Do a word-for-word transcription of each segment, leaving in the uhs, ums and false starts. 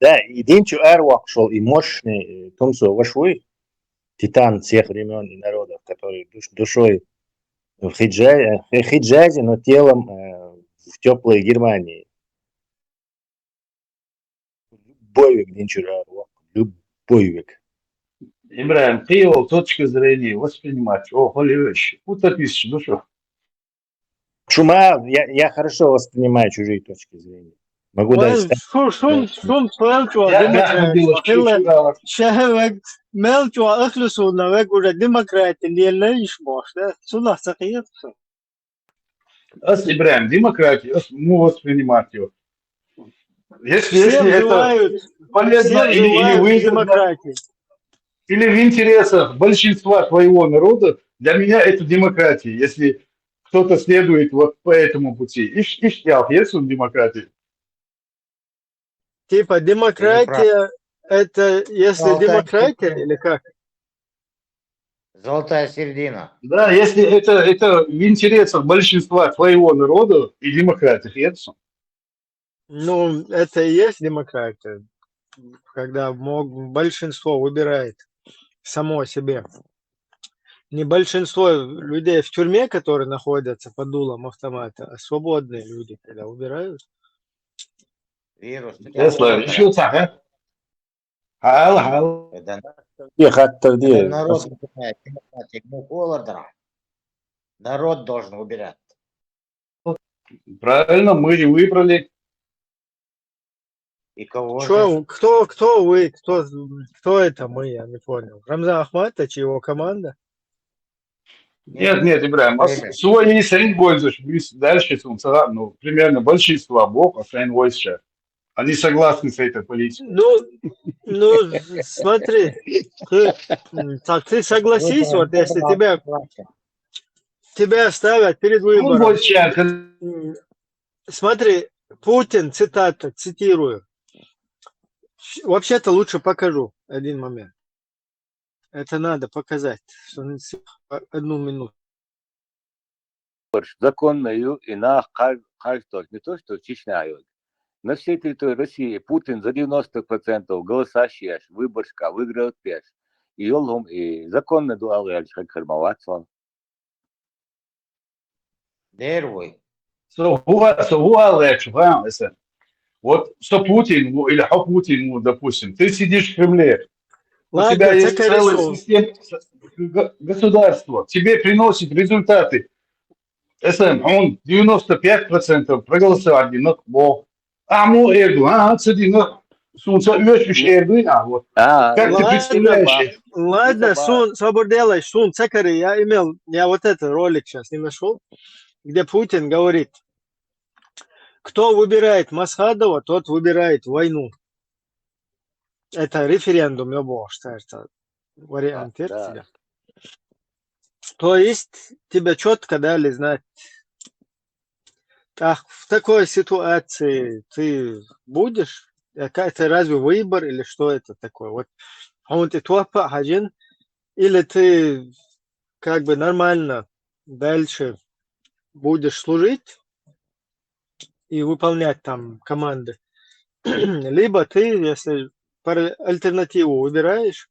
Да, и динчу араваккхаш вола и мощный, э, тумсо ваша вуй, титан всех времён и народов, который душ-, душой в Хиджазе, э, Хи-, Хиджазе, но телом, э, в тёплой Германии. Любой век динчу араваккха, любой век. ИбрахӀим, кхыйола точка зрения воспринимать, о, холи веш, утопись душу. Чума, я, я хорошо воспринимаю чужие точки зрения. Могу даже... Ой, стать... Шу-, шун, шун, мел чуа, я, я демократи, ходила, хилла, чу-, чу-, ала. Шехе вег, мел чуа, ахлу суна вег уже демократи, лелла иш бош, да? Суна сакият су. Ас, ИбрахӀим, демократи, ас му воспринимать её. Если, всем если это желают, полезно всем или, или желают выгодно, демократии, или в интересах большинства твоего народа, для меня это демократия. Если кто-то следует вот по этому пути. Иш-, иштта яхар яц шун демократи? Типа демократия, это если демократия или как? Золотая середина. Да, если это, это в интересах большинства твоего народа и демократии, яц шун. Ну, это и есть демократия, когда мог-, большинство выбирает само себе. Не большинство людей в тюрьме, которые находятся под дулом автомата, а свободные люди, когда выбирают. Вирус. Тесла, ещё так, а? Хьал, хьал. Это, это народ выбирает, демократия, ну, холодно. Народ должен выбирать. Правильно, мы и выбрали. И кого же? Чё, кто, кто вы? Кто, кто это мы? Я не понял. Рамзан Ахматович и его команда? Нет, нет, ИбрахӀим, а с-, свои сарин войзаш, дальше сун сара, ну, примерно большинство бох, а сарин войзаш. Они согласны с этой политикой. Ну, ну, смотри, ты, м, так ты согласись, вот если тебя, тебя ставят перед выбором. М, смотри, Путин, цитата, цитирую. Щ-, вообще-то лучше покажу один момент. Это надо показать, что он с-, одну минуту. Законно ю и нах кхаж-, кхаж тож, не то, что Чечня ю. На всей территории России Путин за девяносто процентов голосаш еш, выборашка выигрывает пеш. И йолхум и законно дуал яль хак хармават сон. Дервой. Со хӀу-, со хӀу аьлла лаьтташ, фу аьлла аса? Вот со Путин ву или хьо Путин ву, допустим, ты сидишь в Кремле. У тебя есть целая система, г-, государство. Тебе приносит результаты. Аса, хьона девяносто пять процентов проголосовали, но бо. Ахьа мо эр ду, а, ца дина, сунца оьшуш эр ду, а, вот. А, как ты представляешь это? Ладно, сун, собар делай, сун, ца каре, я имел, я вот этот ролик щас не нашёл, где Путин говорит: «Кто выбирает Масхадова, тот выбирает войну». Это референдум, я бо, что это. вариант, да. То есть тебе четко дали знать, так, в такой ситуации ты будешь, это разве выбор или что это такое? Вот он ты топа один, или ты как бы нормально дальше будешь служить и выполнять там команды, либо ты, если альтернативу выбираешь,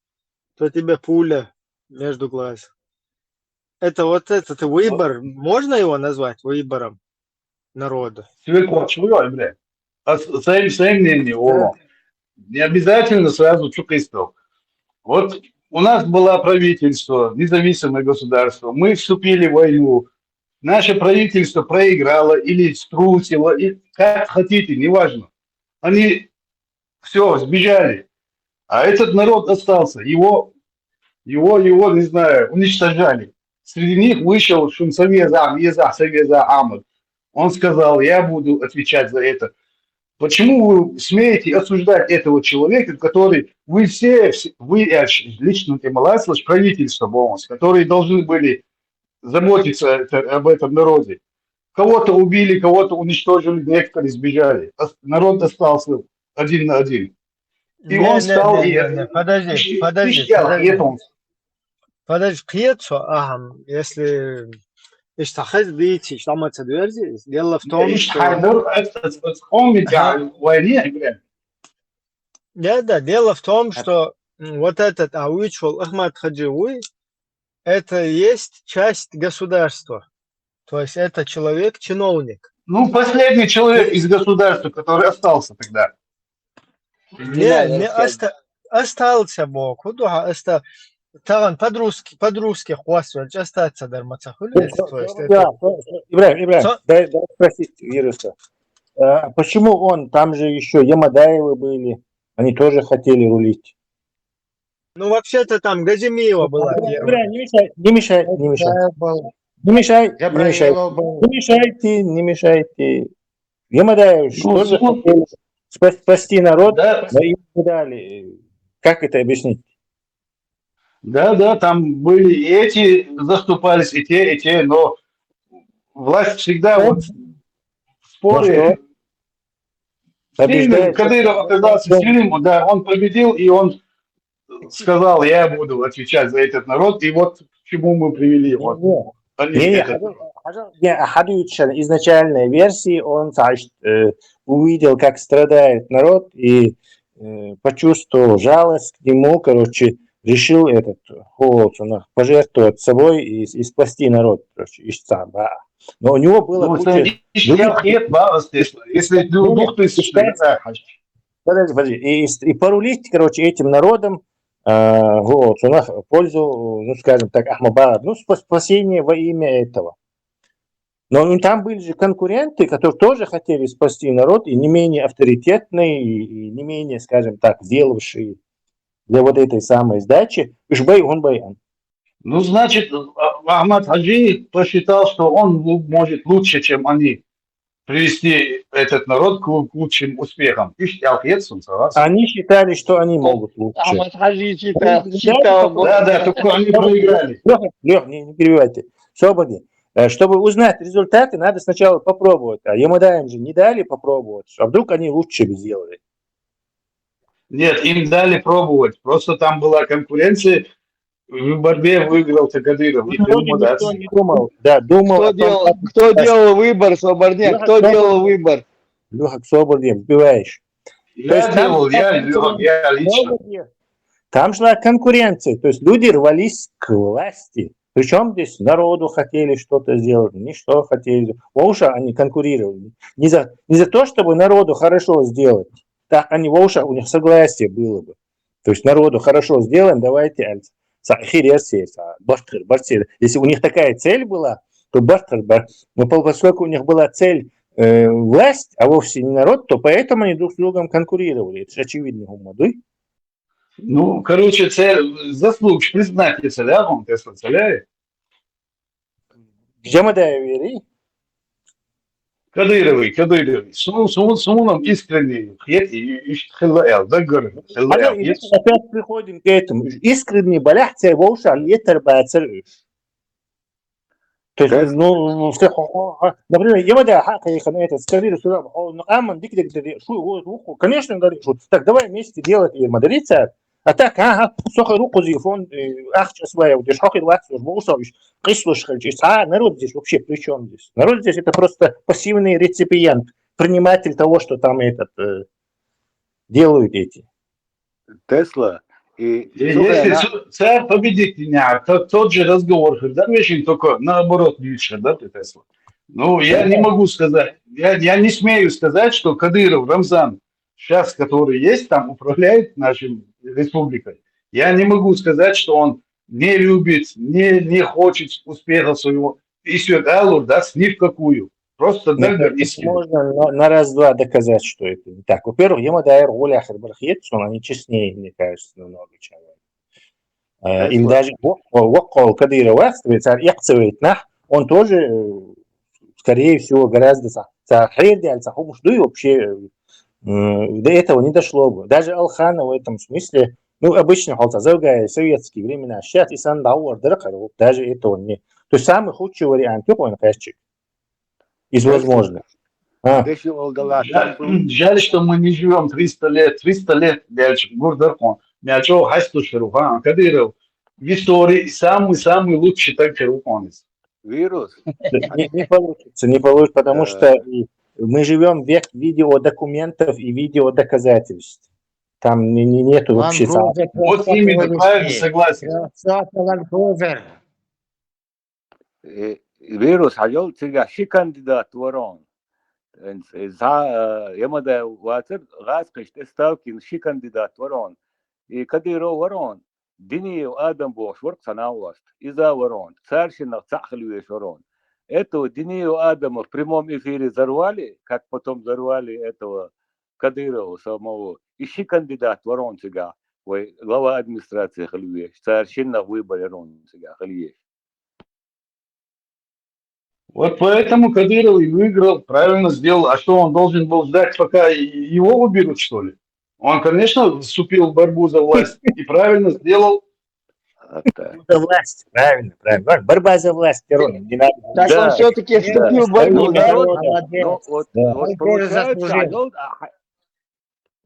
то тебе пуля между глаз. Это вот этот выбор, можно его назвать выбором народа? Светло, чего, Эмре? А своим, своим мнением, о, не обязательно сразу чукистов. Вот у нас было правительство, независимое государство, мы вступили в войну, наше правительство проиграло или струсило, и как хотите, неважно. Они все, сбежали. А этот народ остался, его, его, его, не знаю, уничтожали. Среди них вышел Шумсавеза, Веза, Савеза Ахмад. Он сказал, я буду отвечать за это. Почему вы смеете осуждать этого человека, который вы все, вы лично Эмаласович, правительство полностью, которые должны были заботиться об этом народе? Кого-то убили, кого-то уничтожили, некоторые сбежали. Народ остался один на один. И он стал... Подожди, подожди, подожди. Подожди, кхетсо, ага, если ишта хез дийци, ишта маца дверзи, дело в том, что... Да, да, дело в том, что вот этот Ауичвал Ахмад Хаджиуи, это есть часть государства. То есть это человек-чиновник. Ну, последний человек из государства, который остался тогда. Не, не оста... остался Бог. Худуха оста... Таган по-русски, по-русски хвастать, остаться дармаца хули. Ибрахим, Ибрахим, дай, дай спросить Вируса. А почему он? Там же еще Ямадаевы были. Они тоже хотели рулить. Ну, вообще-то там Газимиева была. Не мешай, не мешай, не мешай. Не мешай, не мешай. Не мешайте, не мешайте. Ямадаев тоже хотел спасти народ, но им не дали. Как это объяснить? Да, да, там были и эти заступались, и те, и те, но власть всегда вот в споре. Сильным, Кадыров оказался сильным, да, он победил, и он сказал, я буду отвечать за этот народ, и вот к чему мы привели. Вот. Не, не, не, изначальной версии он увидел, как страдает народ, и э, почувствовал жалость к нему, короче, решил этот, пожертвовать собой и, и спасти народ, короче, ишца. Но у него было... Ну, куча... Если двух тысяч... Подожди, подожди. И, и порулить, короче, этим народом, э, вот, у нас пользу, ну, скажем так, Ахмабад, ну, спасение во имя этого. Но ну, там были же конкуренты, которые тоже хотели спасти народ, и не менее авторитетные, и, и не менее, скажем так, сделавшие для вот этой самой сдачи, Ишбай он Баян. Ну, значит, Ахмад Хаджи посчитал, что он может лучше, чем они, привести этот народ к, к лучшим успехам. Они считали, что они могут лучше. Ахмад Хаджи считал, считал. Да, да, только они проиграли. Леха, не, не перебивайте. Соболев, чтобы узнать результаты, надо сначала попробовать. А Ямадаевым же не дали попробовать. А вдруг они лучше бы сделали? Нет, им дали пробовать. Просто там была конкуренция. В борьбе выиграл Кадыров. И никто не думал. Да, думал. Кто, делал, кто делал выбор, Соболев? Кто делал выбор? Леха, Соболев, сбиваешь. Я делал, я, я лично. Там шла конкуренция, то есть люди рвались к власти. Причем здесь народу хотели что-то сделать, не что хотели. Вообще они конкурировали. Не за, не за то, чтобы народу хорошо сделать. Так они вообще, у них согласие было бы. То есть народу хорошо сделаем, давайте, сахирерсер, бартхер, бартхер. Если у них такая цель была, то бартхер, бар... Но поскольку у них была цель э, власть, а вовсе не народ, то поэтому они друг с другом конкурировали. Это же очевидный уммадуй. Ну, короче, цель заслуг признать, если, да, он, если целяет. Где мы доверие? Кадыровы, Кадыровы. Су-, су-, суна-м искренне хет, и, и хилла аьлла, даггара хилла аьлла. Опять приходим к этому. Искренне балехь цай вовшах летар бацар уж. То есть, ну, ну, всё, хо-, хо-, хо-, например, я вода ха кайхан этот, скажи, что, о, ну, а ман дик дик дик, шу, вот, вот, конечно, говорит, что так, давай вместе делать и мадридца. А так, ага, сохой руку зефон, ахча своя, вот, шохер вакс, уж бусович, кислуш хальчи. А народ здесь вообще при чём здесь? Народ здесь — это просто пассивный реципиент, приниматель того, что там этот, э, делают эти. Тесла. И, слушай, если царь победит меня, то тот же разговор, когда вещи, только наоборот, лучше, да, ты, Тесла? Ну, я не могу сказать, я, я не смею сказать, что Кадыров Рамзан, сейчас который есть, там управляет нашей республикой. Я не могу сказать, что он не любит, не, не хочет успеха своего. И сюда, да, ни в какую. Просто, да, можно на, на раз-два доказать, что это не так. Во-первых, ему дайр гуляхер бархет, что они честнее, мне кажется, намного, чем. Э, или даже воккол Кадырова, цар икъцевейтнах, он тоже, э, скорее всего, гораздо са-, са-, хер дял, са хумуш дуй вообще, э, до этого не дошло бы. Даже Алхана в этом смысле, ну, обычно, хотя завгая советские времена, сейчас и сан даур дракару, даже этого не. То есть самый худший вариант, он качек из возможных. А. Жаль, жаль, что мы не живем триста лет, триста лет дальше. Гурдархон. Мячо, хай слушай, Рухан Кадыров. В истории самый-самый лучший так Рухан. Вирус. Не, не получится, не получится, потому что и мы живем век видеодокументов и видеодоказательств. Там не, не, нету вообще. Вот именно, правильно, согласен. Э, вирус, хьажал, цигахь ши кандидат вара он. Э, за, э, Ямадаев вацар, гӀаскхаш тӀе ставкин ши кандидат вара он. И Кадыров вара он. Диниев Адам бохуш вара цхьана васт. Иза вара он. Царшинах цхьаъ хила веш вара он. Этого Диниев Адама в прямом эфире взорвали, как потом взорвали этого Кадырова самого. И ши кандидат вара он цигахь. Вай глава администрации хила веш. Царшинах выбор яра он цигахь хила веш. Вот поэтому Кадыров и выиграл, правильно сделал. А что, он должен был ждать, пока и-, его уберут, что ли? Он, конечно, вступил в борьбу за власть и правильно сделал. За власть, правильно, правильно. Борьба за власть, Перун, не надо. Так он всё-таки вступил в борьбу, да? Молодец. Ну, вот, вот получается, заслужил.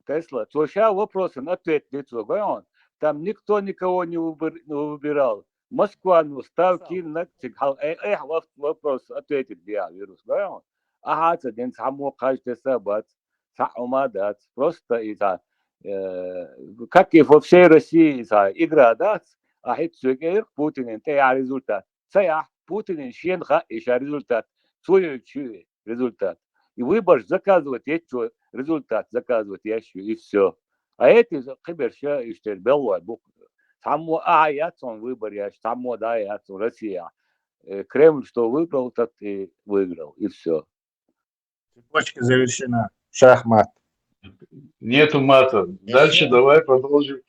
Тесла, цо ша вопросан ответ де цо, гой хьона. Там никто никого не выбир-, не выбирал. Москва, ну, ставки на цик хьал, э, э, воп-, вопрос ответить диа вирус, гой хьона. Ахьа ца ден цхьаммо кхаж теса бац, цхьа хӀума дац. Просто и ца, э, как и во всей России, и ца игра дац, а хӀет цо кӀер Путинин тӀе а результат. Ца яхь, Путинин шен хаьа и ша результат. Цо йойту результат. И выбораш заказывать ечо результат заказывать еш ю, и всё. А эти кхиберш иштта беллой бу. Цхьаммо а яц он выбор еш, цхьаммо да яц он Россия. Э, Кремль что выбрал, тот и выиграл, и всё. Цепочка завершена. Шахмат. Нету мата. Дальше давай продолжим.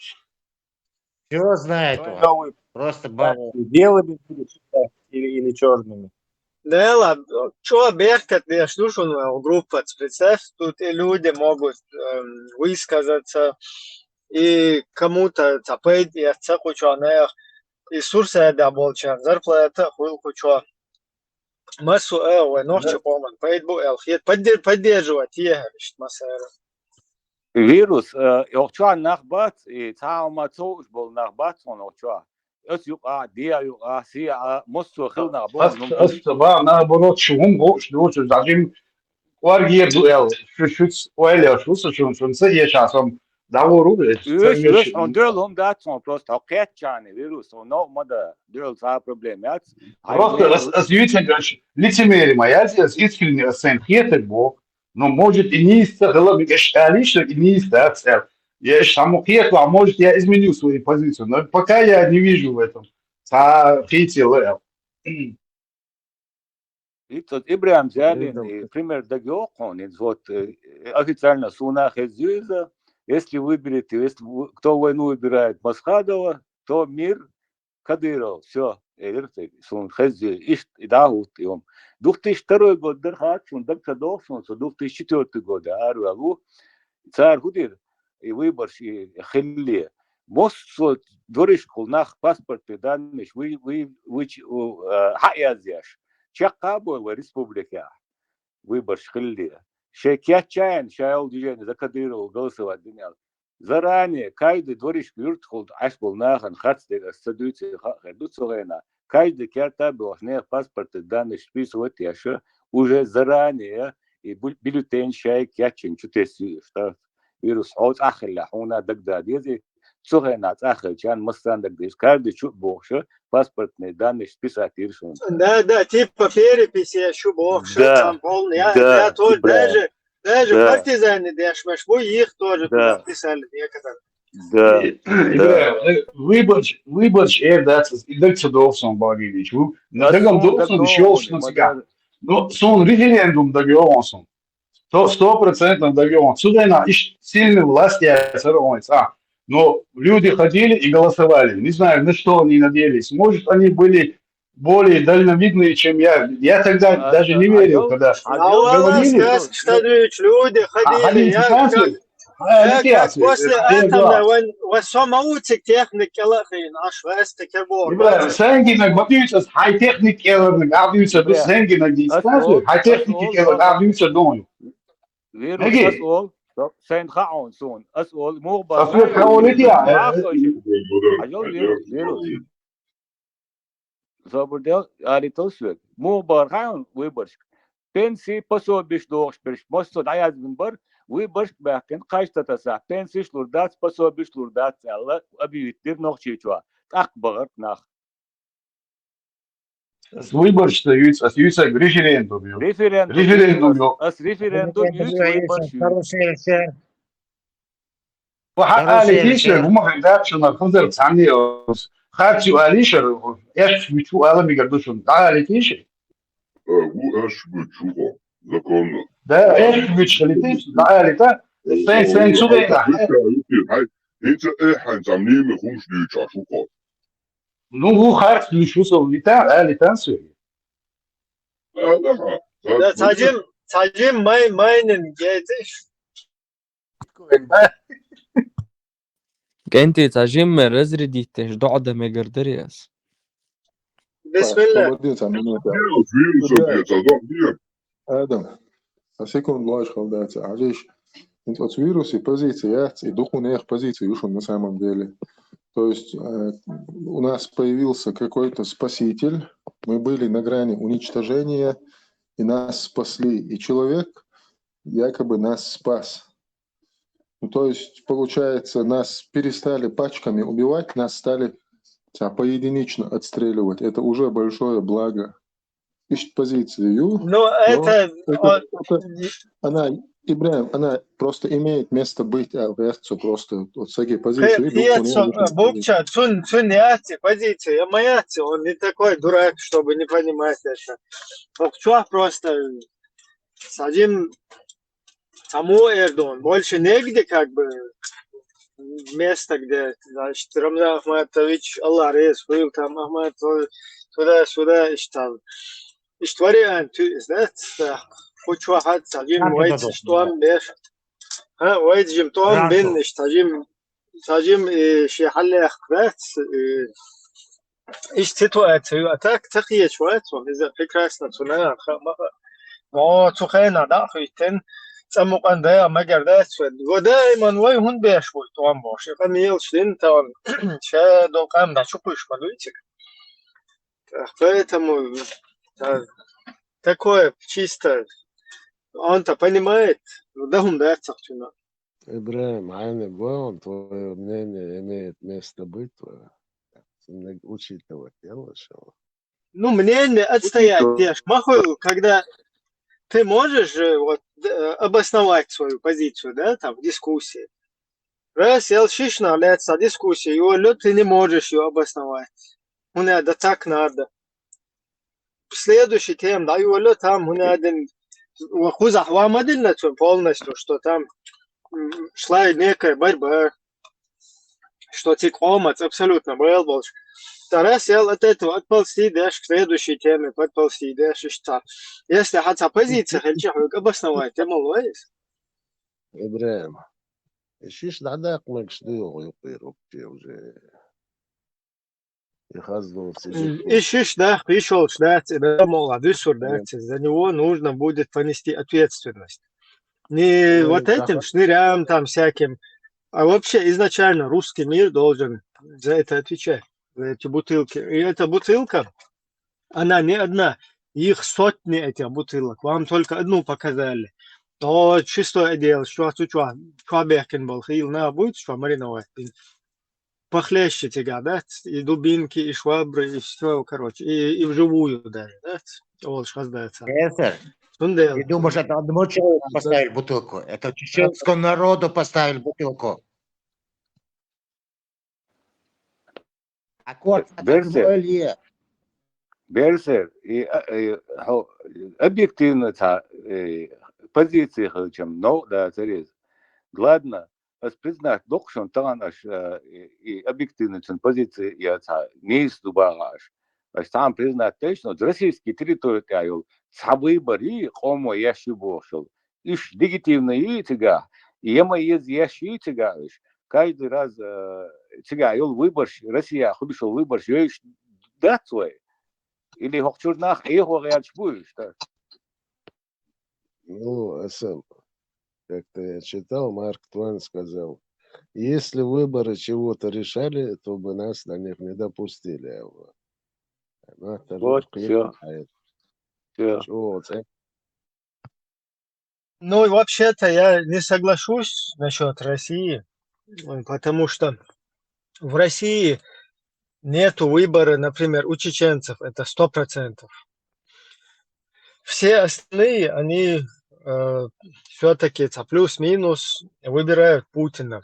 Всё знает он. Просто балует. Белыми будешь читать или, или чёрными? Да ладно, чё, бехкат, я слушаю, ну, группа, представь, тут и люди могут, эм, высказаться, и кому-то цапайд, я цакучу, и сурсада болчан, зарплата хуйлкучу. Массо а вай нохча къоман пайда бу аьлла хета, поддер-, поддерживать ехаришт массара. Вирус, э, охча нах бац, и цхьа ма цо уж бол нах бац, он охча. Ас юкъа, диа юкъа, сиа, массо хил нах бу. Ас, ас, ба, наоборот, шу хӀума гуш, ду, шу зажим, кӀоргер ду аьлла, шу, шуц ойла, шу, шу, шу, шу, еш а сом, дӀагӀору веш. Уьш, уьш, он дуьл хӀума дац, он просто хьо кхетчани вирус, он новкъа ма да, дуьл цхьа проблема яц. Просто ас, ас юьйцинчу, ас лицемерие ма яц, ас искренне, ас сайн хетар боху. Но, может, и нийса ца хила, аш алий, что и нийса дац аьлла. Я аш хӀама кхетахь, может, я изменю свою позицию. Но пока я не вижу в этом цхьа хи ца ла аьлла. И тот Ибрахим Зялин, и пример дагайогӀу хьуна, иза вот, э, официально суна хеза ю иза, если выберете, если вы, кто войну выбирает Масхадова, то мир, Кадыров, всё, элира цӀе, суна хезза, иштта и дӀахӀутту и хӀума. Две тысячи второй год дара, хӀаъ, шуна дага ца догӀу суна, со две тысячи четвёртый год араваьлла ву. Цара хӀун дира, и выбораш и хилале. Массо дворишкахула нах паспортный данныеш вы-, вы-, вычу-, у, а, хьаязъеш. Чекх а бойла вай республикехь выбораш хилале. Шайн кечъяьнна, шайн йолу движени за Кадырова голосовать дина аьлла. Заранее, каждый дворишка юьртахула Ӏаш болу нахана харц дерг ас ца дуьйций хаа хир ду цу хенахь. Каждый керта а бохуш, нехан паспортный данныеш списывать а еш, уже заранее и бу-, бюллетень шайга кечйина чу тесна ю, что вирус хьо цӀахь хилла, хьуна дагадогӀа деза, цу хенахь цӀахь хилчарна массарна дагадогӀа деза. Каждый чу а бохуш, паспортный данныеш списать йира шуна. Да, да, типа перепись еш ю бохуш, да, там полный, я, да, я тоже, да, даже, даже, да, партизаны деш, маш, бу их тоже, да, туда вписали некоторые. Да, да. Ибрахим, выбораш, выбораш эр дац, и дага ца догӀу сон, Багиевич. Ву, дагам догӀу сон, дагадогӀу, ишта йолуш сан цигахь. Ну, сон референдум дагайогӀу сон. Сто, сто процентов дагайогӀу. Цу хенахь иштта сильная власть яцара хьуна цӀа. Но люди ходили и голосовали. Не знаю, на что они надеялись. Может, они были более дальновидные, чем я. Я тогда даже не верил, когда говорили. Люди ходили, я как после атомной войны, ва со ма ву цига техник кӀела а хиъна, аш ваьсса кер боху. Ибрахим, сангинаг ма дуьйцу ас, хьайн техник кӀеларниг а дуьйцу, ду сангинаг дийца, хьайн техник кӀеларниг а дуьйцу, ду. Вирус, ас олу, сайна хаьа суна, ас олу, муха бара. Ас олу, хьан олу, итя? Хьажал, вирус, вирус. Собар де, алийтал соьга. Муха бара хаьа выборашка? Пенси, пособиш дохуш берш, массо а дӀаяздина бара, выборашка баьхкина, кхаж тасахь, пенсиш лур дац, пособиш лур дац аьлла, объявить дира Нохчийчохь. ТӀаккха бахара нах. Ас выбораш ца юьйцу, ас юьйцург референдум ю. Референдум ю. Ас референдум юьйцу, выбораш юьйцу. Ва хьан алийтийша, хӀума хир дац шуна, хӀунзар цхьанне а. Харц ю алийша, эшаш буьту ала мегар ду шуна, дӀа алийтийша. Э, ву эшаш буьту шуьга, законно. Да, эшаш буьту алийтийша, дӀа алийта. Сайн, сайн цу дайна. ХӀинца э хьайн цхьа мийна хӀумаш дуьйцу шу кхо. Ну, ву харц дуьйцу со, вита, алийтан соьга. Да, цхьа жим, цхьа жим май-, майнин гециш. КӀентий, цхьа жимма разрядить деш доӀа дан мегар дарий ас? Бисмилла. Адам, а секунду лош халдается. Хьажийша, хӀинца оцу вирусе позиция яц, и дукха нехан позиция ю шуна на самом деле. То есть, э, у нас появился какой-то спаситель, мы были на грани уничтожения, и нас спасли. И человек якобы нас спас. Ну, то есть, получается, нас перестали пачками убивать, нас стали, а, поединично отстреливать. Это уже большое благо. Иштта позиция ю. Ну, это, это, она, Ибрахим, она просто имеет место быть, а вертцу просто вот с этой позиции. Букча, цун, цун яци позиция, я моя, он не такой дурак, чтобы не понимать это. Вот чё просто Садим саму Эрдоган. Больше негде, как бы, место, где, значит, Рамзан Ахматович, Аллах рез, хуил там Ахмат, туда-сюда, и там. И что вариант, знаете, да, хочу ахат, Садим, войти, что он беш. А, войти, Садим, и ши халлех, да, и Иштта ситуация ю, а так ца хеташ вац ван, иза прекрасно цу нагахь хаа ма хаьа. Мо цу хенахь дӀа а хӀуьттина, цӀа мукъан дагӀа мегар дац вай. Ва даиман вай хӀунда беш вуй тӀом бохуш? И къамелаш дина тахана, ша долу къам дӀа чу кхуьйш ма дуй цига. Так, поэтому, да, такое чисто, он-то понимает, ну, да хӀума дац цхьа чуьнан. Ибрахим, хьайна вон, твоё мнение имеет место быть, твоё. Учитывать дело, что Ну, мнение отстоять деш ма хуьлу, когда ты можешь же вот, э, обосновать свою позицию, да, там, в дискуссии. Раз ел шишна лец дискуссия, его лё, ты не можешь её обосновать. ХӀунда да так надо. Следующий тема, да, его лё, там, хӀунда один, ва хузахь ва ма дилла цун полностью, что там, м, шла некая борьба, что цига къомаца абсолютно бел болуш. Цхьа раз ял от этого отползти деш к следующей теме, подползти деш, иштта. Если хьа цхьа позиция хилча, хьоьга обосновать, я мол вайс. ИбрахӀим, и шиш дӀадаккха мегаш ду йогӀу юкъера вообще уже? И хаза доцу И шиш даккха йиш йолуш дац, и да мол а дуьсур дац, за него нужно будет понести ответственность. Не вот этим шнырям там всяким, а вообще изначально русский мир должен за это отвечать, за эти бутылки. И эта бутылка, она не одна, их сотни этих бутылок. Вам только одну показали. Но чистое дело, что цу чё, чё бехкин был, хил на будет, что мариновать. Похлеще тебя, да? И дубинки, и швабры, и все, короче, и, и вживую даже, да? Олуш хаздаца. Эсер, Цундела. Ты думаешь, это одному человеку поставили бутылку? Это чеченскому народу поставили бутылку. Аккорд, Берсе. Берсер, и, а, и, хьо-, объективно цхьа, э, позиция хилчам, но, да, церез. Ладно, ас признать доккхушун тахана аш, э, и, и объективно цун позиция я цхьа нийса ду бахаш. Аш цхьаьна признать деш, но российский территори тӀехь йолу цхьа выбор и къомо еш ю бохуш йолу. Уьш легитимно и цигахь, я ма еза еш и цигахь уьш. Каждый раз, э, цигахь йолу выборш, Россия хубиш йолу выборш йойуш дац вай? Или хӀокху чуьра нах Ӏехо гӀерташ бу уьш, да? Ну, аса, как-то я читал, Марк Твен сказал, если выборы чего-то решали, то бы нас на них не допустили. Вот, всё. Всё. Ну, вообще-то я не соглашусь насчет России, м, потому что в России нету выбора, например, у чеченцев, это сто процентов. Все остальные, они э, все-таки плюс-минус выбирают Путина.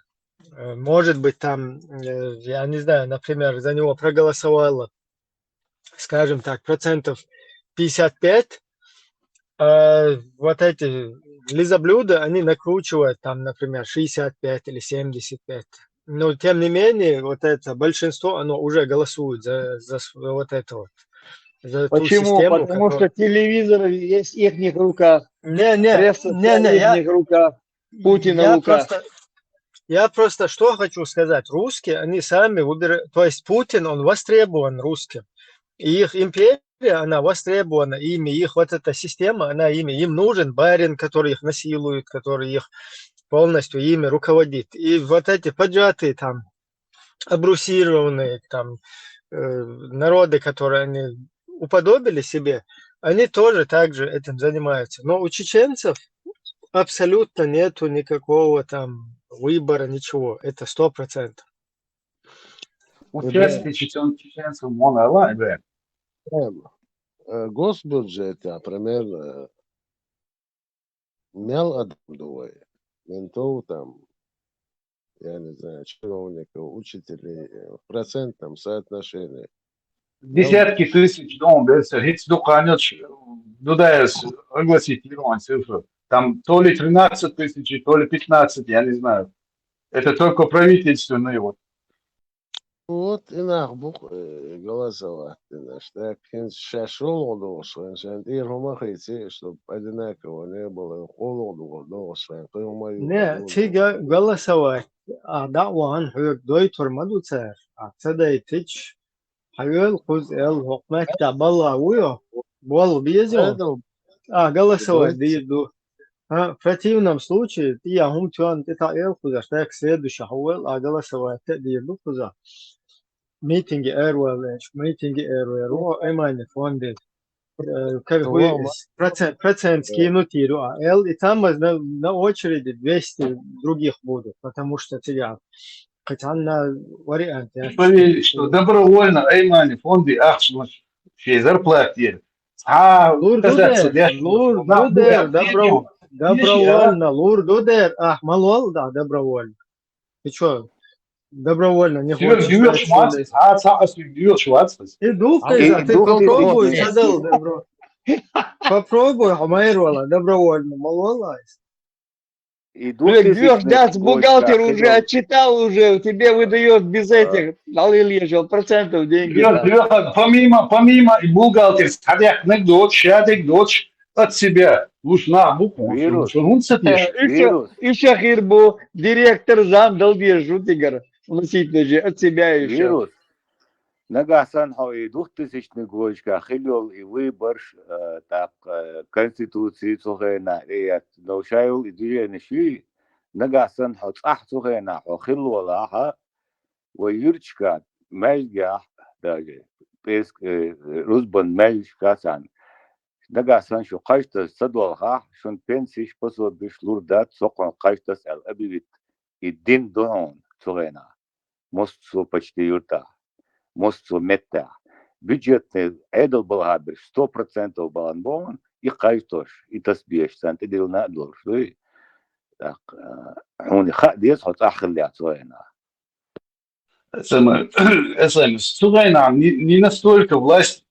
Э, может быть, там, э, я не знаю, например, за него проголосовало, скажем так, процентов пятьдесят пять, а вот эти лизоблюды, они накручивают там, например, шестьдесят пять или семьдесят пять. Но, тем не менее, вот это большинство, оно уже голосует за, за с- вот это вот, за ту Почему? систему, Потому что которая телевизор есть в их руках, Не, не, пресса не, вся не, в я, их руках, Путин в я руках. просто, я просто что хочу сказать. Русские, они сами выбирают, то есть Путин, он востребован русским. И их империя, она востребована ими, их вот эта система, она ими, им нужен барин, который их насилует, который их полностью ими руководит. И вот эти поджатые там, абрусированные там э, народы, которые они уподобили себе, они тоже так же этим занимаются. Но у чеченцев абсолютно нету никакого там выбора, ничего. Это сто процентов. Участие чечен- чеченцев мон ала, да. Э, госбюджет, например, э, мел адам ду вай, ментов там, я не знаю, чиновников, учителей, э, в процентном соотношении. Десятки тысяч дом, Берсер, хиц дукха нечу, ну да, я с- огласить не могу цифру. Там то ли тринадцать тысяч, то ли пятнадцать, я не знаю. Это только правительственные вот. Вот и нах бу, э, голосовать динарш. Так, хӀинца шаьш шолгӀа догӀуш вайн шайн тӀера хӀума хийци, чтобы одинаково не было, хӀолгӀа догӀуш вайн кхин хӀума ю. Не, цига голосовать, а, дӀа а вахана хьоьга дойтур ма ду цара, а, ца дайтича, хьан оьлу кхуза эл, хӀокху меттехь балла ву йо, болла беза йо. А, голосовать дийр ду. А, в противном случае, и я хӀума тоьна тӀе таӀел кхуза, так следующий хьо вел, а голосовать а дийр ду кхуза. Митинге эр валлеш, митинге эр валлеш, о, Эмани фонде. Э, как бы процент, процент скинуть, а эл, и там на, на очереди двести других будут, потому что тебя хотя на вариант. Поверь, что добровольно Эмани фонде ахча шен зарплате. А, лур ду дер, лур ду дер, добро- добровольно, лур ду дер, а, малол, да, добровольно. Ты чё, добровольно, не хочешь? Юрш вац, а, ца, а, юрш вац. И дух ты, ты попробуй, задал, добро. Попробуй, хьо майра вала, добровольно, малол айс. Блин, Лёш, да, бухгалтер уже отчитал, уже тебе выдает без этих, дал или ещё процентов деньги. Лёш, Лёха, помимо, помимо и бухгалтер, садяк, анекдот, анекдот от себя. Лучше на букву, Вирус. Лучше он с этим. Э, ещё, Вирус. Ещё хирбу, директор зам дал диржу тигр. Вносить даже от себя ещё. Вирус. Нагахь санна хьо и двухтысячный годашка хилла йола и выбораш, э, тӀаккха, э, конституци цу хенахь, и яц, но шайолу и движенеш ю, нагахь санна хьо цӀахь цу хенахь хьо хилла валахь, вай юьрташка, маьждигехь, даже, пӀераска, э, рузбан маьждигашка санна, нагахь санна шу кхаж таса ца долхахь, шуна пенсеш, пособиш лур дац, со кхунна кхаж таса аьлла объявить, и дина ду хьуна цу хенахь. Москвахь почти юьртахь, Москвахь меттехь. Бюджетный Ӏедал балхьа берш сто процентов бахана боху, и кхаж тош, и тасбеш санна тӀедиллина а долуш дуй. ТӀаккха, а, хьуна хаа деза хьо цӀахь хиллехь цу хенахь. Самое, самое, цу хенахь не, не настолько власть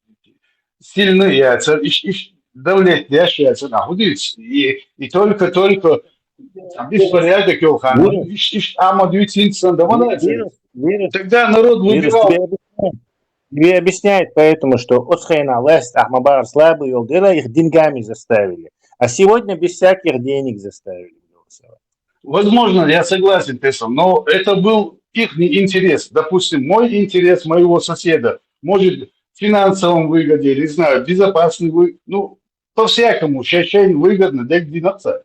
сильна яцара, иш, иш давлет деш яцара, а хӀун дийца? И, и только, только беспорядок йолу хан, иш, иш Ахьмад вицинца сан давала яцара. Тогда народ выбирал. Тебе объясняют, поэтому что оцу хенахь власть Ахьмад-Бахар слабый йолу дела, их деньгами заставили. А сегодня без всяких денег заставили голосовать. Возможно, я согласен, Тесом, но это был их интерес. Допустим, мой интерес моего соседа, может, в финансовом выгоде, или, не знаю, безопасный вы-, ну, по-всякому, ща, ща им выгодно, дай двенадцать.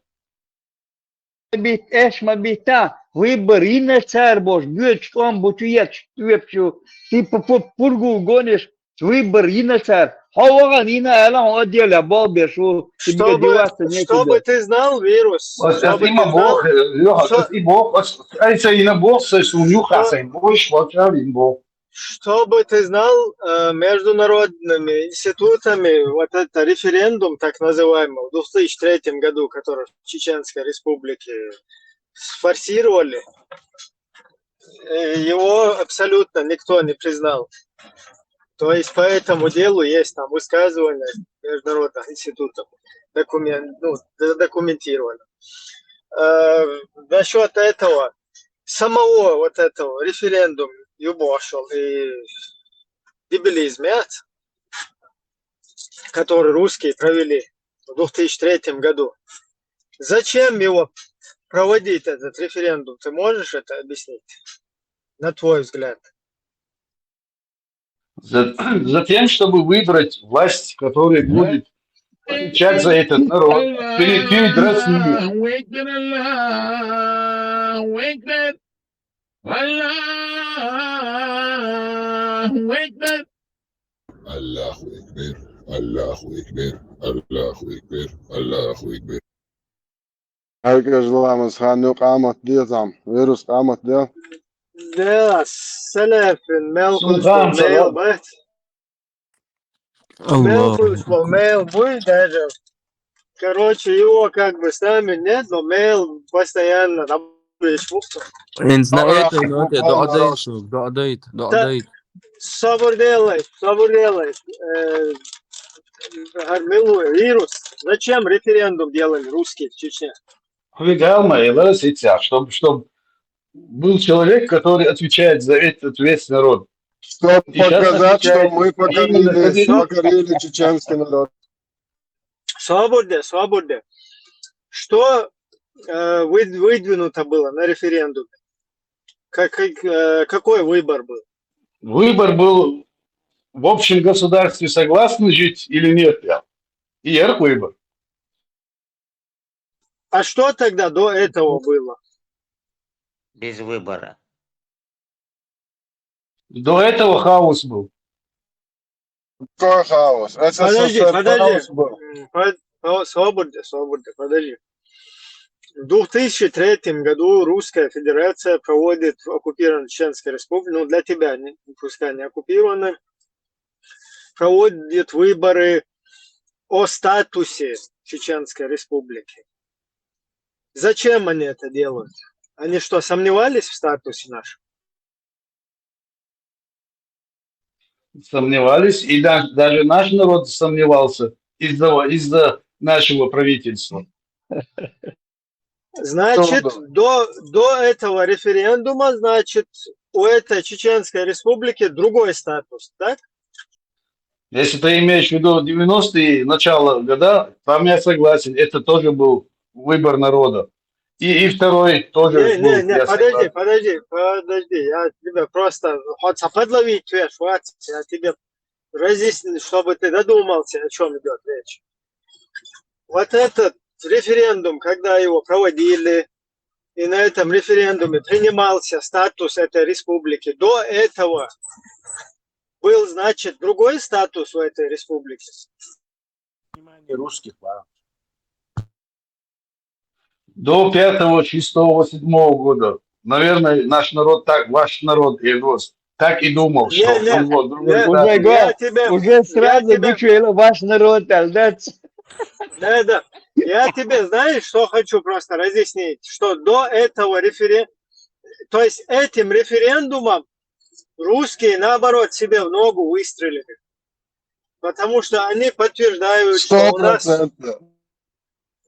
Бит, эш ма битта, выбор йина цара бохуш, гоьдуш тӀом бу чу етташ, оьпучу, и пу-, пу-, пургул гонеш, выбор йина цара. Хьо вахана йина аьлла, хьо отделе болх беш ву, тебе Чтобы, деваться некуда. Чтобы ты знал, Вирус, вот чтобы это ты именно знал, Бог, э, Лёха, что это и Бог, вот, а это именно Бог, то есть у Нюха, что, сайт, больше волчал им Бог. Чтобы ты знал, э, международными институтами вот это референдум, так называемый, в две тысячи третьем году, который в Чеченской Республике сфорсировали, э, его абсолютно никто не признал. То есть по этому делу есть там высказывания международных институтов, документ, ну, задокументировано. Э, насчёт этого, самого вот этого референдума, юбошел и дебилизм, который русские провели в две тысячи третьем году. Зачем его проводить, этот референдум? Ты можешь это объяснить? На твой взгляд. За, за тем, чтобы выбрать власть, которая будет отвечать за этот народ перед, перед Россией. Аллаху акбар, Аллаху акбар, Аллаху акбар, Аллаху акбар, Аллаху акбар. Хьайгаш ламаз хан ю, къамат де зам. Вирус, къамат де. Да, салафин, мелкус, Султан, мел салам. Бать. Аллах. Мелкус, мел буй даже. Короче, его как бы с нами нет, но мел постоянно там весь мусор. Ин знает, но это доадайт, доадайт, доадайт. Собур делай, собур делай. Э, Вирус, зачем референдум делали русские в Чечне? Чтобы, чтобы был человек, который отвечает за этот весь народ. Чтобы показать, что мы покорили, покорили чеченский народ. Собур де, собур де. Что, э, вы-, выдвинуто было на референдуме? Как, как, э, какой выбор был? Выбор был, в общем государстве согласны жить или нет, да? И это выбор. А что тогда до этого было? Без выбора. До этого хаос был. Какой хаос? Подожди, подожди. Хаос был. М, под-, о, свободе, свободе, подожди. В две тысячи третьем году Русская Федерация проводит в оккупированной Чеченской Республике, ну, для тебя, не, пускай не оккупированной, проводит выборы о статусе Чеченской Республики. Зачем они это делают? Они что, сомневались в статусе нашем? Сомневались, и да-, даже наш народ сомневался из-за, из-за нашего правительства. Значит, до, до этого референдума, значит, у этой Чеченской Республики другой статус, так? Если ты имеешь в виду девяностые, начало года, там я согласен, это тоже был выбор народа. И, и второй тоже Не, был, не, не, я подожди, согласен. Подожди, подожди, я тебе просто хоть подловить, я тебе разъясню, чтобы ты додумался, о чем идет речь. Вот этот референдум, когда его проводили, и на этом референдуме принимался статус этой республики, до этого был, значит, другой статус у этой республики. Внимание русских, ладно. До пятого, шестого, седьмого года, наверное, наш народ так, ваш народ, Эльбрус, так и думал, Не, что не, вот другой не, статус. Уже, я гол, тебе, уже я сразу тебе, гучує ваш народ, да? Да, да. Я тебе, знаешь, что хочу просто разъяснить, что до этого референдума, то есть этим референдумом русские, наоборот, себе в ногу выстрелили. Потому что они подтверждают, что Сто у нас, процентов.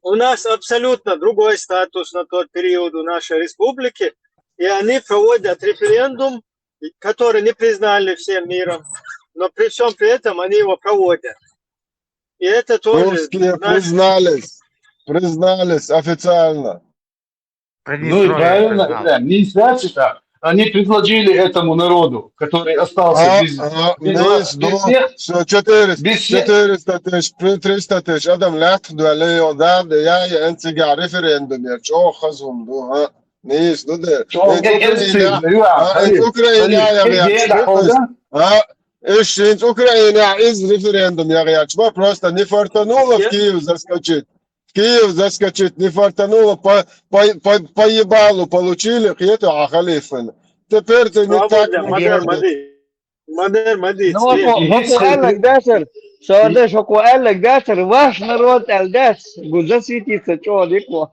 У нас абсолютно другой статус на тот период у нашей республики, и они проводят референдум, который не признали всем миром, но при всем при этом они его проводят. И это тоже Русские наш- признались, признались официально. Ну и правильно, да, не инициатива. Они предложили этому народу, который остался А, без, а, без, Миз, без ну, всех, всё, четыреста, без всех. Четыреста тысяч, при- триста тысяч адам лаьтта дуьлле йо, да, да, я, я, эн цига референдум, я, чё хазум, ду, а? Миз, ду, да. Чё, Эн как Украина, эн цига, а, эн Халиф, Украина, Халиф, я, ты я, где чё находишься? хазум? А, ещё эн Украина, я, из референдум, я, я, чё, просто не фартануло в Я- Киев заскочить. В Киев заскочить, не фартануло, по, по, по ебалу получили, хету, а халифын. Теперь ты не так Свобода, не Мадер, гордый. Мади. Мадер, Мади, Ну, свет. хӀокхо аьлларг дацар, Сардаш, хӀокхо аьлларг дацар, ваш народ аьлла дац, гу засветиться чӀоагӀа дика.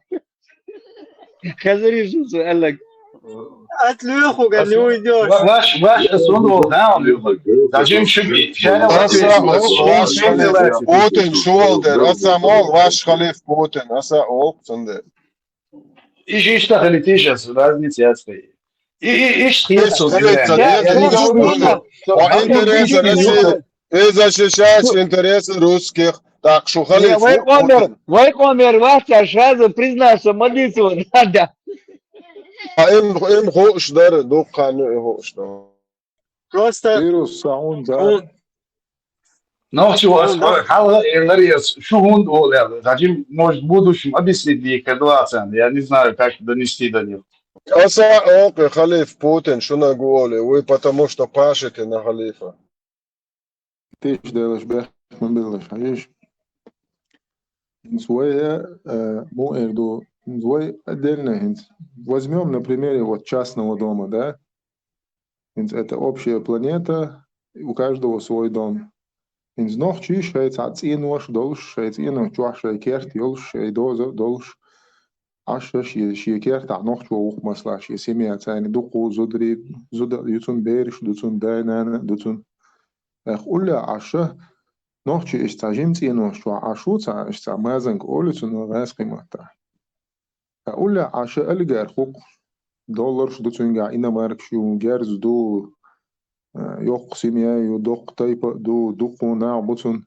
Хезар иза аьлларг. От Лёху не уйдешь. Ва-, ваш, ваш основной, да, он любит. Зачем шуби? Аса олх ваш халиф Путин, шу оал дер, аса ма оал ваш халиф Путин, аса олх цундер. И же что, халиф, ты сейчас разница я стоит. И, и, и что, Ишта хетар, я, я не ишта говорю, хетар. что Ва интересы России. Ты защищаешь интересы русских. Так что Не, халиф вай Путин. Омер, вай Омер, вац, сразу признаться, молиться надо. А им, им хууш дар, дуккха а им хууш дар. Просто Вирус саунд, да. он Ну, чего, Ну, да. хала, Эларес, шу хӀунда оал, зачем, может, в будущем объяснить, когда цан, я не знаю, как донести до них. Аса олх халиф Путин, шуна гу оал, вы потому что пашете на халифа. Тиш делаш бех ма биллаш, хьажа. ХӀинца вай, э, му эр ду, хӀинца вай отдельно хӀинца. Возьмём на примере вот частного дома, да? ХӀинца это общая планета, у каждого свой дом. ХӀинца нохчий шоай цхьа цӀенош долуш, шоай цӀенош чохь шоай керт йолуш, шоай доза долуш, Ӏаш шен, шен кертахь нохчо ву-кх, масала, шен семья, царна дуккха зударий, зуда, ю цунна бераш, ду цунна дай-нана, ду цунна. ТӀаккха уллехь Ӏаш нохчий иштта цхьа жима цӀенош чохь Ӏаш ву, цхьа, иштта цхьа мазанг олу цунах гӀазкхийн маттахь. Ткъа уллехь Ӏаш олигарх ву-кх, долларш ду цуьнгахь, иномаркаш ю, герз ду, э, йоккха семья ю, доккха тайпа а ду, дуккха нах бу цунна.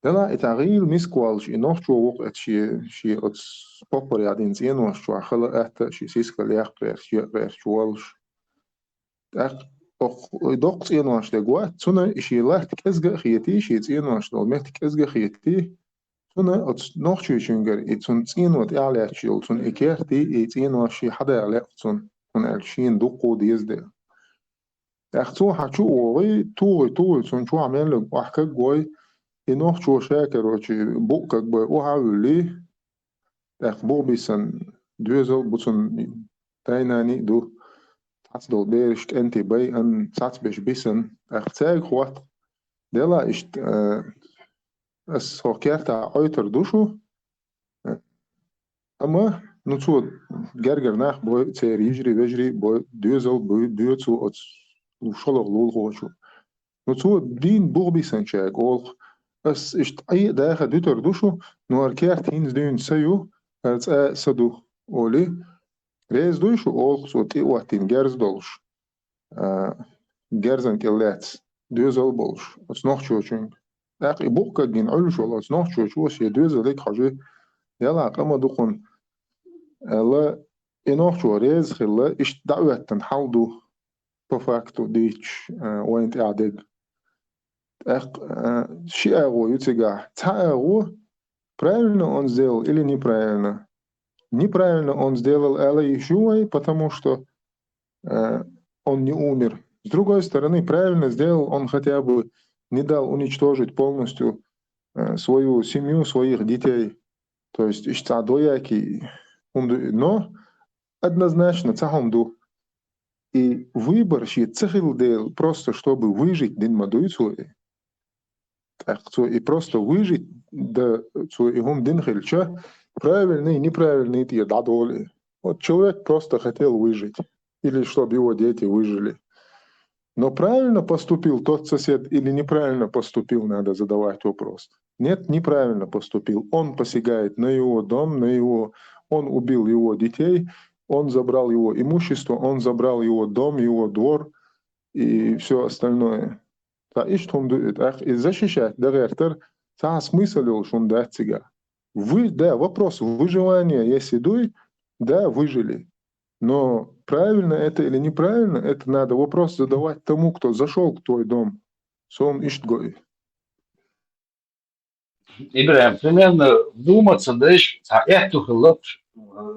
Делахь и цхьа гӀийла миска волуш, и нохчо ву-кх эцу шен, шен оцу поппарехь дина цӀенош чохь хала а, атта а, шен сискал яккха гӀерташ, яа гӀерташ волуш. ТӀаккха оккха и доккха цӀенош дерг вац, цунна и шен латта кӀезга а хетий, шен цӀенош долу меттиг кӀезга а хетий, цунна оцу нохчочуьнгара и цунна цӀено тӀехь лаьтташ йолу, цунна и кертий, и цӀенош шен хьадаха лаьа цунна, хӀунда аьлча шена дуккха а деза дела. ТӀаккха цо хьан чу а вогӀий, тухий, тухий, цунна чохь мел верг охьакаг а вой, и нохчо ша, короче, букъ каг бой, охьа а вуьллий, тӀаккха букъ биссина доьзал а бу цунна, дай-наний а ду, цхьацца долу бераш, кӀентий, байъина, цхьацберш бисина, тӀаккха цаьрга хотту, делахь иштта, э, ас хӀокху кертахь Ӏойтур ду шу, амма, ну, цо гергара нах бой, церан йижарий, вежарий бой, доьзал а бу-, доьду цо оцу шолгӀа лулахочо. Ну, цо дийна бухбисанчаьрга олу-кх: ас иштта Ӏе а даха дуьтур ду шу, но хӀара керт хӀинца дуьйна сан ю, хӀара цкъа а сан ду. олий, реза дуй шу олу цо тӀе а оттийна герз долуш, а, герзан кӀел лаьцна доьзал а болуш оцу нохчочуьнга. ТӀаккха и букъ кагйина Ӏуьллуш волу оцу нохчочо шен доьзале хьожий, яла къа ма ду кхунна, аьлла, и нохчо реза хилла, иштта дӀахӀоьттина хьал ду, по факту дийцча, а, вайна тӀехь дерг. ТӀаккха, а, ши агӀо ю цигахь. Цхьа агӀо, правильно он сделал или неправильно? Неправильно он сделал ала йиш ю вай, потому что, э, он не умер. С другой стороны, правильно сделал, он хотя бы не дал уничтожить полностью, э, свою семью, своих детей. То есть, иштта цхьа двоякий хӀума ду, но однозначно цхьа хӀума ду. И выбор шен ца хилла дела, просто чтобы выжить дина ма дуй цо и. ТӀаккха цо и просто выжить, да, цо и хӀума дина хилча, правильный, неправильный тӀера дӀадолу и. Вот человек просто хотел выжить, или чтобы его дети выжили. Но правильно поступил тот сосед или неправильно поступил, надо задавать вопрос. Нет, неправильно поступил. Он посягает на его дом, на его, он убил его детей, он забрал его имущество, он забрал его дом, его двор и все остальное. Ткъа иштта хӀума ду и тӀаккха и защищать дан гӀертар, цхьа смысл йолуш хӀума дац цигахь. Вы, да, вопрос выживания, если дуй, да, выжили. Но правильно это или неправильно, это надо вопрос задавать тому, кто зашёл к твой дом. Суна иштта го и. ИбрахӀим, примерно вдуматься деш, цхьа аьтту хилла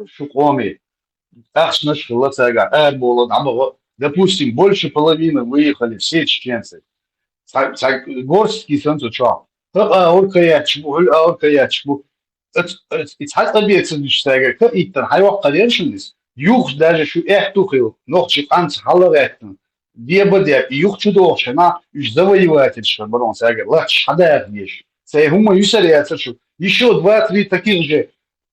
шу къоме. Ахчанаш хилла цаьргахь, арабовла, дӀабаха. Допустим, больше половины выехали все чеченцы. Цхьа, цхьа горстки санна цу чохь. ХӀокху агӀор каяьтташ бу, хӀокху агӀор каяьтташ бу. Оц, оц, и цхьа цӀа бен ца дуьсуш цаьрга, ка иттан, хьайоккхур яра шуна иза. Юха даже шу аьтту хилла, нохчий къанца хьала гӀеттина, деба дер, и юха чу догӀучу хенахь, уьш завоевательш хир бара хьуна цаьрга, латташ хьадаха дезаш. Цхьа хӀумма юьсур яцара шу. Ещё два-три таких же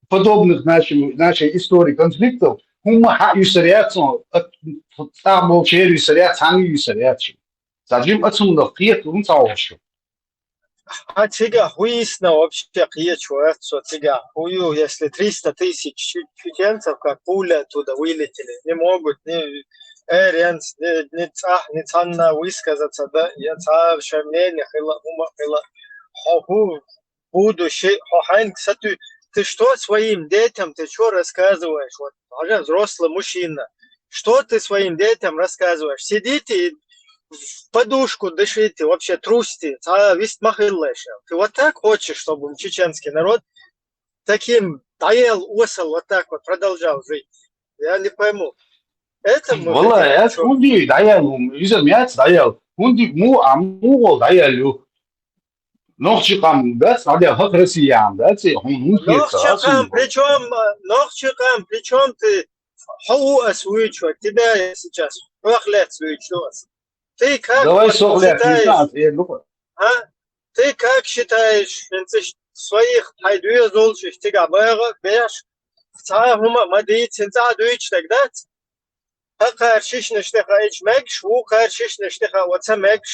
подобных нашей, нашей истории конфликтов, хӀумма хьан юьсур яц хьуна, а, цхьа болчеран юьсур яц, цхьанна юьсур яц шу. Цхьа жима а цунах кхета хӀума ца хьожуш шу. А цигахь хӀун йисна вообще кхечо аьлла со цигахь? ХӀун ю, если триста тысяч чу-, чеченцев, как пули оттуда вылетели, не могут ни эренц, ни, ни цӀахь, ни цхьанна высказаться, да, я цхьа шайн мнение хила, хӀума хила. Хьо хӀун будущий, хьо хьаьнга сатуьй-, ты что своим детям, ты чё рассказываешь? Вот, хьажа, взрослый мужчина, что ты своим детям рассказываешь? Сидите и в подушку дышите, вообще трусьте, цхьа вист ма хилла ша. Ты вот так хочешь, чтобы чеченский народ таким дӀаяьлла осал вот так вот продолжал жить? Я не пойму. Это мы Валлай, хотим, ас хӀунда дӀаяьлла, иза меца дӀаяьлла. ХӀунда му, а мугӀал дӀаяьлла ю? Нохчий къам дац, хьан де хӀокху Россияхь дац, хьуна хӀун хета? Нохчий къам, причём, э, нохчий къам, причём ты, хьо ву ас вуьйчу, тебя я сейчас, хьох лаьцна вуьйчу ас. Ты как Давай вот сох лаьцна, считаешь? А? Ты как считаешь, хӀинца своих хьайн доьзалш цигахь баха беш, цхьа хӀума ма дийца, хӀинца а дуьйцу стаг дац? Хьан кхара шишнаш тӀе хаийча мегаш, вукхара шишнаш тӀе хаа ца мегаш,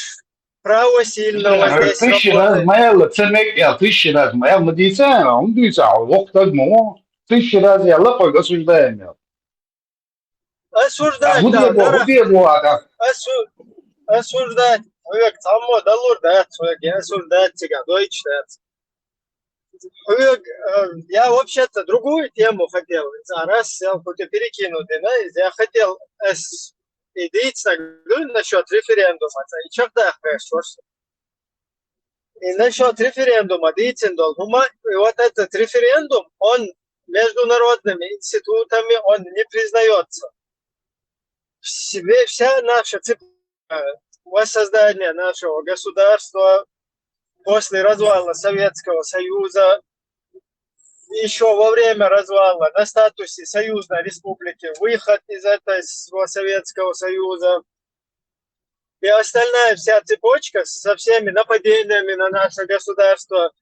право сильного здесь Тысяча раз работает. Мел ца мег, я тысяча раз мел ма дийца, хӀун дуьйца, вокху стаг ма ву. Тысяча раз я лакхойга осуждаем я. Осуждать, хӀун да, дебо, дара. ХӀун дебо, а, осу-, осуждать, хьоьга цхьаммо далур дац, хьоьга осуждать цига дойчу дац. Хьоьга, э, я вообще-то другую тему хотел. А раз я хоть и перекинуть, да, я хотел, э, с-, и дийца, говорю, насчёт референдума, это и чё да, хорошо, что. И насчёт референдума, дийцина долу хӀума, и вот этот референдум, он международными институтами, он не признаётся. Вс-, ве-, вся наша цепочка воссоздания нашего государства после развала Советского Союза, ещё во время развала, на статусе союзной республики, выход из этого Советского Союза, и остальная вся цепочка со всеми нападениями на наше государство,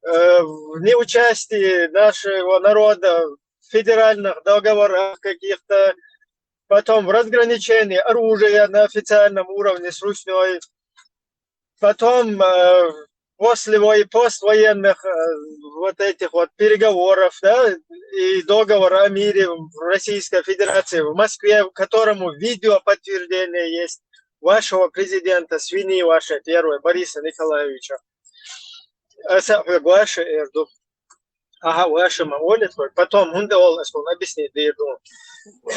э, в неучастии нашего народа в федеральных договорах каких-то, потом в разграничении оружия на официальном уровне с Руснёй, потом, э, после вой-, поствоенных э, вот этих вот переговоров, да, и договора о мире в Российской Федерации, в Москве, которому видео подтверждение есть вашего президента, свиньи вашей первой, Бориса Николаевича. Э, са-, э, Гуаша Эрду. Ага, Гуаша Маолит, вот. Потом, он да, он, он объяснит, да, Эрду.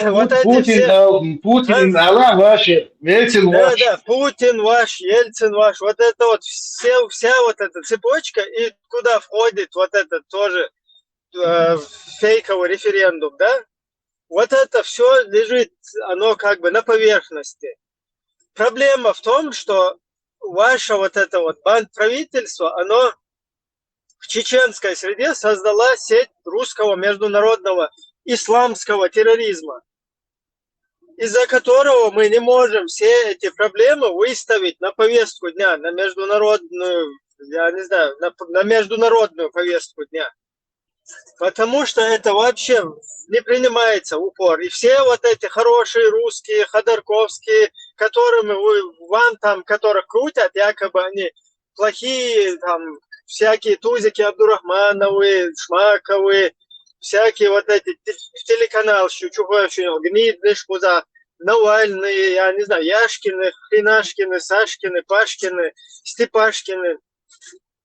Вот эти Путин, все... э, Путин, Аллах ваш, Ельцин Да, ваш. Да, Путин ваш, Ельцин ваш, вот это вот все, вся вот эта цепочка, и куда входит вот этот тоже э, фейковый референдум, да? Вот это все лежит, оно как бы на поверхности. Проблема в том, что ваше вот это вот бандправительство, оно в чеченской среде создала сеть русского международного исламского терроризма, из-за которого мы не можем все эти проблемы выставить на повестку дня, на международную, я не знаю, на, на международную повестку дня. Потому что это вообще не принимается в упор. И все вот эти хорошие русские, ходорковские, которыми вы, вам там, которых крутят, якобы они плохие, там, всякие Тузики Абдурахмановы, Шмаковы, всякие вот эти те- телеканал, Чухоевщина, Гнидныш, Куза, Навальные, я не знаю, Яшкины, Хренашкины, Сашкины, Пашкины, Степашкины.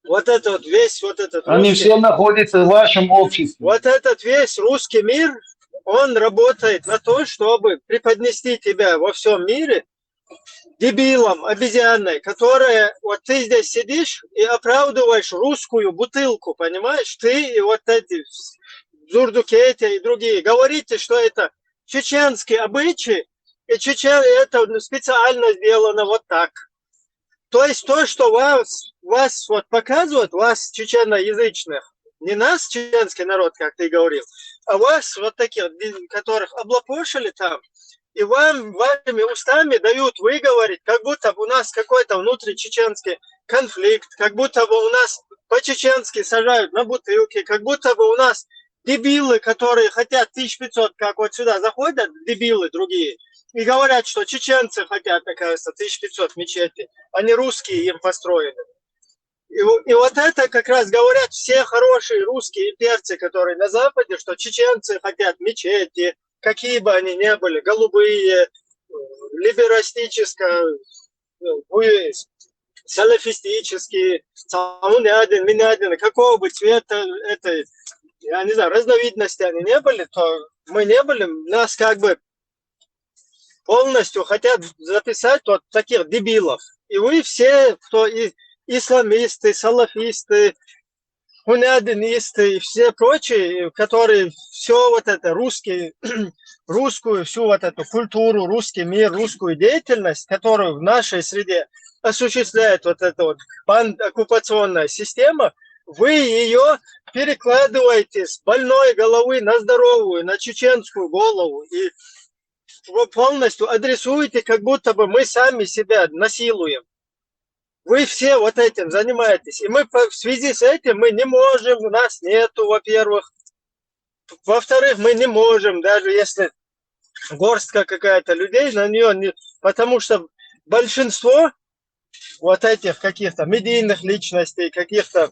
Вот это вот весь, вот этот Они русский- все находятся в вашем обществе. Вот этот весь русский мир, он работает на то, чтобы преподнести тебя во всем мире дебилом, обезьяной, которая, вот ты здесь сидишь и оправдываешь русскую бутылку, понимаешь? Ты и вот эти Дзурдукетия и другие. Говорите, что это чеченские обычаи, и чечен... это специально сделано вот так. То есть то, что вас, вас вот показывают, вас, чеченоязычных, не нас, чеченский народ, как ты говорил, а вас, вот таких, которых облапошили там, и вам вашими устами дают выговорить, как будто бы у нас какой-то внутричеченский конфликт, как будто бы у нас по-чеченски сажают на бутылки, как будто бы у нас дебилы, которые хотят тысяча пятьсот, как вот сюда заходят, дебилы другие, и говорят, что чеченцы хотят, оказывается, тысяча пятьсот мечетей, а не русские им построены. И, и вот это как раз говорят все хорошие русские имперцы, которые на Западе, что чеченцы хотят мечети, какие бы они ни были, голубые, либерастические, салафистические, цаунядин, минядин, какого бы цвета это, я не знаю, разновидности они не были, то мы не были, нас как бы полностью хотят записать вот таких дебилов. И вы все, кто и исламисты, салафисты, хунядинисты и все прочие, которые все вот это русские, русскую всю вот эту культуру, русский мир, русскую деятельность, которую в нашей среде осуществляет вот эта вот банд... оккупационная система, вы ее перекладываете с больной головы на здоровую, на чеченскую голову. И полностью адресуете, как будто бы мы сами себя насилуем. Вы все вот этим занимаетесь. И мы в связи с этим мы не можем, у нас нету, во-первых. Во-вторых, мы не можем, даже если горстка какая-то людей, на нее не... Потому что большинство вот этих каких-то медийных личностей, каких-то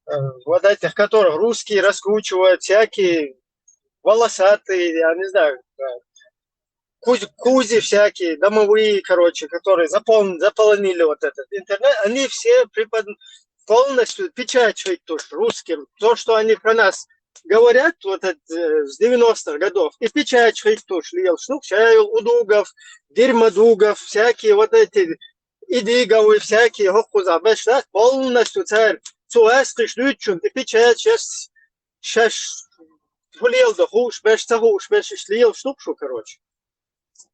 э, вот этих, которых русские раскручивают, всякие волосатые, я не знаю, э, кузи всякие, домовые, короче, которые запол... заполонили вот этот интернет, они все препод... полностью печать шейк туш русским. То, что они про нас говорят вот это, э, с девяностых годов, и печать шейк туш лил шнук, чаял удугов, дерьмодугов, всякие вот эти идиговые, всякие хохкуза беш, да, полностью царь цуэс кыш лючун, и печать сейчас, сейчас хулил да хуш беш, ца хуш беш, лил штук шу, короче.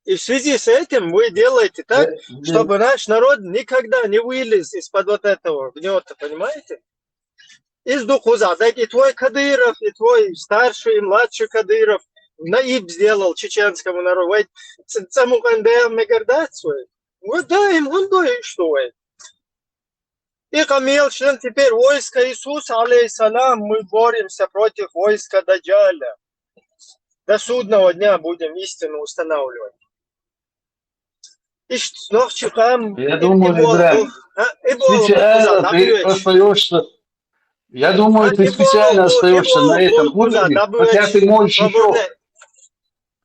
И в связи с этим вы делаете так, чтобы наш народ никогда не вылез из-под вот этого гнета, понимаете? Из духуза, так и твой Кадыров, и твой старший, и младший Кадыров наиб сделал чеченскому народу. Вай цамукандея мегардацию. Вот да, им он да и что вай. И камел член теперь войска Иисуса, алейхиссалам, мы боремся против войска Даджаля. До судного дня будем истину устанавливать. Иштта нохчи къам Я думаю, Ибрагим, специально ты остаешься, я думаю, ты специально остаешься на этом уровне, хотя ты можешь еще,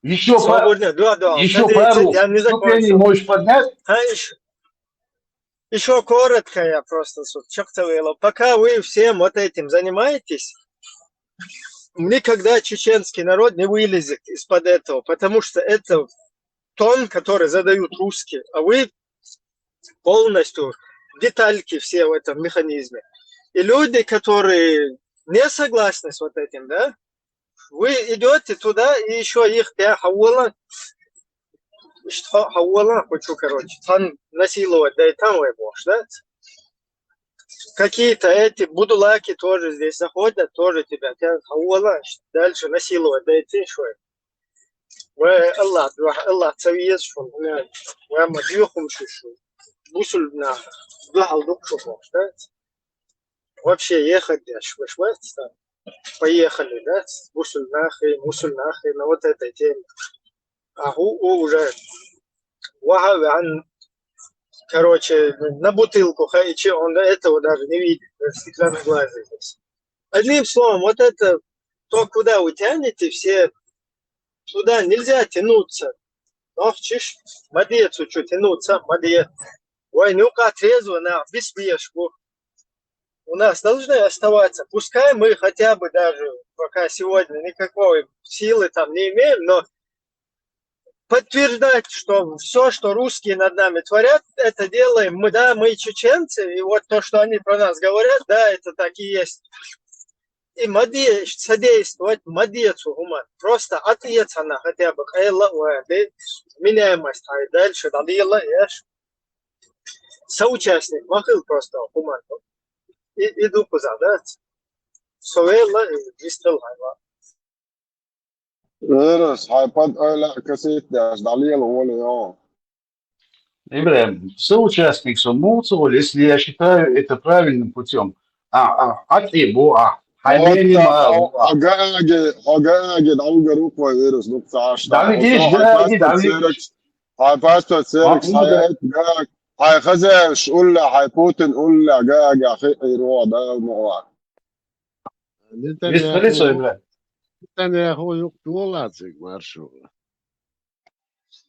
еще, еще пару ступеней можешь поднять. Еще коротко я просто су чакх ца велла. Пока вы всем вот этим занимаетесь, никогда чеченский народ не вылезет из-под этого, потому что это тон, который задают русские, а вы полностью детальки все в этом механизме. И люди, которые не согласны с вот этим, да, вы идете туда и еще их пя хавала, что хавала хочу, короче, там насиловать, да и там вы можешь, да? Какие-то эти будулаки тоже здесь заходят, тоже тебя пя хавала дальше насиловать, да и ты что? Ва Аллах, ва Аллах, ца везаш хьуна, ва ма дюхум шу шу. Бусулба нах, дуьхьал дукха шу бохуш, да? Вообще ехать деш, ваш вац, да? Поехали, да? Бусулба нахи, мусулба нахи, на вот этой теме. А ху, у, уже, ваха, ван, короче, на бутылку хайчи, он до этого даже не видит, да, стеклянные глаза здесь. Одним словом, вот это то, куда вы тянете все, туда нельзя тянуться. Нохчиш, ма де цу чу тянуться, ма де. Вай, ну-ка, трезво на, без бешку. У нас должны оставаться, пускай мы хотя бы даже пока сегодня никакой силы там не имеем, но подтверждать, что все, что русские над нами творят, это делаем мы, да, мы чеченцы, и вот то, что они про нас говорят, да, это так и есть. И ма де содействовать, ма де цу хӀуман. Просто отъец она хотя бы, къайла ва де, меняемость хай дальше, да, дела, еш. Соучастник ма хила просто хӀуман. И, и ду куза, да? Со велла, и дистал хайла. Эрас, хьай пад ойла касетдеш, дӀалела вола йо. Ибрагим, соучастник со муца вола, если я считаю это правильным путем. А, а, а ты бу, а, хьай мени ма, а. Хьо гааге, хьо гааге, дӀавугар ву кхой вирус, ну, цаш. Давидиш, гааге, давидиш. Хьай паспорт церекс, хьай эт гааг, хьай хазеш улла, хьай Путин улла, гааге, хи, и ро, да, мо. Нетаньяху юкъ долациг маршо.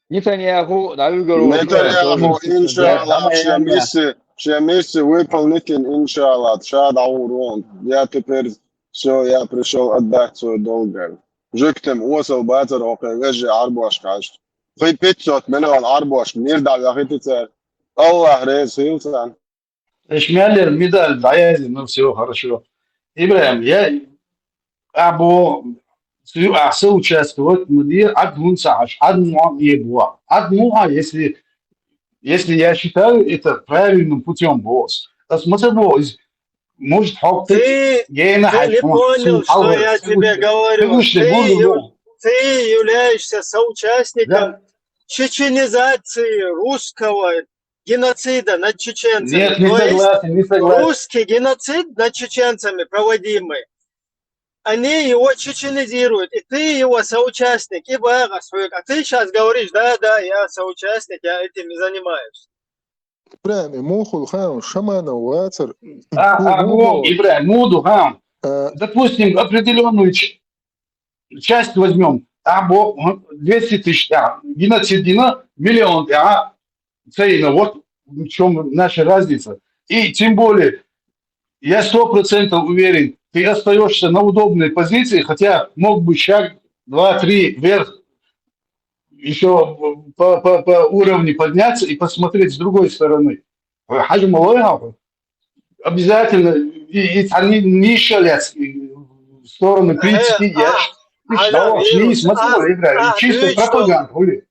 Нетаньяху дӀавигаро. Нетаньяху, иншалла, шен мисси, шен мисси выполнитин, иншалла, ша дӀавур вон. Я теперь всё, я пришёл отдать свой долг. Жуьгтим осал бацар хӀокхе вежжи Ӏарбош хьаьжча. Хи пятьсот миллион Ӏарбош мир дӀавяхита цара. Аллах реза хила царна. Эш мел яр медаль дӀаяздина, ну, всё хорошо. Ибрагим, я, ахь боху, ахь соучаствовать ма де, Ӏад хӀунда ца Ӏаш, Ӏад муха а боху. Ӏад муха, если, если я считаю это правильным путём, босс. Ас ма ца боху, из, может, хьо ты, гена ты не понял, что я тебе говорю. Ты, ты являешься соучастником чеченизации русского геноцида над чеченцами. Нет, не согласен, не согласен. Русский геноцид над чеченцами проводимый. Они его чеченизируют, и ты его соучастник, и багас хуьга. А ты сейчас говоришь, да, да, я соучастник, я этим и занимаюсь. Прям и мухул хаун шаманов вацар. А, а, Ибрагим, муду хаун. Допустим, определенную часть возьмем, а, двести тысяч, а, геноцид дина, миллион, а, цейна, вот в чем наша разница. И тем более, я сто процентов уверен, ты остаешься на удобной позиции, хотя мог бы шаг, два, три вверх, еще по, по, по уровню подняться и посмотреть с другой стороны. Хьажа ма лой хьо. Обязательно и, и цхьа ни-, ниша лец, и в сторону критики, я, чисто пропаганда, хули.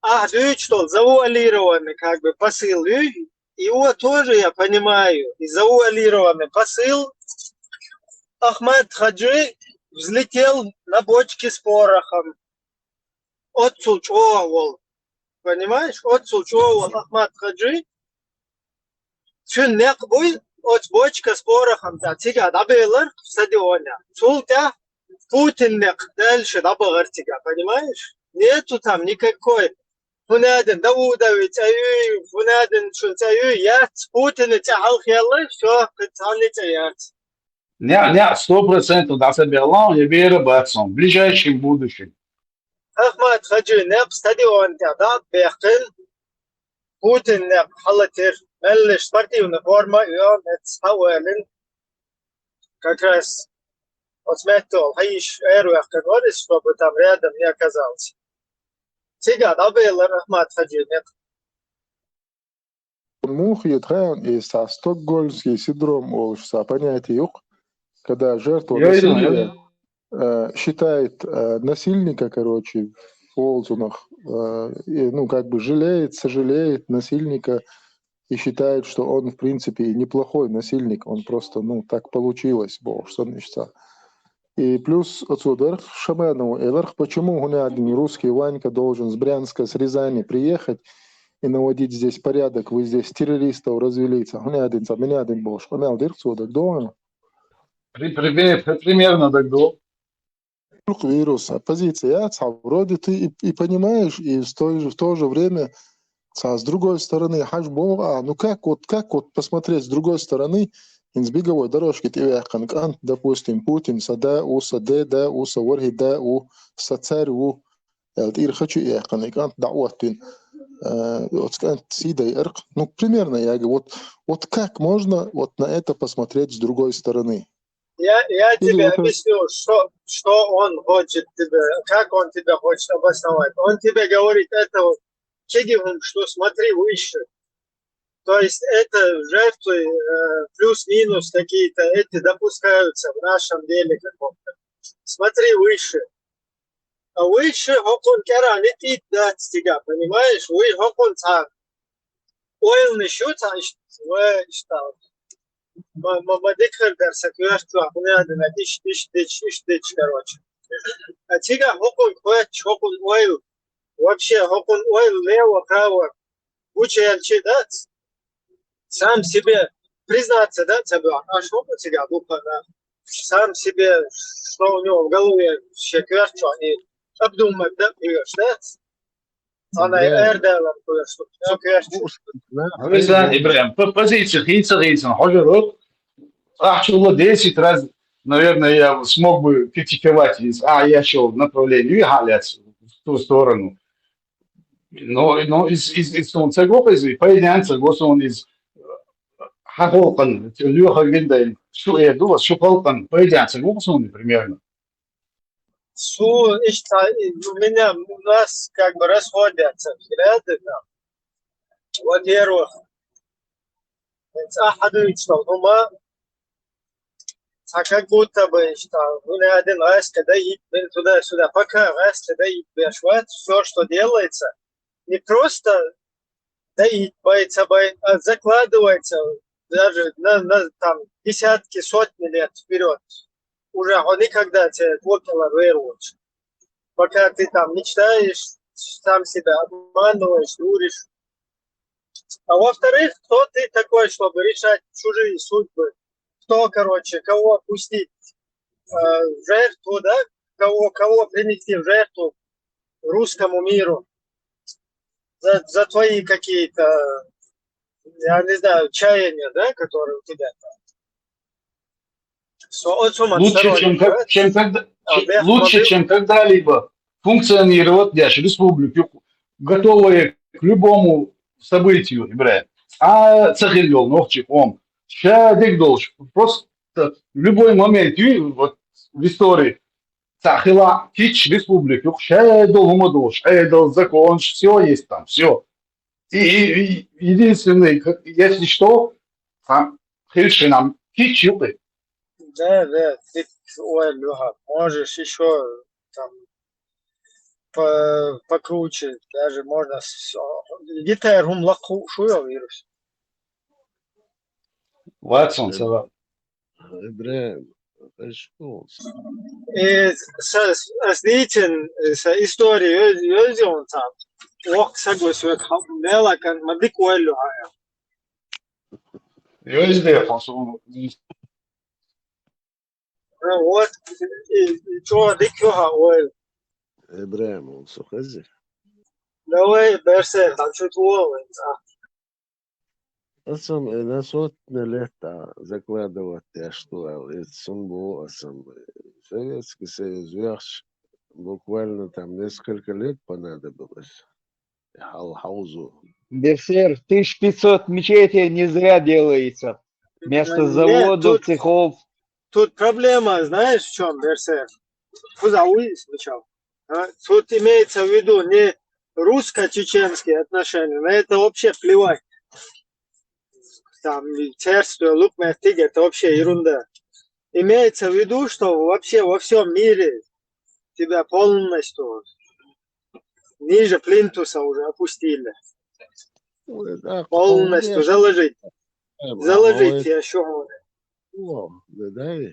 Ахь дуьйцуш долу завуалированный, как бы, посыл, и его тоже я понимаю, и завуалированный посыл. Ахмат Хаджи взлетел на бочке с порохом. Оццул чӀогӀа волу. Понимаешь? Оццул чӀогӀа волу Ахмат Хаджи. Цуьнан некъ буй, оцу бочка с порохом тӀехь цигахь дӀабелар стадионехь. Цул тӀаьхьа Путин некъ дальше дӀабахара цигахь, понимаешь? Нету там никакой хӀунадан Давудови цӀа ю, хӀунадан шун цӀа ю, яц Путина цӀа хьалхъяла, всё, кхы цхьанне цӀа яц. Не, не, сто процентов да сабеллан, я вера бацон, в ближайшем будущем. Ахмат Хаджи некъ стадион тӀа дӀа бехкин, Путин некъ хьалатир, меллиш спортивный форма, ё, мец хьавалин. Как раз вот меттол, хьайиш, эрвехкин варис, чтобы там рядом не оказался. Цига дӀабелар Ахмат Хаджи некъ. Муха ю тхан и са стокгольмский синдром олуш са понятие юкъ, когда жертва Йой, насилия йой. э, считает э, насильника, короче, ползунах, э, и, ну, как бы жалеет, сожалеет насильника и считает, что он, в принципе, и неплохой насильник, он просто, ну, так получилось, бо, что он ещё. И плюс отсюда Шаманову, и почему Гунядин русский Ванька должен с Брянска, с Рязани приехать и наводить здесь порядок, вы здесь террористов развели, ца Гунядин, ца Минядин болш, Гунядин Дирк, отсюда, дома. При- при- при- Примерно так дол. Вдруг вирус, а позиция, ца, вроде ты и, и понимаешь, и в то, же- в то же время, ца, с другой стороны, хаш бо, а, ну как вот, как вот посмотреть с другой стороны, из беговой дорожки ты вяхкан, кан, допустим, Путин, са да, у, са де, да, у, са вархи, да, у, са царь, у, э, вот ир хочу и кан, и кан, да, вот ты, э, вот кан, сидай, эрк. Ну, примерно, я говорю, вот, вот как можно вот на это посмотреть с другой стороны? Я, я Или тебе вот он- объясню, что, что он хочет тебе, как он тебя хочет обосновать. Он тебе говорит, это вот чегивум, что смотри выше. То есть это жертвы э, плюс-минус какие-то, эти допускаются в нашем деле каком-то. Смотри выше. А выше хокун керани тит дац тига, понимаешь? Вы хокун ца ойлны шу ца иш- вы что? Ма ма ма дикхер дер са квешт ва хуня дина иш иш дич иш дич, короче. А тига хокун квеч, хокун ойл. Вообще хокун ойл лево, право. Учи элчи дац. Сам себе признаться, да, тебе, а что у тебя глупо, да? Сам себе, что у него в голове, все квешт, и обдумать, да, дац. Ана Да. эрдалар квешт, все квешт. Гьавезан, Ибрагьим, по позиции хийца хийцан хьожару. Ахчула десять раз, наверное, я смог бы критиковать из, а, я шел направление, и халяц в ту сторону. Но, но из, из, из тун цагок из, поедянца госун из хахолкан, лёха гиндай, шу эду, шу халкан, поедянца госун примерно. Су, ишта, у меня, у нас как бы расходятся взгляды, да. Во-первых, цӀа хьадуьйцу хӀума, цхьа как будто бы, ишта, хӀуна один гӀаьска даит, бен туда-сюда, пока гӀаьска даит беш вац, все, что делается, не просто даит, бай, ца бай, а закладывается даже на, на там, десятки, сотни лет вперед. Уже он никогда тебе копила вернуть. Пока ты там мечтаешь, сам себя обманываешь, дуришь. А во-вторых, кто ты такой, чтобы решать чужие судьбы? Кто, короче, кого пустить э, в жертву, да? Кого, кого принести в жертву русскому миру за, за твои какие-то, я не знаю, чаяния, да, которые у тебя там. Со отцом Лучше, чем, как, чем, когда, лучше, чем когда-либо функционировать дальше республики, готовые к любому событию, Ибрагьим. А цахил йол нохчи хом. Ща дик долш. Просто в любой момент, и вот в истории цахила кич республики, ща дол хумадош, э, дол закон, все есть там, все. И, и, и единственный, как- если что, там хильши нам кич юкы. Да, да, ты, ой, Лёха, можешь еще там по, покруче, даже можно с- гитар хум лакху шуя вирус. Ватсон, сава. Ибрагьим, хорошо. И со, с- с- дитин, э, со история, ё- ёзион там. Ох, согласен, мела, как мадик уэлю хая. Ёзде, фасу. Ну вот, и, и чё, дик ё ха уэль. Ибрагьим, он сухази. Давай, Берсер, там что-то. Аса, э, на сотни лет, а, закладывать, я что, а, это сам был, а, сам, э, Советский Союз, вяхш, буквально там несколько лет понадобилось. Хал хаузу. Берсер, тысяча пятьсот мечетей не зря делается. Вместо Нет, заводов, тут, цехов. Тут проблема, знаешь, в чем, Берсер? Кузауи сначала. А? Тут имеется в виду не русско-чеченские отношения, на это вообще плевать. Там царство, лукмертиг, это вообще ерунда. Имеется в виду, что вообще во всем мире тебя полностью ниже плинтуса уже опустили. Ой, да, Полностью вполне. Заложить. Э, Заложить, мало я что говорю. О, да, да, и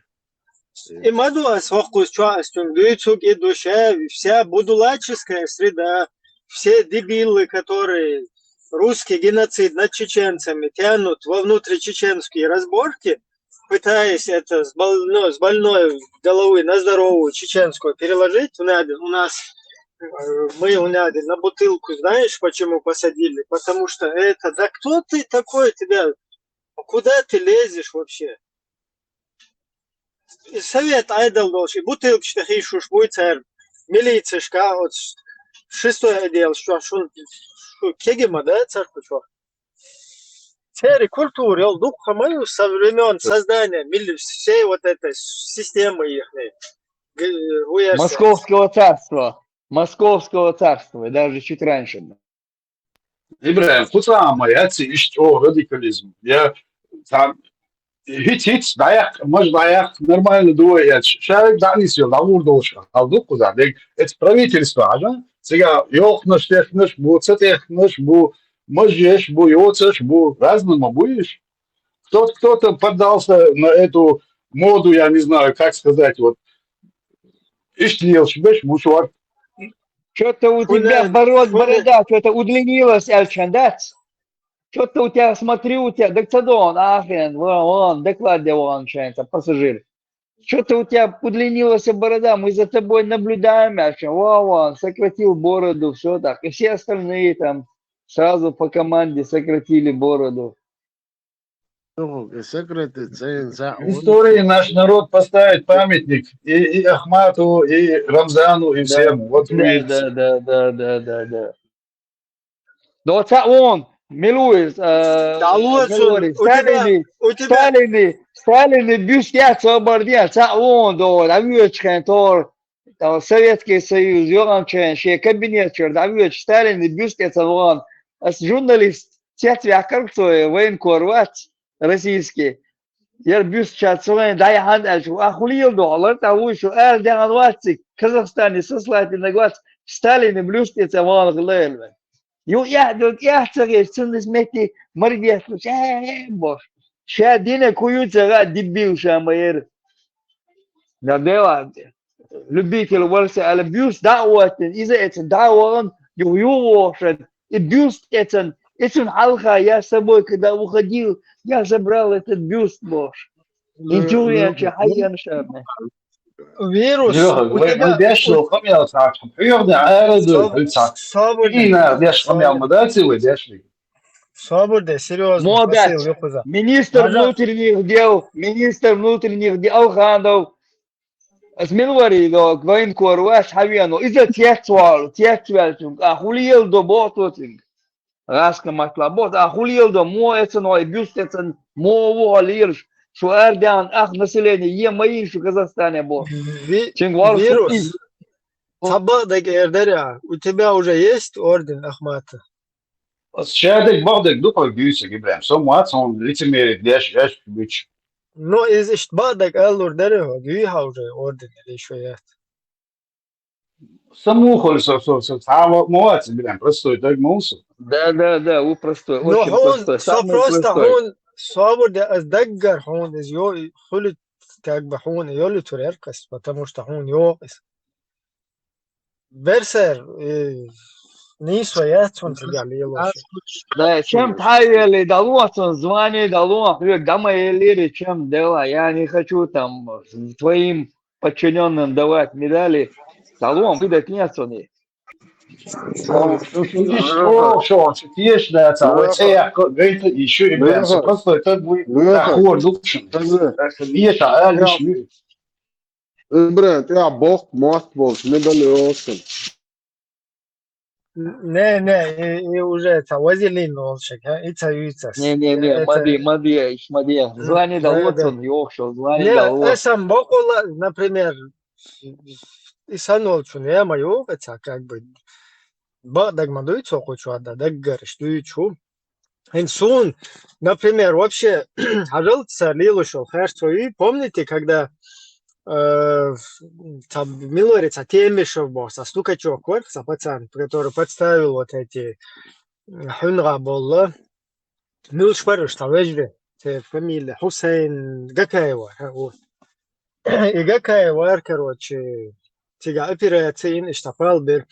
И мадуас вакус чуас тюнгдуй цуг и душе, вся будулаческая среда, все дебилы, которые русский геноцид над чеченцами тянут во внутричеченские разборки, пытаясь это с, бол- ну, с больной головы на здоровую чеченскую переложить, у нас, у нас э, мы у нас на бутылку, знаешь, почему посадили? Потому что это, да кто ты такой, тебя, куда ты лезешь вообще? И совет айдал долши, бутылка что хишу шпуйцер, милиция шка, вот шестой отдел, что, что, что, кегема, да, церковь, что? Цери культура, дух хамаю со времен создания мили-, всей вот этой системы ихней. Г- уверся. Московского царства. Московского царства, и даже чуть раньше. Ибрагьим, хъуцаама яц ишта о радикализм. Я там хиц-хиц дӀаяккха, маж дӀаяккха, нормально дуй яц. Шарик дӀанисвел, дӀагӀур долуш хьал ду кхузахь. Дег, эца правительство хьажа, цига йоккханаш, технаш бу, ца технаш бу, мажеш бу, йоцаш бу, разный ма бу иш. Кто-то, кто-то поддался на эту моду, я не знаю, как сказать, вот, иштта лелаш беш бу шуьга. Что-то у тебя Хуьлен, бород-, хуьлен. Борода что-то удлинилась, Эльчан, да? Что-то у тебя, смотри, у тебя, так цадон, ахен, вон, вон, докладе вон, шайца, пассажир. Что-то у тебя удлинилась борода, мы за тобой наблюдаем, Эльчан. Вон, вон, сократил бороду, все так. И все остальные там сразу по команде сократили бороду. Ну, и сократить, цен, за, он Истории наш народ поставит памятник и, и Ахмату, и Рамзану, и Да, всем. Вот да, увидите. Да, да, да, да, да, да. Да, вот он, милуй, э, Да, вот он, говорит, у тебя, Сталины, у тебя Сталины, Сталины бюст я свободен, ца он, да, вот, а вы очень тор, там, Советский Союз, Йоганчен, шей кабинет, чёрт, а вы очень Сталины бюст я свободен. А с- журналист, цец вяхкар цо, военкор вац, российский. Яр бюст ча цо вайн, дай хан, а шу, а хулил до, алар, та вы шу, эр дян вацик, Казахстане сослать на глаз, Сталины бюст я свободен, глэльвен. Ю, я, ю, я, цо геш, цун дис мети, мордец, э, э, бош. Ша дина кую цага дебил ша майер. Да, да, любитель варса, ала бюст, да, вот, иза это, да, он, ю, ю, вошен. И бюст это, это он алха, я с собой, когда уходил, я забрал этот бюст, бош. И Ну, чё я ну, че, ну, хаян шарне. Вирус, Юха, у вай, тебя, вай беш у ло, къамел цхьаъ, хьоьгӀна, арадур, Саб-, хьуьца. Сабур де. Ина, беш къамел Сабур. Ма дац, вай беш ли. Сабур де, серьёзно, Мо посыл дац. Юхуза. Министр Мажа- внутренних дел, министр внутренних дел Алханов. Ас милвари до, военкор ваш, хавиано. Иза тец вал, тец вал, а хулиел до бототинг. Раска матла бот, а хулиел до, мо эцен, ой, бюст эцен, мо во лирш, шу эрдян, ах, население, е мои шу Казахстане бот. Ви-, Чингвал вирус. Шуи. Сабадак эрдеря, у тебя уже есть орден Ахмата? Ас шадак багдак дукха гуйса, Ибрагьим. Со мац, он лицемерит, деш, деш, бич. Ну, из ишт багдак аллур дере, гуй ха уже орден или ещё я. Саму хол со, со, со, сама муац, Ибрагьим, простой, так муса. Да, да, да, вы простой, Ну, очень хун, простой, со самый просто простой. Хун, собур де аз даггар хун, из ё, хули, как бы хун, ё ли туреркас, потому что хун ё из. Берсер, э, нисва яц хун цигали елош. Да, чем тайвели, да луатсон звание, да луат, гамма елири, чем дела. Я не хочу там твоим подчинённым давать медали. Да луам, выдать нет, они. Ага. Ага. Ага. Леха. Леха. Леха. Леха. Ибрагим, тӀехь боккха мотт болчу медаль йолуш. Не, не, и, и уже ца вазелин волчу, а, и ца юьйцас. Не, не, не, э, ма де, ма де, ма де. М, звание да, дало да. Цунна, йохуш, звание не, дало. Эсам боккъала, например, и сан волчун я ма йогӀу, ца как бы, бакъ даг ма дуй цо кху чохь, да, даггараш дуьйцу. ХӀинца суна, например, вообще, хьажал ца лелош йолу харцо ю, помните, когда, э, ца милори ца Темишев боху, ца Стукачок вара, ца пацан, который подставил вот эти, м, хьуьнга болла. Муьлш бара уьш ца вежарий, те фамилия Хьусайн Гакаева, хӀа, вот. И Гакаева, короче, цига операция йина, иштта пал бира.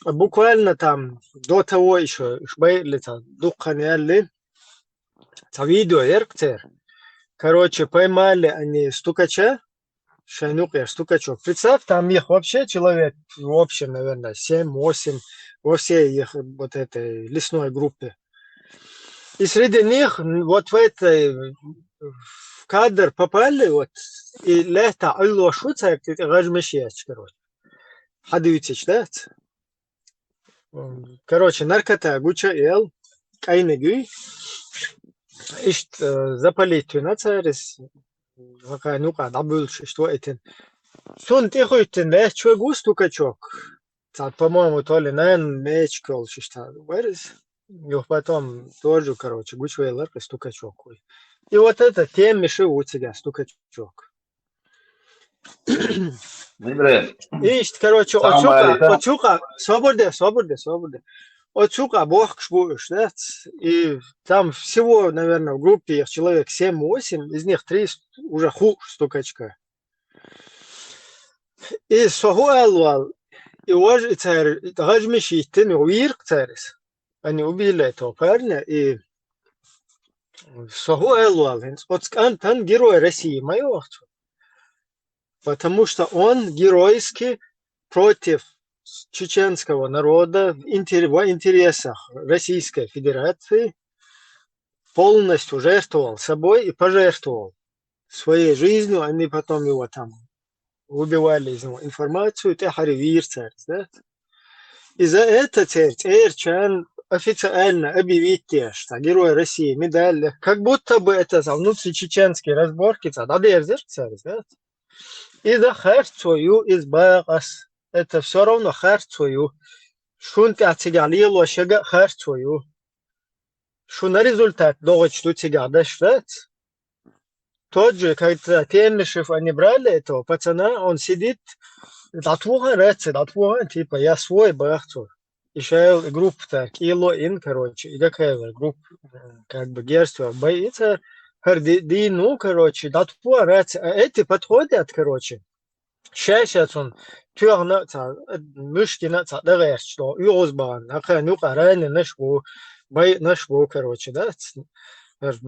Буквально там до того ещё, уьш байъалли ца дуккха хан яьлли, ца видео яра-кх церан. Короче, поймали они стукача, шайн юкъера стукачок. Представь, там их вообще человек, в общем, наверное, семь-восемь во всей их вот этой лесной группе. И среди них, м, вот в этой, в кадр попали, вот, и лаьтта Ӏуьллуш ву цаьрга, тӀе гӀажмаш ечу, короче. Хьан дуьйцуш дац? М, короче, наркота гуча эл, кӀайниг юй. Иштта, э, запалить вина цара иза, хӀокхарна юкъа дӀабуьллуш иштта ваийтина. Цунна тӀехӀуьттина лаьтташ верг ву стукачок. Цхьа, по-моему, то ли найн мечик йолуш иштта вара иза. Юха потом тоже, короче, гучувеллера-кх стукачок вуй. И вот это Темишев ву цигахь стукачок. Мимре. Иштта, короче, оцу юкъа, оцу юкъа, собар де, собар де, собар де. Оцу юкъа бохкуш бу уьш, дац? И там всего, наверное, в группе их человек семь-восемь, из них три с-, уже хууш стукачка. И со хӀун аьлла вала, и важа и цара, и гӀажмаш йиттина, вийра-кх цара иза. Они убили этого парня, и со хӀун аьлла вала, хӀинца оцу кӀантана Герой России ма йоху цо. Потому что он геройски против чеченского народа в интер-, во интересах Российской Федерации полностью жертвовал собой и пожертвовал своей жизнью, они потом его там выбивали из него информацию, тӀаьхьара вийра цара, да? И за это церан цӀерачарна официально объявить деш, цхьа Герой России медаль, как будто бы это за внутричеченские разборки цхьа дӀадерзира цара, да? Иза харцо ю, иза бакъ ас. Это всё равно харцо ю. Шун тӀехь цигахь лелош яга а харцо ю. Шуна результат догӀучу ду цигахь даш дац. Тот же, когда Темишев они брали этого пацана, он сидит, дӀатоха раци, дӀатоха, типа, я свой, бах цо. И шайл группа так, и ло ин, короче, и какая группа, э, как бы герство боится, хар ди-, ди-, ну, короче, дӀатоха раци, а эти подходят, короче, ша-ша цунна тоьхна а ца, муьш дина а ца дагӀерча, оьгӀаз бахана, хӀокхарна юкъа раненаш бу, байъанаш бу, короче, да, ц-, ш-,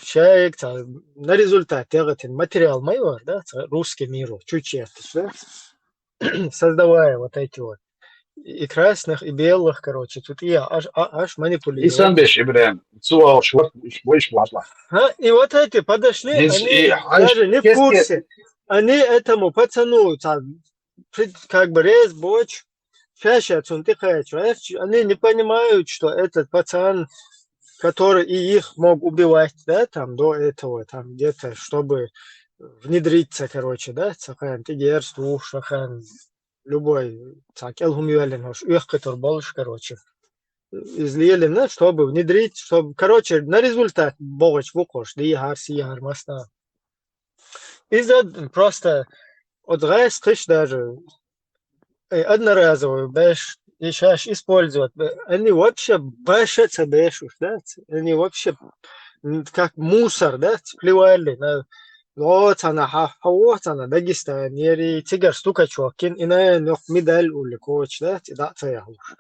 шайга ца, на результат тегӀатин материал ма йора, да, ца, русский миру, чуть черташ, да, создавая вот эти вот и красных, и белых, короче, цу тӀе аш, а, аш манипулировать. Исан беш, Ибрем, цу аш вот, иш, иш, иш, иш. Ха, и вот эти подошли, они даже не в курсе. Они этому пацану, ца, при-, как бы, рез боч, ша-ша цунна тӀекхача, они не понимают, что этот пацан, который и их мог убивать, да, там, до этого, там, где-то, чтобы внедриться, короче, да, цхьа хӀума тӀе герз тухуш, цхьа хӀума любой, цхьа кӀел хӀума йоьллина, хӀорш оьхкхуьйтур болуш, короче. Иза лелина, чтобы внедрить, чтобы, короче, на результат богӀуч бу кхуш, дехьар, сехьар, масна. Иза просто оцу гӀайс кхиш даже, э, одноразовый беш, и шаьш использовать бе-, они вообще баша ца бешуш, да? Они вообще, м, как мусор, да? Плевали на, о, цана хьа-, хьо, цана Дагестан, ери цигара стукачок кин, и на нох медаль улли коч, да? Ци да ца яхлуш.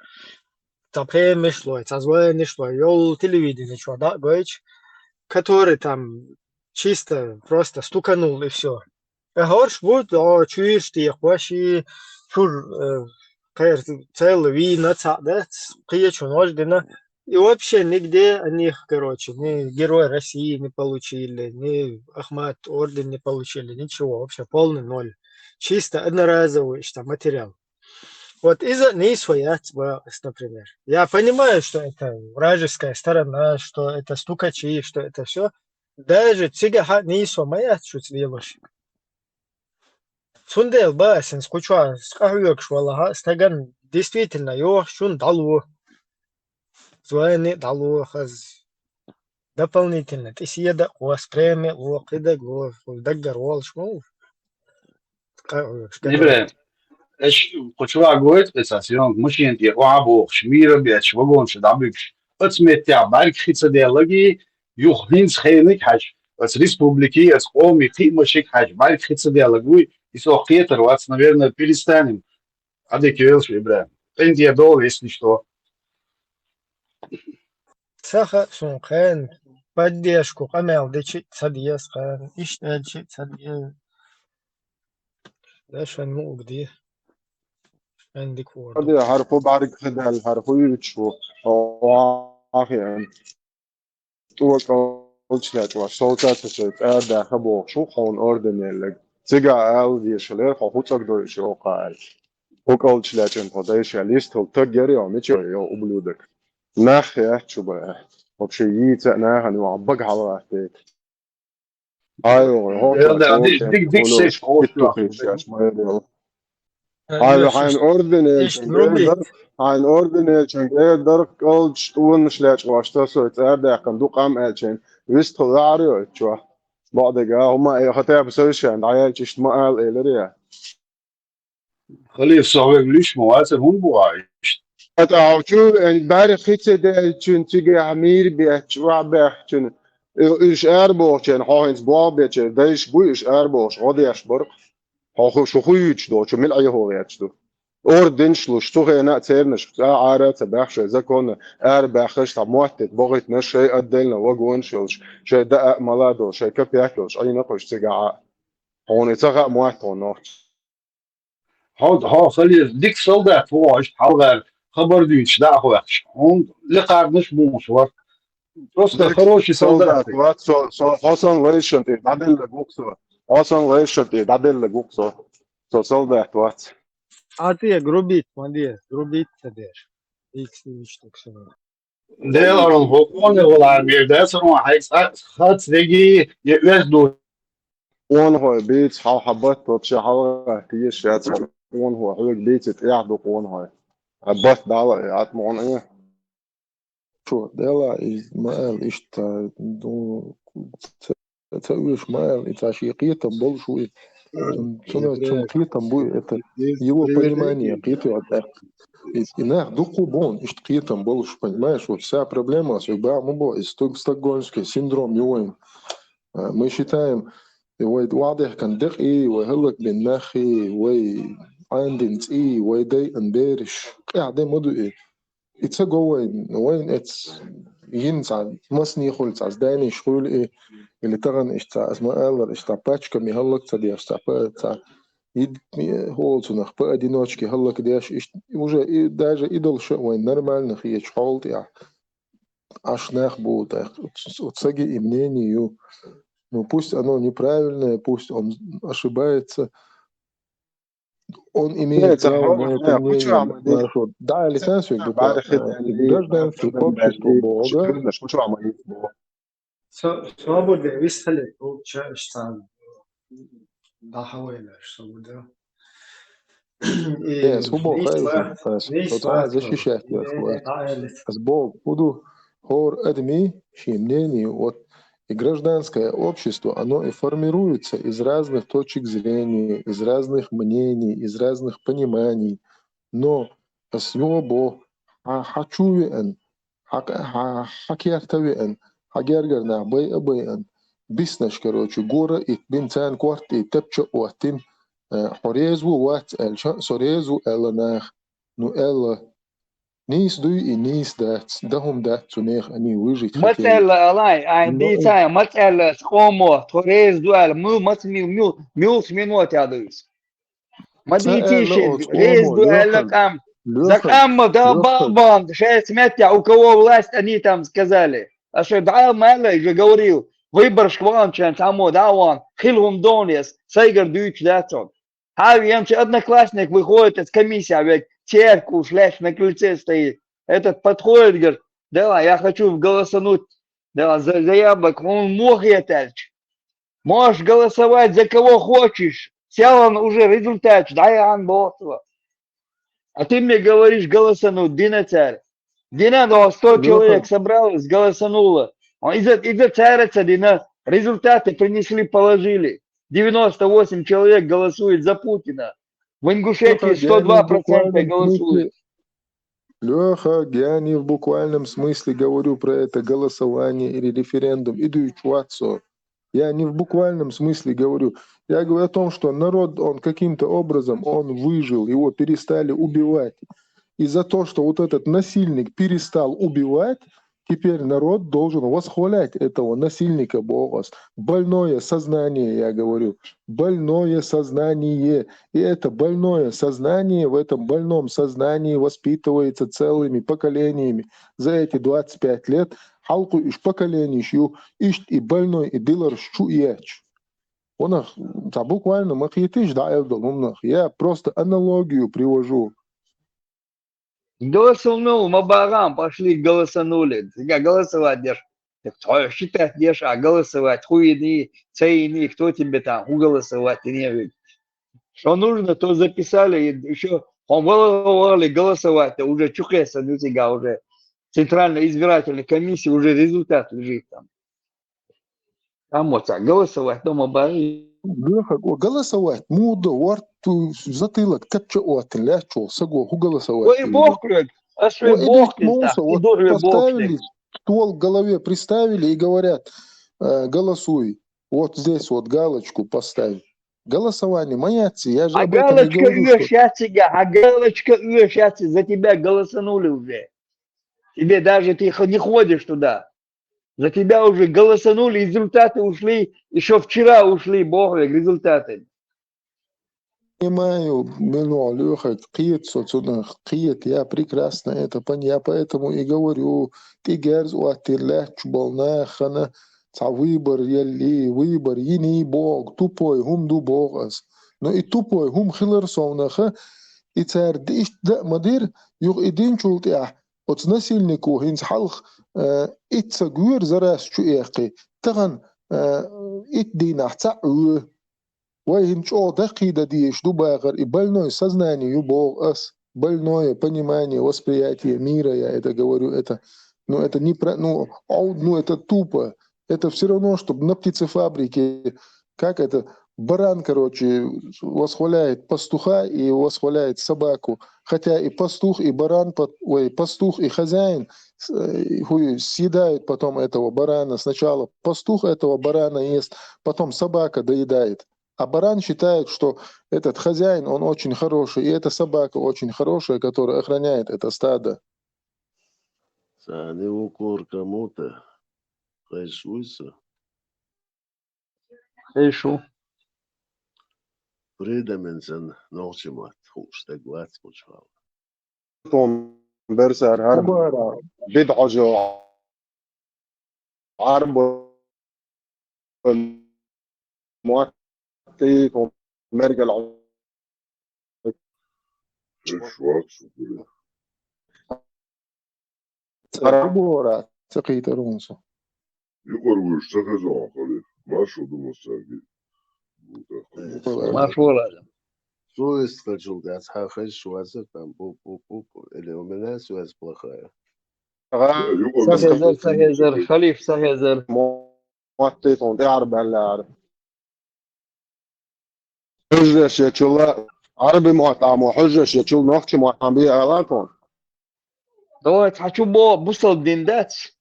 Ца премиш лой, ца званиш лой, йолу телевидение чуьра да гойтуш, который там чисто просто стуканул и всё. Э, хӀорш бу, о, чуьйш тӀе, хӀоши, чур, э, кхер целый вийна цхьаъ дац, кхечун вож дина. И вообще нигде они их, короче, ни Герой России не получили, ни Ахмат орден не получили, ничего, вообще полный ноль. Чисто одноразовый, что материал. Вот из-за нейсвояц, например. Я понимаю, что это вражеская сторона, что это стукачи, что это все. Даже цигахьа нейсвомаяц шуц велошик. Цундел басин скуча, скахуёк швалаха, стаган действительно ёх шун далу. Звани далу хаз. Дополнительно. Ты съеда, у вас премия, у кида, у даггар волш, у. Скахуёк, скахуёк. Ибре, эш, кучуа гойтӀ, эса съёмка машин тӀе ваӀа бохуш, мийра бечу вагончу дӀабуьгуш, оцу меттехь бӀаьрг хи ца деллагий, юха хӀинца хениг хьаьжа, оцу республикий, оцу къомий кхиамашиг хьаьжа, бӀаьрг хи ца деллаг вуй, и со кхетар вац, наверное, перестанем. Ӏадика йолуш, Ибрахим. КъинтӀера долу, если что. Ца хаьа суна кхана, поддержку къамел дечи ца деза кхана, иштта аьлчи ца деза. Дашан муъуг де. Шайн дика вор ду. Хьан де, хьарху бӀаьрг хи даьлла, хьарху юьйцуш ву. Хьо ахиан. ТӀокӀалчу лечкъош, совца ца шайн цӀа а даьхна бохуш ву, хьуна орден еллаг. Цига ала дешалера, хьо хӀу цӀа дойуш йоккха аьлла. ТӀокӀалчу лечкъина тхо дайша листал таг яра йо, мича йо, ублюдок. Нах яц шу бара. Вообще йийца а нахана юкъахь бага хьалагӀаттийта. Ай, ой, хӀокхо Элда, чӀогӀа дик, дик, дик, хьуна сеш, хӀош итту йохуш хиш яц, ма яра. Ай, хьайн орден элчан гӀердар, хьайн орден элчан гӀердар, кӀалчу тӀонаш лечкъош ца сой цӀа а даьккхина ду къам аьлча, вистхула ваьӀар йо чохь. Бакъдерг а, хӀума э, хӀотаьба совещание дӀаяьлча иштта ма ала элира я. Халиф, со хьоьга луьйш ма вацара, хӀунда бу ахь иштта? ХӀета ахь чу веана, бӀаьрг хи ца деллачун, цигахь мийра беттачу, охьабаьхначун, уьш арабохучун, хьо хӀинца болх бечеран дайша буй уьш арабохуш, гӀо деш бара-кх. Хьо ху-, шу хӀу юьйцуш долчу, мила Ӏехо гӀерташ ду? Орденаш луш, цу хенахь а цернаш, цкъа а Ӏара а ца баьхна шайн законна, арабаьххаш цхьа моттиг бохуьйтинарш, шайн отдельно вагонаш йолуш, шайн даа а, мала а долуш, шайн капек а йолуш, Ӏийна-кх уьш цигахь а. Хьуна и ца хаьа мотт хьуна нохча. Хьо, хьо, Халил, дика солдат ву хьо, иштта хьалхара хабар дуьйцуш, дӀа а хоьттуш. Хьуна лекхарнаш а бохуш вара. Просто хороший солдат ву. Вац, со, со, хьо санна лайшна тӀе дӀаделлаг ву-кх со. Хьо санна лайшна тӀе дӀаделлаг ву-кх со. Со солдат вац. А те грубить ма де, грубить ца деш. Икс иштта ксана. Делахь, хӀокху къонахалахь мер дац хьуна, хьайца хац дегий, я оьзда ду. Къонахой бийца хьалха батт, вообще хьалха тешаш яц, къонахо хьоьга бийца тӀехь ду къонахой. Хьан батт дала, э, атмона э. Чо, делахь, иза ма аьлла иштта, ну, ца, ца оьшу ма аьлла, и цхьа шен кхетам болуш ву и. Цунна, цунна кхетам бу и, это его понимание кхетам тӀаккха. И, и нах дуккха бу хьуна иштта кхетам болуш, понимаешь, вот вся проблема, ас веган бу, и сток-, стокгольмский синдром ю вайн. А, мы считаем, и вай ваӀдехкан декъий, вай хӀаллакбина наххий, вай Ӏандина цӀий, вай дайан бераш, къаьхьа де ма ду и. И ца го вайн, вайн эц йина цхьа массанехула цхьа зданеш хуьлу и, или тахана иштта цхьа, ас ма аллара, иштта пачками хӀаллак ца деш, цхьа па-, цхьа ид-, хӀола цунах поодиночке хӀаллакдеш, иштта уже и, даже и долуш а вайн нормально хеташ хьол тӀехь. Аш нах бу тӀаккха, оцу саги и мнение ю. Ну, пусть оно неправильное, пусть он ошибается, он имеет право на это мнение, хорошо. Да, лицензию, гражданский общество Бога. Со-, свобода висхале, получаешь, там, да, хавайна, свобода. Э, субо хайза, субо защищать. Сбол, буду, хор адми, ши мнение, вот, и гражданское общество, оно и формируется из разных точек зрения, из разных мнений, из разных пониманий. Но ас юха бо, хьан, хьан чу веан, хьан, хьан, хьан керта веан, хьан гергар нах бай а байан, биснаш, короче, гора ит бин царна корта и тапча оттин, э, хьо реза ву вац аьлча, со реза ву аьлла нах, ну, аьлла, нийса дуй и нийса дац, да хӀума дац цу нех ани выжить. Мац аьлла алай, ай, ну, дийцай, мац аьлла, къомо, тхо реза ду аьлла, му, мац, мю, мю, мюлс минот я дуйс. Ма дийцийша, реза ду аьлла къам. За къам ма да, балбан, шайца меттехь, у кого власть, они там сказали. А что, да, мало же говорил, выборщик ван чан, там, да, ван, хил хӀума дон ес, сайгара дуьйцуш дац он. Хьави, янча одноклассник выходит из комиссии, а ведь церковь уж леш на крыльце стоит. Этот подходит, говорит: «Давай, я хочу голосануть, давай, за, за яблоко». Он мох етальч. Можешь голосовать за кого хочешь. Сел он уже результат, да, я ан бохтва. А ты мне говоришь голосануть, дина царь. Дина, но сто человек собралось, голосануло. Он из-за, из-за царя дина результаты принесли, положили. Девяносто восемь человек голосует за Путина. В Ингушетии сто два процента голосуют. Лёха, я не в буквальном смысле говорю про это голосование или референдум. Иду и чуацо. Я не в буквальном смысле говорю. Я говорю о том, что народ, он каким-то образом, он выжил, его перестали убивать. И за то, что вот этот насильник перестал убивать, теперь народ должен восхвалять этого насильника, богос. Больное сознание, я говорю. Больное сознание. И это больное сознание, в этом больном сознании воспитывается целыми поколениями. За эти двадцать пять лет хьалкхуьуш поколени ю, иштта и больной, и диларш чу эцаш. Ванах, цхьа буквально ма кхеташ, да, Элдал, умнах. Я просто аналогию привожу. Голосовнули, ма багӀан, пошли, голосанули. Цига голосовать деш. Так тхо считать деш, а голосовать хуйни, цейни, кто тебе там, у голосовать не ведь. Что нужно, то записали, и ещё хьо вала-, вала-, голосовать, уже чу кхесса, ну, цига уже Центральной избирательной комиссии уже результат лежит там. Там вот так, голосовать дома бари. Лёха, о, голосовать, муда, варту, затылок, капча отын, лячо, саго, ху голосовать. Ой, бохлёг, а что, бохлёг, да, вот и дурве поставили, бохлёг. Ствол к голове приставили и говорят, э, голосуй. Вот здесь вот галочку поставь. Голосование, ма яц, я же об этом и говорю, что... А галочка уьш яц, а галочка уьш яц, за тебя голосанули уже. Тебе даже, ты х-, не ходишь туда. За тебя уже голосанули, результаты ушли, ещё вчера ушли, бохлёг, результаты. Понимаю, мило, Лёха, кхета со цунах, кхета, я прекрасно это понимаю, я поэтому и говорю, тӀе герз оттир лаьтташ болу нахана, цхьа выбор елли, выбор йиний боху, тупой хӀума ду боху ас. Но и тупой хӀума хилар совнаха, и цара иштта дан а ма дира, юха и динчул тӀаьхьа оцу насильнико хӀинца хьалха, э, итт ца гуьйра зарас чу эккхий, тахана, э, итт дийнахь цхьаъ вуьйр. Вай хӀинца чӀогӀа даккхий дан дезаш ду бахар, и больной сознание ю боху ас. Больное понимание, восприятие мира, я это говорю, это, ну, это не про-, ну, ау-, ну, это тупо. Это всё равно, чтоб на птицефабрике, как это, баран, короче, восхваляет пастуха и восхваляет собаку. Хотя и пастух, и баран, пот-, ой, пастух, и хозяин, с-, э, ху-, съедают потом этого барана. Сначала пастух этого барана ест, потом собака доедает. А баран считает, что этот хозяин, он очень хороший, и эта собака очень хорошая, которая охраняет это стадо. Цхьана вукхур кому-то. Хезаш вуй со? Хезаш ву. Фридамин санна нохчийн мотт хууш стаг вац кхучхьал. Тхуна берсара хӀара бидӀа хьожо Ӏарбойн мотт тӀе тхуна мергал Эш вац шуьгара. Ца хабора, ца кхийтар хӀун со. Юкъара вуьйш ца хеза хьо, халиф. Маршо ду массаьрга. Маршо валаза. Совесть хочу, газ, хьан хезаш ваза, там, пу-пу-пу-пу, или у меня связь плохая? Ца хезар, ца хезар, халиф, ца хезар. Мотт тӀе тхуна тӀаьхьара баьллара. Хьуьжарш ечул, Ӏарби мотт Ӏамо, хьуьжарш ечул нохчи мотт Ӏам бе ала тхуна. Давай, цхьа чу бо-, бусалба дин дац.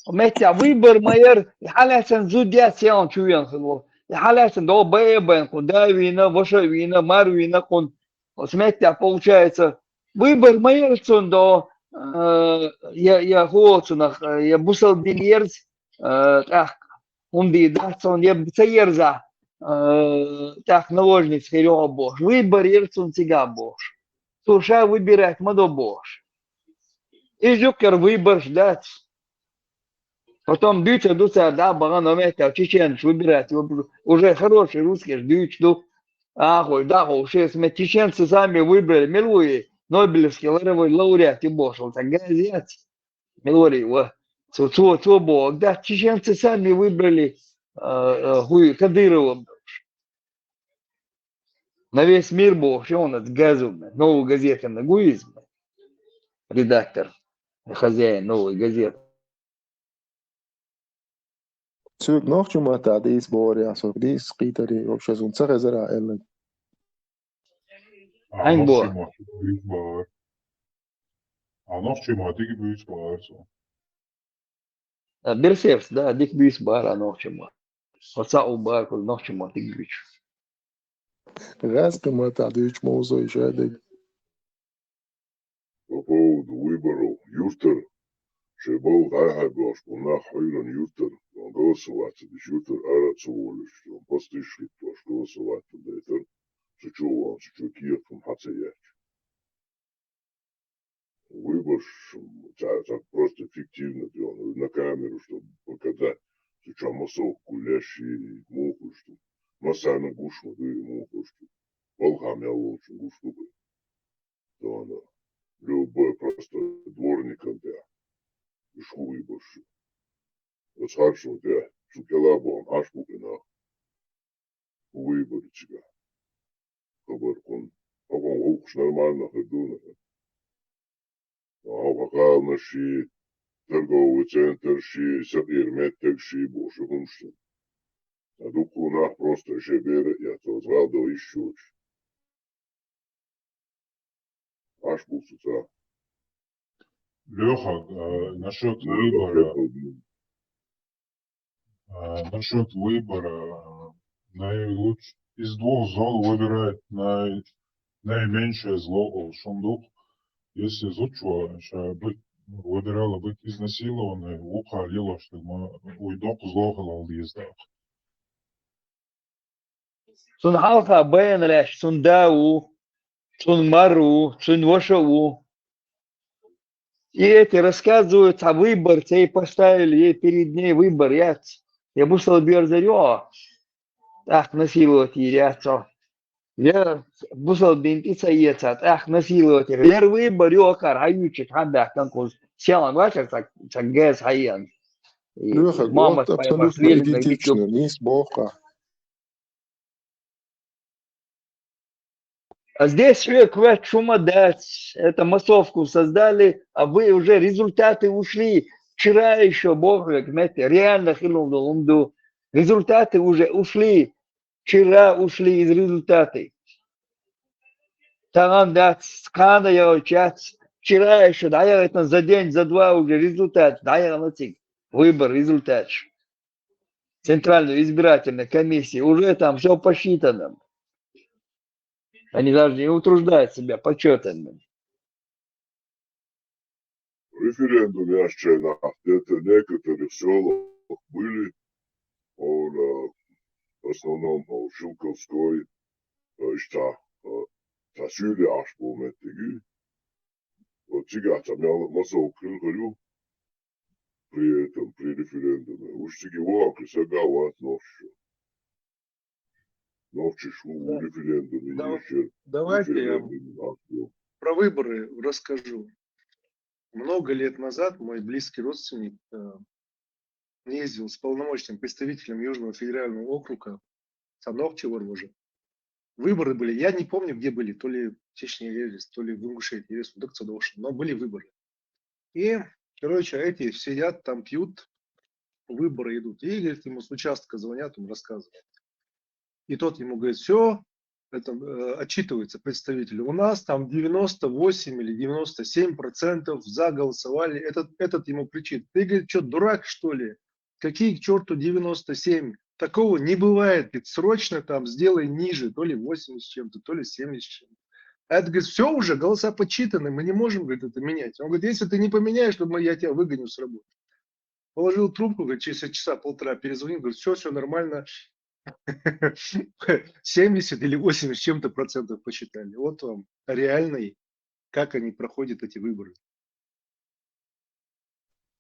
Меттехь выбор ма яра, и хьалаьцна зуда яц, ян чу вен хилла. И хьалаьцна до бае бен кху, да вийна, ваша вийна, мар вийна кхун. Оцу меттехь, получается, выбор ма яра цунна до, э, я, я хӀоцунах, э, я бусалба дин ерз, э, тӀаккха хӀума дийр дац цунна, я ца ерзахь, э, тӀаккха наложница хир йоах бохуш. Выбор яра цунна цигахь бохуш. Цо ша выбирать ма до бохуш. Иза юккъера выбораш дац. Потом дуьйцур ду цара дӀа а бахана, а меттехь чеченаш выбирать йо, уже хороший русских дуьйцуш ду. Ахой, дахой, шесть мет чеченцы сами выбрали, мила ву и Нобелевский лауреат ю бохуш, цхьа газ яц. Мила вара и ва? Цо, цо, цо боху, да, чеченцы сами выбрали, а, а, хӀуй, Кадырова. На весь мир бохуш, и он это газу, новая газета на гуизм. Редактор, хозяин новой газеты. Цуьнга нохчийн маттахь дийца бохура, я со дийца кхийтарий, вообще зун ца хезара аьлла. А, Хьайн бо. Нохчийн маттахь дийца бохура. А нохчийн маттахь дийца бохура цо. А, Берсерс, да, дика буьйцу бара нохчийн мотт. Оцу а у бара, кху нохчийн мотт дика буьйцу. ГӀазкхийн маттахь дуьйцу мовзой шадерг. По поводу выборов. Юртара шайн балха дӀахьаьрбеш болу нах хьуьйранна юртара, голосовать ца деш юртара ара а ца волуш, посташ хӀиттош голосовать ца дайтар, цу чу ван, цу чу кехат хӀума хьа ца яьлча. Выбораш, ца, ца просто фиктивно делано, на камеру, чтобы показать, цу чохь массовка гулъеш и муха хууш ду. Массарна гуш ма ду и муха хууш ду. Балхахь мел волчун гуш ду вай. Дона. Любой просто дворникам тӀехь. Уьш хӀун выбораш ю? Оцу харжо тӀехь, цу кӀела боху, Ӏаш бу къинах. Выборы цигахь. Хабар кхунна. Хьо кхунна вовкхаш нормально хир ду нахана. Хьо кхалнаш ший, торговый центр ший, сакъера меттиг ший бохуш хӀумаш ду. Ткъа дуккха нах просто шайн бер а эцо, гӀалдо йиш йоцуш. Ӏаш бу цу цӀа. Лёха, а, насчёт выбора, а, насчёт выбора, а, наилучш-, из двух зол выбирает наи-, наименьшее зло, олуш хӀума ду-кх. Если зудчо ша быть, выбирала быть изнасилованной, вукхара лелош ма, вуй доккха зло хилла деза даккха. Цунна хьалха байна лаьцна цунна да ву, цунна мар ву, цунна ваша а ву. И эти рассказывают, цхьа выбор цей поставили, ей перед ней выбор яц. Я бусалба йоьрзур ю хьо, тӀаккха насиловать йийр яц хьо. Я бусалба дин тӀе ца эца, тӀаккха насиловать йийр. Яра выбор ю хьо, кхара хьан юьйцург хьан баьхкан кхуза. Селхана вачара ца, ца газ хьаеана. И Лёха, Мохьмад гӀоттар ца пайхамар дуьсу велина идитична, виту. Нийса боху-кх. А здесь хьоьга кхоьттуш хӀума дац. Это массовку создали, а вы уже результаты ушли. Вчера ещё боху хьоьга, метте, реально хилла долу хӀума ду. Результаты уже ушли. Вчера ушли из результаты. Тахана дац, кхана яхачац. Вчера ещё дӀаяхийтина за день, за два уже результат дӀаяхана цига. Выбор результаташ. Центральной избирательной комиссии, уже там всё посчитано. Они даже не утруждают себя подсчётами. Референдум яьсначу нах, где-то некоторых сёлах были, он, э, в основном, он, Шелковской, э, иштта, э, цхьа суьйре Ӏаш бу меттиг. Вот цигахь цхьа мел массовка хилла ю при этом, при референдуме. Уж цига вогӀу кхин сага вац нохчо. Нохчаш ву Да. референдуме Да. езча, Давайте я референдум ю. про выборы расскажу. Много лет назад мой близкий родственник, э, ездил с полномочным представителем Южного федерального округа, цхьа нохчи вара вожа. Выборы были, я не помню, где были, то ли в Чечне Элис, то ли в Ингушетии Элис, так ца догӀуш, но были выборы. И, короче, эти сидят там, пьют, выборы идут. И, говорит, ему с участка звонят, он рассказывает. И тот ему говорит: «Всё, это, э, отчитывается представитель. У нас там девяносто восемь или девяносто семь процентов за голосовали». Этот, этот ему кричит: «Ты, говорит, чё, дурак, что ли? Какие к чёрту девяносто семь? Такого не бывает. Говорит, срочно там сделай ниже, то ли восемьдесят с чем-то, то ли семьдесят с чем-то». А это, говорит: «Всё уже, голоса подсчитаны, мы не можем, говорит, это менять». Он говорит: «Если ты не поменяешь, то мы, я тебя выгоню с работы». Положил трубку, говорит, через часа полтора перезвонил, говорит: «Всё, всё нормально, Семьдесят или восемьдесят с чем-то процентов посчитали. Вот вам реальный, как они проходят эти выборы.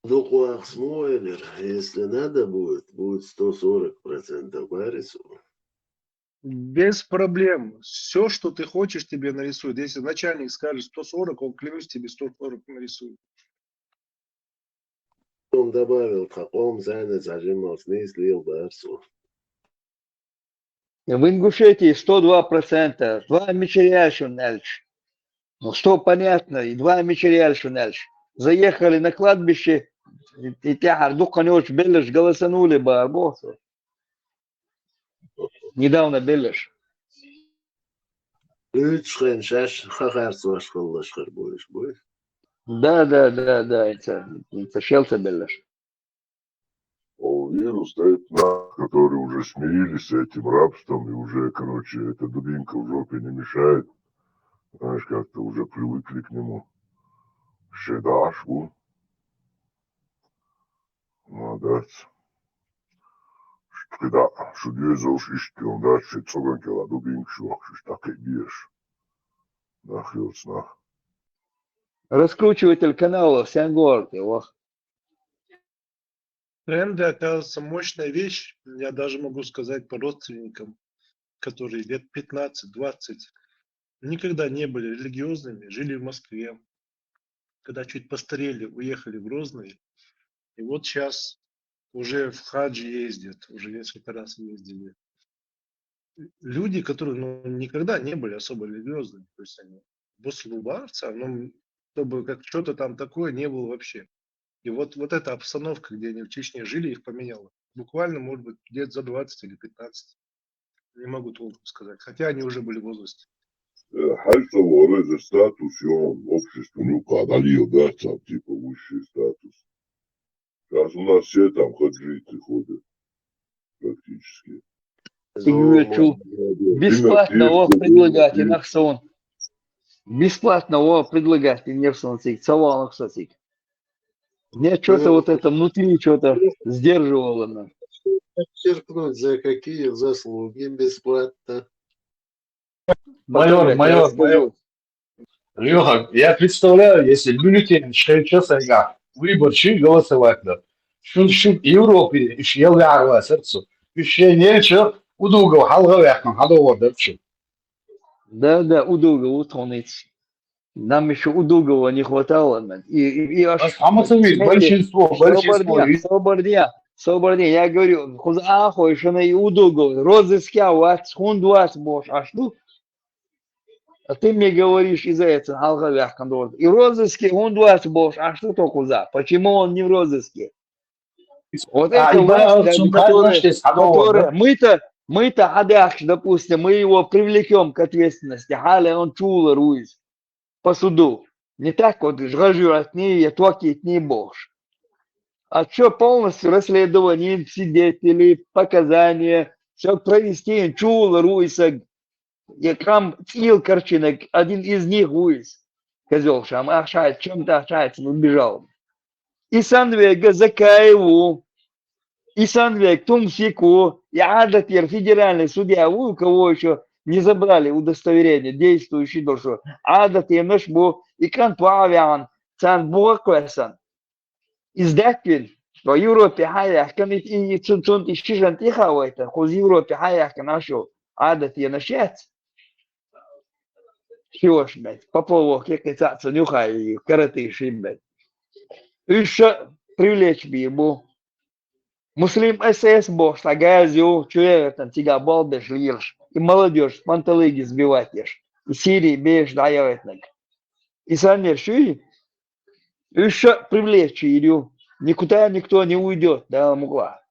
Ну, квахс муэлэр, если надо будет, будет сто сорок процентов барису. Без проблем. Все, что ты хочешь, тебе нарисуют. Если начальник скажет сто сорок, он, клянусь тебе, сто сорок нарисует. Он добавил, каком зане зажимал снизлил барсу. В Ингушетии сто два процента, два мичериальшун эльч. Ну, что понятно, и два мичериальшун эльч. Заехали на кладбище, и, и тяхар духанёч беллеш голосанули бар, бо. Недавно беллеш. Лучшен шаш хахарсуаш хыллашхар будешь, будешь. Да, да, да, да, это, это шелта беллеш. О, вирус стоит на, которые уже смирились с этим рабством, и уже, короче, эта дубинка в жопе не мешает. Знаешь, как-то уже привыкли к нему. Шедаш, у. Молодец. Когда шудьёзош ишти, он дальше цоган кела дубинка шуах, шуш так и бьешь. Нах, ёлц, нах. Раскручиватель канала, Сянгор, его. Тренды, оказывается, мощная вещь. Я даже могу сказать по родственникам, которые лет пятнадцать-двадцать никогда не были религиозными, жили в Москве. Когда чуть постарели, уехали в Грозный. И вот сейчас уже в хадж ездят, уже несколько раз ездили. Люди, которые, ну, никогда не были особо религиозными, то есть они босс лубавца, но чтобы как что-то там такое не было вообще. И вот, вот эта обстановка, где они в Чечне жили, их поменяла. Буквально, может быть, лет за двадцать или пятнадцать. Не могу толком сказать, хотя они уже были в возрасте. Э, Хальца вора за статус, и он обществу не указали, да, там, типа, высший статус. Сейчас у нас все там хаджиты ходят, практически. Сигвечу. Бесплатно о предлагать и нахсон. Бесплатно о предлагать и нерсон сик, цавалах сасик. Мне что-то вот это внутри что-то сдерживало нас. Подчеркнуть, за какие заслуги бесплатно. Майор, майор, майор. Лёха, я представляю, если бюллетень шесть часов, выборщик голосовать надо. Шун шун Европе иш ел вярва сердцу. Иш нельча удугов халга вякна хадо вордачу. Да, да, удугов утонить. Нам еще удугова не хватало. И, и, и аж, большинство, большинство. Собордия, собордия, я говорю, хуз ахой шана и удугов, розыскя вац, хунд вац бош, аж тут. А ты мне говоришь из-за этого, халга вякан дорд. И розыски хунд вац бош, аж тут окуза. Почему он не в розыске? Вот это власть, которая, мы-то, мы-то хадахш, допустим, мы его привлекем к ответственности. Хали он чулар уйз по суду. Не так вот жгажу от ней, я токи от ней бош. А что полностью расследование, свидетели, показания, все провести, чулар уйсаг. Я там цил корчинок, один из них уйз. Козел шам, ахшает, чем-то ахшает, убежал. И Санвега Закаеву, и Санвег Тумсику, и Адатьер федеральный судья, у кого еще не забрали удостоверение, действующий дошло. Адатьер наш бу, и Кантуавян, Сан Буакуэсан. Издатель, что Европе хаяхкан, и цунцун и шижан тихавайта, хуз Европе хаяхкан ашо, Адатьер нашец. Хиош бет, Попово кекецаца нюхай, каратыши бет. Ещё привлечь бирбу. Муслим СС бош, та газю, чуевертан, тига балбеш лирш. И молодежь, панталыги сбивать еш. И Сирии беш даявет наг. И санер шуй, ещё привлечь ирю. Никуда никто не уйдет, да, мугла.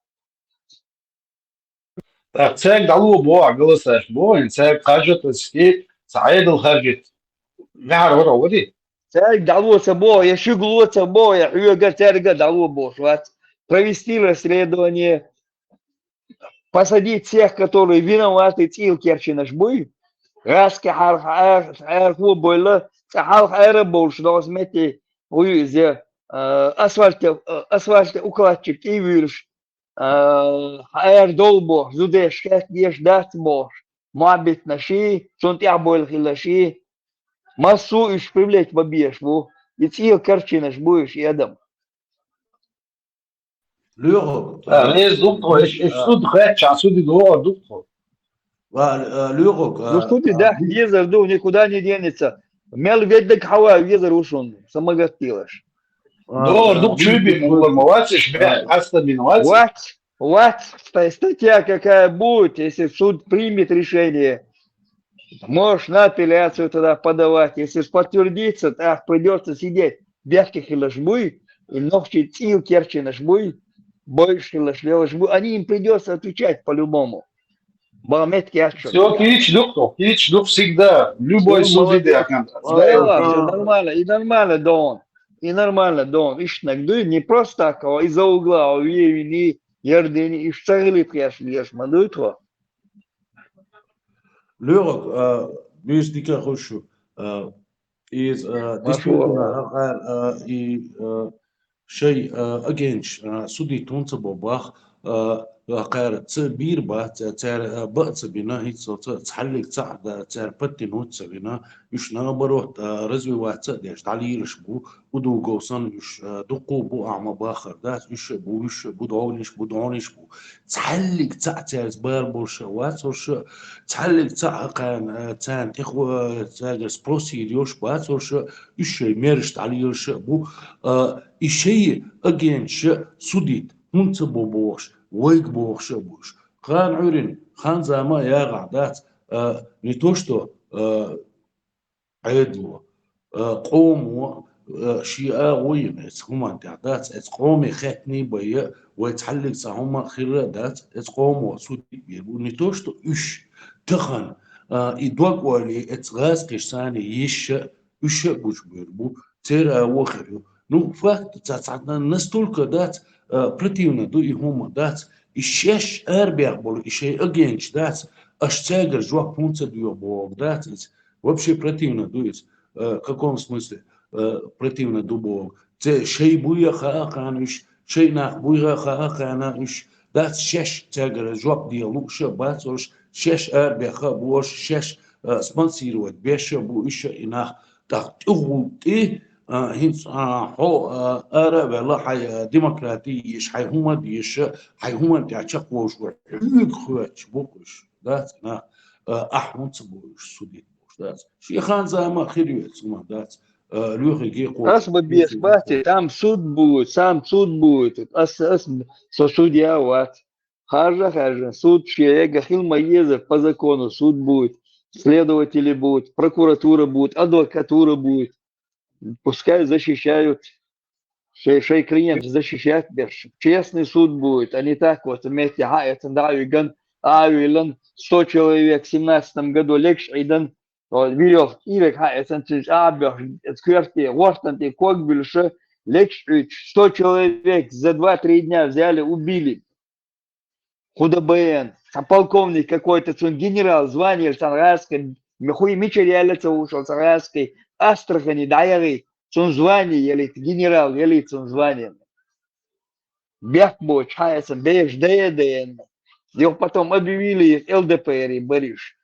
Так, цег далу бо, голосаш бо, цег хажат ски, цаэдл хажат. Нахар вора води. Цег далу са бо, я шуглу са бо, я хюга церга далу бо, шват. Провести расследование, посадить всех, которые виноваты, цил керчинаш буй. Раски хар хар ху бойла, цахал хара болш, но смети уйзе асфальте асфальте укладчик и вирш. а, хьаэр дол бохуш, зудеш хетта деш дац бохуш, мохь биттанаший, цунна тӀехь бойла хиларший, массо а уьш привлечь бан безаш бу. И цӀийла керчинаш бу уьш, и адам. Лоьху. А, реза ду тхо, иш, иш а, суд хетча, суди лоьху ду тхо. Ва, а, лоьху, а, ну, суди а, даха везар ду, никуда не денется. Мел веддага хьава везар ву шуна, са магат тилаш. А, догӀур а, ду вуьш чуйбина вуьш уллар ма вац, иш бехк а, хьаста бина вац. Вац, вац, ста-, статья какая будет, если суд примет решение, можешь на апелляцию тогда подавать. Если ж подтвердится, так придётся сидеть. Бехке хилаш буй, и нохчий цӀийла керчинаш буй, бойш хилаш лелаш буй. Они им придётся отвечать по-любому. Бала метке яц шуна. Всё, кийча ду тхо, кийча ду всегда, любой суд идея. Всё, молодец. Всё, всё нормально, и нормально, Дон. И нормально, Дон. Иштнаг дуй, не просто так, а из-за угла, а ве-, вини, ярдини, иш ца хилит хеш, еш ма дуй тхо. Лоьху, а, бийс дика хуш шу, а, из, а, машо, действительно, а, а, и, а, шай, а, агентш, а, судит хӀунда ца бо бах, а, а, кхара ца бийр бац, ца-, цара, а, баа ца бина, хӀинца ца-, цхьаллиг ца а да, цара паттин хӀунда ца вина, уьш наоборот, а, развиваться а деш, дӀалийраш бу, удугов санна уьш, а, дуккху бу, а ма бахар дац, уьш а бу, уьш а бу, догӀниш бу, догӀниш бу. Цхьаллиг ца а цаьрца бала болуш а вац хӀорш а, цхьаллиг ца а хьакхарна, а, царна тӀехо-, а, цаьргара спрос йийр йолуш бац хӀорш а, уьш шайн мераш дӀалелаш а бу, а, и шайн агенташ а судит хӀунда ца бо бохуш, вайга бохуш а бу уьш. Кхана Ӏуьйрина, хан-зама а ягӀахь дац, а, не то что, а, Ӏедало, а, къомо, а, шен агӀо йина эцу хӀуманна тӀехь дац, эцу къоме хеттаний бай а, вай цхьаллиг цхьа хӀума хир а дац, эцу къомо судит бийр бу. Не то что уьш, тахана, а, и дог ойла, эцу гӀазкхиш санна йиш а, уьш а гучубийр бу, церан агӀо хир ю. Ну, факт, ца-, ца-, настолько дац, а, противно ду и хӀума дац, и шаьш арабех болу, и шайн агенташ дац, аш цаьргара жоп хӀунда ца доьху боху дац иза. Вообще противно ду иза. Э, в каком смысле, э, противно ду боху? Церан шайн буй а хаа кхана уьш, шайн нах буй а хаа кхана уьш, дац шаьш цаьргара жоп дала лууш а бац хӀорш, шаьш арабеха а бу хӀорш, шаьш, э, спонсировать беш а бу уьш а и нах. ТӀаккха тӀехула тӀе, а, хӀинца, а, хьо, а, ара а ваьлла, хьайн, а, демократи еш, хьайн хӀума деш, хьайн хӀуманна тӀехь чекхволуш ву, хьоьга хоьттуш бу-кх уьш, дац и нах, а, ахь хӀунда ца бо уьш судит бохуш, дац. Шен хан-зама а хир ю эцу хӀуманна, дац, а, лоьхиге кхочуш. Ас ма беш бац, там суд будет, сам суд будет. Ас, ас, со судья вац. Харжа, харжа, суд шен эгга хила ма еза, по закону суд будет, следователи будут, прокуратура будет, адвокатура будет. Пускай защищают, шей, шей клиент защищать берш. Честный суд будет, а не так вот, вместе хьаэцна дӀа а виган, а а виллан, сто человек в семнадцатом году легаш Ӏийдан, вот, верёвка, ирек хьаэцна, цуьнца а беш, эцу коьрте, гӀортан тӀе ког буьллуш, легаш Ӏуьйцуш, сто человек за два-три дня взяли, убили. Худа бен, цхьа полковник какой-то, цунна генерал звание цхьана гӀазкхи, м-, хуй мичара яьлла ца хууш цхьа гӀазкхи, Астрахани дӀаяхи, цунна звание ялийта, генерал ялийта цунна звание. Бехк боцуш хьаэцна, бежа дае а даенна. Юха потом объявили их ЛДПР-и бариш.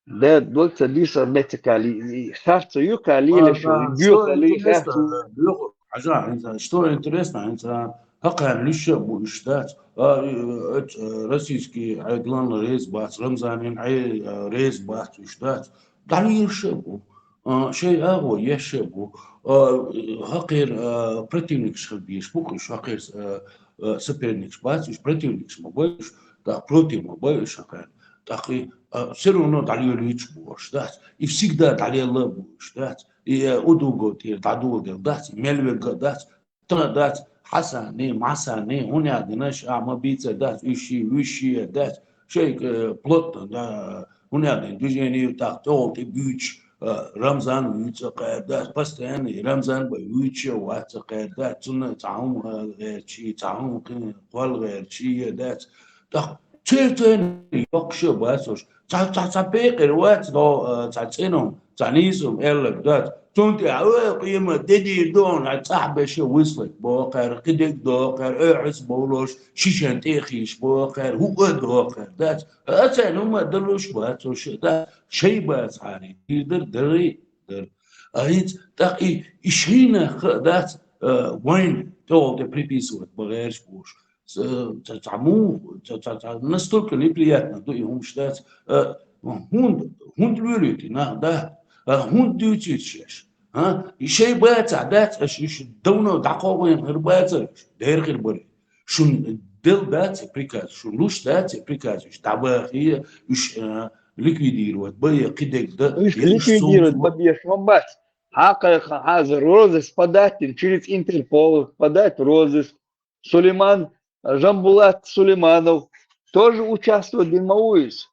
Да, вот ца дисар мецака ли, харца юкъа лелаш, а, да, что интересно, харца. Лёха, хьажа, хьинца, что интересно, хьинца, хӀокхарна луьйш а бу уьш дац, а, э, э, российский Ӏедалан реза бац, Рамзанин Ӏе-, э, реза бац уьш дац, дӀалуьйш а бу, а, шайн агӀо еш а бу, а, хӀокхеран, а, противникаш хила дезаш бу-кх уьш, хӀокхеран, а, а, соперникаш бац уьш, противникаш ма бай уьш, тӀаккха против ма бай уьш хӀокхарна. ТӀаккха и, а, всё равно дӀалелуьйтуш бу уьш дац. И всегда дӀалелла а бу уьш дац. И, а, удугов тӀера дӀадоладелла дац, и мел верг а дац, тана дац, Хьасани, Масани, хӀунда аьлла дина ша а ма бийцар дац, уьш ши, уьш ши а дац, шайга, э, плотно, да, хӀунда аьлла дина движение ю тӀаккха тӀехула тӀе буьйцуш, а, Рамзан вуьйцу а кхаьр дац, постоянно и Рамзан бай вуьйцуш а вац а кхаьр дац, цунна цхьа хӀума, а, гӀерташ, цхьа хӀума кхин кхолла гӀерташ а дац. ТӀаккха церан-церан йоккхуш а бац уьш. Цхьа, цхьа, цхьа пекъар вац, но, а, цхьа цӀена хӀума, цхьа нийса хӀума аьлларг дац. Цунтӏа, ой, къемат де дийр ду хьуна, цӏахь беша вуьсла бохар, кхидерг дохар, оьхьас болуш, шишан тӏехийш бохар, хӀуъа дохар, дац. Ацайна хӀума далуш бац, уьш, да, шай бац хьари, дийр дар, дари дар. А хӀинца, тӏаккха и, и шайнах ха дац, а, вайн, тӏогӏолте приписывать багӏераш бош. Ца, ца, ца му, ца, ца, ца, настолько неприятно ду и хӀумаш дац. А, хӀунда, хӀунда лоьлуьйту нах, да? А, хӀунда дуьйцуьйту шаьш? А? И шай бацахь дац, аш уьш давно дӏакховгӏийна хир бацара, дера хир бара. Шун дел дац и приказ, шун луш дац и приказ, уьш дӏабахе, уьш, а, ликвидировать бае, кхидерг да, Уж я уж ликвидировать сонг ба беш ма бац. Хьакха, хьаза розыск подать, через Интерпол подать розыск. Сулейман, Жамбулат Сулейманов тоже участвовать дин ма вуйс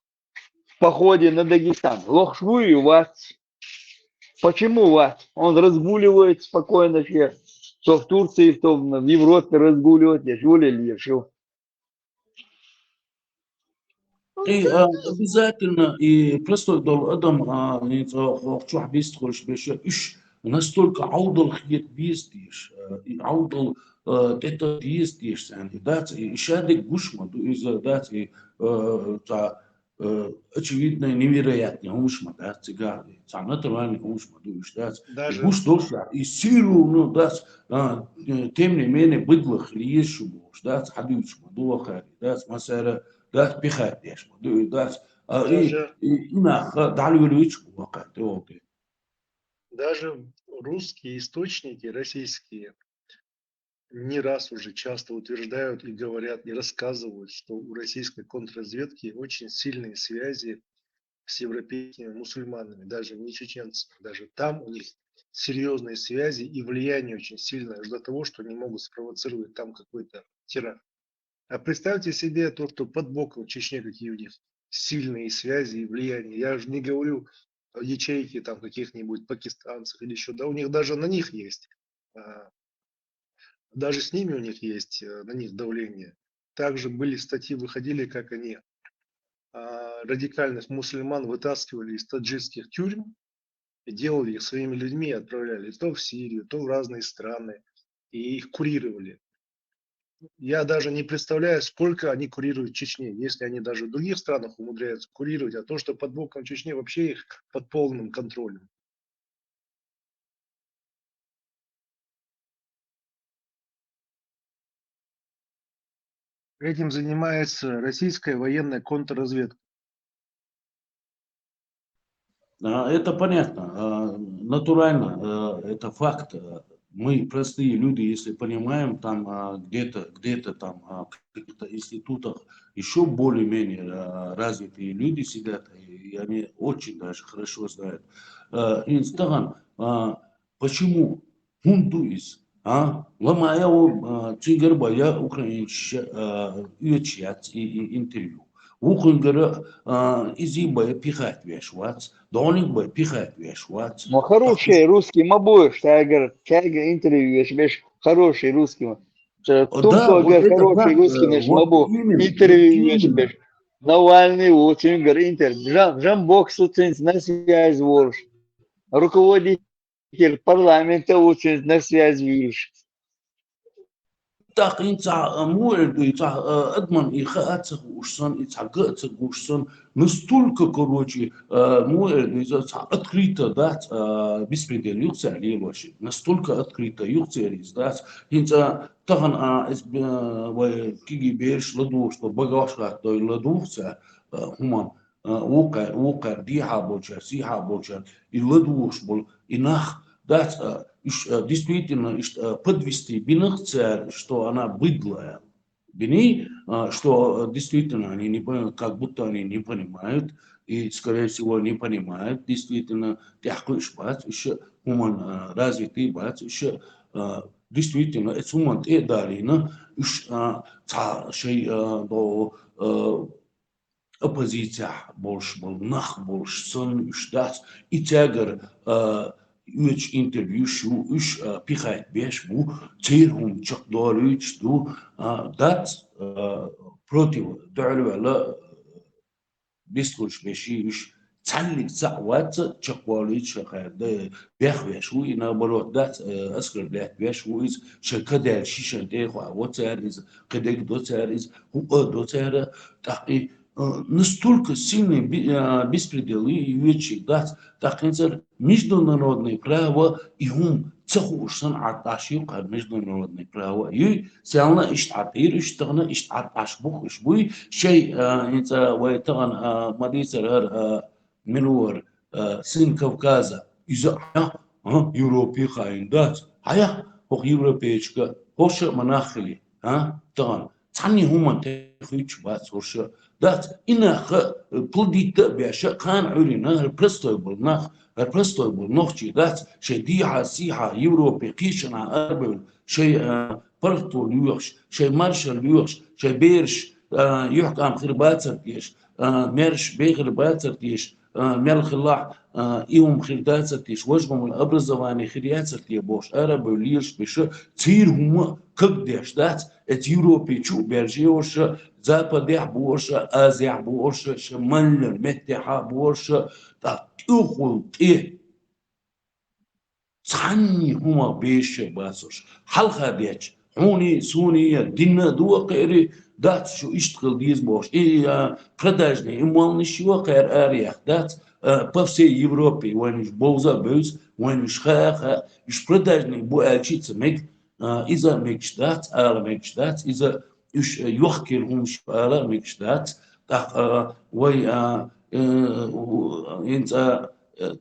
в походе на Дагестан. Лохш вуй вац. Почему вац? Он разгуливает спокойно все. То в Турции, то в в Европе разгуливает, я шо ли, я шо. И, а, обязательно, и простой дол адам, а, и цо хох чух бист хош беша, уж настолько аудал хет бист деш, а, и аудал, а, тета бист деш, сан, и дац, и шадик гуш ма ду, из дац, и, а, та, а, очевидно, невероятно, хумш ма дац, цига, ца натуральный хумш ма ду, уж дац. Даже Гуш дош, и сиру, ну, дац, а, э, тем не менее, быдлах, ли еш шу бош, дац, хадуч ма ду, ахари, дац, масара, дац, пихать деш ма ду, дац, а, и, Даже и, и нах, а, дали вели вич, вака, ты, окей. Даже русские источники, российские, не раз уже часто утверждают и говорят, и рассказывают, что у российской контрразведки очень сильные связи с европейскими мусульманами, даже не чеченцами. Даже там у них серьезные связи и влияние очень сильное, аж до того, что они могут спровоцировать там какой-то теракт. А представьте себе то, что под боком в Чечне, какие у них сильные связи и влияние. Я же не говорю о ячейке там каких-нибудь пакистанцев или еще, да, у них даже на них есть, а, даже с ними у них есть, э, на них давление. Также были статьи, выходили, как они, а, радикальных мусульман вытаскивали из таджикских тюрем и делали их своими людьми, отправляли то в Сирию, то в разные страны, и их курировали. Я даже не представляю, сколько они курируют в Чечне, если они даже в других странах умудряются курировать, а то, что под боком в Чечне, вообще их под полным контролем. Этим занимается российская военная контрразведка. А, это понятно, а, натурально, а, это факт. А, мы, простые люди, если понимаем, там, а, где-то, где-то там, а, в каких-то институтах ещё более-менее, а, развитые люди сидят, и они очень даже хорошо знают. А, и стаган, а, почему? ХӀунда ду иза? А? Ламая ву, а, цуьнгара бая украинча, а, оьцуш яц и, и интервью. Вукхуьнгара, а, изий бая пихать веш вац, дониг бая пихать веш вац. Но хороший русский ма бу, цаьгара, цаьгара интервью веш беш, хороший русский ма. Ца О, да, вот Туркойгара это хороший факт, русский э, веш ма вот бу, именно, интервью вот веш именно. Беш. Навальный ву, цуьнгара интервью. Жан, Жан Бокс ву цуьнца на связь волуш. Руководитель парламента ву цуьнца на связь вуьйлуш. ТӀаккха хӀинца, а, муха эр ду, и цхьа, а, адаман и хаа а ца хууш санна, и цхьа га а ца гуш санна, настолько, короче, а, муха эр ду, иза цхьа открыто дац, а, беспредел юха цара лелош. Настолько открыто юха цара иза дац. ХӀинца тахана, а, эс, а, вай кегий бераш ладугӀуш, вай багахь хатта дой ладугӀу цара, а, хӀуманна. А, вукхар, вукхар, дехьа болчар, сехьа болчар, и ладугӀуш болу, и нах дац, а, уьш, а, действительно, иштта, а, подвести бинарх цара, что она быдло аьлла. Биний, а, что, а, действительно, они не понимают, как будто они не понимают, и, скорее всего, не понимают, действительно, тӀехь кхуьуш бац, уьш хӀуманна, а, развитый бац, уьш, а, действительно, эцу хӀуманна тӀе а далийна, уьш, а, цхьа шай, а, до, а, оппозицехь болуш болу нах болуш санна уьш дац, и цаьгара, а, оьцуш интервьюш ю, уьш, а, пихать беш бу, церан хӀума чекхдолуьйтуш ду, а, дац, а, против дуьхьал ваьлла, а, бистхуьлуш беший уьш Цхьаннега цхьаъ вац чакхвалийта шо, хӀара да, бехвеш ву и, наоборот, дац, э, оскорблять веш ву иза, шайн ка даьлча шийна тӀехьа во цара иза, кхидерг до цара иза, хӀуъа до цара, тӀаккха и, э, настолько сильный би-, э, беспредел и, и вечи дац, тӀаккха хӀинца международное право и хӀума ца хууш санна Ӏатташ ю кхар международное право. Юй, селна иштта Ӏаттийра, иштта тахана иштта Ӏатташ бух уж буй, шай, э, хӀинца вай тахана, э, ма дийцар хӀара, э, мила вар, э, сын Кавказа, иза хьа, а, Европе хаийна дац. Хьа, хӀокху Европечка, хӀорш а ма нах хили, а, тахана. Цхьанне хӀуманна тӀехуьйтуш бац хӀорш а. Дац, и нах, э, плодить а беш, кхана Ӏуьйрина, хӀара простой болу нах, хӀара простой болу нохчий дац, шайн дехьа, сехьа, Европе, кхечанхьа арабевлла, шайн, э, паргӀато лоьхуш, шайн маршалла лоьхуш, шайн бераш, э, юьхькӀам хир бацар теша, э, маьрша бен хир бацар теша, а, мел хилахь, а, и хӀума хир дацар теша, важа хӀума образование хир яцар те бохуш, арабевлла лелаш берш, церан хӀума каг деш дац, эца Европе чу а баьлча йолуш, Западехь а болуш, Азехь а болуш, шайн мел йолу меттехь а болуш, тӀаккха тӀехула тӀе. Цхьанне хӀумах безаш а бац уьш. Хьалха детташ, хьуний, суний, я динна а ду а кхерий, дац шу иштта хила деза бохуш. И, а, продажный и молланаш ю а кхара араяьхна, дац, а, по всей Европе вайна уьш бовза а бевза, вайна уьш хаа а хаьа, уьш продажный бу аьлча а ца мега, а, иза а мегаш дац, ала мегаш дац, иза уьш, а, йохкийла хӀуманаш ю ала а мегаш дац. ТӀаккха, а, вай, а, э, у, хӀинца, а,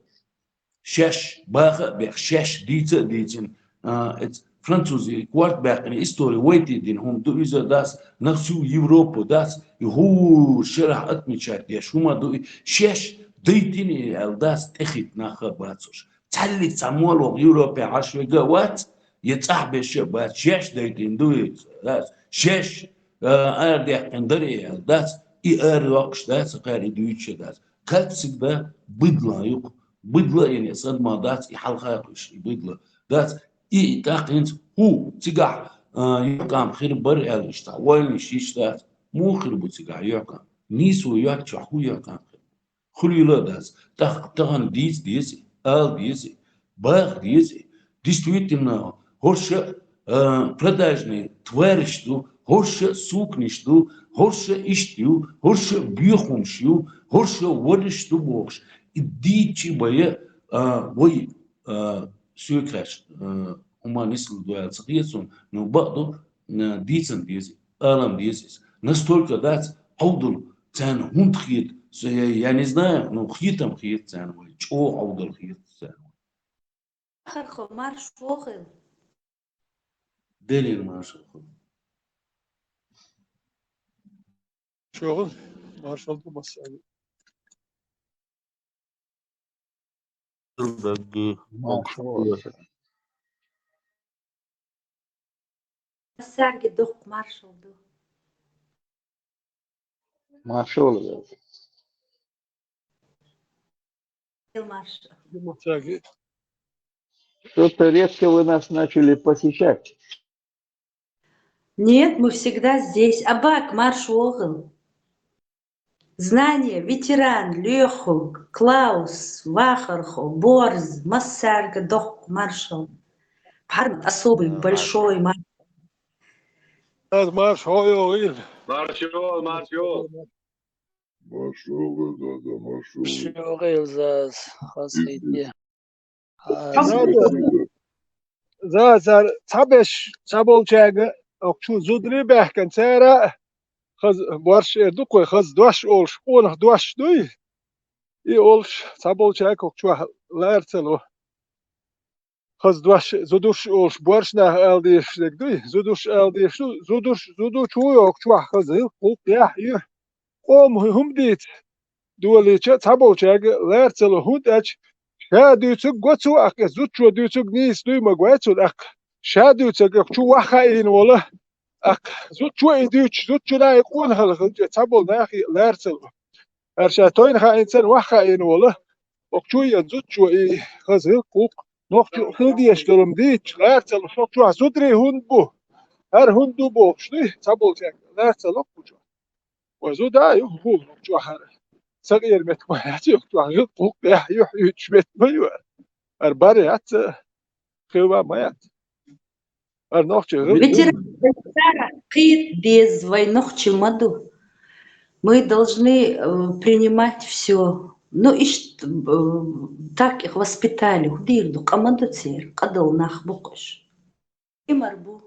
шаьш баха а баьхна, шаьш дийца а дийцина, а, эц-, французийн корта баьккхина истори вай тӀе дина хӀума ду иза, дац, на всю Европу, дац, и хӀора шарахь отмечать деш хӀума ду и, шаьш дайтина и аьлла, дац, тӀехӀитта нах а бац уьш. Цхьаьллиг цхьа молла ваха Европе Ӏаш верг а вац, я цӀахь берш а бац, шаьш дайтина ду и, дац, шаьш, а, арадаьккхина дара и аьлла, дац, и арадоккхуш дац, кхара и дуьйцуш а дац. Как всегда, быдло ю-кх. Быдло а йина, сан ма дац, и хьалха а кхуьйсуш, и быдло. Дац, и, и тӀаккха хӀинца хӀу цигахь, а, юьхькӀам хир бара аьлла, иштта, вайна иштта дац. Муха хир бу цигахь юьхькӀам? Нийсо йоцчохь хӀун юьхькӀам хир бу? Хуьлийла а дац. ТӀаккха тахана дийца деза, ала деза. Баха деза. Действительно, хӀорш а, а, продажный твараш ду, хӀорш а сукнаш ду, хӀорш а иштта ю, хӀорш а боьхамаш ю, хӀорш а вараш ду бохуш. И дийцча а бен, а, вай, а, соьгахь, а, хӀума нислур ду аьлла ца хета суна, но бакъду, а, дийцан деза, алан деза иза. Настолько дац, Ӏовдал царна хӀунда хета, со, я, я не знаю, но хетам хета царна вай, чӀогӀа Ӏовдал хета царна вай. Вахархо, марша вогӀийла. Делера маршалла хуьлда. ЧогӀа маршалла ду массаьрга. Дагги. Маршалла. Массаьрга доккха маршалла ду. Маршалла. Маршалла. Что-то редко вы нас начали посещать. Нет, мы всегда здесь. Абак, марша вогӀийла. Знание, ветеран, Лехулг, Клаус, Вахархо, Борз, массаьрга доккха маршалла. Пхьармат особый, большой маршалла. Аз марша вогӀийла. Марша вогӀийла, марша вогӀийла. Марша вогӀийла, да, да, марша вогӀийла. Марша вогӀийла, Заз, хазахетий. А, Заз, Заз, цхьаберш, цхьаболчаьрга, окху чу зударий баьхкина, цара а хаза борш эр ду-кх вай, хаза дош олуш, къонах дош дуй? И олуш, цхьаболчаьрга окху чохь лара ца ло. Хаза дош, зудуш олуш, борш наха ала дезаш дерг дуй? Зудуш ала дезаш ду, зудуш, зудучу ву окху чохь хаза гӀиллакх, гӀуллакх, яхь, юьхь. Къоман хӀума дийца долийча, цхьаболчаьрга лара ца ло, хӀунда аьлча ша дуьйцург го цо, аккха, зудчо дуьйцург нийса дуй ма гой цунна, аккха. Ша дуьйцург окху чу ваха хаийна волу, аккха, зудчо и дуьйцуш, зудчунна и къонахалла хилча, цхьаболу нахе лара ца ло. ХӀара ша тойна хаийна, царна ваха хаийна волу, окху чу а зудчо и хаза гӀиллакх, гӀуллакх, нохчо хила дезаш долу хӀума дийцича, лара ца ло, окху чохь зударий хӀунда бу? ХӀара хӀунда ду бохуш дуй, цхьаболчаьрга лара ца ло окху чохь. Вай зуда а ю, хӀу, чохь хӀара. тагъер мет ма яц, йохтуан гъилкъ-гъулкъ яхь юхь юч мет ма ю. Ар бар яц, хева ма яц. Ар нохчи гъилкъ. Ветеран, ветеран кхет без вай нохчи ма ду. Мы должны э, принимать все. Ну, ишт, э, так их воспитали. Худир ду, къамаду цер, къадал нах букъуш. Имар бу.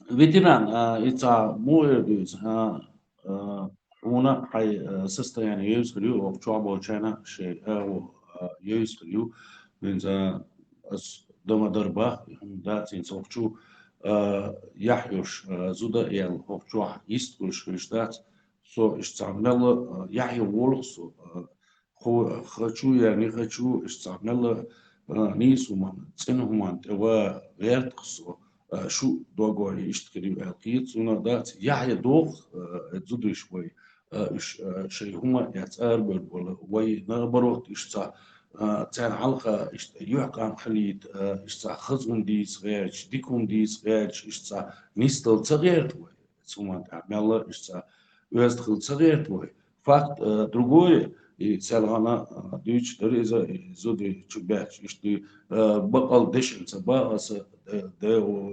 Ветеран, а, ица му эрдуз, а, а, уна хай, а, состояние юз хрю, охчу абочана, шей, а, о, а, юз хрю, бенза, ас, дома дарба, да, цин сохчу, а, яхь юш, а, зуда эл, охчу ист куш, хрюштац, со ишца мелла, а, яхь ю волх со, а, хо-, хочу я не хочу, ишца мелла, а, нис хуман, цин хуман, тева, верт хсо, а, шу догори ишт кирив эл киц, уна дац, яхь я дох, а, зудвиш вай, а, иш, а, шей хума яц арбер бола, вай наоборот ишца, а, цен халха ишт юхкам халит, а, ишца хазун дис герч, дикун дис герч, ишца нистал цагерт вай. Цуман та мелла ишца оьзд хил цагерт вай. Факт, э, другое, и селгана, э, дюч дереза, и зуди чубяч, ишти, э, бакъал дешен ца бааса, э, де, о,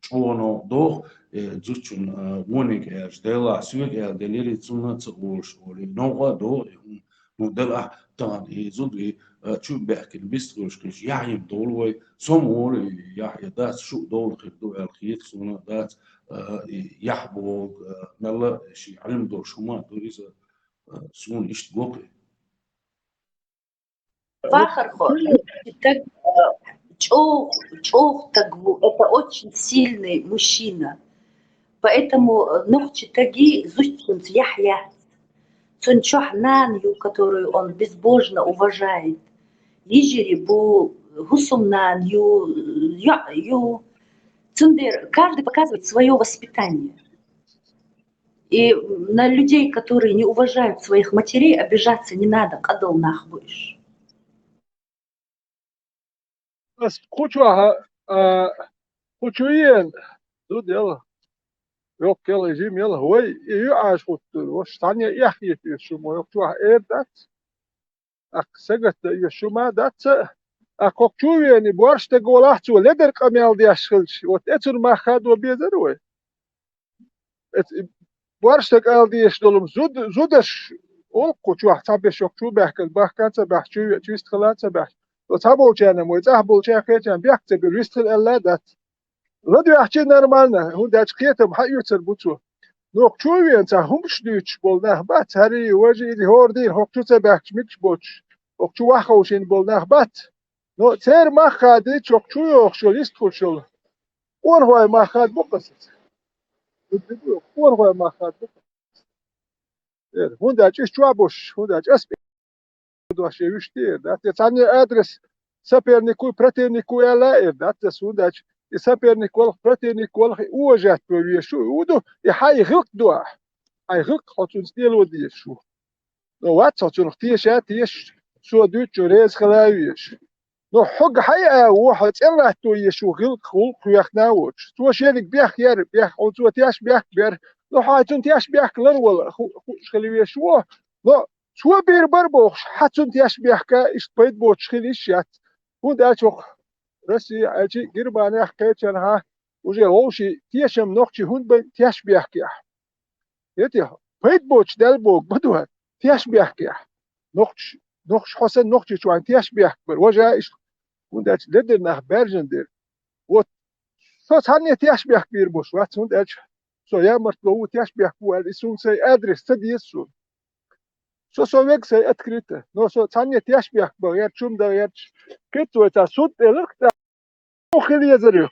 чоно дох, э, зучун, э, воник эрж, дела, сюек эр, делери цуна ца олш, оли, нога дох, и, ну, дела, тан, и зуди, э, чубяхкин бистгуш киш, яхим долвай, сом оли, яхя дац, шу дол хир ду, эл хир цуна дац, э, и яхь болг, э, мелла ши алим дол шума ду иза, э, сун ишт гопе. Фахар хо, так, э, чо-, чо так ву, это очень сильный мужчина. Поэтому, э, нохчи таги зучунц яхь яц. Цун чох нан ю, которую он безбожно уважает. Ижири бу, гусум нан ю, я, ю. Цундер, каждый показывает свое воспитание. И на людей, которые не уважают своих матерей, обижаться не надо, къадал нах буш. Ас кучу аха, а, кучу иен, ду дел. Йок кел, жим ел, вай, и ю аш хуттур, вош, тане ях ет ю шумо, йок чу аха эр дац. Ак сегатта ю шума дац, а кокчу вени, борш те голах цу, ледер къамел деш хилч. Вот эцур маха до безер вай. Эц-, и барш так аьл деш долум зуд-, зудаш, олхъу чу вах ца беш, ок чу бехкал, бахкан ца бех, чу ве-, чу вист хала ца бех. То ца болчана мой, ца болча хечан, бех ца бир, вист хал аьлла дац. Ладу ахчи нормально, хун дач кхетам, ха юцар буцу. Но ок чу вен ца хумш дюч бол нах бац, хари, важи или хордир, хок чу ца бехч, микш боч. Ок чу вахаушин бол нах бац. Но цер мах хади, чок чу йохшул, ист хушул. Орхой мах хад бу къасац. Орхой мах хад бу къасац. Эр, хунда чиш чуа буш, хунда чис пи-, дош е вишти, да? Те цани адрес сопернику, противнику эла эр, да? Те хунда ч-, и соперник волх, противник волх, и уважать по вешу, и уду, и хай гилк дуа. Хай гилк хоцун стело дешу. Но вац хоцун теш а, теш, со дючу рез хала веш. Но хьог хьай а, во хьо цӀен латту еш у гилк, гулк хьоьхна воч. Цо шерик бех яр, бех, он цо теш бех бер. Но хьай цун теш бех лар вала, ху-, хуш хили веш во. Но цо бер бар бохш, хьа цун теш бех ка, ишт пайд боч хили иш яц. Хун дач ох, Россия, ачи, Германия, кечен ха, уже олши, тешем нохчи хун бай теш бех ка. Эти, пайд боч дал бог, бадуа, теш бех ка. Нохч, нохч хосан нохчи чуан теш бех бар. Важа иш, хун дач ледер нах бержен дер. Вот, со цанне теш бех бир бош, вац хун дач. Со я март лоу теш бех бу, али сун сай адрес, ца диес сун. Со, со век сай открыто. Но со цанне теш бех бар, я чум да, я ч-, кит цо ца суд элк та. Хил езер ю.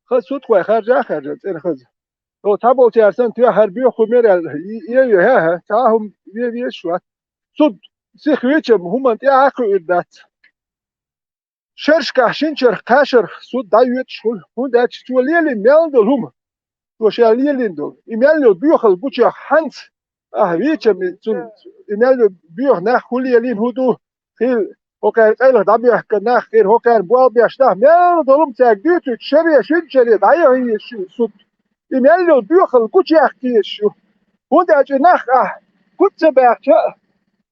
Хаз суд хой, харжа, харжа, цӀен хаз. О, та бол чарсан, тя хар бю хумер ал, и, и, и, ха, ха, та хум, ве, ве, шуат. Суд, сих вечем, хуман, тя, аху, ирдац. Шершках шинчарх кхашарх суд дӀаюьтуш хул, хӀунда аьлча цо лелийна мел долу хӀума, цо ша лелийна долу, и мел йолу боьхалла гучех хьанца ахьа вийча, и цунна, и мел йолу боьха нах хӀун лелийна, хӀун ду, хила, хӀокхара къайлаха дӀабоьхка нах хир, хӀокхара болх беш нах, мел долу хӀума цаьрга дуьйцуьйтуш, шаре, шина шаре дӀаяхьийша шу суд. И мел йолу боьхалла гучех кхийша шу. ХӀунда аьлча и нах ахьа Куц ца баьхча,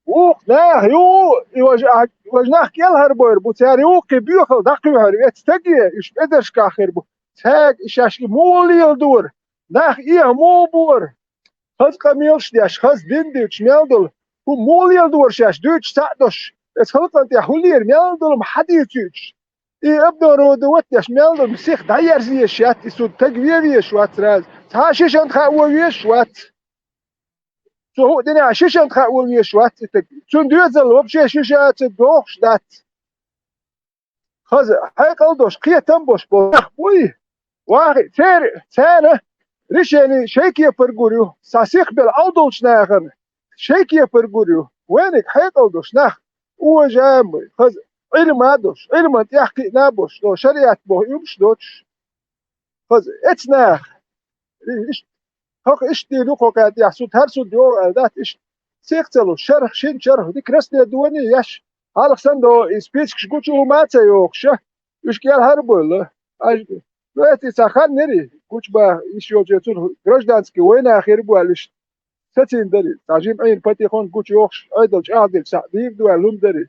вукху наха ю, и важа, важа нах кӀелхьарбойр бу, цара юххе боьхал дӀакхуьйхьар, эцу стаге, уьш пӀедаршкахь хир бу. Цаьрга и шаьш и муха леладора, нах эхьа муха бора, хаза къамелаш деш, хаза дин дуьйцуш мел долу, хӀу муха леладора шаьш дуьйцуш цхьаъ долуш, эцу халкъана тӀехь хӀу лера мел долу ма хьадийцуьйтуш. И обнародовать деш мел долу сиха дӀаерза езаш яц, и суд таг вен везаш вац сразу. Цхьа шишант хаа вон везаш вац. Цо хӀу динехь шишант хаа вон везаш вац и таг. Цунна доьзал вообще шиша а ца дохуш дац. Хаза хьекъал долуш, кхетам болуш болу нах буй. Вахи, церан, царна решение шайн кепара гур ю. Сан сиха белла Ӏовдалчу нахана шайн кепара гур ю. Вайниг хьекъал долуш нах, уважаемый, хаза Ӏилма а долуш, Ӏилман тӀехь кхиъна а болуш, шариат боху уьмаш доцуш. Хаза эцу наха. Иштта, хӀокху иштта дийр ду кху кхаьртехь, суд, хӀара суд йогӀу аьлла дац иштта. Сиха ца луш, шарх, шина шарх, дика расследование еш, хьалха санна до, и спискаш гучу хӀума а ца йохуша, уьш кӀелхьарбойла. Аж, ну, эций ца хан нери, гучубаха, иш йолчу цунна гражданский война хир бу аьлла иштта. Сацийна дарий, цхьа жима Ӏийна патихонна гучу йохуш, Ӏедал чӀагӀдина схьа дийр ду аьлла хӀума дарий.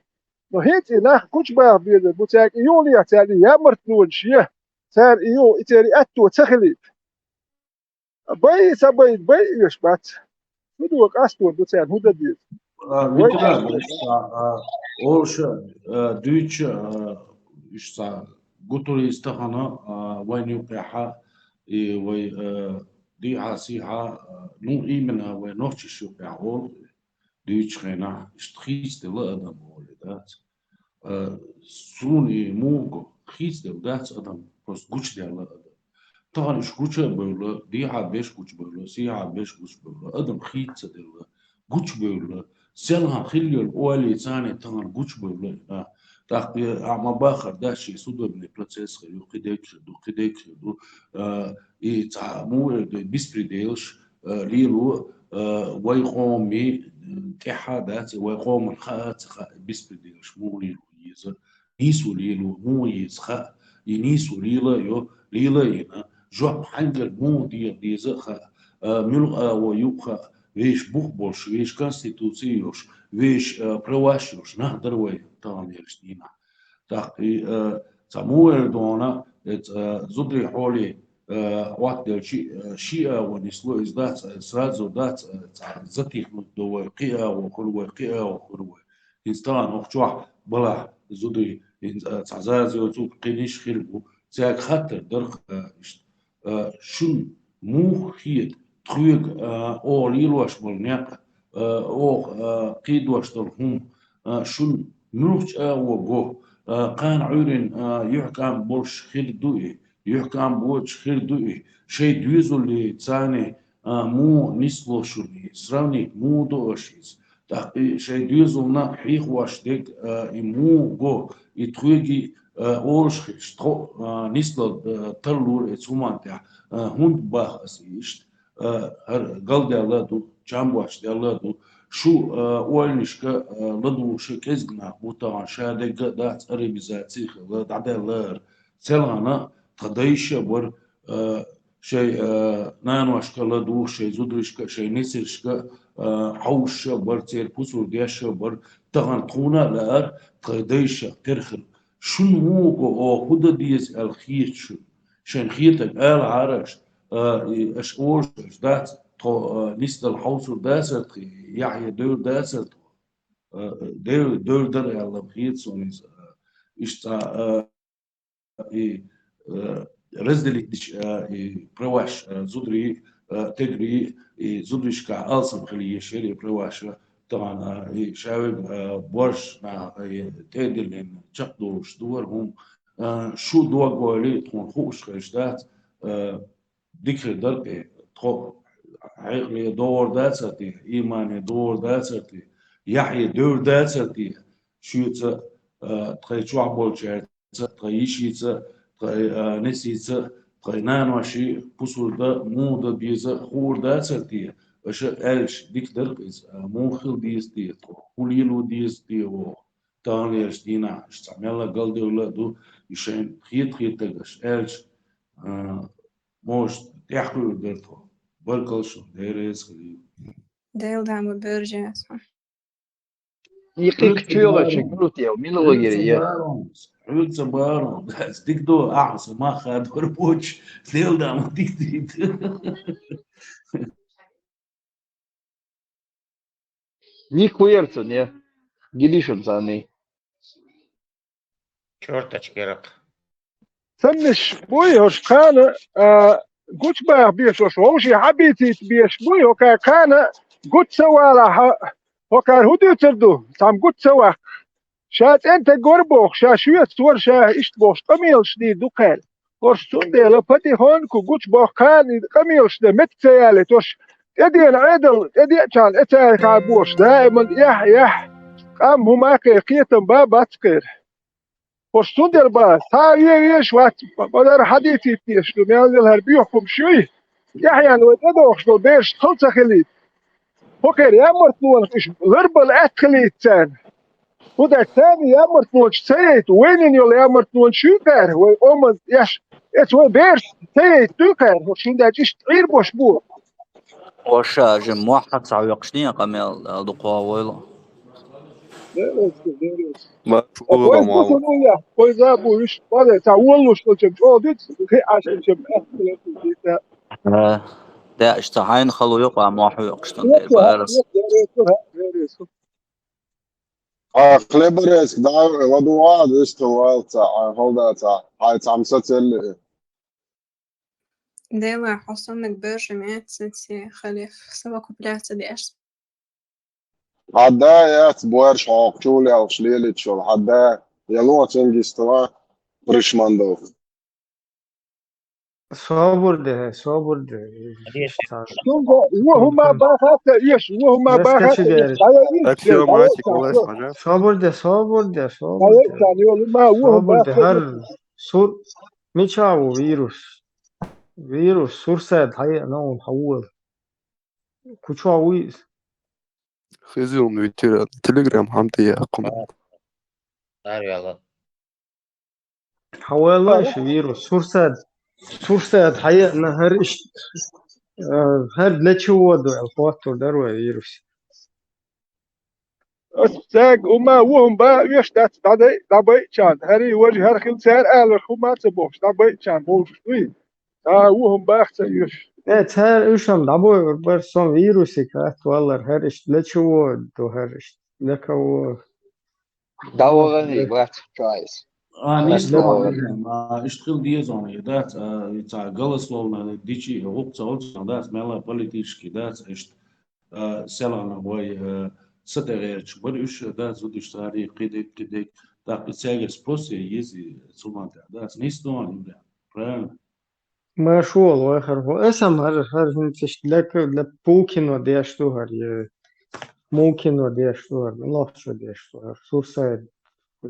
Но хӀинца и нах гучубаха безар бу, цаьрга и юхалехьа цаьрга ямартлонаш е, цара и юха, и церан аьтто ца хилийта. Бай, ца бай, бай оьш бац. Шу ду къасто ду царна, хӀун дан деза? А, Вай Виктор, а, а, олуша, а, дуьйцу, а, иштта гутур иза тахана, а, вайн юкъехьа, и вай, а, дийхьа-сийхьа, а, ну, именно вай нохчаш юкъехь олу, дуьйцу хенахь, иштта хийцаделла адам олу дац. А, суна и муха го, хийцаделла дац адам, просто гучудаьлла адам. Тахана уьш гуча а бевлла, дийхьа берш гучубевлла, сийхьа берш гучубевлла, адам хийца ца делла, гучубевлла, селхана хилла йолу ойла царна тахана гучубевлла, а. ТӀаккха а ма баххара дац, шен судебный процесс хир ю, кхидерг хир ду, кхидерг хир ду, а, и цхьа муха эр ду, беспределаш, а, лело, а, вай къоман тӀаьхьа дац, вай къоман хаа ца хаьа беспределаш муха лело еза, нийсо лело муха еза хаьа, и нийсо лела а йо, лела а йина, жоп хьаьнгара муха дехьа деза а хаьа, а, муьлха агӀо ю хаьа, вешан бух болуш, вешан конституци йолуш, вешан, а, праваш йолуш нах дара вай тахана ерш дийнахь. ТӀаккха и, а, цхьа муха эр ду хьуна, эцу, а, зударий хьоле, а, хӀоттаделчи, а, ши агӀо нисло, иза дац, а, сразу дац, а, цхьа затихнуть до вай, кхин агӀо хуьлу вай, кхин агӀо хуьлу вай. ХӀинца тахана хӀокху чохь балахь зударий, хӀинца, а, цхьа заза йоцург, кхин йиш хир бу, цаьрга хаттар дара, а, иштта. А, шуна муха хета, тхоьга, а, оха лелош болу некъ, а, оха, а, кхийдош долу хӀума, а, шуна муьлхачу агӀо го, а, кхана Ӏуьйрина, а, юьхькӀам болуш хир ду и, юьхькӀам боцуш хир ду и, шайн доьзале царна, а, муха нисло шуна и, сравнить муха до аша иза? ТӀаккха и шайн доьзална хьехош дерг, а, и муха го, и тхоьги, а, олуш хилча, тхо, а, нислал, а, тарлур эцу хӀуманна тӀехь, а, хӀунда баха аса иштта? А, хӀара галдаьлла а ду, чамбош даьлла а ду. Шу, а, ойланашка, а, ладугӀуша кӀезиг нах бу тахана, ша дегга а дац, арабизаци а хилла, дӀадаьлла а хӀара. Селхана тхан дайша а бара, а, шайн, а, наношка ладугӀуш, шайн зударшка, шайн несаршка, а, хьовсуш а бара, церан пусар деш а бара, тахана тхуна а лаьара, тхайн дайша тера хила. Шуна муха го, оха хӀун дан деза аьлла хета шуна? Шайна хетарг алахьара аша, а, и, аша олуш аша дац, тхо, а, нисдала хьовсур дацара тхо, яхье девр дацара тхо. А, девр, девр дара аьлла хета суна иза. Иштта, а, и, э, разделить дича, э, и праваш, э, зударий, э, тегри, и зударишка алсам хила еш яра и праваш, э, тахана, э, и шаверг, э, борш, э, и тӀедиллина чекхдолуш ду вара хӀума. Э, шу дог ойли тхуна хууш хезаш дац, э, дика хир дара тӀе, тхо хьекъале догӀур дацар те, имане догӀур дацар те, яхье девр дацар те, шуьца, э, тхайн чохь болчаьрца, тхайн йишица, тхайн, а, несица, тхайн наноши пусар дан муха дан беза хуур дацара те? Аша аьлча дика дара иза, а, муха хила деза те тхо, хӀун лело деза те оха? Таханлерчу дийнахь аша цхьа мелла галдевлла а ду, и шайна хета-хетарг аша аьлча, а, может, тӀаьхьакхуьур дара тхо. Баркалла шуна, Дела реза хуьлийла. Дела да ма бержа яц хьо. Йикхи чуьйгӀача гуьртӀехь мила вагира я? Хьоьца барон, дика ду, ахьа со мах хадор боч, Дела да ма дика дийта. Ник ву яра цунна я? Гидишан царний. Чёрточки ракх. Цамниш буй хӀорш кхана, а, гучбаха беш хӀорш, вовший хьабийцийта беш буй, хӀокхара кхана гуч ца валахь, хӀокхара хӀун дуьйцур ду, цхьамма гуч ца ваккха. Ша цӀентаг вара боху, ша шуьца вара, ша иштта бохуш, къамелаш дийр ду кхаьра. ХӀорш цундела патихоньку гучбоху кхана и къамелаш дан меттиг ца ялийта, хӀорш тӀедена Ӏедал, тӀедеачарна эцайхьа бохуш, даиман эхь-эхь, къам хӀума кхе, кхетам ба бац кхера. ХӀорш цундела бан, схьа а вен веш вац, ма-, ма-, дара хьадийцийта дезаш ду, мел хӀара боьха хӀумаш юй. Эхь-эхь вай тӀедогӀуш долу бераш хала ца хилийта. ХӀокхеран ямартонах уьш ларбала аьтта хилийта царна. ХӀунда аьлча царна ямартонаш ца яйта, вайна йолу ямартонаш юй кхара, вай къоман еш, эца вай бераш ца яйта дуй кхара, хӀорш хӀунда аьлча иштта Ӏийр бош бу. Ваша жин мохь ца хьоькхуш дийна къамел, а, дукха войла. Ма, вай школа бусурван ма ву. Вай забу, виш, вале, ца воллуш волчам чӀогӀа дуьйцу, хи Ӏаш волчам аьхкале дуьйцу. Э, да, иштта хьайна хало йокъа мохь хьоькхуш дан, э, барас. А, хлеборезка, да, ладугӀа, дистхила валца, а, хӀалдаца, хьай цхьамса целли. Дела, хьо соннаг бержа меца ци халиф совокупляться деш. Хьан да яц, боьрша хьокху чулелхаш лелийчул, хьан да, я ло Чингис-Тхан, пришмандов. Собур де, собур де. Ишта. Шуна вон хӀума баха ца еш, вон хӀума баха ца еш. Аксиоматика, Валерий, хьажа. Собур де, собур де, собур де. Собур де, хӀара сур-, мича ву вирус? Вирус, сурсаьд хьаеана хьан ву вала. Кху чохь вуй иза? Хезий хӀума витира, Telegram хьамда яьккхина. Ара ваьлла. Хьан ваьлла иша вирус? Сурсаьд, сурсаьд хьаеана хӀара иштта, э, хӀара для чего ду аьлла хоттур дара вай вирус. Ас цаьрга хӀума ву хӀума бан оьшуш дац, дӀадай-, дӀабайчарна. ХӀара и важа хӀара хила цара алар хӀума ца бохуш, дӀабайчарна бовлуш дуй. Цхьа а ву хӀума баха ца оьшу. Э, цара уьш хӀума дӀабойур бара, со вирусик хӀатта валлар, хӀара иштта для чего ду хӀара иштта, для кого? ДӀавахана бац чуьйс. А, нисдо, а, иштта хила деза хьуна, и дац, а, и цхьа голословно дичи, гӀукху ца олча дац, мелла политический дац, иштта, а, селхана вай, а, са тӀе гӀерташ бара уьш, дац, зудаш цари, кхидерг, кхидерг, тӀаккха и цаьрга спрос е еза, цу ма тӀехь, дац, нисдо хьуна, правильно? Маршо вахар хьо. Эсам хӀара, хӀара хӀинца иштта для к-, для Пукино деш ду хӀара, е, Мукино деш ду хӀара, нохчо деш ду хӀара, сурсаьд,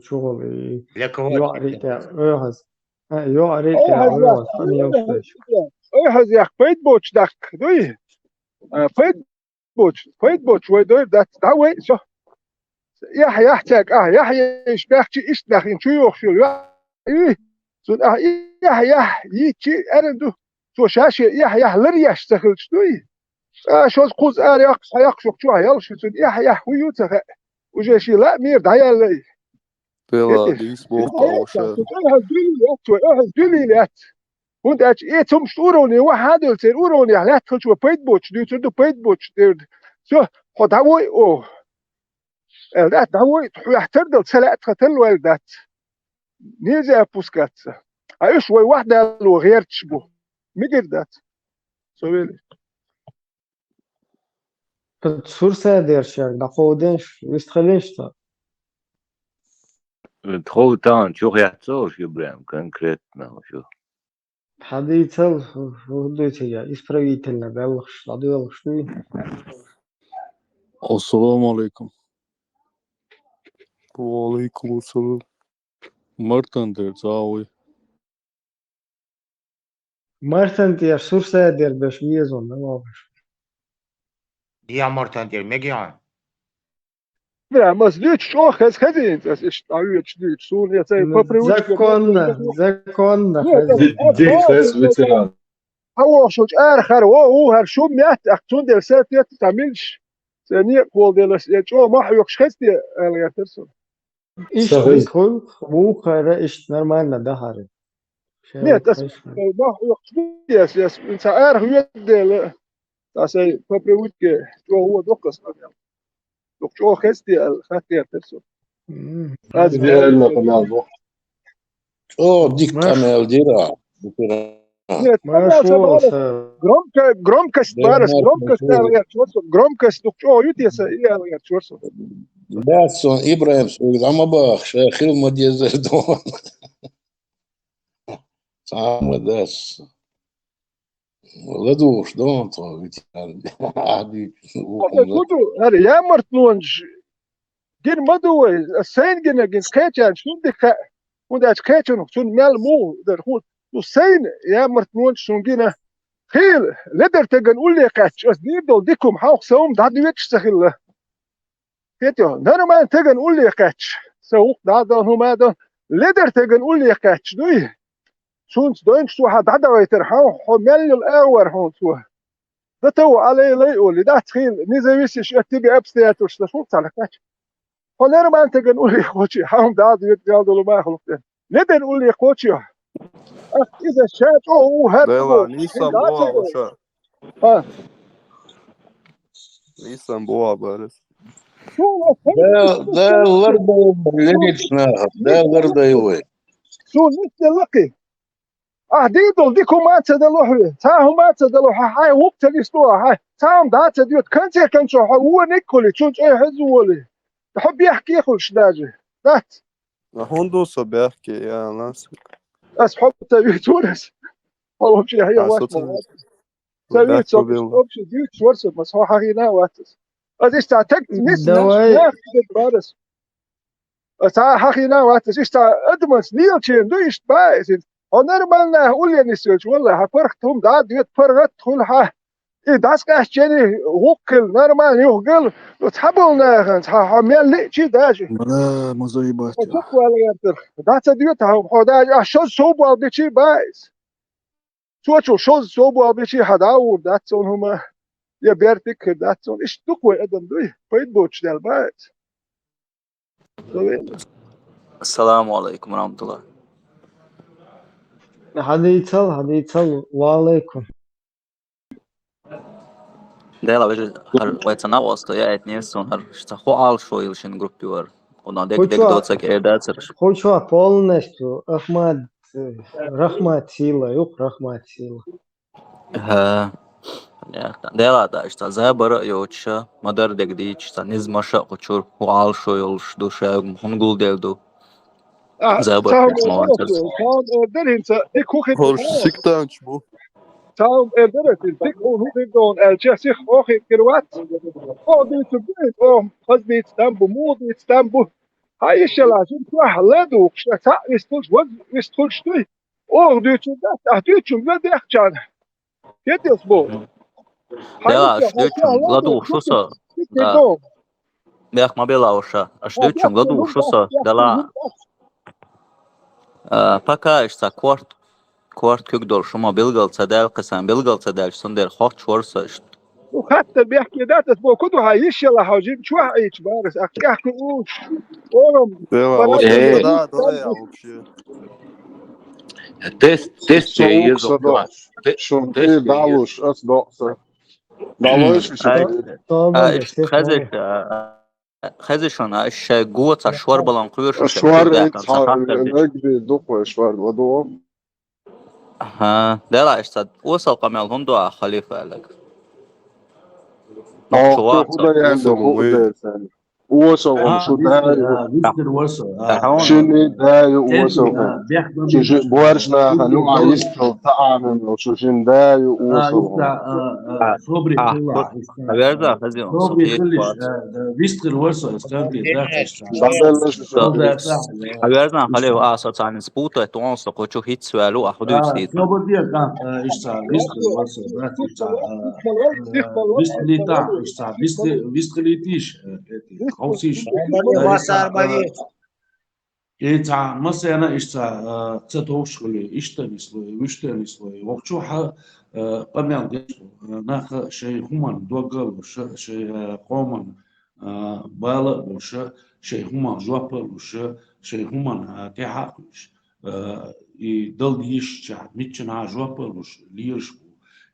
чугӀал и. Для кого? ЙоӀари тӀе, ойхьаз. А, йоӀари тӀе, ойхьаз, ойхьаз, ойхьаз. Ойхьаз яхь пайда боцуш даккха, дуй? А, пайда боцуш, пайда боцуш вай дойр дац, дӀа вай, со. Яхь, яхь цаьрга, ахь, яхь еш баьхчи, иштта нах ин чу йохуш йолу, яхь, и, цунна ахь, яхь, яхь, йичи, аьран ду, цо ша-шен яхь, яхь лар еш ца хилча дуй. Цкъа шозза кхузза ара яккхаш, хьаяккхаш йоху чохь ялш ю цунна, яхь, яхь, хӀун ю ца хаьа. Уже шен лаамера дӀаяьллай. Дела, дийс боху, Ӏайша. Цу тӀехьа дуьллий яц вай, ахьа дуьллий яц. ХӀунда аьлча, э, цумаш уровне ваха хьан а девлла, церан уровнехь лаьтта хилча вай пайда боцуш дуьйцур ду, пайда боцуш дер ду. Всё, хьо дӀавой, о. Аьлла дац, дӀавой, хьоьхь тардал ца лаьа тхан таллойла дац. Нельзя опускаться. А уьш вай вахдало гӀерташ бу. Мигар дац. Со велий. Сурсаьдерш яра, дӀакховдийша, вистхилийша тхо. Тхов тахана чу хеццалаш ю прям конкретно шу. Хьадийцал, хӀу-, хӀу дуй цига, исправительно беллахш, дӀадоьлхуш дуй? Ассаламу алейкум. Ва алейкум ассалам. Мартан дер цӀа вуй. Мартан тӀера сурсаьдер беш везун, ма вогӀуш. Диа Мартан тӀера мегиан. Бля, мас дуьйцу чӀогӀа хеза хезийна ас иштта дӀавоьдуш дуьйцу. Суна я цай по привычке. Законно, законно хеза. Ди-, ди-, хеза ветеран. Хьан вохуш волчу арахьара, о, ву хӀара шум яц, ах, цундела сатета цхьа милш. Цӏен некъ волу делаш, я чӏогӏа мах хьоькхуш хеза те аьлла гӏертара со. Иштта хуьлу, вукхара иштта нормально дахьара. Нет, ас мах хьоькхуш ду, яс, яс, ца арахь веддела, аса по привычке чӏогӏа вон доккхас къамел. Дукха чӏогӏа хеза те аьлла, хатта гӏертара со. М. Аз реально къамел бу. О, дика къамел дира. Нет, Маша, громко-, громкость барас, громкость аьлла гӏерташ вара со, громкость дукха чӏогӏа ю те аса, и аьлла гӏерташ вара со. Дас сон, Ибрахим, сон, ма баха, ша хила ма дезара дон. Цхьа а ма дас. ЛадугӀуш ду тхо, ветеран. Ахьа дуьйцу, вукхунна. Ку ду, хӀара ямартнонаш гина ма ду вай, сайна гина, гина кхечаьрна шуна дика хаьа, хӀунда аьлча кхечунах цунна мел муха дара, хӀун, ну, сайна ямартнонаш шуна гина. Хийла, ледар теган улле кхаьчча, ас дийр долу дика хӀума хьалха сов-м дӀадоьдуш ца хилла. Кхетий хьо, нормально теган улле кхаьчча, сан гӀуллакх дӀа а дан, хӀума а дан, ледар теган улле кхаьчча дуй? Цунца дойнаш цо хьан дӀадахийтар, хьан хьо мел йолу агӀор хьуна цо. Да того, алай-лай олий, дац хийла, независишь от тебя обстоятельства, сан шух ца лакхаьчча. Хьо нормально теган улле кхочий, хьан хӀума дӀа а доьду, мел долу ма хӀаллакден. Ледар улле кхочий хьо. Ах, иза ша чӀогӀа ву хӀара. Дела, нийса боху ша. А. Нийса боху барас. Суна Да, да, лардай вай, лерична, да, лардай вай. Суна нисделла кхин. Ахь дийр долу дика хӀума а ца дало хьоьга, цхьа а хӀума а ца дало хьо, хьайн гӀуллакх ца нисдо ахь, хьайн цхьа а хӀума дӀа а ца доьду, конце концов хьо вониг а хуьлий, цунна цӀе хьоьзза а волий. Хьо бехке а хуьлуш даже. Дац. ХӀунда ду со бехке, я нас? Ас хьо ца вуьйцур ас. Хьо вообще хьан вац ма вац. Ца вуьйцу, вообще дуьйцуш вара со, ас хьо хьахийна а вац ас. Ас иштта таг нисна, нах дерг бара ас. Ас цхьа а хьахийна а вац ас, иштта адамаца лелачеран ду иштта баа иза. Хьо нормально нах улле нисвелча, валлахӀи, хьан паргӀат хӀума дӀа а доьду, паргӀат хуьлу хьан. И дӀасакъаьстча, гӀуллакх хила, нормально юхагала, ну, цхьаболу нахана, цхьа хьо мел лиъчий даже. Бля, ма заебать. Хьо чекхвала гӀертарх. ДӀа ца доьду хьан хӀума, хьо даже ахь шозза сов болх бичий баа иза. Цо чу шозза сов болх бичий хьан дӀа а вур дац цунна хӀума, я бертиг а хир дац цунна. Иштта ду-кх вай адам дуй, пайда боцуш даьлла баа иза. Ассаламу алайкум ва рахматуллах. Хьадийцал, хьадийцал, ва алайкум. Дела, вежа, хӀара вай ца накъост яйтнера суна хӀара, ша ца хӀу Ӏалашо йилла шина группе вара. Кхунах дерг-дерг доцург эр дацара. ХӀу чохь полностью Ахмат, э, Рахмат сила, юха Рахмат сила. ХӀа. Дела, да, иштта забар а йоцуша, ма-дарра дерг дийцича, цхьа низамаш а кху чуьра, хӀу Ӏалашо йолуш ду, ша хӀун гулделла ду. Забар а йоцуш ма вацара. Цхьа хӀума эр дара хӀинца, дика хӀу хир. ХӀорш сектанташ бу. Цхьа хӀума эр дара хӀинца, дика хӀу хир ду аьлча, сиха хӀу хир вац. Хьо дийцург ду, хьо хаза дийца там бу, муха дийца там бу. Хьан йиш яла, жин чохь ладугӀуш, цхьаъ вистхуьлуш, ваз вистхуьлуш дуй? Оха дуьйцург дац, ахь дуьйцучунна вен дехчарна. Кхетий ас боху? Дела, аш дуьйцучунна ладугӀуш ву со. Да. Бех ма бела уша. Аш дуьйцучунна ладугӀуш ву со. Дела. А, пока иштта корта, корта куьг долуш хӀума билгал ца даьлла, кхин санна билгал ца даьлча, цундела хоттуш вара со иштта. Ну, хаттар бехке дац ас боху, ку ду хьан йиш яла хьо жин чохь Ӏийча бара ас, ахь тӀехь ку улуш. Орам. Дела, пара оцу да, да, вообще. Тест, тест ца еза. Шун тӀе далуш, ас докъса. Далуш, ай, ай, хезаш, а, хезаш шуна, аш шай го ца шор балан кхоьруш, шор ца хаттар деш. Дукха шор ладугӀу. ХӀа, дела, иштта осал къамел хӀунда ду ахь, халифа, аьлларг? Нохчо вац. Осал гӀум шу даю. Вистхир вара со. Шуни даю осал гӀум. Шу жи-, борш нахана юкъа йистал таӀамин, шу шин даю осал гӀум. Собри хила. Хьаверза, хазион, собри хилиш. Вистхир вара со, ас кантий дахьаш. Хьаверза, хьалев, а социальный спутать, он со кочу хитс валу, а худуй стит. Собри дия, кан, ишца, вистхир вара со, да, ишца, вистхилита, ишца, вистхилитиш, ховсиш. Масар бани. И цхьа массарна иштта цхьа, а, ца товш хиле, иштта нислой, вуьшта нислой. Вокху чохь а, а, къамел деш бу, а, наха шайн хӀуманна дог а луш, шайн, а, къоман, а, бала а болуш, шайн хӀуманна жоп а луш, шайн хӀуманна, а, тӀаьхьа а кхуьйсуш, а, и дала дезачохь, миччанхьа жоп а луш, лелаш бу.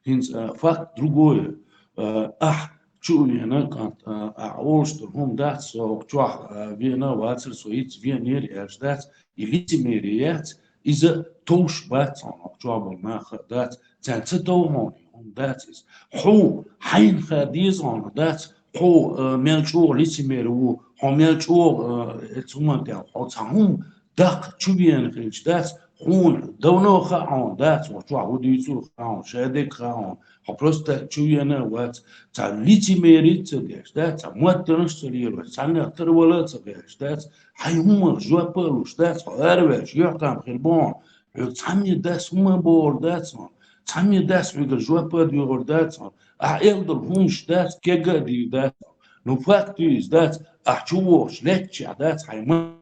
ХӀинца, а, факт другое. А, ахь чу а вена, кӀант, а, ахь олуш долу хӀума дац, со хӀокху чохь, а, вена а вацара, со хӀинца венера аьлча дац, и лицемерие яц, иза товш бац хьуна, хӀокху чохь болу нах а дац, царна ца тов хьуна, и хӀума дац иза. Хьо хьайна ха деза хьуна дац, хьо, а, мел чӀогӀа лицемер ву, хьо мел чӀогӀа, а, эцу хӀуманна тӀехь, хьо цхьа хӀума даккха чу вена хилча дац, хьуна давно хаьа хьуна дац, хӀокху чохь хӀун дуьйцур хаьа хьуна, шадерг хаьа хьуна, хьо просто чу вена а вац, цхьа лицемерие а ца деш дац, цхьа моттанаш а ца лелош, цхьаннех тарвала а ца гӀерташ дац, хьайн хӀуманах жоп а луш дац, хьо араваьлча юьхькӀам хир бу хьуна, хьоьга цхьамма дас хӀума а бохур дац хьуна, цхьамма дас хьоьгара жоп а доьхур дац хьуна, ахь эр долу хӀуманаш дац, кега а дийр дац хьуна. Ну, факт ю иза, дац, ахь чу вогӀуш леттачохь дац, хьайн ма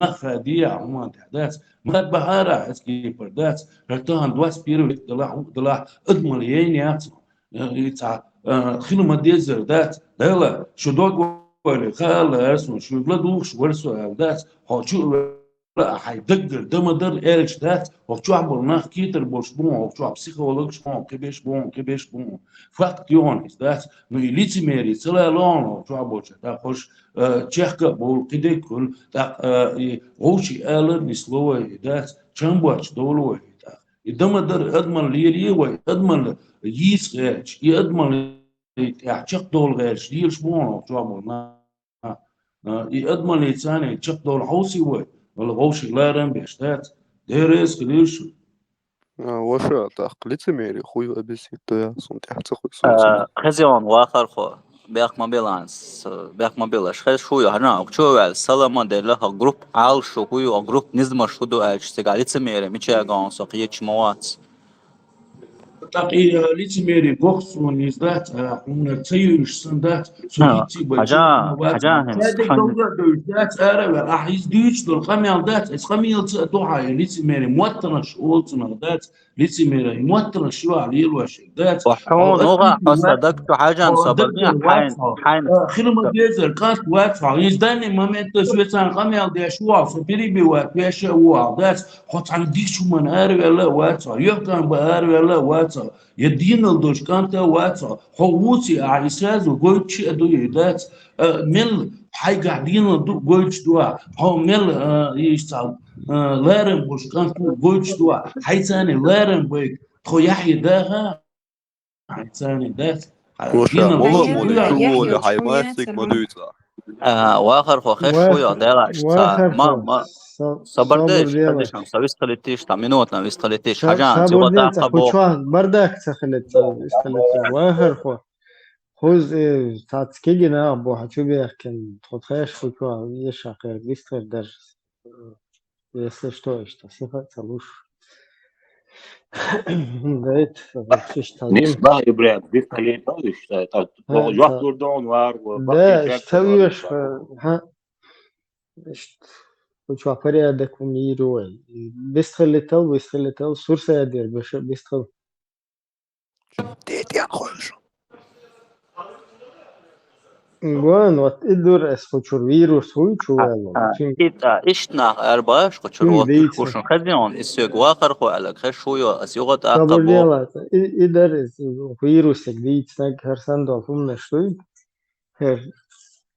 Нах хадийа хӀуманна тӀехь дац, ма бахьара, хьаьца кепара дац, хӀара тахана двадцать первый век далахь, ву далахь, адамалла яйна яц, э, и цхьа, э, хила ма-деззара дац, Дала, шу дог вале, хаалла ара суна, шуьга ладугӀуш вара со аьлла дац, хьо чу а вала, хьайн даггара дан ма-дарра аьлча дац, хӀокху чохь болу нах кхетар болуш бу хьуна, хӀокху чохь психологаш бу хьуна, кхиберш бу хьуна, кхиберш бу хьуна. Факт ю хьуна иза, дац. Ну, и лицемерие ца лало хьуна, хӀокху чохь болчу, тӀаккха хӀорш, э, чехка а бовла, кхидерг а хуьлу, тӀаккха, э, и вовшийн алар а нисло вай, дац, чам боцуш довла вай, тӀаккха. И дан ма-дарра адамалла лелае вай, адамалла йийца гӀерташ, и адамалла тӀехь чекхдовла гӀерташ лелаш бу хьуна хӀокху чохь болу нах. А, и адамаллица царна чекхдовла хьовсий вай, вала вовшийн ларам беш дац. Дера реза хилийла шу. А, ваша, тӀаккха лицемерие хуй объяснить ду я, сун тӀехь ца хуьйсу. А, хезий хьуна, вахархо, бехк ма билан, с-, бехк ма билаш. Хеза шу ю, хьажа, чу а ваьлла, салам а делла, хӀокху группа Ӏалашо хӀу ю, хӀокху группа низамаш хӀу ду аьлча, цигахь лицемерие мичара ю хьуна, со кхеташ ма вац. ТӀаккха и, э, лицемерие боху суна иза дац, а, хьуна ца юьйлуш санна дац, со хӀинций бай хьажа, чу ма вац. Хьажа, хӀинца цаьрдиг хьан довза а довзуш дац, ара а ваьлла, ахь иза дуьйцуш долу къамел дац, иза къамелаца а ду хьан и лицемерие, моттанаш олу цунах дац, лицемерие, и моттанаш ю ахь лелош дац. Ва хьуна, хьо нуха, хьо сан даг чу хьажан, хьо собар даггара хьайн, вац хьо. Хьайн. Э, хила ма-деззара кӀант вац хьо. Иза данный моментта соьцан къамел деш ву хьо, со перебивать веш а ву хьо, дац. Хьо цхьана дикачу хӀуманна араваьлла а вац хьо, юьхькӀам бан араваьлла а вац хьо, я денал долчу кӀанта а вац хьо. Хьо вуций ахь и сразу гойтуш а ду и, дац? А, мел хьайгахь денал ду гойтуш ду ахь? Хьо мел, а, иштта, а, ларам болчу кӀанта гойтуш ду ахь? Хьайцарний ларам байга тхо яхье даха? Хьайцарний дац? Лоша, динан мула а мула, шу воля, хьай мастик ма дуьйцу. А, вахархо, хеза шу ю, делаш, ца, ма, ма, са-, собар деш, хеза шу, са вистхилийтиш, та минутна вистхилийтиш, хьажан, цигӀа даккха бо. Бардак ца хилийтта, вистхилийтта, вахархо. Хуз, э, цац кегина а бу, хьан чу бехкина, тхо тхеш ху чу, еша кхер, вистхир дарж. Если что, иштта сиха ца луш. Дайт, вообще, что. Не знаю, бля, без талентов, что это. Плохо, я турдон вар, да, что веш, ха. Ишт, учва порядок у мире. Бистхилитал, бистхилитал, сурсадер, беш, бистхил. Детям хойшу. Гуан, вот и дур эс хучур вирус хуй чу валу. А, а, итӀа, ишт нах арбаш хучур вот дийца. Хушун хезион, и сёг вахар ху алаг, хез шу ю, ас югат акъа бо. И, и дар эс вирусик дийцнаг херсан дол хумнаш туй. Хер,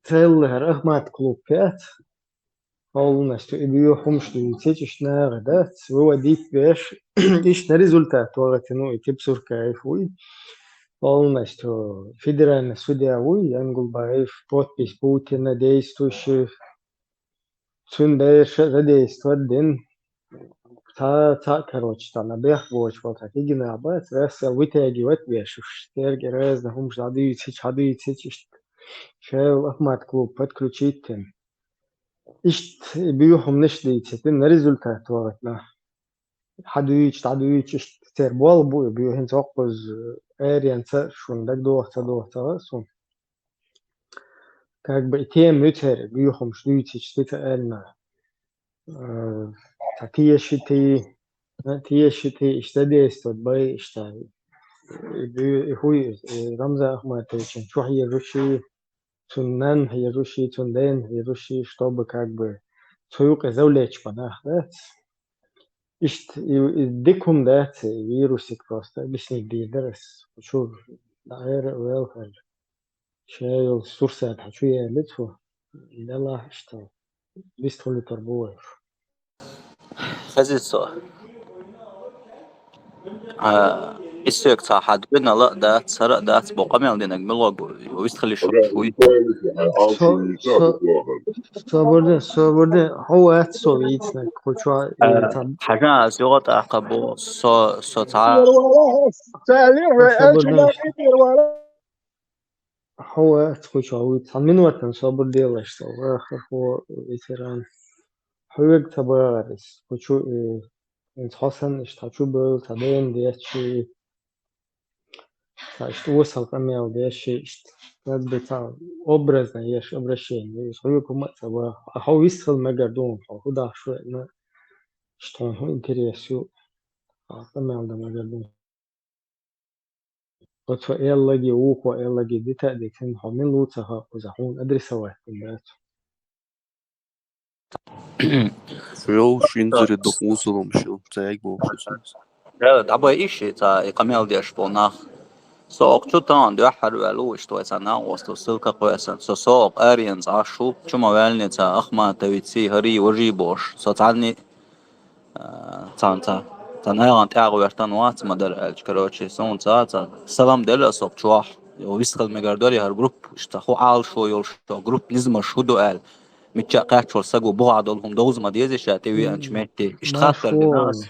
цел хер Ахмат клуб пять. Олнаш ту и буьйхьумаш дуьйцича, иштта нагӀа дац, выводить беш, иштта результат вагӀатину и Типсуркаев вуй. Олнаш ту федеральный судья вуй, Янгулбаев, подпись Путина, действующий. Цуьнан берша задействовать дина. Ца, ца, короче, цхьана бех боцуш вара, цхьа кигина бац, рассел вытягивать беш уьш. Церге разный хӀумаш дӀадуьйцича, хьадуьйцича, иштта. Шел Ахмат клуб подключить дина. Иштта и буьйхьумнаш дийцитина результат вагӀатна. Хьадуьйцу, дӀадуьйцу, иштта церан болх бу и буьйхьун цхьоккхуз, э, аренца шуна дагадоху, ца доху ца хаьа суна. Как бы и тема ю церан буьйхьумаш дуьйцича, цица аьлла. э, цхьа тешитий, э, тешитий, иштта действовать бай, иштта. И буй, и хӀуй, э, Рамзан Ахматовичан чу хьежуший, цун нанна хьежуший, цун дена хьежуший, чтобы как бы цу юкъе завлечь бан нах дац. Иштта и, и дика хӀума дац, и вирусик просто, объяснить дийр дара ас. Чу дӀагӀера а велхар. Шайол сурсат хьа чу яьлла цо. Делахь иштта вистхуьлуьйтур бу вай. Хезий со. А, и соьга цхьа хьа дуьйна ла а дац, хӀара а дац, бо къамел динарг мила гу, вистхила йиш йолуш вуй. Со-, со-, собар де, собар де, хьо вац со вийцинарг, кху чохь, э, цхьа хьажа ас юха тӀаккха бу, со, со цхьа. Собар де. Хьо вац кху чохь вуй, цхьа минотан собар делаш со, вахархо, ветеран. Хьоьга ца бахар иза, кху чу, э, хӀинца хьо санна иштта хьо чу бевлла, цхьа дена деш, цхьа иштта осал къамел деш, иштта, как бы цхьа образно еш обращение, иза хьоьга хӀума а ца баха. А хьо вистхила мегар ду хьуна, хьо хӀун дахьаш веана, иштта хьуна хӀун интерес ю, а къамел дан мегар ду. Оцо эллаги, вукхо эллаги дита а дитина, хьо мила ву ца хаьа, кхуза хьуна адресовать дина дац. Йолуш инзаре дукха узалам шил, цаьрга бохуш иза. Да, дӀабай иш, и цхьа, и къамел деш болу нах. Со окху чу тахана дуьххьара ваьлла ву, иштта вай цхьа накъост ву, ссылка кхоьссина. Со, со окху аренца Ӏаш ву, чу ма ваьллане цхьа Ахматовиций, хӀарий, важий бохуш. Со цхьанний А, цхьана, цхьа, цхьана агӀан тӀаьхьа гӀоьртан вац ма дара аьлча, короче, суна цхьа, цхьа салам делла ас окху чохь. Йо, вистхила мегар дора хӀара группа, иштта хӀун Ӏалашо йолуш, группа низамаш хӀун ду аьлла. Мичча кхаьчча волу саго бухахь долу хӀума довза ма дезий ша тӀе веанчу метте. Иштта хаттар дина ас.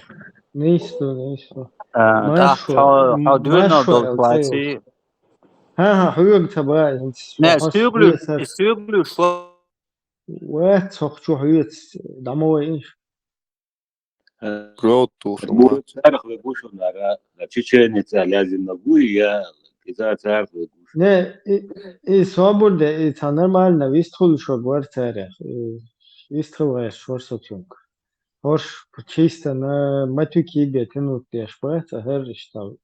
Нийса ду, нийса ду. А, тӀаккха хьо, хьо дуьйна долу класси. ХӀан-хӀа, хьоьга ца баьа, хӀинца. Не, соьглуьш, соьглуьш. Вац, хӀокху чу хьоьца, дӀа ма вай. Э, Рот тулуш бу вац. Царах вегуш вара, чеченец а лязина гу, я киза царах вегуш. Не, и, и собар де, и цхьа нормально вистхуьлуш вара царах. И вистхила гӀерташ вара со цуьнга. ХӀорш чисто на матюки бе тянуть деш бац, а хӀара иштта.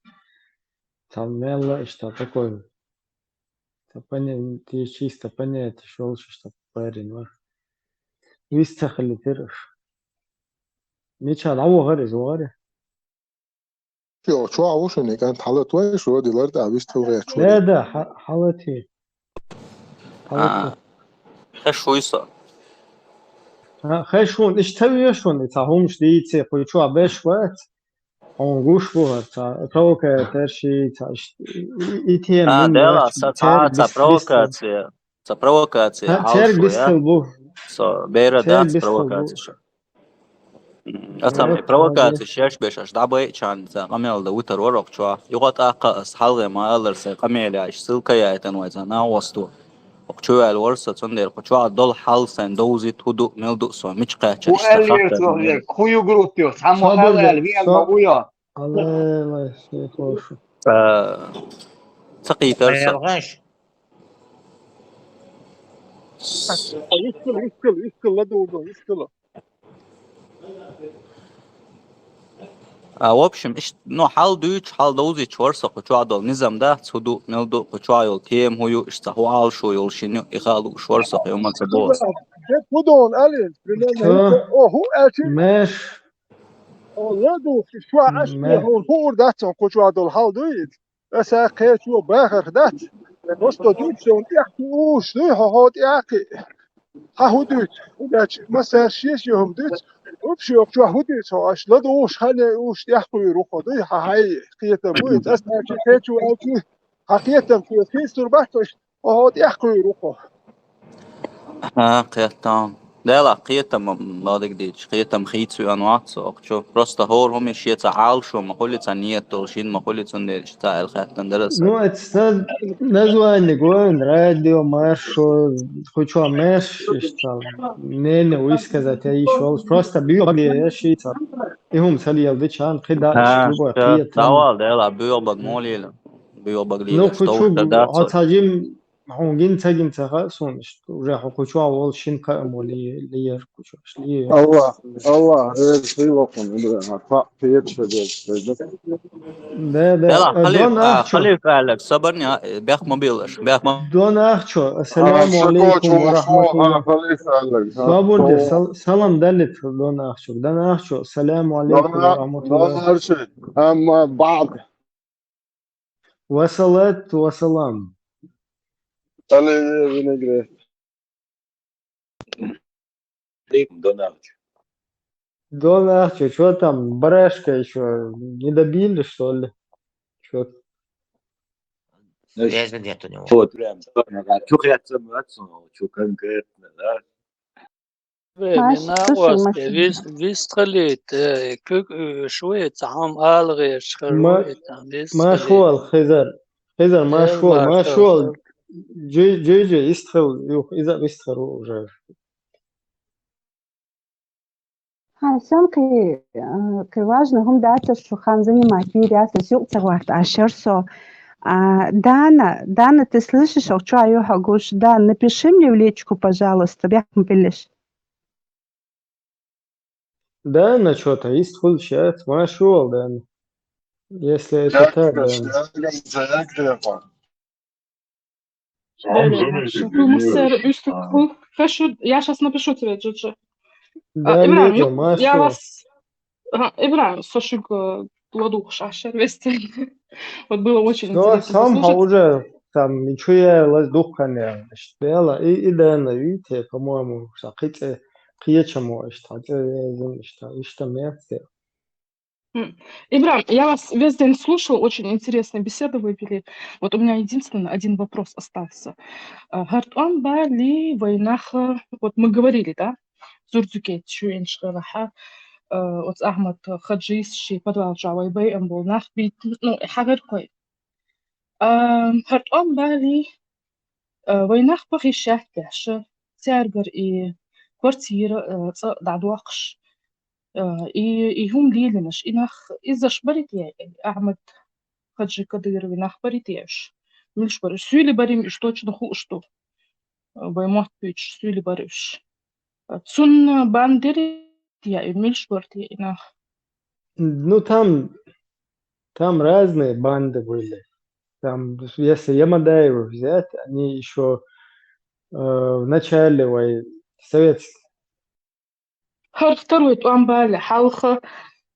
Цхьа мелла иштта такой. Цхьа поня-, те чисто понятеш йолуш иштта парень вара. Вист ца хилийтира уьш. Мича дӀавахара иза, вахара? Чо, чохь ву шуна, и кӀант хьалат вай, шу дилар тӀа вист хилгӀечу. Да, да, хьа-, хьалати. Хьалати. А, хеш вуй со. А, хеш ву, иштта ца веш ву, и цхьа хӀумаш дийце, кху чохь беш бац. Хьуна гуш бу хӀара цхьа провокаторш, цхьа ш-, и, и тема. А, мин дела, вац, ца, церг цхьа, цхьа бис-, бис-, провокация, цхьа провокация. Ха, церг хьалшо, бистал я? Бу. Со бера церг дац бистал бу. Провокация шу. М, аса, вот, провокация молодец. Шеш беш аш дӀабайчан, цхьа къамел да витар вара окху чохь. Юкъа тӀаккха ас хьалгӀе ма аллара сайн къамел яйш, ссылка яйтан вай цхьа нагӀост ву. Окху чу ваьлла вара со, цундела кху чохь долу хьал сайн довзийта хӀун ду, мел ду со, мича кхаьчча, хӀу иштта аьллера хаттар цо, дина. Хьо югрут ю, цхьаммо аьлла, вен ма ву йо. Аллай, аллай, шеф, хӀоршу. Э, ца кхийтар со. Мелгаш. Вискал, вискал, вискал, ладугу, вискал. А, в общем, иш-, ну, хьал дуьйцуш, хьал довзийча вара со кху чохь долу низам дац, хӀун ду, мел ду, кху чохь йолу тема хӀун ю, иштта хӀун Ӏалашо йолуш йина ю, и хала лууш вара со кху юман ца боху. Де хӀун ду аьлла, примерно, о, хӀун аьлчи? Меш. О, ладугу, чохь аш, меш. Хьуна хуур дац, кху чохь долу хьал дуй иза? Аса кхечо бахарх дац. Просто дуьйцу, сон тӀехь уьш дуй, хьо, хьо тӀехь кхи. Хьан хӀун дуьйцу? ХӀунда аьлча массаьрша шеша ю хӀума дуьйцу. Вообще, чохь хӀун дуьйцу хьо? Аш ладугӀуш хьан уьш тӀехь кхуьйр ву хьо дуй? Хьан хьай кхетам вуй? Ас аьлча кхечо аьлча, хьан кхетам цо хийцалур бац аш? Хьо, хьо тӀехь кхуьйр ву хьо. ХӀан, кхетам. Делахь кхетам лодиг дийча, кхетам хийца веана вац со окху чу. Просто хӀора хӀума шен цхьа Ӏалашо ма хуьлу, цхьа ниет долуш йина ма хуьлу, цундела иштта ца аьлла хаьттина дара сан. Ну, это сан название гоин, радио, маршо, кху чохь меш, иштта, мнение высказать, я ещё просто био, я шица. И хӀума ца лела дичан, кхидӀа, а, иштта, любой, ша, кхетам. Давал, делахь, био баг молийла. Био баг лийла, ну, кху чу, хьо ца жим, Хьуна гин ца гин ца хаьа суна иштта. Уже хьо кху чохь волу шина кхаам ву ле-, леер кху чохь, леер. Аллах, Аллах реза хуьлда хьуна, Ибрахим, хьан кхаъ кхеташ хир дерг. Да, да. Дела, э, халиф, дон а, ахчо. Халиф аьлларг, собарни, а, бех ма белаш, бех ма. Дон ахчо, ассаламу алейкум ва рахматуллах. Халиф аьлларг, а. Собар де, сал-, салам далит дон ахчо. Дон ахчо, ассаламу алейкум ва рахматуллах. Дон ахчо, амма баъд. Ва салат ва салам. Алле, винегрет. Алейкум, дон ахчо. Дон ахчо, чё там, барашка ещё не добили, что ли? Чё? Ну, связи нет у него. Вот, прям, чё хотят, чё конкретно, да? Вена, слушай, вист-, вистхилийта, э, куьг уьш ву и цхьа хӀума ала гӀерташ хир ву и цхьа вистхилийта. Машвол, Хизар. Хизар, машвол, машвол. Жуй, жуй, жуй, истхил, юх, иза вистхир ву уже. Хьан сан кхи, э, кхи важный хӀума дац, шу хан занимать йийр яц, ас юкъ ца гӀорта Ӏаш яр со. А, Дана, Дана, ты слышишь, ох, чу а ю хьо гуш? Да, напиши мне в личку, пожалуйста, бехк ма биллиш. Да, на чё-то, есть хуйня, сейчас, машвол, да. Если это так, да. Да, да, да. Шу муссер уьстук хул. Хорошо, я щас напишу тебе, Джиджи. А, да, Ибрахим, я вас, ага, Ибрахим, со шуьга ладугӀуш Ӏаш яр вести. Вот было очень интересно послушать. Уже там ничего я лаз духкан я. Что я, и, и да, на, видите, по-моему, са кхице, кхечамо, что, что, что месте. М. Ибрахим, я вас весь день слушал, очень интересная беседа вы вели. Вот у меня единственный один вопрос остался. А, хӀара тӀом бале вай нах, вот мы говорили, да? Зурзуке чу иншкъалахьа, а, оц Ахьмад Хаджис ши подвал чу вай байам бол нах бит, ну, хьагар кой. А, хӀара тӀом бале, а, вай нах пахи шаьттехьа, цаьргара и квартира, а, цӀа дӀадоккхуш. Э, и, и хӀума лелийнаш, и нах, иззаш барий те, Ахьмад Хаджи Кадыровы нах барий те уьш? Муьлш бара уьш? Суьйли барий уьш, точно хууш ду. Э, вай мотт буьйцуш, суьйли бара уьш. Э, цунна банда дерий те, и муьлш бара те и нах? Ну, там, там разные банды были. Там, если Ямадаевых взять, они ещё, э, в начале вай советских ХӀара второй тӀом бале хьалха,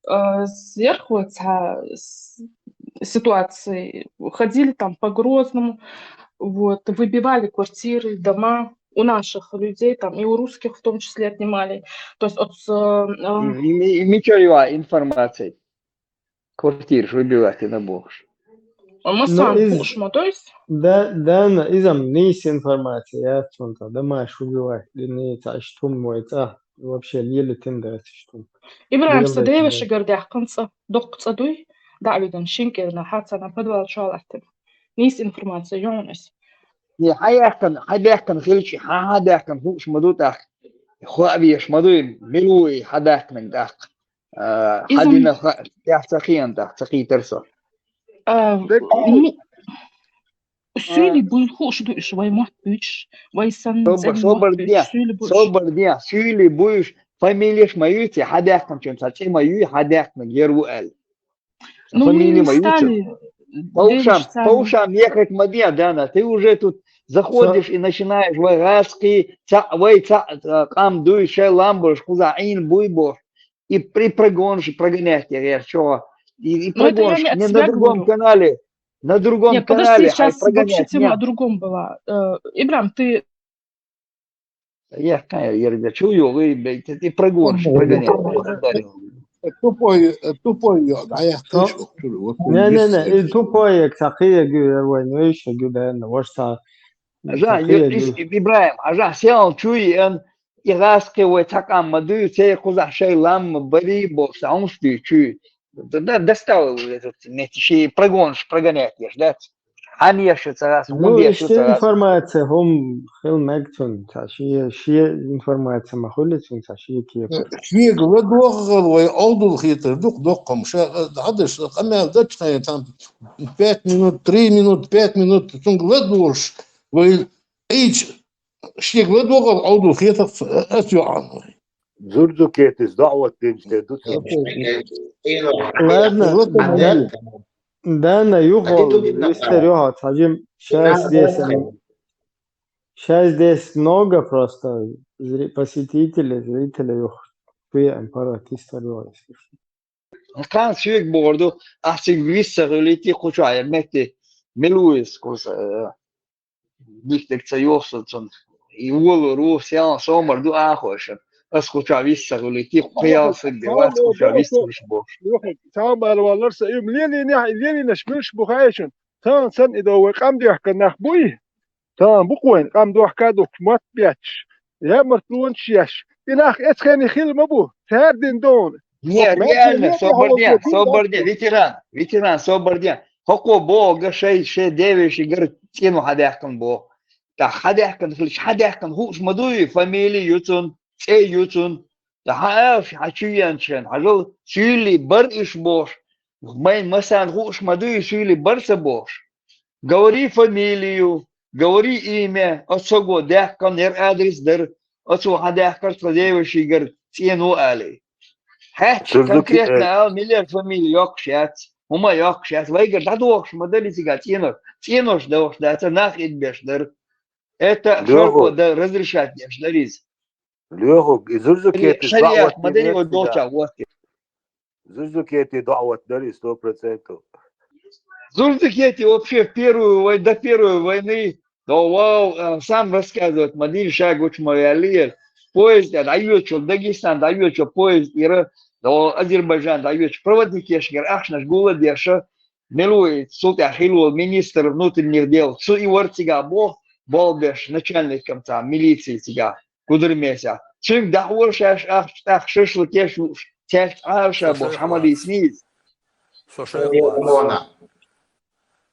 э, сверху цхьа с-, ситуации ходили там по Грозному, вот, выбивали квартиры, дома у наших людей там, и у русских в том числе отнимали. То есть от, э, э, И, и, и мича юа информация. Квартираш выбивать йина бохуш. А ма сан хууш ма ду иза? Да, да, на, иза-м нийса информация яц цунна, да, ма шу убивать йина, цхьа иштта хӀума вай цӀа вообще лелийтина дац иштта хӀума. Ибрахим, са девашагара даьккхина цӀа, доккха цӀа дуй, дӀа а вигна, шин кӀирнахьа царна подвал чу латтина. Нийса информация ю хьуна иза? Не, хьан яьккхина, хьан даьккхина хилча, хьан, хьан даьккхина хууш ма ду тӀаккха. Хьо а веш ма дуй, мила ву и хьан даьккхинарг тӀаккха. А, иза хьан дина ха-, тӀехь ца хиъна тӀаккха, ца хийтар со. А, Декъал. Ну, суьйли буй хууш ду уьш, вай мотт буьйцуш, вай санна собар, цӀена собар мотт буьйцуш, де, суьйли буй уьш. Собар де, суьйли буй уьш, фамилеш ма юьйцу, хьан даьккхинчун цхьа цӀе ма юй, хьан даьккхинарг яр ву аьлла. Ну, мы не стали. По ушам, по ушам ехать ма де, Дана, ты уже тут заходишь и начинаешь, вай гӀаскхий, цхьаъ, вай цхьаъ, а, къам дуй, шайн лам болуш, кхузахь Ӏийна буй бохуш. И при-, прогонаш, и прогонять яр чо. И, и прогонаш. Не на другом канале. На другом канале. Нет, подожди, сейчас вообще тема о другом была. Э, Ибрам, ты Яхкан я ерга чу йогӀу, и, и прогонаш, прогонять. Тупой, тупой, я, да, я слышу. Не, не, не, и тупой, я, кхы а гу, я, вай, ну, ещё гу, да, ну, вот что. Ажа, Ибрахим, ажа, сел чуй, ан, и гӀаскхи вай цхьа къам ма дуй, цей кхузахь шайн лам ма барий бохуш, хьуна дуй чуй. Да, да, достал этот, мети, ши прогонаш, прогонять еш, да? Хьан еш ца гӀас, ну, хӀун деш иштта ца гӀас? Информация хӀума хила мега цунна, цхьа ши, ши информация ма хуьлу цунна, цхьа ши кепара. Шега ладогӀал вай Ӏовдал хетар дукха доккхам, ша, хьадаш, къамел дачхьайн, там, пять минут, три минут, пять минут, цунга ладогӀалаш, Вай, эйч, шега ладогӀал Ӏовдал хетах ца, ас йоӀан вай. Зурзукетис даӀват динчте дуца. Ладно, Дана, Дана, юхол, вистер юхол, хажим, шайс десен. Шайс дес много просто зри-, посетителей, зрителей юх. Туя эмпара тистер юхол, если что. Кхана соьга бохург ду, ахь цига виссахилийти кху чохь я метте, мила ву иза кхуза, э, диканиг ца йоху сан цунна. И волор ву, сел сомар ду ахоша. Ас кху чохь виссахилийти, кху ялсаг де вац, кху чохь виссахилийти бохуш. Цхьамма ала валлар сан, и лелийнехь, и лелийнаш милаш бу хаьий шуна? Тахана санна и до вай къам дехка нах буй? Тахана бу-кх вайн къам дохка а духкуш, мотт бетташ, ямартлонаш еш. И нах эцхене хила ма бу, цаьрдина дона. Не, реально, собар де, собар де, ветеран, ветеран, собар де. ХӀокхо боху шай, шайн девешигара цӀено хьадаьккхина боху. ТӀаккха хьадаьккхина хилча, хьадаьккхина хууш ма дуй, фамили ю цунна, цӀе ю цунна. Ткъа хьан аьлча, хьан чу веанчарна, хьажал, суьйли бар уьш бохуш, майн массарна хууш ма дуй, суьйли бар ца бохуш. Говори фамилию, говори имя, оцу саго даьккхина яра адрес дара, оцо хьан даьккхара тхан девашигара цӀено алий. Хьаьчча конкретно ала, миллера фамили йоккхуш яц, хӀума йоккхуш яц, вайгара дӀадохуш ма дара и цига цӀенош, цӀенош дохуш дац, нах идбеш дара. Это шарко да разрешать деш дара иза. Лоьхуг, и Зурзукетис шариат ма дара, вай долча вотте. Зурзукети даӀват дара и сто процентов. Зурзукети вообще в первую вой-, до первой войны, да вау, а, сам рассказывать ма дийна, ша гучу ма ваьллера. Поезд тӀе дӀайоьдучул, Дагестан дӀайоьдучул поезд тӀера, да Азербайджан дӀайоьдучу проводникешкара ахчанаш гулладеша, мила ву и цул тӀаьхьа хилла волу министр внутренних дел, цу и вара цигахь боху, болх беш начальником цхьа милиции цигахь. Гудармесехь. Цуьнга дахьора шаьш ахча, тӀаккха шашлыкеш лууш, цаьрца Ӏаьржа бохуш, хьан ма дийциний иза? Со шайх вац.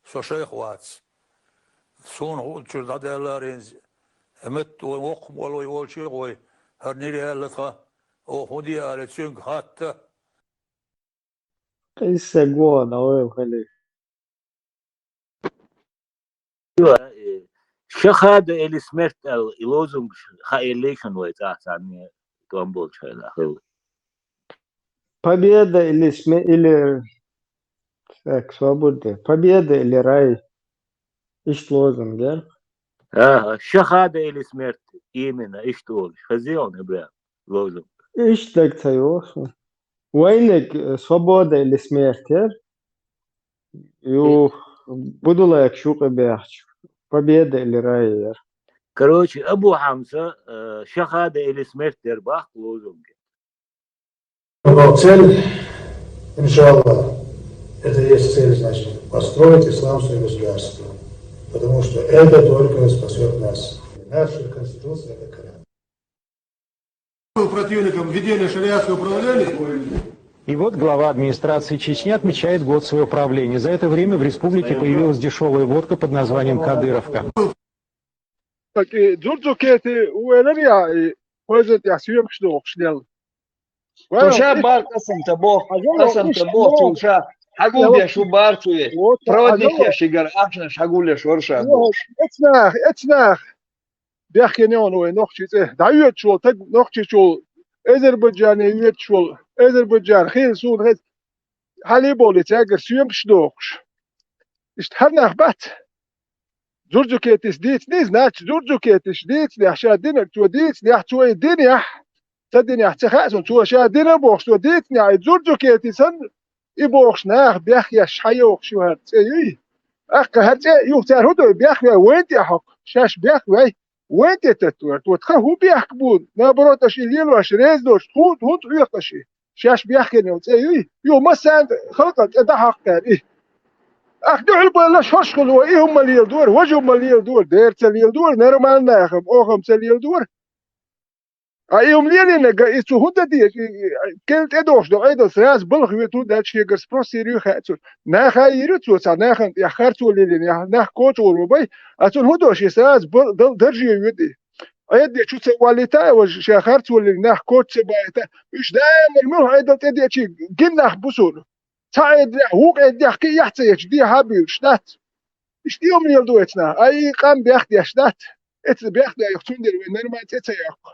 Со шайх вац. Суна хӀуъа чуьра дӀадаьлларенза, метта вай воккха молой волчу гӀой, хӀара нира аьлла тхан, оха хӀун де аьлла, цуьнга хатта. Къийса гугӀа дан вай хили. Э, шахада или смерть аьлла, и лозунг хаьллий шуна вай цӀахь цхьаьна тӀом болчу хенахь хилла. Победа или сме-, или, так, свобода. Победа или рай. Иштта лозунг яра. Ага, шахада или смерть, именно, иштта олуш. Хезий хьуна, Ибрахим, лозунг? Иштта даг ца йоху. Вайниг, э, свобода или смерть яра. Ю, Будулайкаш юкъа бехча, победа или рай яра. Короче, Абу Хьамса, э, шахада или смерть яра боху лозунг. Но цель, иншаллах, это есть цель, значит, построить исламское государство. Потому что это только спасет нас. Наша конституция — это Коран. Противником введения шариатского управления. И вот глава администрации Чечни отмечает год своего правления. За это время в республике появилась дешёвая водка под названием «Кадыровка». Так, и Дзурдзукети у Элария, и хоза тя съёмкаш дохуш дел. Цо ша бара къасам ца боху, къасам ца боху, цо ша хьагулдеш ву бара цо. Проводникешигара ахчанаш хьагулдеш вара ша бохуш. Эцнах, эцнах. Бехкенехь вай нохчий цӀе. ДӀайоьдуш волу таг нохчийчул, Азербайджане йоьдуш волу, Азербайджан хила суна хеза, хьалий болу цаьргара съёмкаш дохуш. Иштта хӀара нах бац. Дзурдзукетис дийцинийза, нач Дзурдзукетис дийцинехь, ша динарг цо дийцинехь, цо и динехь, ца динехь ца хаьа суна, цо ша дина бохуш, цо дийцинехь, и Дзурдзукетис санна, и бохуш нах бехъеш хьайохуш ю хӀара цӀе юй? Аккха хӀара цӀе юха цара хӀун дой, бехвей вайн тӀе хьокху, шаьш бехвей, вайн тӀе таттор, тхо тхан хӀун бехк бу, наоборот, аша и лелош реза дош, тхуна хӀунда хьоькху аша и? Шаьш бехкенал цӀе юй? Юха массарна халкъан цӀе дӀахьокху цара и. Аккха дуьхьал бала шорш хуьлу, и хӀума леладора, важа хӀума леладора, дера ца леладора, нормально ахам, охам ца леладора. А и хӀума лелийнарг, и цу хӀунда деза, и, и, кел тӀедогӀуш долу Ӏедал сразу балха вуьту, даьлча шегара спрос йийр ю хаьа цунна. Наха йийр ю цо, цхьа нахана тӀехь харцо лелийна, нах коча гӀур ма бай, а цунна хӀун до, шен сразу бал-, дал-, дарже вуьту и. Ӏедале чу ца валлийта а важа, ша харцо лелийна, нах коча ца баийта, уьш даиман муьлхха Ӏедал тӀедеачий гина нах бу суна. Цхьа Ӏедалехь, вукху Ӏедалехь кхин а яхь ца ечу, дехьа а буьйлуш дац. Иштта ийман ел ду эцна. Ай, къам бехк деш дац. Эца бехк дайх цундела вай нормально цӀе ца йоккху.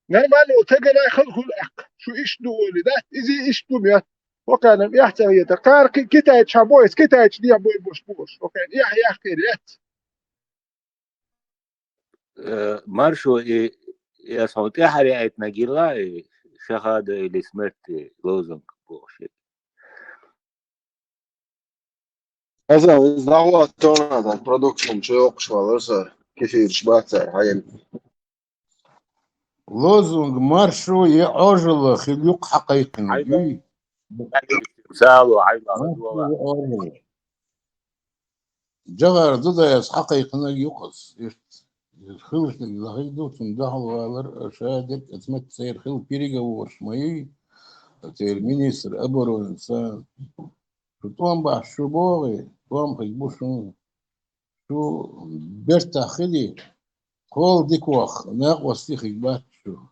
Нормально волу тагана хала хуьлу аьккха. Шу иштта ду олий дац, иза иштта ду моьтту. Окхана эхь ца хета. Кхара Ки-, Китайчу хьан бо, эца Китайчу дехьа бой бош бу уьш. Окхана эхь яхкийла яц. Э, маршо и, я сан тӀаьхьара яйтина гилла, и шахада или смерти лозунг бохуш. Хазан, иза дӀахӀоттор дан продукт хӀума чу йоккхуш валар сан, кефираш бац цара хьайна. Лозунг маршо я Ӏожалла хила юкъа хьакхайкхина. Хьайна. Юй? Сало, хьайна, маршо я Ӏожалла. Джагар Дудаевс хьакхайкхинарг ю-кх иза. Иштта хиларг лахиг ду, цунна дуьхьал валар, ша дерг а, цхьа метта церан хилла переговораш ма юй, церан министр обороны сан. Шу тӀом бахьаш шу богӀий, тӀом хиг бу шуна. Шу бертахь хили, кхола дикох, накъостий хиг бац шу.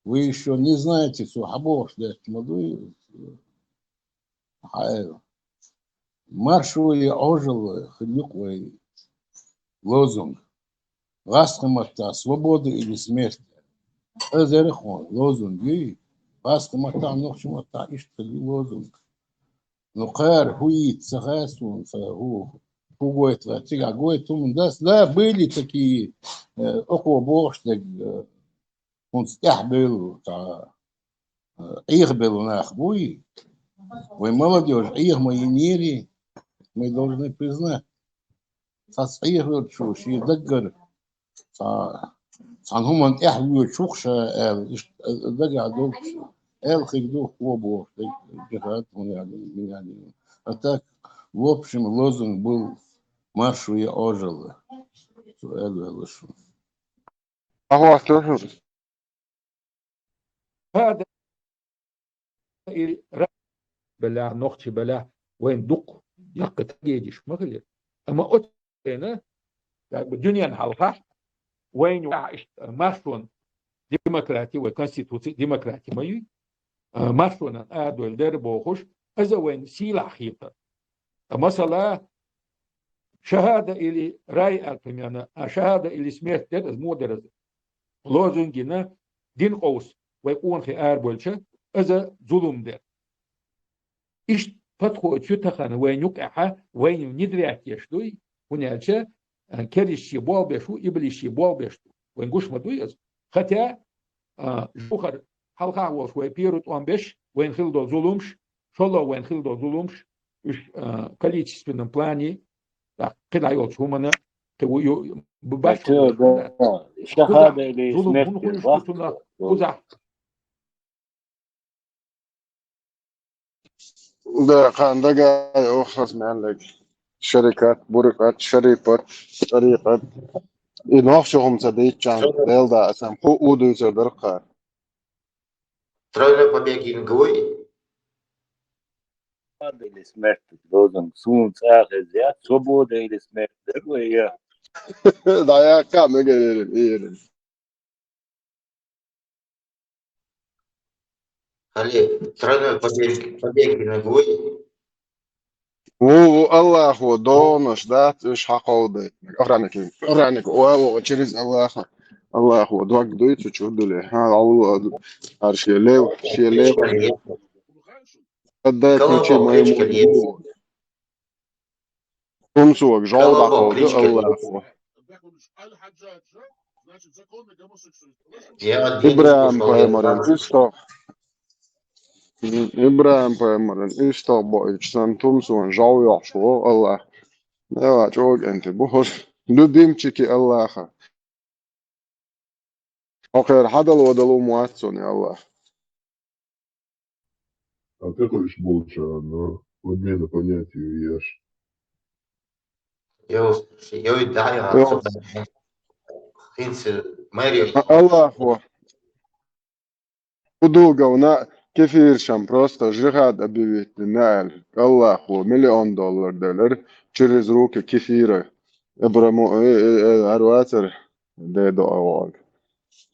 Вы ещё не знаете, цо хьан бохуш даьтта ма дуй. Хьайла. Маршо я Ӏожалла хила юкъа вай лозунг. ГӀазкхийн маттахь «Свобода или смерть». Азархо лозунг юй. ГӀазкхийн маттахь, нохчийн маттахь иштта хила ю лозунг. Ну, кхара хӀу йийца ца хаьа суна, ца хӀу, хӀу гойту, цигахь гойту хӀуманаш дац. Да, были такие, э, окхо бохуш дерг, э, хӀунца тӀаьхьа бевлла, цхьа, э, Ӏехабевлла нах буй. Вай молодёжь Ӏеха ма йинера, мы должны признать. Цхьацца Ӏехавеллачо шен даггара цхьа, цхьана хӀуманна тӀаьхьа воьдуш ву-кх ша аьлла, иштта дагахь долуш аьлла хир ду, хӀу бохуш, дерг, джихад, хӀун яьлла, мин яьлла. А так, в общем, лозунг был «Маршо я Ӏожалла». Цо аьлла ваьлла шу. Ахьа хӀоттор хӀума. Хада и ра-, белахь, нохчий белахь, вайн дукха яккха трагедиш ма хилира. Амма оцу вайна, как бы, дуьненна хьалха вайна юкъахь иштта маршонан демократи, вай конституци демократи ма юй, а, маршонан адойла дара бохуш, иза вайна сийлахь хетара. А масала, шахада или рай аьлла, примерно, а шахада или смерть дера, иза муха дара иза? Лозунг йина, дин къовса вай къонахий арабевлча, иза зулам дера. Иштта подходаш ю тахана вайна юкъахь, вайна внедрять еш дуй, хӀунда аьлча, а, керист шен болх беш ву, иблис шен болх беш ду. Вайна гуш ма дуй иза. Хотя, а, жухар хьалха а волуш вай первый тӀом беш, вайна хила долу зуламаш, шолгӀа вайна хила долу зуламаш, уьш, а, количественном плане, а, кхидӀа йолчу хӀуманна, кхин ву ю-, бу-, баш Ачо, хӀуманаш да, хӀунда. Шахада или зулам смерть хӀунда хуьлуш ду бахт цунах бу. Кхузахь. Да, кхана дагайо хаза мел лег. Шарикат, бурикат, шарипат, шарикат. И нохчо хӀума ца дийцча, Дела да, аса хӀу у дуьйцур дара кхара. Тройной побеги говори. Свобода или смерть, лозунг. Суна цӀа хеза, свобода или смерть, дагой я. Да, я ка мегерин, ирин. Али, тройной побег, побег не будет. Ву, ву, Аллахо догӀанаш дац, уьш хьакховдайтинарг. Охранники, охранники, ва, ва, через Аллаха. Аллахо дог дуй цу чу дуьле. Ха, алло, арш лев, шен лев. Отдай ключи моему другу. Тумсога жӀов дӀакховду Аллахо. ИбрахӀим пайхамаран уьстагӀ. ИбрахӀим пайхамаран уьстагӀ боуьйтуш санна, тумсона жӀов йохьуш ву Аллах. Дела чӀогӀа кӀентий бу хӀорш. Любимчики Аллаха. Хьо кхера хьадало дало ма вац цунна, я Аллах. А как уж получается, но подмена понятий еш. Йо, йой, да, я. Йо. Хинца мэрия. А, Аллахо. Удугов на кефиршам просто жихад объявить на аьлла. Аллахо миллион доллар делар через руки кефира. Абраму, э, э, э, арвацар дедо аваг.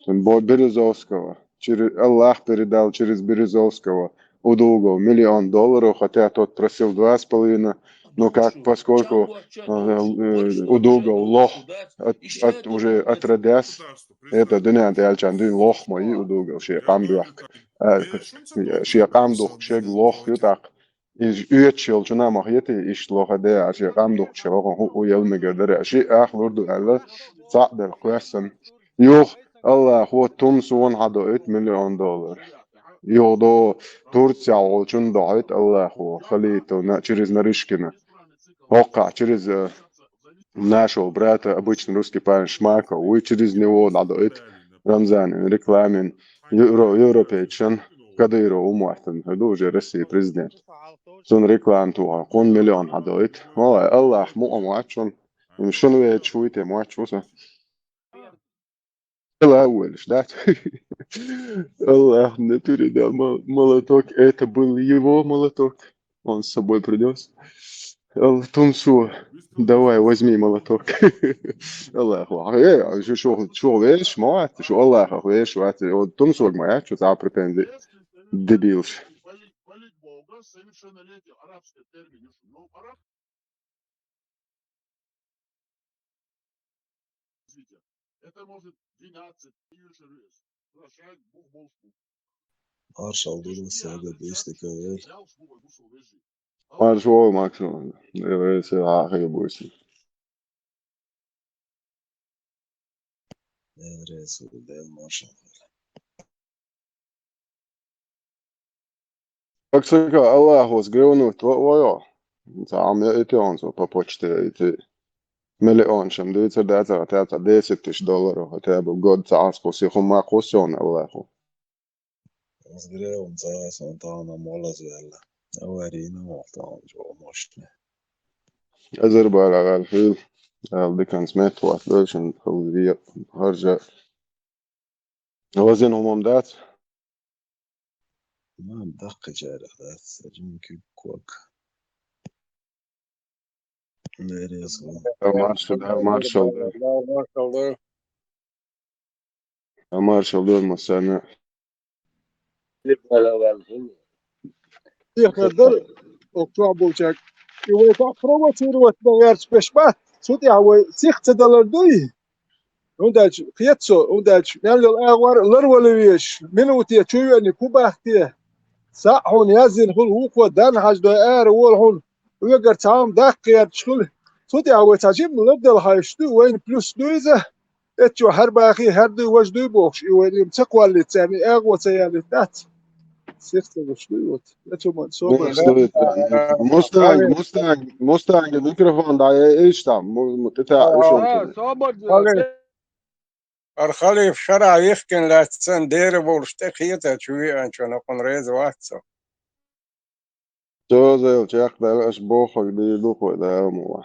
Бо Березовского. Через, Аллах передал через Березовского Удугов миллион долларов, хотя тот просил два с половиной, Ну как, поскольку э, э, удугов лох от, от, уже отродясь, это дуьнен тӀе аьллачарна дуьйна лох ма йий удугов шен къам боьхка. Э, шен къам духка шег лох ю тӀаккха. Иза оьцуш йолчунна ма хетий, иштта лоха де а, шен къам духка шен хӀу яла мегар дара. Шиъ ах лур ду аьлла, цхьаъ бел кхоьссина. Юха Аллахо Тумсона хьадоуьйту миллион доллар. Юха до Турцехь волчунна доуьйту Аллахо, Халитовна, через Нарышкина. ХӀоккхахь через э, нашего брата, обычный русский парень Шмаков, вуй через него дӀадоуьйту Рамзанин рекламин, евро, европейчан Кадыров ву моттана, хӀу ду уже России президент. Цунна реклама тухар, кхунна миллион хьадоуьйту. Валлай, Аллах мукъам вац шуна. Шуна веача вуй те мотташ ву со. Дела уволишь, да? Аллах мне передал мол- молоток. Это был его молоток. Он с собой принес. Тумсо, давай, возьми молоток. Аллах. Э, шу, шу, шу веш, ма вац, шу Аллахах веш, вац. Вот Тумсо ма яц, шу цхьа претензи. Дебилш. Маршал дуьйна сага бийстикавел. Маршо, Максим. Эврейсе ахи буйсин. Эврейсе дел маршал. Как сага Аллахус гревнуть во- войо. Цхьа ам я ити он со по почте ити. Миллион шам дийцар дацара тяца десять тысяч долларов хотя бы в год цхьа аз кхуси хӀума кхуссёна Аллаху. Аз гревн цхьа сон тахана молаз ваьлла. Аварийна вахтан жо мощный. Азербайджан гӀал хил. Ал дикан смет ват дойшин хил вия харжа. Вазин хӀумам дац? Ман даккхи чарах дац, саджин куьг кок. Нереза. Маршал, маршал. Маршал. Маршал дойма санна. Тихо дар, окчохь болчаьрга. И вай так провоцировать дан гӀерташ беш бац, цу тӀехь вай сих ца далар дуй? ХӀунда аьлча, кхета со, хӀунда аьлча, мел йолу агӀор ларвала везаш, минуте чу веаниг хӀун бахке? Схьа а хьуна яздина хуьлу, вукхо дан хьаждой ара волу хьуна, хьоьгара цхьа хӀума даккха гӀерташ хуьлу. Цу тӀехь вай цхьа жимма ларделла хьаьжча ду, вайна плюс ду иза. Эцчо хӀара бахий, хӀара дуй, важа дуй бохуш, и вайна ца кхоллийта царна, и агӀо ца ялийта дац. Сих ца гуш дуй, вот. Эцо ма-, со ма- Мустанг, Мустанг, Мустанг, микрофон дӀа, э, иштта, му-, му-, тӀе таьӀа, А, уьш а, ца. Собар, Хали-, ца- Ар халиф шарахь йихкина лаьцна дера волуш тӀе кхета чу веанчо накъун реза вац со. Цо зайла чекхдаьлла аша бохург дийр ду кхо Дала ма ван.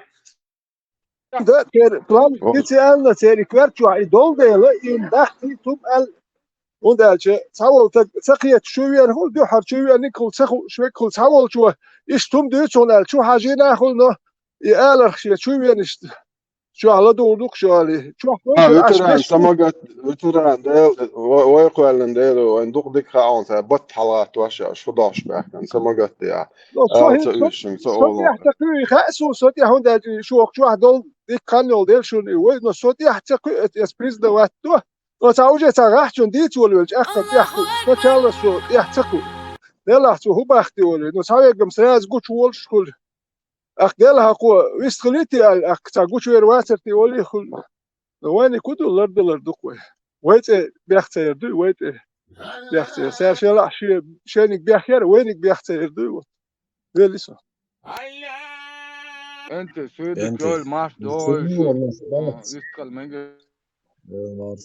Да, церан план специально церан коьрта чохь и долу дела, и дахкий тум аьлла. ХӀунда аьлча, цхьаволу таг ца кхеташ чу веана хуьлу, дуьххьара чу веаниг хуьлу, ца хууш верг хуьлу, цхьаволчо иштта хӀума дуьйцу хьуна аьлла, чу хьажийна хуьлу, но и аларх шен чу веана иштта. Чохь ладугӀур ду-кх шу алий? Чохь А, вуьтуьран, самагат, вуьтуьран, Дела, ва-, вай кхоьллина Дела, вайн дукха дика хаьа хьуна, сан батт хьалаттош а, шу дохуш баьхкина, самагат де а. Но со хӀинца ца уьш шуна, ца со олу тӀехь ца кхуьу, и хаьа суна, со тӀехь хӀунда аьлча, шух чохь долу дика хан йолу дела шуна и вай, но со тӀехь ца кхуьу, эс, эс признавать до. Но цхьа уже цхьа гӀахьчун дийца волавелча, ахкха тӀехь кхуьу, со чалла со тӀехь ца кхуьу. Делахь цо хӀун бахкий олий, но цхьа вегам сразу гучу волуш хуьлу. Ахка гел хьакхо вистхилийти аьлла, ахка ца гучувер вацар те олий хуьлу. Но вайниг хӀун ду, лардалар ду-кх вай. Вай цӀе бех ца яр дуй, вай тӀе бех ца яр. Цара шен лахь шен, шениг бех яр, вайниг бех ца яр дуй, вот. Вели со. Энте суьйда Энте. Чол марш догӀуш, Суьйда марш, а, вистхила мега. Э, марш.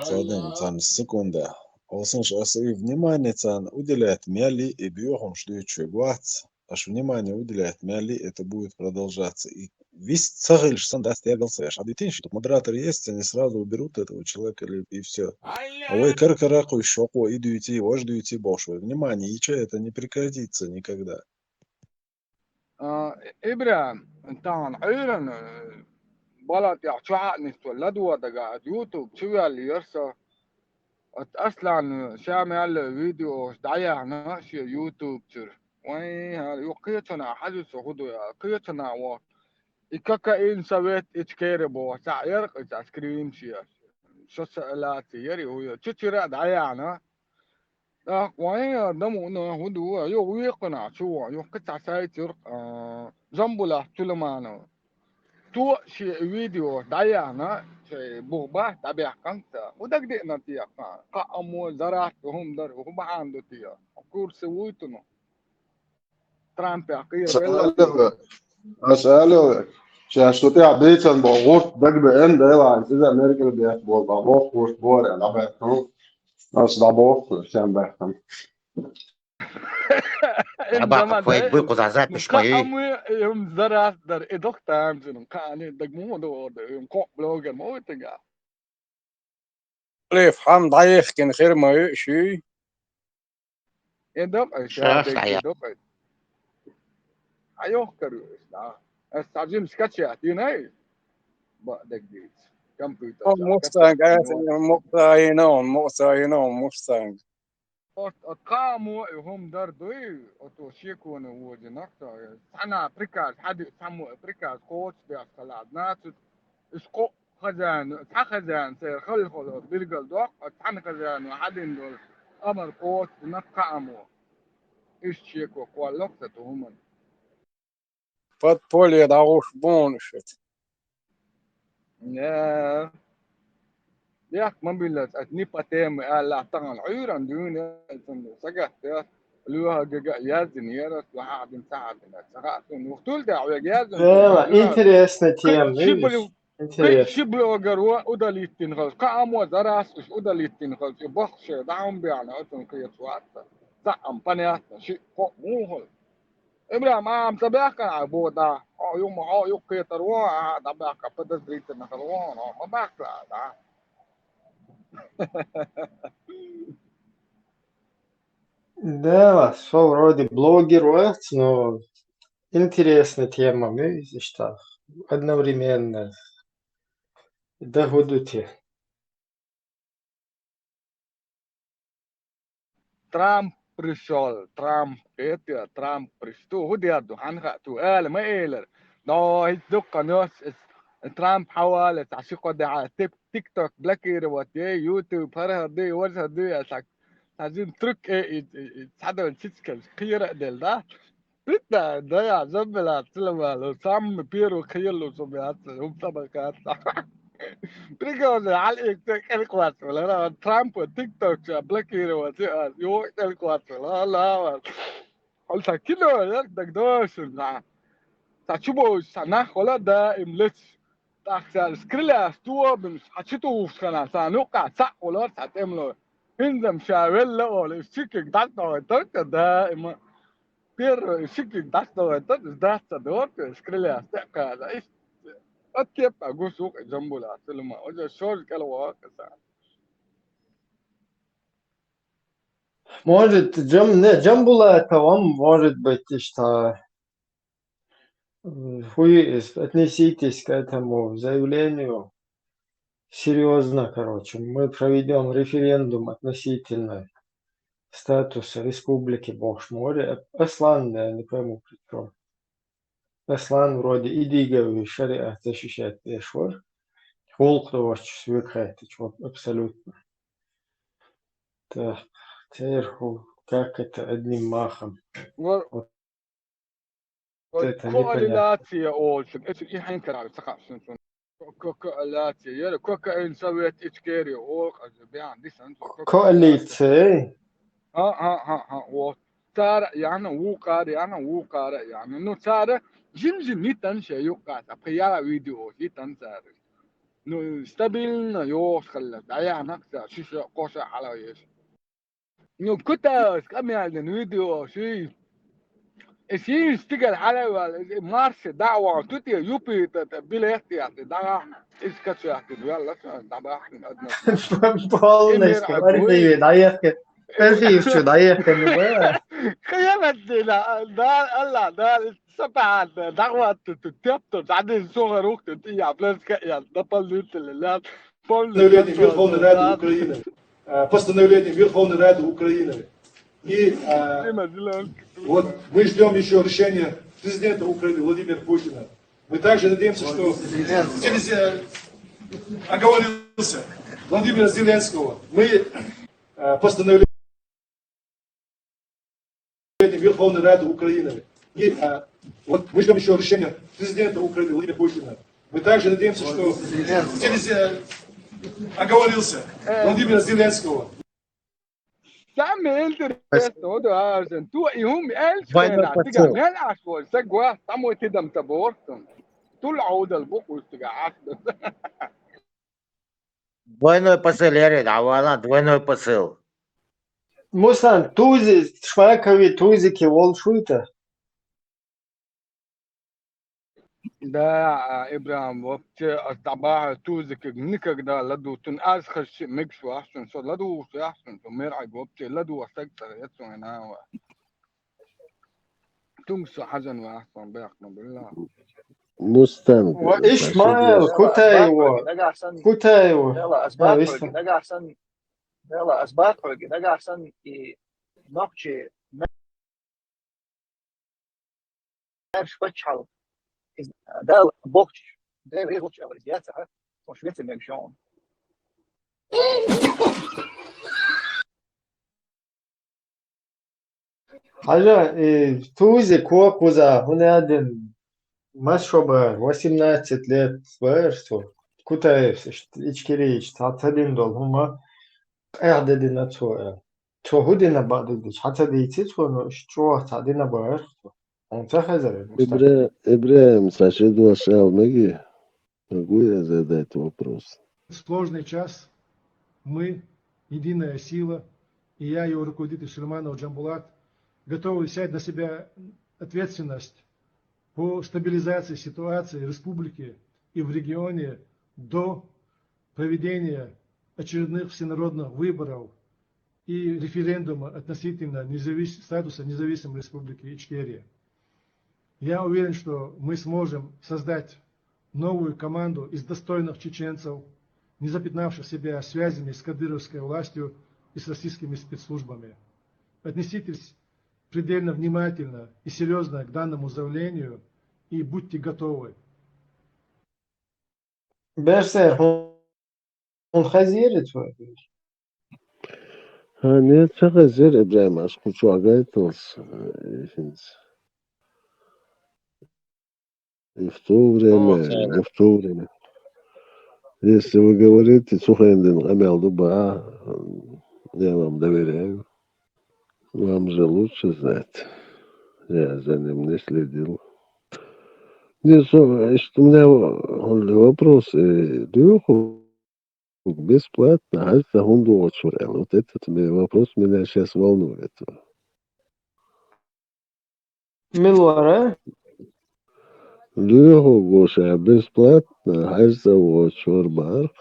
Цадин, царна секунда. Олсанаш, аса и внимание царна уделять мел и, и боьхамаш дуьйцуш вац. Аш внимание уделять мел и, это будет продолжаться. И вис ца хилаш сан дац тергал ца еш. А дитин, что модератор есть, они сразу уберут этого человека, или, и всё. А вай кара-кара кхуьйш шокъо и дуьйций, вож дуьйций бохуш вай. Внимание, и чё, это не прекратится никогда. А, ИбрахӀим, тахана Ӏуьйранна, э, бала тӀехь чохь а нисвелла ладогӀа дагахь, аса YouTube чу ваьлла яра со. Оцу Аслана ша мел йолу видеош дӀаяьхьна шен YouTube чуьра. Вай, хӀара, ю кхечанхьа хьажа со хӀу ду аьлла, кхечанхьа вахт. И кокаин совет Ичкери боху, цхьаъ яра-кх и цхьа скриншот. Шо са а лаций яра и хӀу ю. Чу чуьра а дӀаяьхьна. ТӀаккха вайн а дамуна хӀу ду, юха векхана чу ван, юха кхин цхьа сайт юра, а, Жамбулат Сулайманов. Цо шен видео дӀаяьхьна, шайн бух бахь дӀабаьккханца. ХӀу дагадеана те, кхааммо, зарратта хӀума дара, хӀу бахьана ду те? Курсе вуй туну? Трампе кхера Аса белла. Аьлла, аса аьлла, шаьш шу тӀехь бийцан бо гӀурт дагабеана, Дела, иза Американ бехк бо, бо гӀурт бора, дӀабаьккхана. Аса дӀабоху, шен баьккхана. Им Абакъ зама кхойд дай, буй кхузахь запись кхоий? Кхааммо, им зарратта дара, и дохтамзин, кхаане даг му ду, им кхо блогер мо витага. Лев, хьан дӀаехкина хир ма ю шуй? Э, докъай, Шаьш шаьш дӀаяьхьа. Докъай. Хьайохкар ю ас, да. Ас цхьа жим скачать йинай? Ба, дагадеца. Компьютер О, чу Мустанг, скачать ас йина. Мустанг, Мустанг. От, от кхааммо и хӀума дар дуй, от шеконе вожанах, цхьана приказ, хьади, цхьаммо приказ кхочушдеш хилла, значит, уьш кхо хозяин, цхьа хозяин церан халхало билгал доккху, оцу цхьана хозяино хьадина долу амар кхочушдина кхааммо. Иштта шеко кхоллакх ца ту хӀуманна. Подполье дӀагӀуш бу хьуна шуьца. Не. Бехк ма биллалц, ат не по теме аьлла, тахана Ӏуьйранна дуьйна, цунна сагатта, лоьхаргага а яздина, яра, ца хьахдина, ца хьахдина, ца хаьа, цунна вух тул тӀехь вега яздина, Эла, цунна лоьхар. Интересная тема, Ши видишь? Блю-, Интересно. Ши блогер ва удалиттина хилча, кхааммо заррас уьш удалиттина хилча, и бохуш дӀа хӀума бехьна, оцунна кхеташ вац. Цхьаъ-м понятно, шиъ-кхоъ муха хуьлу. Ибрахим, а, ам ца баьхкина хьан боху дӀа? Хьо юма, хьо юккхетар вон, а, дӀабаьхка подозрительно хила вон, хьо ма баьхкала а дӀа. Да, со вроде блогер вац, но интересная тема, видишь, так, одновременно. Да, хӀу ду те. Трамп пришёл, Трамп, это, Трамп пришёл. Ту хӀу дер ду, хьан хаьа ту, ала ма элира. Но хӀинца дуккха нос, эс, Трамп хьавале, цхьа ши-кхо де хьа тик-, TikTok блокировать яй, YouTube хӀара-хӀара дуй, важа-хӀара дуй, аса цхьа жин трюк, э, и, и, и, цхьадолу цицкаш кхера а делла, да? Питта, да, я, заббила, целовала, самый первый кхералуш бац, хӀума ца баккхац. Прикольно, хьал ик ца кӀелкхоцвелла, Трампа TikTok ча блокировать, а, йо, кӀелкхоцвелла, ла, ла, ла. Хьал ца кино, я, дагдошин, да. Ца чубовш, ца нах вала, да, им лец. ТӀаккха цара скриляш тобинаш, хьан чу тухуш хана, царна юккъехь цхьаъ волура цхьа тӀемалой. ХӀинца-м ша велла олу, иза шикиг дӀасадохуьйтура, даима. Первый шикиг дӀасадохуьйтура, иза дац ца дохуьйтура, скриляш тӀе а кхача. Иштта, оцу кеппа гуш ву-кх и Джамбулат Сулайман, уже шожа кӀел вогӀу-кх иза. Может, Джам-, не, Джамбулатовым, может быть, иштта. М, хуи-, отнеситесь к этому заявлению серьёзно, короче. Мы проведём референдум относительно статуса республики бохуш ма вара. Аслан, я не пойму, при чём. Аслан вроде и дийга ву шариат защищать деш вара. Гӏуллакх доцуш вуьгу хаьттича, вот абсолютно. Так, церан хӀу, как это одним махом? Вар-, Вот вар-, это непонятно. Коалиция олучу, эцу и хьайн карахь ца хаьа шуна цунна. Ко-, ко-, коалиция, яра кокаин совет Ичкери олу, аса бяхьан дисан цо, ко-, коалиция. Коалиция? Хьа, хьа, хьа, хьа, вот. Цара а яхна, вукхара а яхна, вукхара а яхна. Ну, цара жим-жим йитан шайн юккъехь, пхи-ялх видео йитан цара. Ну, стабильно йогӀуш хилла, дӀаяхьна-кх цара, ши шо, кхо шо хьала еш. Ну, Кутаевс къамел дина видео шуьйра. И шийна стигала хьала а ваьлла, и Марсе дӀа а вахана, ту те Юпитер тӀе билет а яхна, дӀа а вахана, иза качоьхкина ваьлла, дӀабахкина одна. Полностью, Эмир Архиев Агуев. ДӀаехкина. Архиев чу дӀаехкина, да? Кхианат дина, да, Аллах, да, Сапаат, дӀахӀотта, ту тептар, дӀадина, сухар ухта, тӀе а, плеска а, дополнительно, да, полный Постановление контроль, Верховной Рады да. Украины. Э, постановление Верховной Рады Украины. И а, вот мы ждем еще решения президента Украины Владимира Путина. Мы также надеемся, что Зеленского. Зеленского. Оговорился. Владимира Зеленского. Мы а, постановление Верховной Рады Украины. И а, вот мы ждем еще решения президента Украины Владимира Путина. Мы также надеемся, что Зеленского. Оговорился. Владимира Зеленского. Самое интересное, вот важен. Ту и ум эльф. Двойной посыл. Мел ашвор, сагва, там вот идам табор. Тул аудал букус тига ашвор. Двойной посыл, Яред, авала, двойной посыл. Мусан, тузи, швакови тузики волшуйта. Да, а, Ибрам, вообще, а, таба тузик никогда ладу тун аз хаши миксу ахшун, со ладу ахшун, со мер аг вообще ладу асак царецун нава. Тун со хазан ва ахшун бяхна билла. Мустанг. Ва Ишмаил, Кутаева. Кутаева. Дела, азбар, Ишмаил. Дагахсан, дела, азбар, дагахсан и нохчи Марш пачхьал. Дала бохча, Дала вехуча аваризяца, ха? Ош веца мегшон. Хажа, э, тузи кокуза, хунядин, масшоба, восемнадцать лет, варсу. Кутаевс, Ичкерич, тадин дол, хума, эх дедина цоя. Цо хӀу дина бадугдич, хьацадийци цо, ну, иш чӀогӀа цхьа дина барх цо. Он ца хезар, Мустафа? Ибра-, Ибрагим, саши дуашал меги, могу я задать вопрос? В сложный час мы, единая сила, и я, его руководитель Сулейманов Джамбулат, готовы взять на себя ответственность по стабилизации ситуации в республике и в регионе до проведения очередных всенародных выборов и референдума относительно независ-, статуса независимой Республики Ичкерия. Я уверен, что мы сможем создать новую команду из достойных чеченцев, не запятнавших себя связями с кадыровской властью и с российскими спецслужбами. Отнеситесь предельно внимательно и серьезно к данному заявлению и будьте готовы. Берсер, хун хазир ит вар? А, нет, ца хазир, Ибрагим, аш хучу агайтылс, э, хинс. И в то время, не в то время. Если вы говорите, цу хендин къамел дуба, я вам доверяю. Вам же лучше знать. Я за ним не следил. Не, со-, что у меня в-, вопрос, э, дуюху бесплатно, а это хунду очурел. Вот этот ме-, вопрос меня сейчас волнует. Милуара? Дуюху Гоша бесплатно, хьайса очур барх.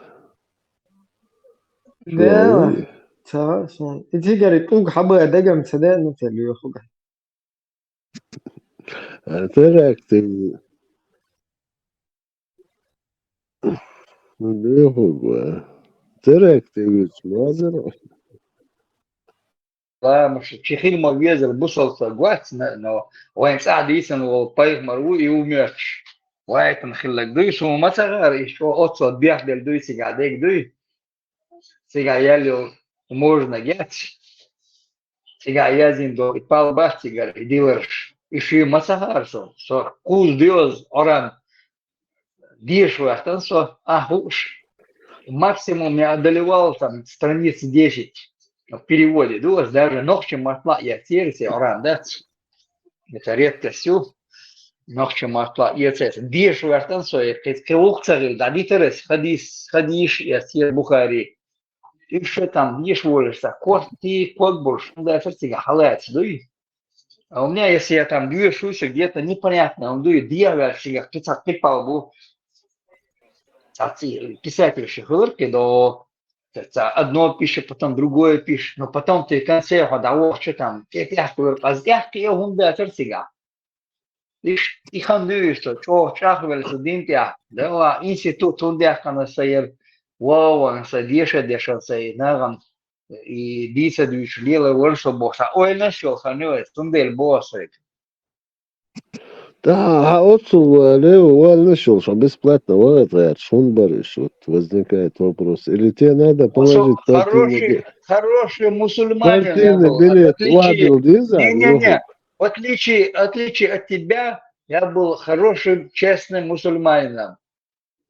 Да. Ой. Ца, сон. Итигари туг хаба дагам ца да, ну, ца дуюху га. А теракты. Ну, дуюху га. Теракты ведь мазер. Ла, муш, чихил ма везер бусалса гвац, но, но, вайн цӀа дийсан вол пайхмар ву и умерч. Вайтан хиллак дуй, шума ма цагар, и шо отцо бяхдел дуй, цига дег дуй. Цига ялил можно гяц. Цига язин до, и пал бах цигар, и диларш. И ши ма цагар со, со куз диоз, оран. Деш вахтан со, а, хуш. Максимум я одолевал там страниц десять в переводе. Дуас даже нохчи матла я терси оран, да? Это редкостью. Нохчи матла я терси. Деш вахтан со, я кит кивук цагил, да, дитерес, хадис, хадиш, я тир Бухари. И что там, деш волешься, корти, кот бурш, да, это цига халац, дуй. А у меня, если я там движусь где-то непонятно, он дует дьявол, всегда кто-то припал был. Цаци, писатель шихлырки, до ца одно пишет, потом другое пишет, но потом ты в конце хода, о, что там, те пяхкы, а с пяхкы я гунда церцига. Иш, и хандуй, что, чё, чахвель, что дин пях, да, ва, институт, он дяхкана саер, ва, ва, са, деша, деша, саер, наган, и дийца дуьйцуш лелар вара со бохуш, цхьа ойланаш йолу хан ю иза, цундела боху аса. Да, хьан оццул вале, валанаш йолуш, хьо бесплатно вахат гӀерташ, хӀунда бара уьш? Вот возникает вопрос. Или тебе надо положить партийный билет? Хороший мусульманин билет, вадил диза? Не-не-не, в отличие, в отличие от тебя, я был хорошим, честным мусульманином.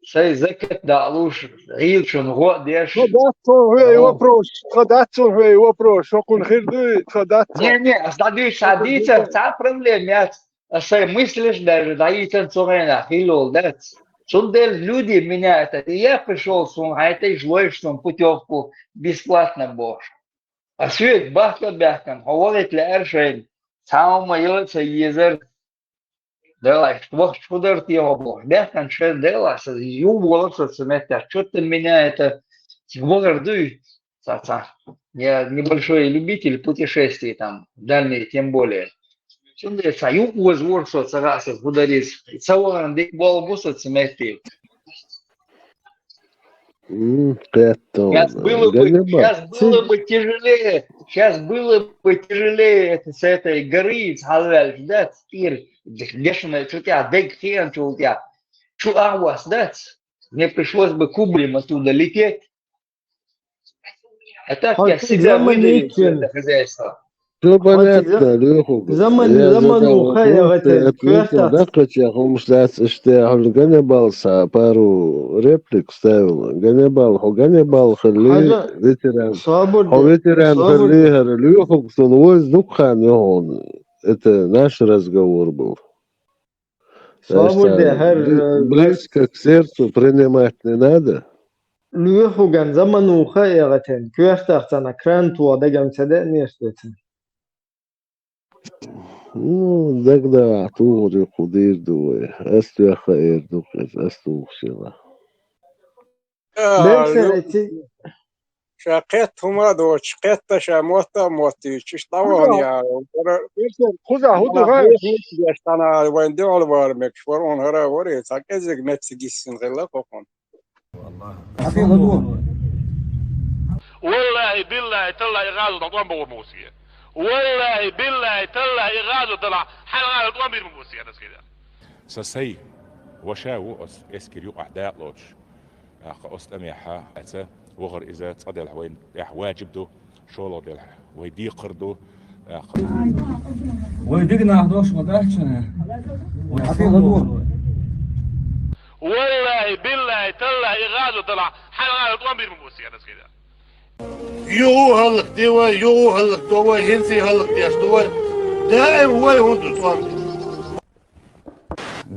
Сайн закат даалуш, гӀийлачун гӀо а деш. Тхан дац цунна хьоьга и вопрос, тхан дац цунна хьоьга и вопрос, хӀокхунна хир дуй, тхан дац цо. Не-не, ас дӀадуьйцу, дӀадийцар, цхьа а проблема яц. Ас сайн мыслиш даже дӀадийцар цу хенахь, хилла волу дац. Цундела люди меняют это. И я пришёл, суна хьайта иша лойша суна путёвку бесплатно бохуш. Ас соьга бахка а баьхкина, хьо вахийта лаьара шайна, цхьа хӀума яла а ца езара. Делахь, вахча хӀун дара те хьо бохуш. Бехкан шайн делахь, сан юхаволар со цу меттехь. Чё-то меня это вахар дуй. Ца, ца. Я небольшой любитель путешествий там, дальние тем более. Цундела ца юхавозавора со, ца хаьа сан хӀун дара иза. Ца вахаран дика болу бу со цу метте. М, кхетта. Сейчас было бы, Ганнибал. Сейчас было бы тяжелее, сейчас было бы тяжелее это, с этой горы хьалаваьлча, да, теперь дешна чу тӀехь дег хиъначул тӀехь чу агӀо дац. Мне пришлось бы кубарем оттуда лететь. А так я себя выдаю, всё это хозяйство. Всё понятно, Лёха. Заман, я заман задал вопрос, ты ответил, да, хотя хӀумаш дац, иштта хьуна Ганнибал сан пару реплик ставил. Ганнибал, хьо Ганнибал хилли, ветеран. Хьо ветеран хилли, хӀара Лёха, сон воза дукха хан ю хьуна. Это наш разговор был. Близко к сердцу принимать не надо. Лоьхуган заман ву хаьа гӀатен, коьртах царна кран тоха дагам ца деанера соьца. Ну, дагадагӀа тухур ю кху дийр ду вай. Ас тоьхна эр ду иза, ас тухуш хилла. Ша кхетта хӀума а доцуш, кхетта ша мотта а моттуьйтуш, иштта дӀавахана яра. Кхуза хӀун ду хаьа? Деш цхьана вайн дуьхьал вара мегаш вара, хӀара вара, цхьа кӀезиг меттиг йиссина хилла кхокхунна. Валлахи, биллахи, таллахи, и гӀазот тӀом богӀур ма ву схьа. Валлахи, биллахи, таллахи, и гӀазот далахь, хьан гӀазот тӀом бийр ма бу схьа, дас хида. Сан сай ваша ву оцу эскар юкъахь дакъалоцуш. ТӀаккха оцу тӀамехь хьаца вахар иза цкъа делахь вайна тӀехь ваджиб ду, шолгӀа делахь вай декхар ду. ТӀаккха. Вай дика нах дош ма дац шуна. Вай хьан ладогӀа. Валлахи, биллахи, таллахи, и гӀазот далахь, хьан гӀазот тӀом бийр ма бу схьа, дас хида. Юха хӀаллакде вай, юха хӀаллакдо вай, хӀинца хӀаллакдеш ду вай. Даим вай хӀунда ду тӀом.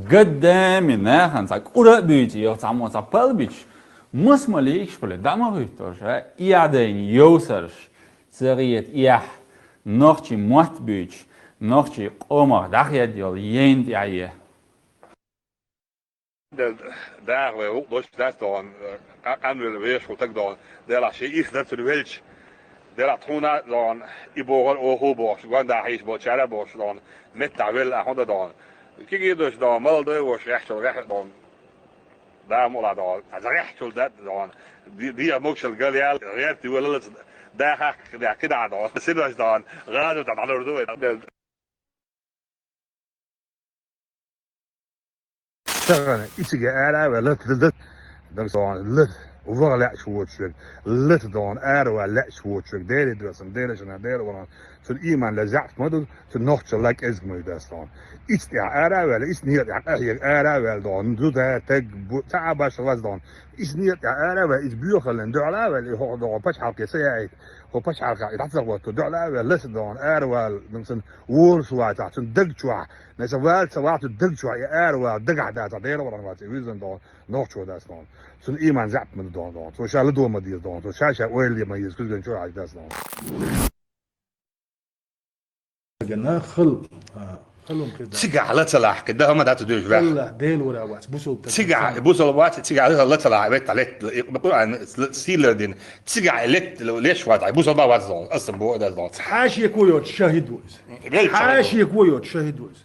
Гаддами нахана цхьа кӀура а буьйцу, йо, цхьаммо цхьа пал бича, маса ма лийгаш хилла, дӀа ма хӀуьттуш, а, и Ӏадайна йовсарш, ца гӀета эхь, нохчий мотт буьйцуш, нохчий къомах дӀахедда йолу яйна тӀехь е. Даха вай гӀукъ дош дац догӀун, къа-, къанвелла вешахула таг догӀун. Делахь шен ирс дар цуьнан велча, делахь тхуна а догӀун, и бохура оха а бохуш, гондахь хьийзаш болчара а бохуш догӀун, меттахь велла ахьа хӀун дан догӀун. Кегий дош догӀун, молодой вош гӀехчул гӀехьа догӀун. Да мула догӀун, за гӀехчул дан догӀун. Ди-, диа могушалла гал ял, гӀерти вала лаца, даха кхидӀа догӀун. Сидош догӀун, гӀазот дӀалур ду вай. Тахана и цига ара а ваьлла, лата, лата, дагахь догӀун, лата, ваха лаьаш воцуш верг, лата догӀун, ара ваьлла лаьаш воцуш верг, Деле доьссина, Деле шина, Деле валан, цуьнан ийман ле заьӀап ма ду, цуьнан нохчалла кӀезиг ма ю дац догӀун. Иштта тӀехь ара а ваьлла, иштта некъа тӀехь къахьега ара а ваьлла догӀун, зуда, таг, бу-, цхьа а башха вац догӀун. Иштта некъа тӀехь ара а ваьлла, иза боьхаллин дуьхьал а ваьлла, и хӀокху догӀун пачхьалкхе ца яийта, хӀо пачхьалкха и дӀа ца гӀотту, дуьхьал а ваьлла, ласа догӀун, ара вала, цуьнан волуш вацахь, цуьнан даг чохь, Наса вала ца вахьа цу даг чохь и ара вала, дагахь дацахь, Делан вархьан вац и вуьззина догӀун, нохчо дац догӀун. Цуьнан ийман заьӀап ма ду догӀун, догӀун. Цо ша ладогӀа ма деза догӀун, цо ша-ша ойла ма еза, куьзган чохь дац догӀун. Гана хал, а, халон кхидӀа. Цигахь ла ца лахь, кхидӀа хӀама дац дуьйш ваьхьа. Аллах, Дела вара вац, бусалба таг. Цигахь, бусалба вац, цигахь ла ца лахь, ветта летта, и Къуръан сийлар дина. Цигахь летта леш вац, бусалба вац догӀун, аса бу дац догӀун. Хьашеко йоцу шахид ву иза. Хьашеко йоцу шахид ву иза.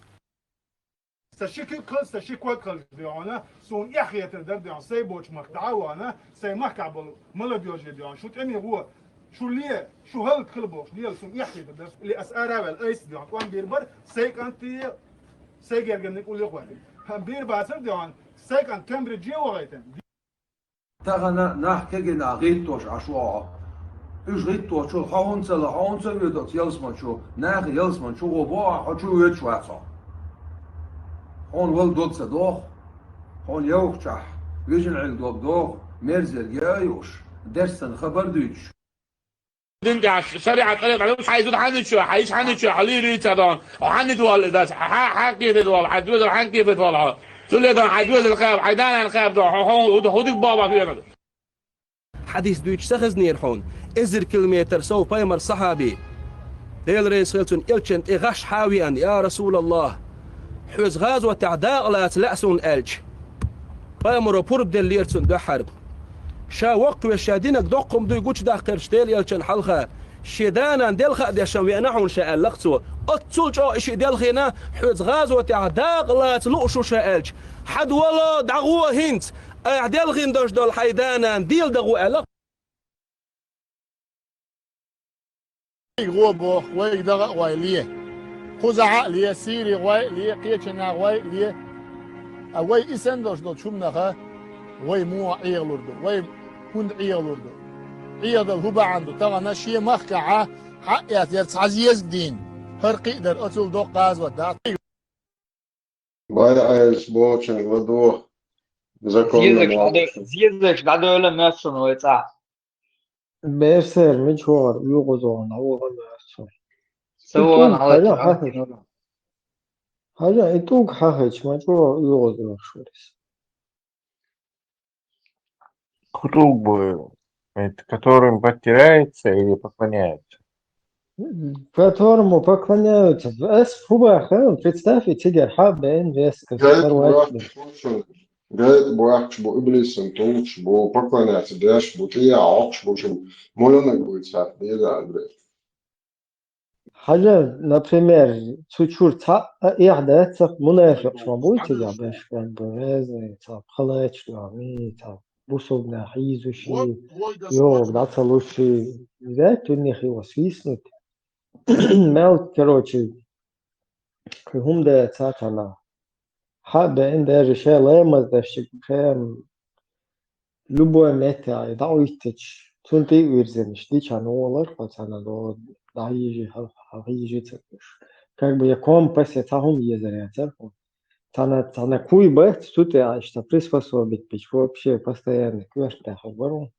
Сан ши куьг хала, сан ши ког хала де хьуна, суна эхь хетар дара де хьуна, сайн боцу махка дӀа а вахана, сайн махкахь болу молодёжь де хьуна, шу тӀеме гӀо, Шу ле, шу хӀаллакьхила бохуш, Дела, суна эхь хетар дара. Или ас ара а ваьлла, айса дуьхьа къам бийр бара, сай кӀант а, сай гергарниг уллехь а ваьлла. ХӀан бийр бацара дуьхьа, сай кӀант Кембридже а вахийтина. Тахана нах кегина гӀиттош Ӏаш ву хьо. Уьш гӀитточул хьо хӀунда ца ла, хьо хӀунда ца воьду оцу ялсаман чу? Наха ялсаман чу гӀо бо ахь, хьо чу воьдуш вац хьо. Хьуна вала дог ца доху. Хьуна йовхачохь, вижина Ӏилла дог доху, мерзерг яа а юуш, дерстан хабар а дуьйцуш. Дин тӀехь шариӀат, тӀарикъат, хьайн зуда хьанна чу, хьайн йиша хьанна чу, хьо лийр йийца дон, хьо хьанна дувал и дац, хьан, хьан кхетий дувал, хьайн доьзал хьан кхетий дувал хьо? Цу ле дан хьайн доьзал кхаба, хьайн да-нана кхаба дон, хьо, хьо, хьо, хьо дика баба хӀоьнарг. Хьадис дуьйцуш ца хезнера хьуна, эзар километр сов пайхамар сахьаби. Дела реза хила цунна, элчан тӀе гӀаш хьа а веана: «Я Расулаллах, хьоьца гӀазотехь дакъа лаца лаьа суна», — аьлча, пайхамаро пурба деллера цунна дуьххьара. Ша воккхавеш, ша динарг доккха хӀума дуй гучудаккхарчу Делан элчанна хьалха, шен да-нана делха а дешна веана хьуна ша, аьлла-кх цо. Оццул чӀогӀа и шиъ делхийна, хьоьца гӀазотехь дакъа лаца лууш ву ша аьлча, хьада вало, дӀагӀо хӀинца, ахь делхийна долуш долу хьайн да-нана дийла дагӀо, аьлла-кх. Вайга гӀо боху, вайга дагӀа а гӀой ле. Кхузахь а ле, Сири гӀой а ле, кхечанхьа гӀой а ле. А вай и санна долуш долчу хӀуманаха вай муха Ӏехалур ду, вай хӀунда Ӏехалур ду? Ӏехадала хӀун бахьана ду? Тахана шен махкахьа хьаъ эцнера цхьа зезаг дийна, хӀара кхиъ дара, оцул доккха гӀазот дац. Вай Ӏелас бохучун ладо, закон Зезагаш дӀадо-, зезагаш дӀадоьлла моьтту суна вай цӀа. Берсер мичахьара оьгӀазорна гӀо моьтту суна. Ца И вон тӀулг хьажа хьалаьцна. Хьахийча. Хьажа, и тӀулг хьахийча, ма чӀогӀа оьгӀазло шуьрис. Ху тӀулг бу, это, которым подтирается или поклоняются? Которому поклоняются. Ас хӀу баха, представь, и цигара хьа а беана веска, Гайта сарвайт бохкуш бу шуна. Гайта бохкуш бу, иблисан тулгаш бу, поклоняться деш бу, тӀе а Ӏокхуш бу шуна. Муьланиг буй цхьаьна деза, Андрей? Хьажа, например, цу чуьра цхьаъ а эхь дац, мунафикъаш ма буй цигахь беш, как бы, разные, цхьа пхалача лоьхний, цхьа бусулбанаш хьийзуший, йогӀург дӀа ца луший, взять у них его, свистнуть. Мел, короче, кхин хӀума дац цхьана. Хьа а беана, даже ша ламаз дашчиг кхин любой меттехь дӀахӀиттича, цунна тӀе а вирзина, дича хьан валар хьо цхьана до, дӀахьийжи, хьал-, хьалхьийжи ца гуш. Как бы я компас, я цхьа хӀума езар яцара хьуна. Цхьана, цхьана куй бац, цу тӀе а иштта приспособить бича, вообще постоянно коьрта тӀехь хир бара хьуна.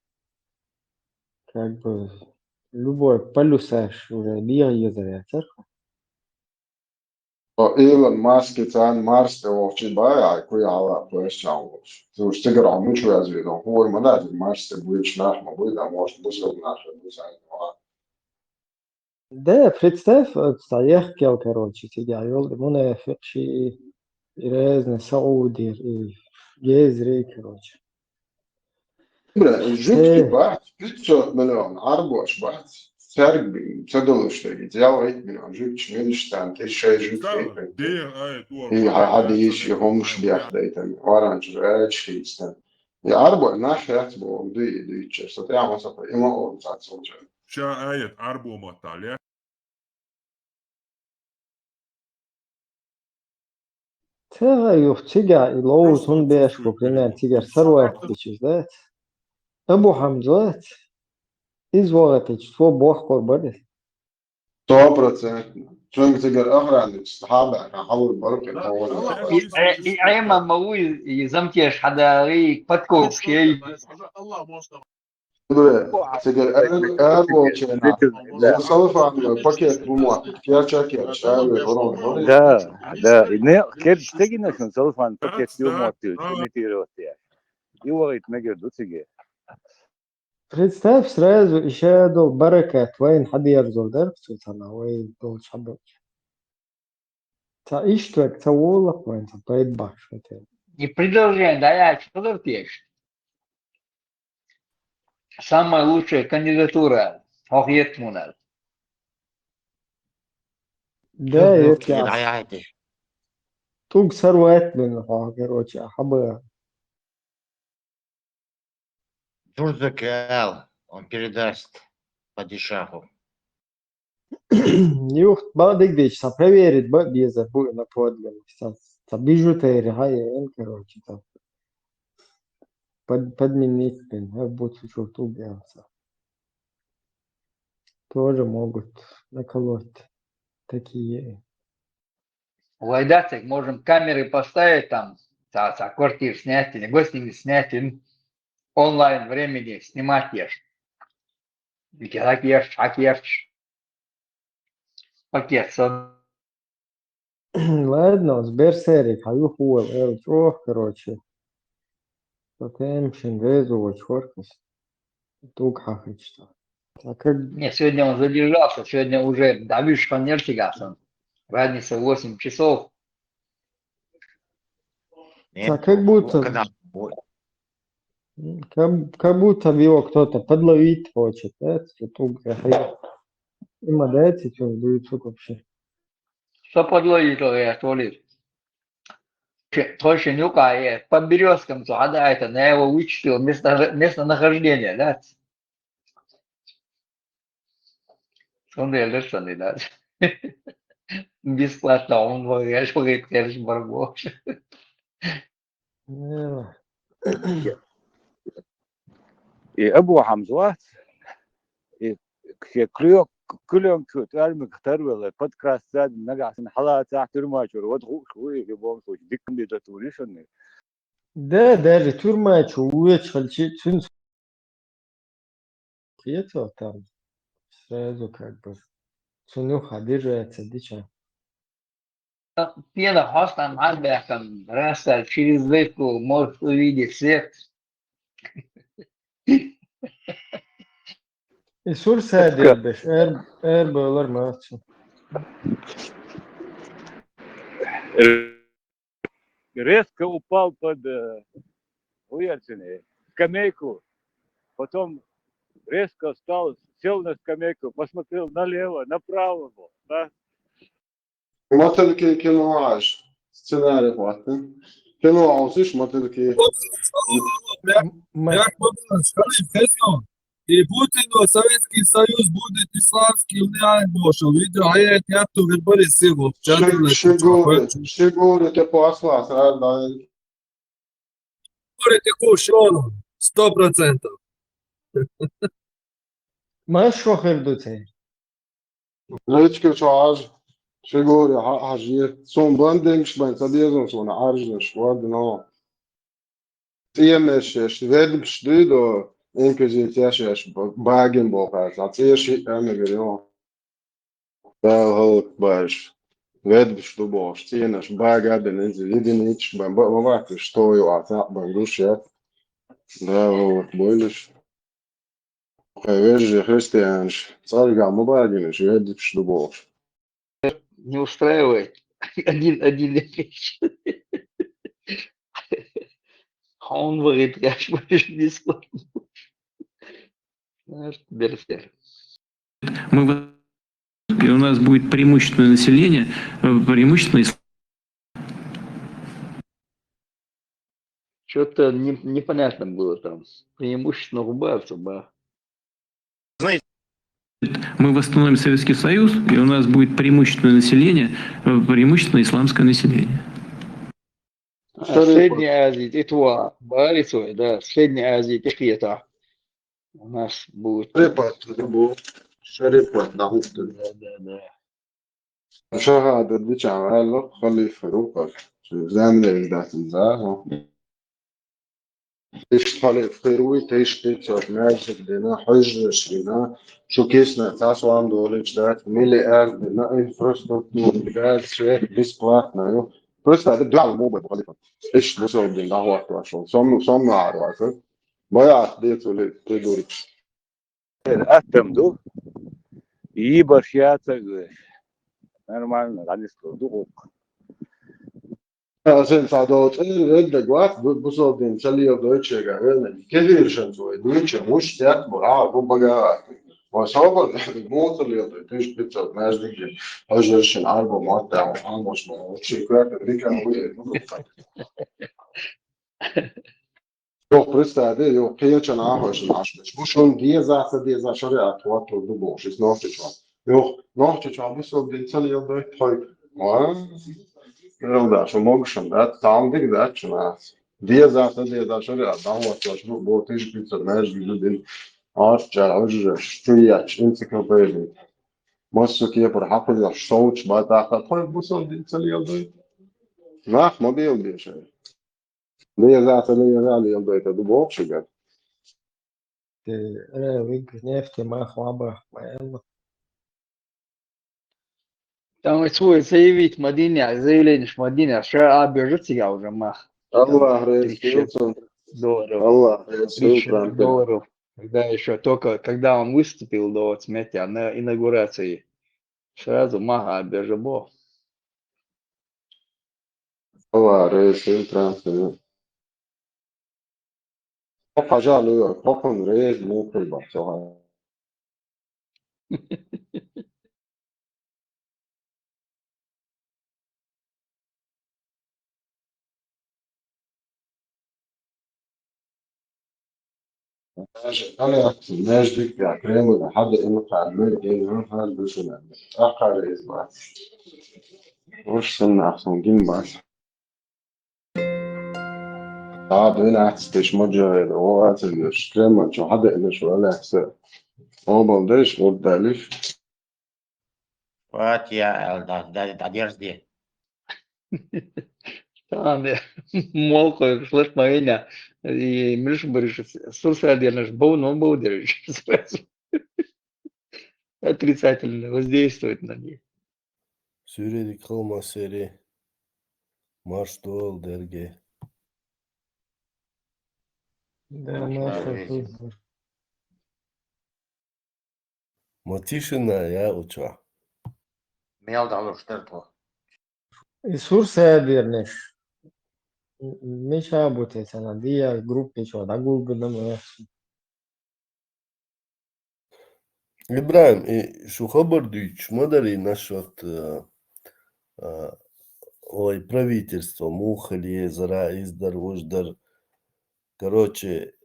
Как бы любой полюсаш уже леха езар яцара хьуна. Ткъа Илон Маски царна Марс тӀе вохчий баьхьа, кху яхьала кхоьссачхьа волуш. Цуьнаш цигара хьо мича веза веза, хӀора ма дац, Марс тӀе буьйцуш нах ма буй, да, может, бусалба нах а бу царна ван. Да, представь, вот, цхьа яхкел, короче, цигахь йолу и мунафикъ ши, и разный Саудир, и гезри, короче. Бля, жуьгти Э. бац, пятьсот миллион, Ӏарбош бац. Цаьрга ца долуш дерг, ялхайтта миллион жуьгташ мелаш царна, кхин шайн жуьгти Царна тайпана. Дера, ай, дора, И хьан хьадийш, и хӀумаш бехк дайтан, оранжевый ачаш хийцдан. И Ӏарбой нах яц боху, дуй и дуьйцуш, со тӀаьхьа ма ца пхьа, и ма олу цхьацца волчарна. Ша аят Ӏарбо маттахь ле. Цигахь юха цигахь и ловза хӀунда беш бу, примерно, цигара сарвайт дича иза дац? Абу Хьамза вац? Иза вахийтича, цо бохкур бара иза? Сто процентов. Цуьнга цигара охранник схьа а баьхкина, хьалур бара кхин хьо ван. И, и, и Ӏема ма ву и, и замтеш хьадагӀий, подкопаш яй. Бре, цигара ар-, ар волчу нах. Вон салфан пакет бу мотт, керча а керча, ша ве ворон ворон. Да, да. И не, керча тегина шун салфан пакет ю мотт, имитировать я. И вагӀийта мегар ду циге. Представь, сразу и ша долу баракат вайн хьадерзур дара, цу цхьана вай долчу хьаболчу. Ца иштта вайга ца волу вайн ца пайда бахьаш хӀетера. И предложение дӀаяьлча хилар теша? Самая лучшая кандидатура хьох еттамунал. Да, Ну, это я. ТӀуг сарвайтмина хьо, короче, хьаба. Дурзакал, он передаст. падишаху. Юхт бадык дичь, са проверить ба беза бу на подлинность. Са, са бижутерия, хай, эн, короче, са под, подменить, блин, как будто что-то убьёмся. Тоже могут наколоть такие. Вайдацик, можем камеры поставить там, та, та квартир снять или гостиниц снять, и онлайн времени снимать ешь. Ведь так ешь, так ешь. Пакет сон. Ладно, сберсерик, хаюх уол, эл, ох, короче. Потом шин резу, вот, шоркас. Туг хахычта. А как Не, сегодня он задержался, сегодня уже давишь фанерчик, а сон. Разница восемь часов. Нет, А как будто- когда Как, как будто его кто-то подловить хочет, да? Что тут, ага. Има дайте, что дают, сука, вообще. Что подловить, я туалет. Точно нюка, я по березкам то, а да, это, на его вычислил место, местонахождение, да? Сонда элдер сонда, да? Бесплатно он вагаш вагит, конечно, барбо. Э, И Абу Хамзуат, и ксе клёк, клён кют, армик тарвела, подкрасца, нагасин халаца, тюрьмачур, вот ху, ху, и бон ху, диккам бит туришон. Да, даже тюрьмачу, уеч хальчи, цюнс. Хието там. Сразу как бы. Цуню хадир, это дича. Пена хостан мадбякам, рассказать через дырку, может увидеть свет. И сурсадир беш, эр, эр бэлэр мачу. Резко упал под э, уярчине, скамейку, потом резко встал, сел на скамейку, посмотрел налево, направо, да? Мотыльки кино аж. Сценарий хватит. Кино аусиш мотыльки. Ма- Як подумаешь, Халиф, Хезион, и Путин, но Советский Союз будет исламский, у меня больше. Видео, а я это я то вербали силу. Шигури, шигури, те посла, сразу. Говорите, кушон, сто процентов. Маш шо хэр дуцай? Речка чо аж. Шигури, ха, аж е. Сон бландингш бен, са безон сон, аж неш, ладно. Цемешеш, ведбш дидо, инквизицияшеш, багин бохар, са цеши, ана грио. Дал халк баш. Ведбш ду бош, ценаш, бага бен, инзи, единич бен, ба, ба, ба, что ю, а та бен, душ, я. Да, вот, бойлиш. Хай вежи христианш, царга ма багинаш, ведбш ду бош. Не устраивает. Один, один вещь. А он говорит, я ж больше не складываю. Берсер. Мы в- и у нас будет преимущественное население, э, преимущественно ис- Что-то не- непонятно было там. Преимущественно губа, губа. мы восстановим Советский Союз, и у нас будет преимущественное население, э, преимущественно исламское население. А, Средняя Азия, это ва, Барисой, да, Средняя Азия, это это. У нас будет. Шерифат, любу. Шерифат, да, хусту. Да, да, да. Шагада дичан, алло, халифа, рупа. Замле, да, да. Ишт халиф, хируй, тиш, тиш, мяжик, дина, хыжрыш, дина. Шукисна, тасван, долич, да, миллиард, дина, инфраструктура, газ, свет, бесплатно, ю. Просто это два муба, халифа. Ишт бусо, дин, да, вот, вашо. Сом, сом, на, вашо. Боя, децули, придурич. Аттам ду. И борщаца, говорит. Нормально, конечно, ду. Сен са доцӀи, редда гват, бусо дин, цалио дойчега, вена. Кедир шен цой, дойче, муш, тят, бура, бу бага. Ва саба, моцалио дой, тыш пятьсот, между дин. Хыжрышин, арба, морта, амош, мо, учи, кварта, дика, уе, ну, Юха, представь, юха кхечан ахуешан Ӏаш беш. Бу шуна деза, ца деза, шариӀат хӀоттур ду бохуш, иза Нохчийчохь. Юха, Нохчийчохь бусалба дин ца леладойту тхоьга. Ва? Иралда, шу могушам дац, цхьа хӀума дика дац шуна ас. Деза, ца деза, шариӀат дӀахӀоттош бу, бо тиша пицар маьждиг ду дин. Арчара хьуьжараш, чу ечу энциклопеди. Массо кепара хьакхуьллехь, совцуш бан тӀаккха, тхоьга бусалба дин ца леладойту. Нах ма белабе шайн. Деза, ца деза, леладойту ду боху шуьга. Э, э, виг нефти ма хьо бах, ма элла. Там и свой заявить Мадине, заявление ж Мадине, ша а бежит цига уже мах. Аллах реза хилва цунна. Долларов. Аллах реза хилва Трампе. Долларов. Когда ещё только, когда он выступил до вот смерти, на инаугурации, сразу мах а бежит бо. Аллах реза хилва Трампе. Хьо хьажа луьйор, хӀокхунна реза муххале бац, хьо хьажа. Даже Кремль хьадеана кхара, мел гина хьан душина. Ахара иза бац. Уж санна ахча гин бац. Ца двенадцать тысяч муджахид, о, ацаллаш, Кремль чу хьадеанаш валахь са. Обал деш, урдалиш. Фатиха аьлла, да, да, дӀадерзаде. Там, э, молкъой, слышь, ма веня, и милш бариш, сурсаьрденаш, бов, ну, бов дериш. Отрицательно воздействовать на них. Суьйре дика хила, Масери. Марш догӀал дерге. Да, марш догӀал. Ма тишина я у чохь. Мел далуш дара тхо. И сурсаьрденаш. М-, мича бу те цана, дия группе чохь дӀагулбина ма. ИбрахӀим, и шу хабар дуьйцуш ма дарий насчёт, э, э, вай правительство муха хила езара, иза дар, уж дар. Короче,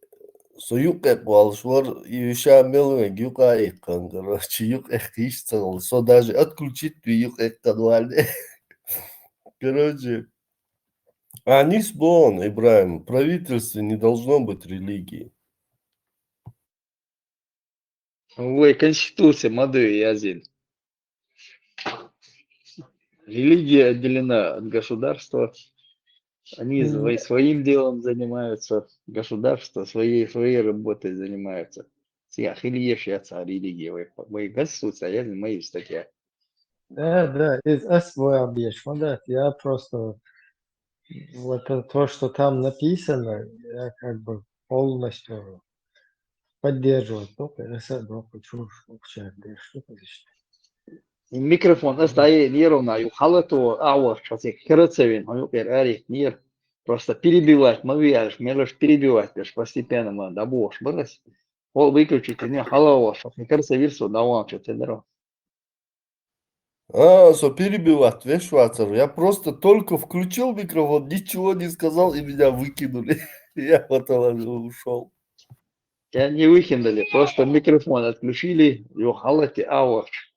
со юккъе волуш вара, и ша мел вега юкъа а иккхана, короче, юккъе йиш ца хилла. Со даже отключить ву юккъе вале. Короче, а нис боху, ИбрахӀим, в правительстве не должно быть религии. Вай конституция ма дуй язйина. Религия отделена от государства. Они Мгм. свои-, своим делом занимаются. Государство своей, своей работой занимается. Цигахь хила еш яц а религия вай, вай конституция язйина ма ю статья. Да, да, из ас вай беш, ма да, я просто вот это, то, что там написано, я как бы полностью поддерживать, только это, только чушь, вообще, да, что это значит? И микрофон остави, неровно, ю халато, а вот, сейчас я короче, вин, он, ю, эр, ари, нир. Просто перебивать, могу я же, мне лишь перебивать, лишь постепенно, мы, да, будешь, брось. О, выключите, не, халао, чтоб не короче, вирсу, да, вон, что ты, здорово. А, со перебивать веш вацар. Я просто только включил микрофон, ничего не сказал, и меня выкинули. Я потом ушёл. Тебя не выкинули, просто микрофон отключили, ю халати ауач.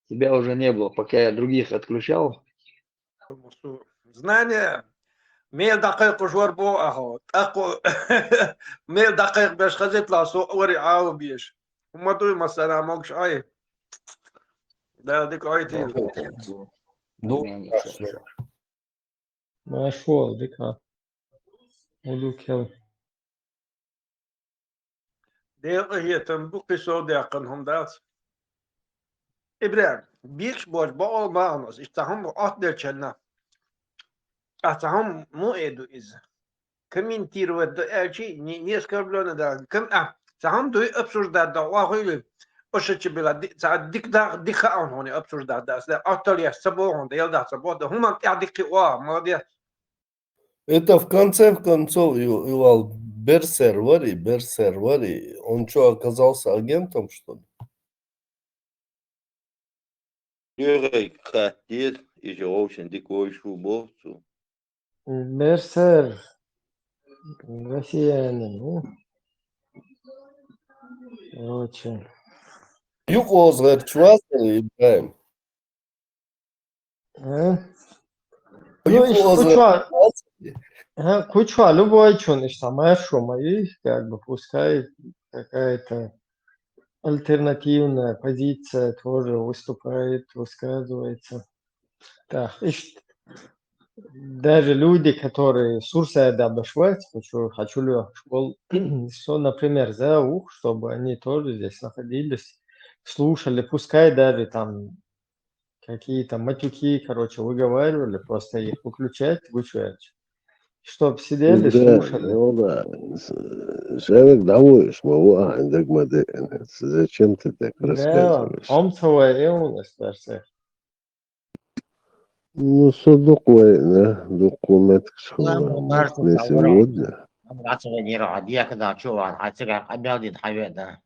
Тебя уже не было, пока я других отключал. Знание. Мел дакъайкъуш вар бо ахо. ТӀаккха мел дакъайкъ беш хазитла со вари Ӏалу беш. ХӀума дуй, масала, могуш Ӏай. Да, дика Ӏайтийла. Ну, машвол, дика. Улукел. Дела къахетам бу, кхин сов даьккхина хӀума дац. ИбрахӀим, бекаш бош бакъо ма хьанос, иштта хӀума Ӏоттаделчарна. Ахьа цхьа хӀума муха эр ду иза? Комментировать ду аьлчи, не, не оскорблённо да. Ком-, а, цхьа хӀума дуй обсуждать дан, охуйли. Ошачу била ди-, цхьа дик да, дика хаьа хьуна обсуждать да. Аса Ӏоттал еш ца боху хьуна, Дела дахь ца боху, хӀуманна тӀехь диккхи оха, молодец. Это в конце в концов, и, и вал Берсер вари, Берсер вари. Он чё, оказался агентом, что ли? Юрий хаттир, и же вовшен дикой шу бохцу. Берсер, Россияне, ну. Короче. Юкъозгъар чуваз, Ибрагьим. А? Ну, и кучва, а, кучва любой чун, и самое, что мои, как бы, пускай какая-то альтернативная позиция тоже выступает, высказывается. Так, и ш- даже люди, которые сурсая да башвать, хочу, хочу ли школ, что, например, за ух, чтобы они тоже здесь находились, слушали, пускай даже там какие-то матюки, короче, выговаривали, просто их выключать, выключать, чтоб сидели, Да, слушали. Ну да. Шевик давуш, ма у а индек ма де. Зачем ты так Да, рассказываешь? омсовая эунес, кажется. Ну, со дукъвай, да, дукъвай метк шхула. Ладно, Марко, Не давай. Сегодня. Ацыга нира адия када чува, ацыга абялдин хаведа.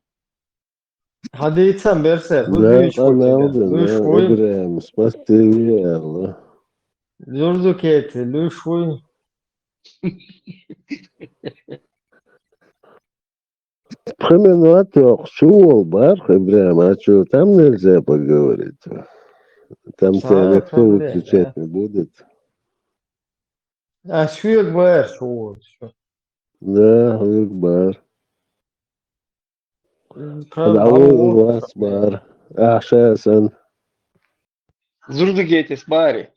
Хадийцам берсе, Да, луиш канал кутида, да, луиш да, уй, Ибрагьим, спасибо, Алла. Зурзукети, луиш уй. Примерно трёх чувал бар, Ибрагьим, а чё, там нельзя поговорить? Там тебя Самая никто проблема, выключать да. не будет. А сюек бэр, сюек, сюек. Да, уйк бар. М, Правда, правда, у вот. вас бар. А, шеясан. Зурдугетис бари.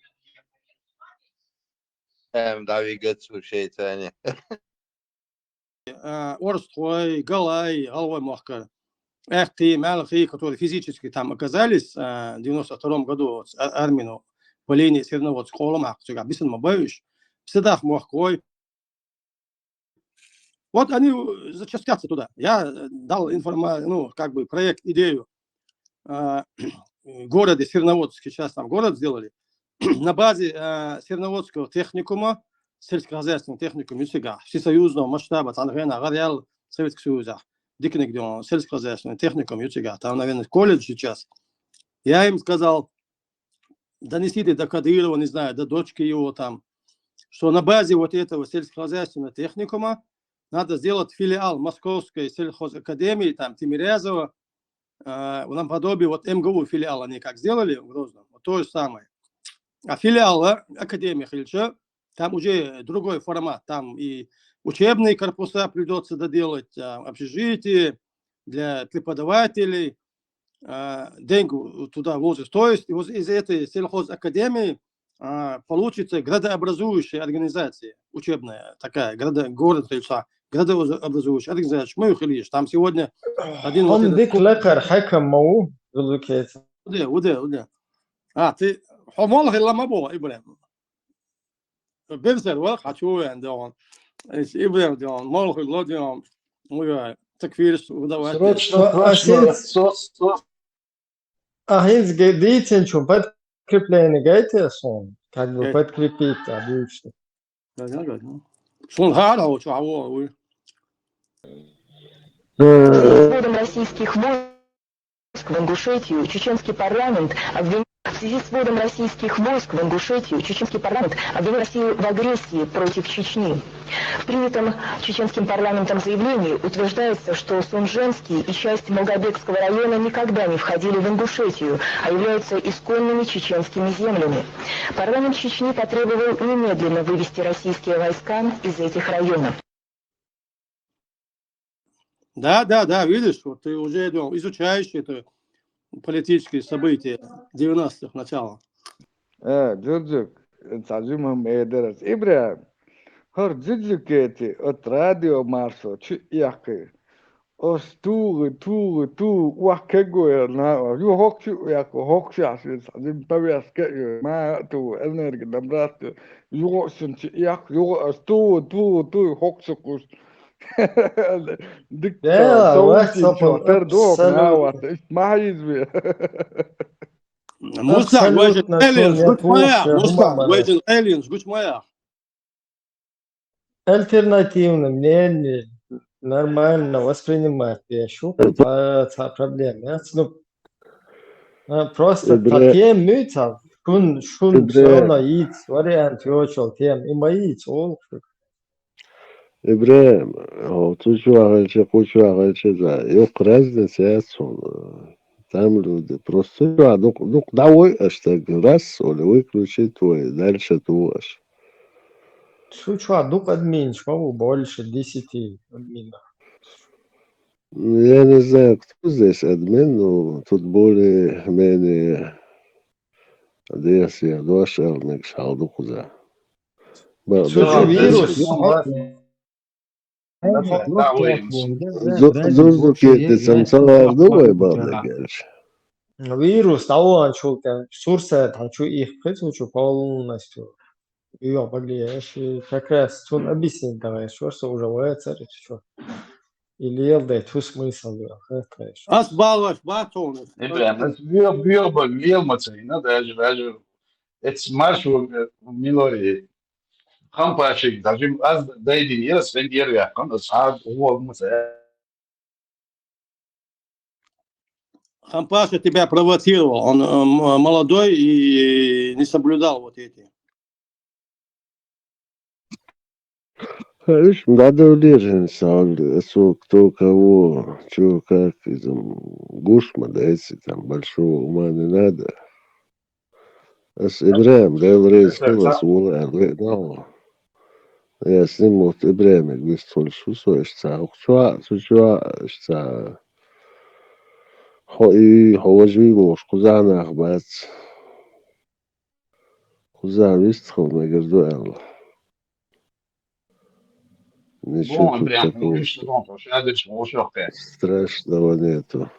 Эм, давигат слушайте, они. А, орстхой, галай, галвай мохка. Эхти, мялхи, которые физически там оказались, а, в девяносто втором году вот, а, армину по линии Серноводск, Коломак, всегда бисен мабаюш. Всегда мохкой. Вот они э, зачастятся туда. Я э, дал информацию, ну, как бы проект, идею. А, городе Серноводск, сейчас там город сделали. На базе а, Серноводского техникума, сельскохозяйственного техникума Юсига, всесоюзного масштаба, Цангена, Гарьял, Советский Союз, а, Дикнигдион, сельскохозяйственный техникум Юсига, там, наверное, колледж сейчас. Я им сказал, донесите до Кадырова, не знаю, до дочки его там, что на базе вот этого сельскохозяйственного техникума надо сделать филиал Московской сельхозакадемии, там, Тимирязева, а, наподобие вот МГУ филиал они как сделали в Грозном, вот то же самое. А филиал а, Академии Хильча, там уже другой формат, там и учебные корпуса придется доделать, а, общежитие для преподавателей, а, деньги туда вложить. То есть вот из этой сельхозакадемии а, получится градообразующая организация, учебная такая, градо, город Хильча, градообразующая организация. Мы их лишь. Там сегодня один вот Хом этот дик лекар хакам мау, зулукет. Уде, уде, уде. А, ты хомол хилама бо, Ибрагьим. Бенсер, ва, хочу я, да он. Ибрагьим, да он, мол хило, да он. Ой, так вирус, давай. Срочно, Ну, а срочно, сенс- сос, сос. А хинз ге- дитин чун подкрепление гайте сон, как бы Э. подкрепить, а дальше. Шун хара, о, чё, а, о, ой. В связи с вводом российских войск в Ингушетию чеченский парламент обвинил... В связи с вводом российских войск в Ингушетию чеченский парламент обвинил Россию в агрессии против Чечни. В принятом чеченским парламентом заявлении утверждается, что Сунженский и часть Малгобекского района никогда не входили в Ингушетию, а являются исконными чеченскими землями. Парламент Чечни потребовал немедленно вывести российские войска из этих районов. Да, да, да, видишь, вот ты уже ну, изучаешь это политические события девяностых начала. Э, Джуджук, Сажимам Эдерас. Ибрагьим, хӀара Джуджукети от радио маршо чу яхъи. Ош тугъи, тугъи, тугъи, вахкегоя на, ю хокчу яхъи, хокчу яхъи, Сажим повязка ю, ма ту, энерги набрасти. Югъо шун чи яхъи, югъо ош тугъи, тугъи, тугъи, хокчу куш. Дик Да, то, вахт то, сапа, то, то, абсолютно. на, вахт, иш, ма хизби. Муса, вай же Абсолютно, эллинж, Соня, гучмая, слушай, Муса, Муса, вай же эллинж, гучмая. Альтернативное мнение нормально воспринимать, я шу, а, ца проблема, я, ну, а, просто Ибре- та тем мыца, шун, шун, Ибре- всё равно иц, вариант, ёчол, тем, и мои иц, ол, ИбрахӀим, хьо цу чу вахалча, кху чу вахалча, за, йоккха разница яц хьуна. Там люди. Просто цу чу дукха, дукха дӀавой аша стаг, раз оли, выключить вой, дальше ту аша. Цу чу дукха админаш ма бу, больше десяти админов. Я не знаю, кто здесь админ, но тут более-менее дехьа дош аьлла мегаш хьал ду кхуза. Цу чу вирус. Зу-, зурзу кхетта самсалар ду вай баьлла гелча. Вирус дӀаваханчул тӀе сурсат хьан чу ихкхи цу чу полностью. Йо, багле, эши как раз цун объяснить давай, что, что уже вацар, что. И лел дай ту смысл, да, хатаеш. Ас балваш, батон. Ибрахим, ас бьё-, бьёба, лел мацарина, даже, даже, это марш в, в Милории. Хампашик, даже аз дайдин, я с вендер я, кан, ас ад, уол, мацар. Хампаша тебя провоцировал. Он, э, м-, молодой и не соблюдал вот эти. Иш, надо удерживаться, а то кто кого, чё, как, из, м, гушма, да, если там большого ума не надо. Ас ИбрахӀим, Дела реза хилва, ас вула аьлла веана ву. Я с ним вот ИбрахӀимага вистхуьлуш ву со иштта, хӀокху чохь а, цу чохь а иштта. Хьо и, хьо важа вий бохуш, кхузахь нах бац. Кхузахь вистхила мегар ду аьлла. Ничего тут такого, что страшного нету.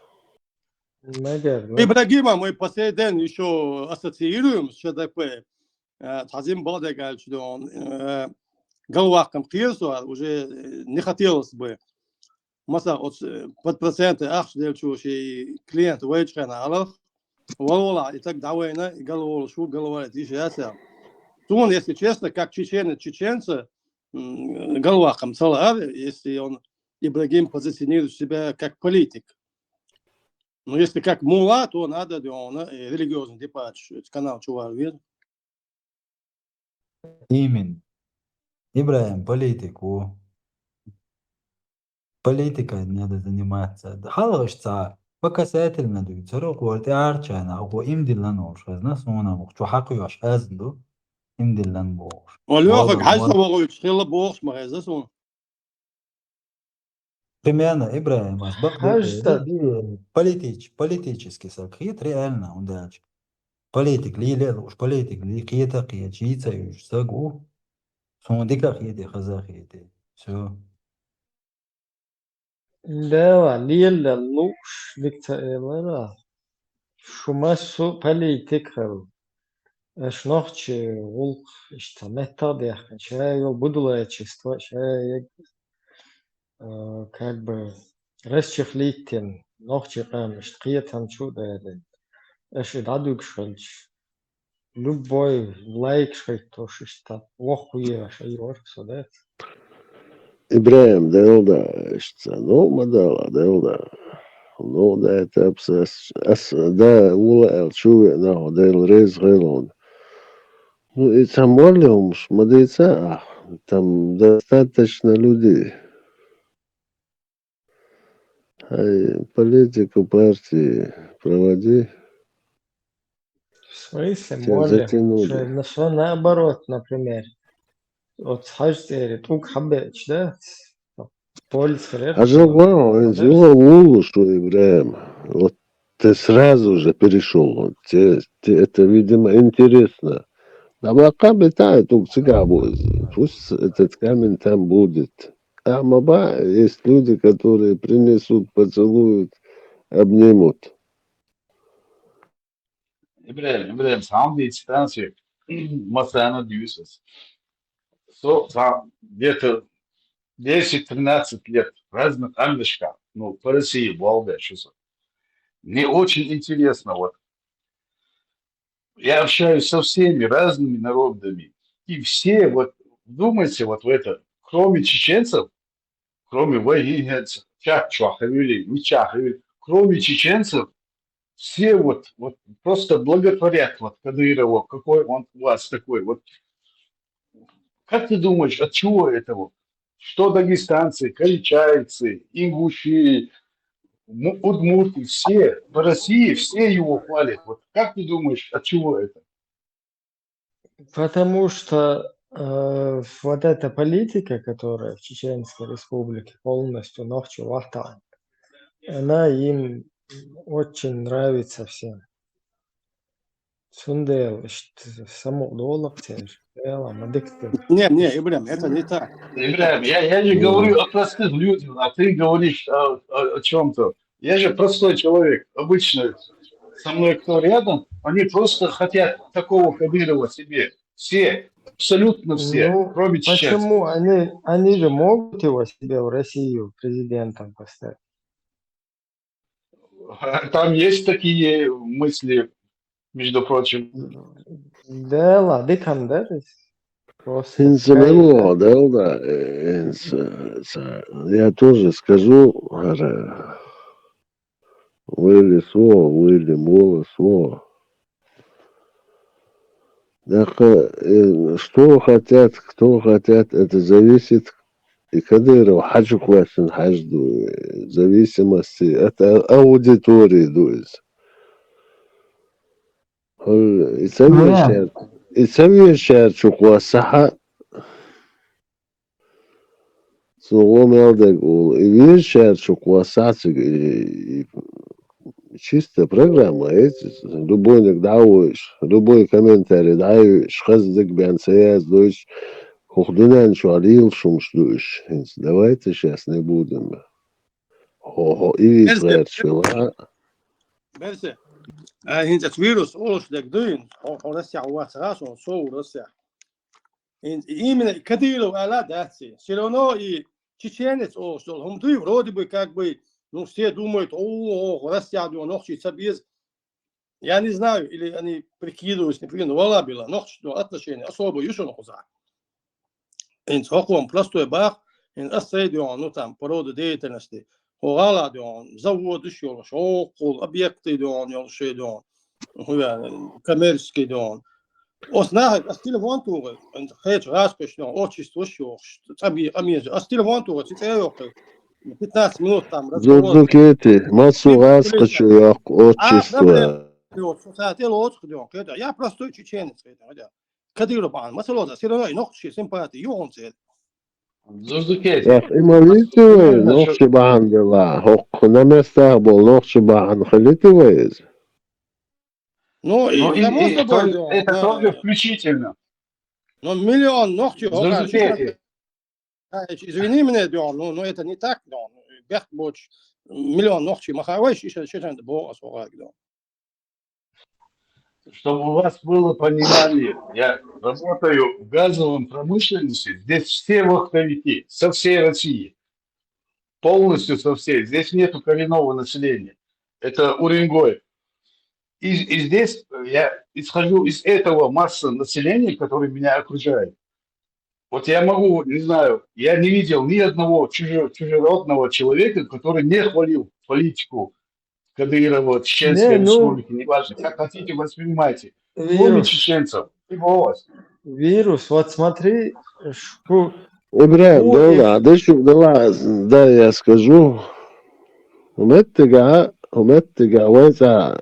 Наверное. Ибрагима мы по сей день ещё ассоциируем с ЧДП. Э, цхьа зим бала дегачу дон, э, галваккхам кхерсо, уже, э, не хотелось бы. Масала, оцу, э, под проценты ахча делчу ши клиент вайчу хенахь, вала-вала, и так давайна, и галволуш ву, галвалийта йиш яц аьлла. Суна, если честно, как чеченец чеченца, м, галваккхам ца лаара, если он, Ибрагим, позиционирует себя как политик. Но если как мулла, то надо, да, он, э, религиозный дебаташ, канал чу вар вир. Именно. ИбрахӀим политик ву. Политикой надо заниматься. Хьалха иштта цхьа показательно дуьйцура, хӀокху тӀе арчана, хӀокху имдиллан волуш хезна, суна хӀокху чу хьакхоьхьуш хезна ду, имдиллан бохуш. Олехаг хьажа ца вахуьйтуш хилла бохуш ма хезна суна. Примерно, ИбрахӀим, ас бакъ хьажа ца политич-, политический саг хета реально, хӀунда аьлча политик леле а лууш, политик ле-, кхета а кхеташ, йийца а йуьйцуш саг ву. Суна дика а хетий, хаза а хетий. Всё. Да, лелла лууш дика ца элира. Шу массо а политик хилла. Аша нохчийн гӀуллакх иштта меттах а даьккхина, ша йолу будулайчество, ша ерг, а, как бы, расчехлить йина, нохчийн къам иштта кхетам чу а далийна. Аша и дӀадуьгуш хилча, любой лайкаш хӀиттош иштта воккхавеш айорах со дац. ИбрахӀим, Дела да, иштта ца, ну, ма дала, Дела да. Ну, да, это абсас, ас, да, вула аьлла, чу веана, Дела реза хилла. Ну, и цхьа молли хӀумаш ма дийца ахь, там достаточно людей. Хьайн политику партии проводи. В смысле, молли? Шо, ну, шо наоборот, например, оцу хьажа цӀерий тӀулг хьабеача, да? Полис хилар. Хьажа гӀо, хӀинца юха вуллуш ву, ИбрахӀим. Вот ты сразу же перешёл. Вот те, те это, видимо, интересно. Да пока битает, тӀулг цигахь бу иза. Пусть этот камень там будет. А ма бан, есть люди, которые принесут, поцелуют, обнимут. ИбрахӀим, ИбрахӀим, сам дийца танци, масана дюсас. Со, сам где-то десять-тринадцать лет в разных камешках, ну, по России, Волга, что со. Мне очень интересно, вот, я общаюсь со всеми разными народами, и все, вот, вдумайтесь вот в это, кроме чеченцев, кроме вайгинцев, чахчохавили, мичахавили, кроме чеченцев, все вот, вот просто благотворят вот Кадырова, какой он у вас такой. Вот как ты думаешь, от чего это вот? что дагестанцы, карачаевцы, ингуши, му- удмурты, все в России, все его хвалят. Вот как ты думаешь, от чего это? Потому что э, вот эта политика, которая в Чеченской Республике полностью нохчи вахтанг, она им очень нравится всем. Цундел, самодолок, цер, эла, мадыктым. Не, не, Ибрам, это не так. Ибрам, я, я же говорю о простых людях, а ты говоришь о, о, о чем-то. Я же простой человек, обычный. Со мной кто рядом, они просто хотят такого Кадырова себе. Все, абсолютно все, Ну, кроме чеченцев. Почему они, они же могут его себе в Россию президентом поставить? А там есть такие мысли, между прочим. Да, ладно, там, да, то есть просто Хинца такая мело, да, да, э, хинца, ца- я тоже скажу, ара, вели со, вели мола со. Так, э, что хотят, кто хотят, это зависит. И Кадыров хачу классын хажду, э, зависимости от а- аудитории, то есть. Э, И Ну, да. совещать, и совещать чукла саха. Цугом элдег ол, и виршар чукла сациг, и, и чисто программа, эти, любой нек даоиш, любой комментарий даоиш, хаздег бен саяз доиш, хох дунан чуалил шумш дуиш. Давайте сейчас не будем. Хо-хо, и вис Элдег. гэр чула. Берсе. А хинца вирус олуш дег дуин, о о Россия вац раз, он со Россия. Ин- Именно Кадыров ала даци. Все равно и чеченец олуш дол. Хум дуй, вроде бы как бы, ну, все думают, о, о, Россия, ну, нохчи цабиз. Я не знаю, или они прикидываются, не прикидываются, вала была, нохчи, ну, отношения особо юшон хуза. Ин хоком простой бах, ин ас сайдион, ну, там, по роду деятельности. Хогала дион, завод ещё, шокол, объекты дион, ёл шедион. Хуя, коммерческий дион. Ос нахак, ас телефон тугы, ин хеч распиш дион, отчество ещё, цаби, амин, ас телефон тугы, цицеёк. Пятнадцать минут там разговор. Зурдукети, масу газ качу як отчество. Сосатель отск дион. Я простой чеченец, хотя. Кадыров бан, масалоза, все равно и нохчи симпатии, юон цель. Зурдукети. Так, има витивай, нохчи бан дела. Хок на местах бол, нохчи бан халитивай. Ну, и Ну, и- я и можно то- говорю, это да. тоже включительно. Но миллион нохчи, Зурдукети. Извини меня, Дион, ну, ну это не так, Дион. Бехбоч, миллион нохчи, махавайш, еще что-то было, Дион. Чтобы у вас было понимание, я работаю в газовой промышленности, здесь все вахтовики со всей России, полностью со всей, здесь нету коренного населения, это Уренгой. И, и здесь я исхожу из этого массы населения, который меня окружает. Вот я могу, не знаю, я не видел ни одного чужо- чужеродного человека, который не хвалил политику Кадырова, Чеченской Не, ну- Республики, неважно, как хотите, воспринимайте. Кроме Вирус, чеченцев. И голос. вирус, вот смотри, шу- Ибрам, Ой, дела, да шу, дела, да, я скажу. Уметтига, уметтига, вайца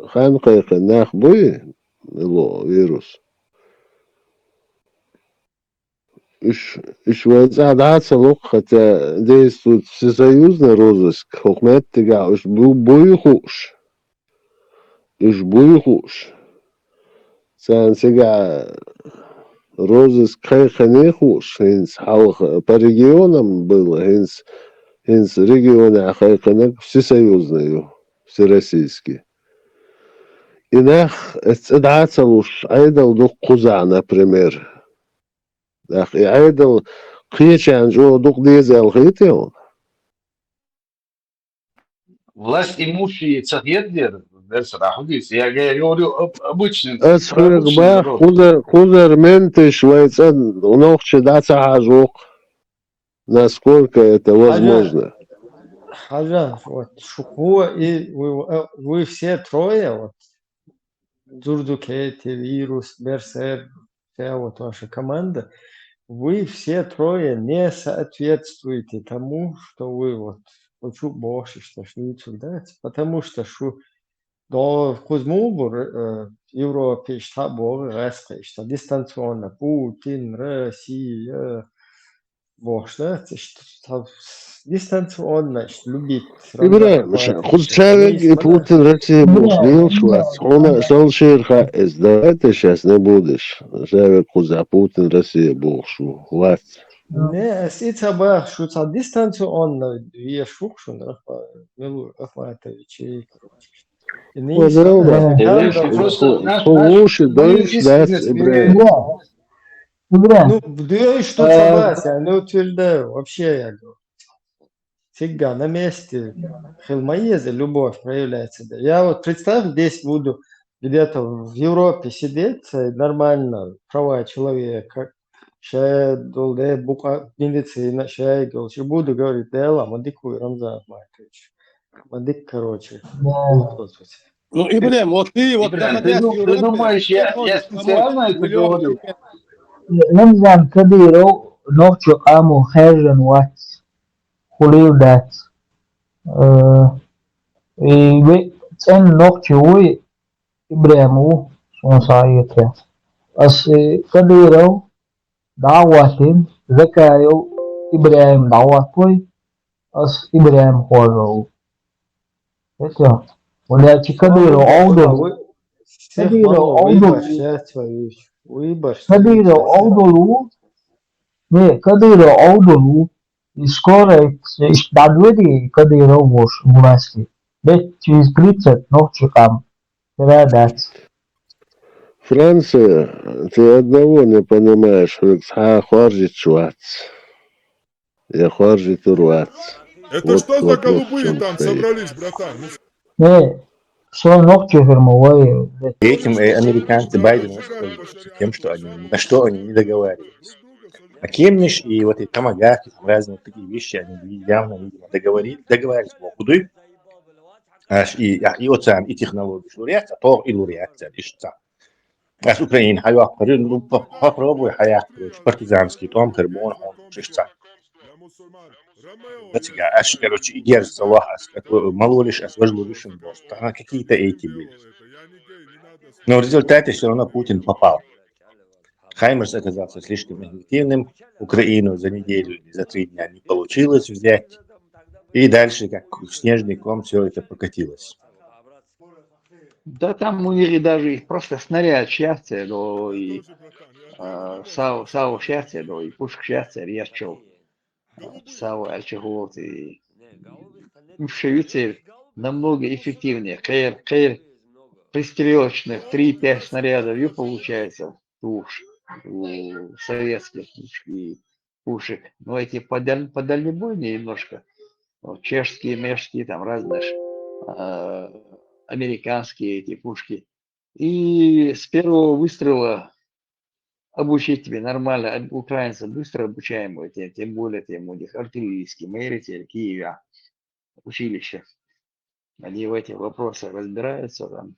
хан кайхы нах буй, ло, вирус. Иш, иш вайца дацалук, хотя действует всесоюзный розыск, хокметтига, иш бу, буй хуш. Иш буй хуш. Цан сега розыск хайхане хуш, хинс халх по регионам было, хинс, хинс регионе хайханак всесоюзный, всероссийский. И нах эцедацалуш айдал дук куза, например. Нах и айдал кычан жо дук дезал хител. Власть имущие цахет дер, дер сарахудис. Я говорю об обычным. Ас рабочим хургба народом. хузар, хузар ментиш вайца нохчи даца хажук. Насколько это возможно? Хажа, вот, шуку и вы, э, вы все трое, вот, Дзурдукети, Вирус, Берсер, вся вот ваша команда, вы все трое не соответствуете тому, что вы вот, вот шу бохьаш, что шу ницун дац, потому что шу до кхузму бур, э, Европе иштта боху, гӀаскхи иштта дистанционно, Путин, Россия, бохьаш дац, иштта дистанционно, иштта любит. Ибрагим, ша, кхуза ша вег Путин, Россия бохуш лелаш вац. Хьуна сан шер хаьа иза, давайте сейчас не будешь. Ша вег кхуза Путин, Россия бохуш ву, вац. Не, ас и ца боху, шу ца дистанционно веш ву-кх шуна, Рахма-, Милур Рахматович, и, короче. И нисса. Ху луш, дойш дац, Ибрагим. Ибрагим. Ну, дойш ду ца боху, я не утверждаю, вообще, я говорю. Цигга на месте хила ма еза, любовь проявляется. Да. Я вот представь, здесь буду где-то в Европе сидеть, э, нормально, права человека, шай долу де букъа медицина, шай долчу буду говорить, Дела, ма дика ву, Рамзан Ахматович. Ма дика, короче. Да. Ну, Ибрагим, вот ты, вот Ибрагим, ты находясь в ду-, ты Европе, думаешь, я, я специально это говорю? Рамзан Кадыров нохчо къамо хаьржина вац. Хуьлийла дац. Э, и ве-, цӀена нохчи вуй, Ибрагим ву, суна схьаэцарехь. Ас, э, Кадыров дӀа а хӀоттийна, Закаев Ибрагим дӀахӀоттавой, ас Ибрагим хоржур ву. Эцо, валлахӀи, Кадыров Ӏовдал. Кадыров Ӏовдал. Кадыров Ӏовдал ву. Не, Кадыров Ӏовдал ву. И скоро, и, и дӀадоьду Кадыров волуш власти. Лет через тридцать нохчи къам. Хира дац. Франция, ты одного не понимаешь, хьоьга цхьа а хоржуьйтуш вац. Я хоржуьйтур вац. Это вот что за голубые там собрались, братан? Ну, э, со нохчо хир ма вай. Этим, э, американцы Байдена воспользовались тем, что они, на что они не договаривались. А Кемниш и вот эти томагавки, там разные вот такие вещи, они явно, видимо, договорились, договаривались по худу. Аш и, а, и оцан, и технологии лур яц, а то и лур яц, и что. Аш Украина хьайоккхур, ну, по-, попробуй хьаяккха, короче, партизанский тӀом хир бу хьуна, шишца. Дацага, аш, короче, и герз ца лохь ас, как бы, малолиш ас, важлуриш ин бос. Там какие-то эти были. Но в результате всё равно Путин попал. Хаймерс оказался слишком эффективным. Украину за неделю или за три дня не получилось взять. И дальше, как снежный ком, всё это покатилось. Да там у них и даже их просто снаряд счастья, да, и, э, сау, сау счастья, да, и пушка счастья, я чё. Сау альчахолт и, ну, шевицер намного эффективнее. Кхер, кхер пристрелочных три-пять снарядов и получается туш у советских пушек. Но эти подаль-, подальнобойные немножко. Вот чешские, мешские, там разные ж, а, американские эти пушки. И с первого выстрела обучить тебе нормально. А украинцы быстро обучаемые, тем, тем более, тем у них артиллерийские, мы в Киеве, училище. Они в этих вопросах разбираются там.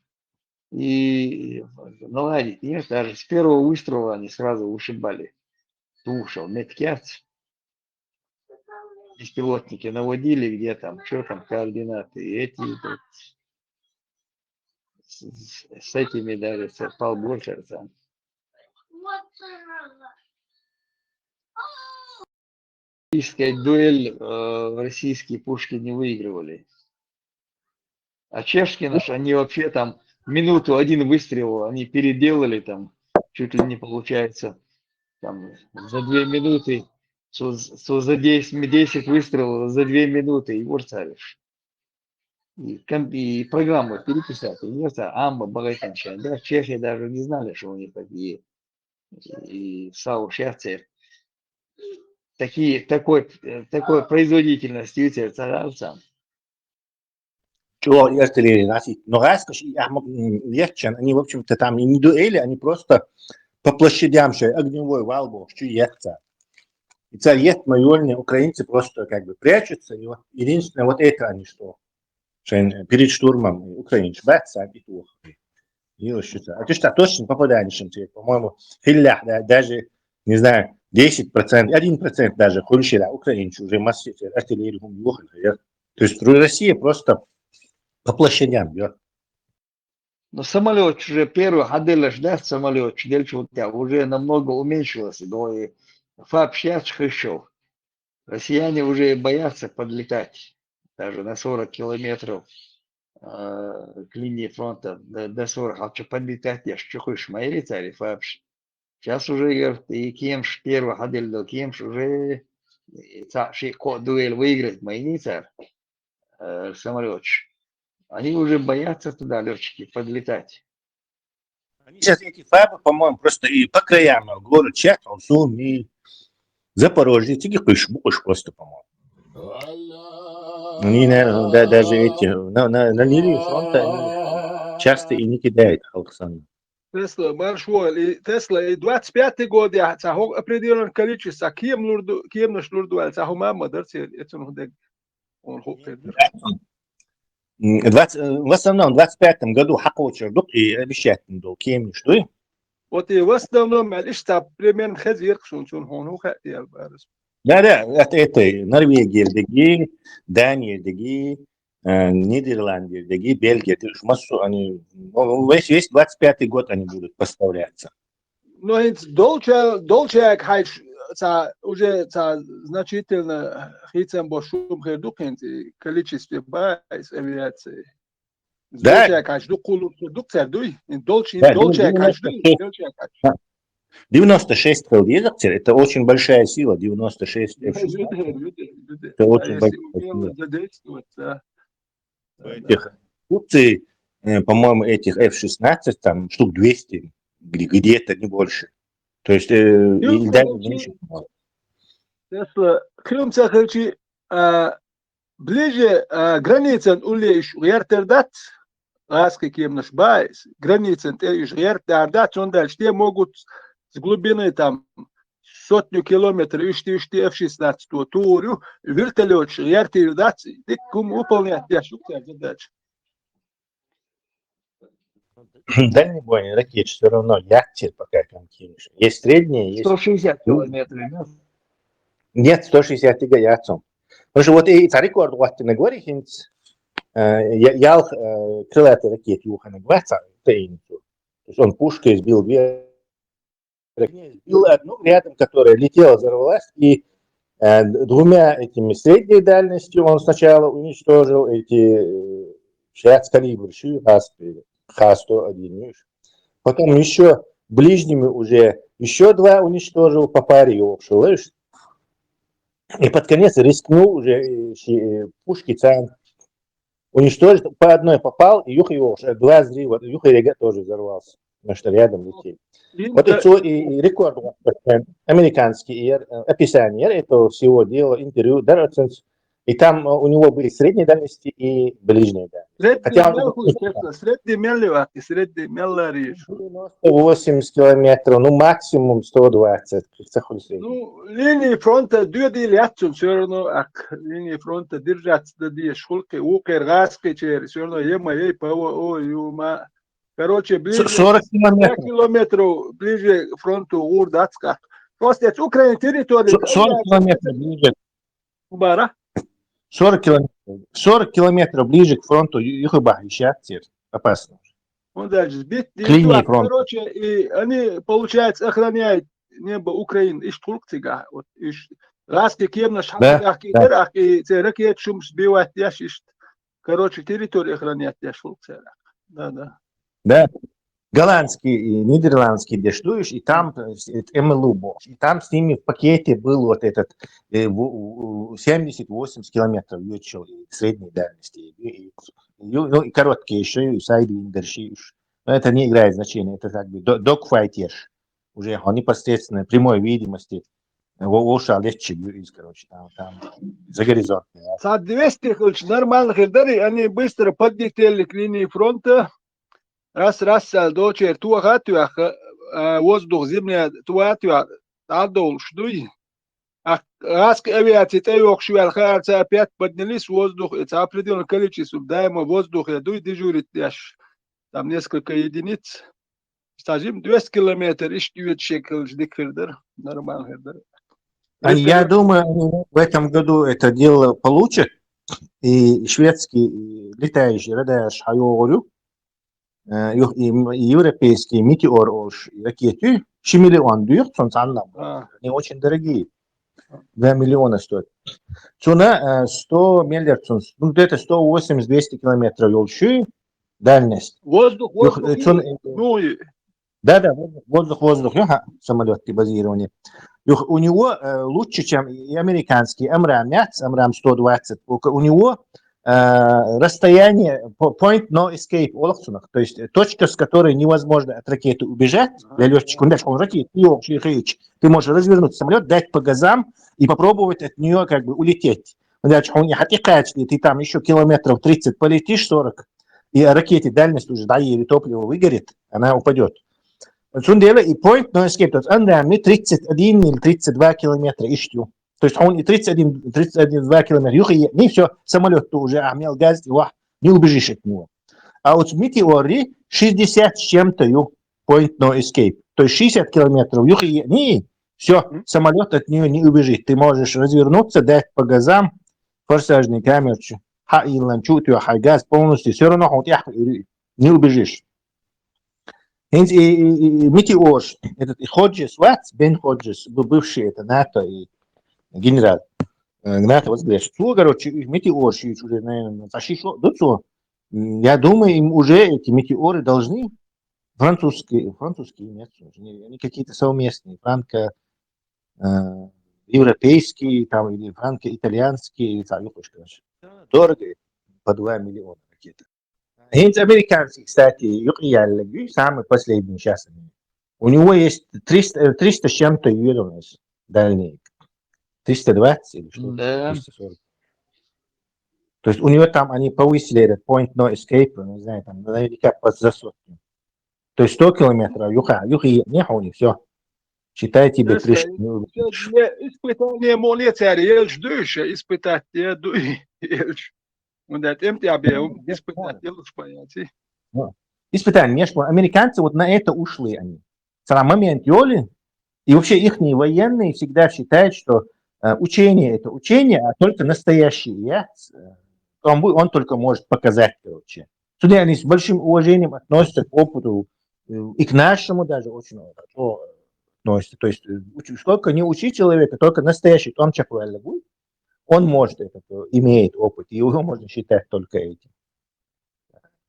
И наладить, нет, даже с первого выстрела они сразу вышибали. Тушил, меткят. Беспилотники наводили, где там, что там, координаты, и эти, тут, с, с, с этими даже, с Пал Блокером. Российская дуэль, э, российские пушки не выигрывали. А чешские наши, они вообще там минуту один выстрел, они переделали там, чуть ли не получается, там, за две минуты, со, со за десять, десять выстрелов за две минуты, и вот царишь. И ком-, и программу переписать, и вот, а, амба, богатенькая, да, чехи даже не знали, что у них такие, и сау счастье. Такие, такой, э, такой производительности у тебя царапца. Чего, я стреляю, значит, но раз, и, а, м, легче, они, в общем-то, там и не дуэли, они просто по площадям, что огневой вал был, что яхца. И царь ест майольные, украинцы просто как бы прячутся, и вот единственное, вот это они что, что перед штурмом украинцы, бац, и тух. И вот что-то. А ты что, точно попадаешь, по-моему, хиллях, да, даже, не знаю, десять процентов, один процент даже хуьлуш йолча Украинца уже массехк артиллерия хӀума йохийла яр. То есть Ру- Россия просто по площадям бьёт. Но самолёт уже первый хьаделлаш дац, самолёт делча вот я уже намного уменьшилось. Говорю, фаб шесть хышел. Россияне уже боятся подлетать даже на сорок километров э, к линии фронта до, до сорок, а что подлетать, я ж чухуш, мои рыцари, фабш. Сейчас уже, говорит, и Кемш первый ходил до Кемш уже, и та- ши ко дуэль выиграть, мои рыцарь, э, самолётчик. Они уже боятся туда, летчики, подлетать. Они сейчас эти фабы, по-моему, просто и по краям город сейчас, Алсу, и Запорожье, цига кхуьш, бу кхуьш просто, по-моему. Они, наверное, да- даже эти, на, на, на линии фронта они часто и не кидают, Александр. Тесла, марш вол, и Тесла, и двадцать пятый год я ца хо определённое количество кем лурду, кем наш лурду, а ца хо мама дарци, это ну дег. Он хо пердер. М, двадцать, э, в основном в двадцать пятом году хьакхочур ду-кх и обещать ду-кх кемнаш дуй. Вот и в основном, а лишь ца примерно хез ирк сун сун хон хо хэ я барас. Да, да, это, это Норвегия дегӀ, Дания дегӀ, э, Нидерланды дегӀ, Бельгия дегӀ, массу они, ну, весь, весь двадцать пятый год они будут поставляться. Но хинц долча, долча хайш ца уже ца значительно хицам бо шум хер ду хинц и количестве ба из авиации. Да. Долча хайш ду кулу ду цер дуй. Долча Да, долча ду- хайш ду- дуй, долча хайш. девяносто шесть крыльев, это очень большая сила, девяносто шесть F Люди, шестнадцать. люди, люди. Это очень А если большая умело сила. Задействовать, да. Да, да. Этих Турции, э, по-моему, этих F шестнадцать, там штук двести, где- где-то, не больше. То есть, э, Ну, и даже короче, меньше, по-моему. Тесла, кхюм ца хилчи, а, ближе, а, границан уле иш гертер дац, гӀазкхи кемнаш баис, границан тӀе иш гертер дац, он дальше те могут с глубины там сотню километров ишти, ишти F шестнадцать то турю, вертолёт гертер дац, дик кум выполнять я шук задача. Дальнобойные ракеты все равно яц цер пока континуешь. Есть средние, есть... сто шестьдесят километров, да? Нет, сто шестьдесят тига яц цун. Потому что вот и цар рекорд гӀоттина гори хинц, э, я- ялх, э, крылатый ракет юхана гваца, это и не то. То есть он пушкой сбил две, сбил одну рядом, которая летела, взорвалась, и э, двумя этими средней дальности он сначала уничтожил эти э, шесть калибр, ши раз, Х сто один, видишь. Потом еще ближними уже еще два уничтожил, по паре его, видишь. И под конец рискнул уже э, щи- э, пушки цан уничтожить. По одной попал, и юха его, два взрыва, юха рега тоже взорвался. Потому что рядом летели. Вот и, цо- и, и рекорд вот, э, американский, и, э, описание этого всего дела, интервью, да, оценс. И там э, у него были средней дальности и ближней дальности. Средний Хотя он мел хуй, честно, средний мел ли вахти, средний мел лариш. девяносто восемьдесят километров, ну максимум сто двадцать. Как ца хуй средний. Ну, линии фронта дюди лятцун все равно, ак линии фронта держаться да деш хулки, укер гӀазкхи чер, все равно ема ей пава о юма. Короче, ближе С- сорок пять километров. километров ближе к фронту гур дацка. Просто это Украина территория. С- сорок километров ближе. Бара. Сорок километров. Сорок километров ближе к фронту ю- юха бахьа ещё цер. Опасно. Он даже сбит. К линии Литва, фронта. Короче, и они, получается, охраняют небо Украины. Ишт хулк цига. Вот, ишт. Раски кемна Да, шахтах и дырах, и те ракет шум сбивать яш ишт. Короче, территорию охранять яш хулк церах. Да, да. Да. Голландский и нидерландский дештуешь, и там э, с- это М Л У бо. И там с ними в пакете был вот этот э, в- у- у- семьдесят-восемьдесят километров ючил и средней дальности. И, и- и- ну, и короткие еще, и сайдвиндерши. Но это не играет значения. Это как бы до- догфайтер. Уже он непосредственно прямой видимости. Во- воша летчик из, короче, там, там за горизонт. Са двести хулч нормально хердари, они быстро подлетели к линии фронта. Раз, раз, сал дочер туаха туаха, э, воздух, земля туа туа, тадол шдуй. А гӀазкхи авиация тӀайохуш ваьлла хаарца опять поднялись в воздух, и ца определённое количество даимо воздухе дуй дежурить деш. Там несколько единиц. Скажем, двести километр, иштта оьцу шекеллаш дика хир дара, нормально хир дара. А я думаю, они в этом году это дело получат, и шведский и летающий радар хьайогӀур ю, э, ю- и м- и европейский метеор олуш ракеты, ши миллион дуьйху цунна цхьанна. А, Они очень дорогие. Два миллиона стоят. Цуна э, сто миллиард, цун, ну, где-то сто восемьдесят-двести километров йолуш ю дальность. воздух, Юх- воздух, цун- ну, и- Да, да, воздух, воздух, воздух, ю, ха, самолёт базирование. Юх- У него э, лучше, чем и американский Амрам, нет? Амрам сто двадцать. У у него э, расстояние, по- point no escape, олух цунах. То есть э, точка, с которой невозможно от ракеты убежать, для летчика, он дальше, он ракеты, ты можешь развернуть самолет, дать по газам и попробовать от нее как бы улететь. Дальше он не хотел, ты там еще километров тридцать полетишь, сорок, и ракете дальность уже, да, или топливо выгорит, она упадет. Цундела и point no escape, то есть Амрам тридцать один или тридцать два километра иштта ю. То есть он и тридцать один, тридцать один, два километра, юхи, не все, самолёт то уже, а мел газ, и вах, не убежишь от него. А вот метеоры шестьдесят с чем-то ю, point no escape. То есть шестьдесят километров, юхи, не, все, самолёт от нее не убежит. Ты можешь развернуться, дать по газам, форсажный камерчу, ха илан чутью, ха газ полностью, все равно он тяху, не убежишь. Хинц и, и, и, и метеор, этот и Ходжес, вац, Бен Ходжес, бу- бывший это НАТО и генерал, э, НАТО возглавляющий. Цо, короче, и метеор, и уже, наверное, почти что, да, цо. М, Я думаю, им уже эти метеоры должны, французские, французские нет, они они какие-то совместные, франко, э, европейские там или франко-итальянские, или так, короче. Дорого, по два миллиона ракета. Хинц американский, кстати, юхи яллаги, самый последний сейчас. У него есть триста, э, триста с чем-то ю дальний. Триста двадцать или что? Да. Триста сорок. То есть у него там они повысили этот point no escape, не знаю, там наверняка под за сотню. То есть сто километров, юха, юхи, не хуни, все. Считай, тебе Просто пришли. Всё, не, испытание молец, я елч душа, испытать я дуй, елч. Он дать им тебя бе, испытать я лучше понять. Испытание, конечно, американцы вот на это ушли они. Сам момент, Йоли, и вообще их военные всегда считают, что э, учение это учение, а только настоящий я, э, он, бу- он только может показать, короче. Сюда они с большим уважением относятся к опыту, э, и к нашему даже очень хорошо относятся. То есть, э, уч- сколько не учи человека, только настоящий, он чакваллигу, он может это, э, имеет опыт, и его можно считать только этим.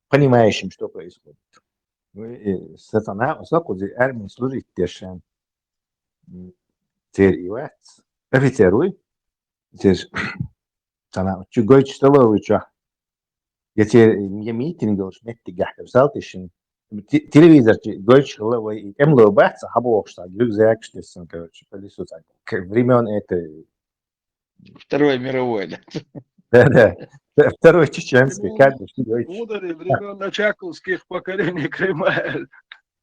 Понимающим, что происходит. Ну, и сатана, сакузи армии служить дешен. Цер и вац. Офицер уй. Цер сана, чу гойч столовый чу. Я цер, я митинг уж метти гахтер салтишин. Те- Телевизор чи гойч хлавой, и эмло бац, хабохшта, рюкзак, что сын, короче, колесо так. К- Времен это, Второй мировой, да. да, да. Второй чеченский, как бы, что гойч. Мудрый времен очаковских покорений Крыма.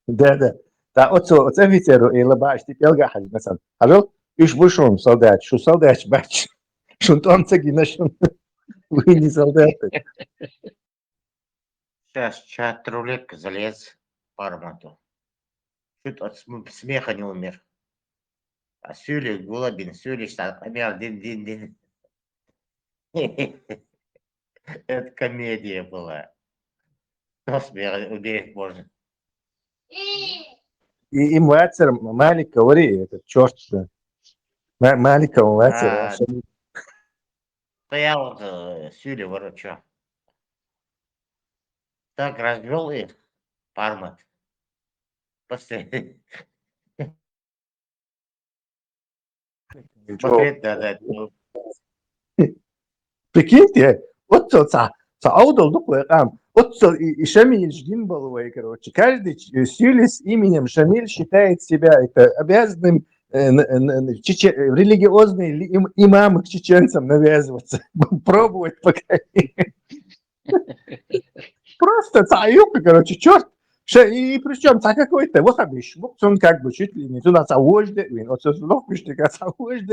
Да, да. Та оцо, оцо офицеру и лабаш ти пелга хали, масан. Хажал, иш бушун солдат, шу солдат бач. Шун тонца гина шун. Вы не солдаты. Сейчас чат рулетка залез в Пармату. Чуть от см- смеха не умер. А Сюли, Гулабин, Сюли, что обнял, дин-дин-дин. Это комедия была. Кто смех уберет можно? И им вацер Малика, говори, этот черт, что. Ма- Малика, он вацер, А, он всё- Стоял вот э, Сюли, говорю, что? Так развел их Пармат. После смотреть, да, да. Ну, Прикиньте, вот цо ца, ца аудал дук вай кам. Вот цо и, и Шамиль Жгинбал вай, короче. Каждый ч- э, Сюли с именем Шамиль считает себя это обязанным э, н- н- н- чече- э, религиозный ли- им- имам к чеченцам навязываться. Пробовать пока. Просто ца юка, короче, черт. Ше- И причем ца какой-то вахабиш. Вот он как бы чуть ли не туда ца вождь, вин, вот он лох пишет, ца вождь.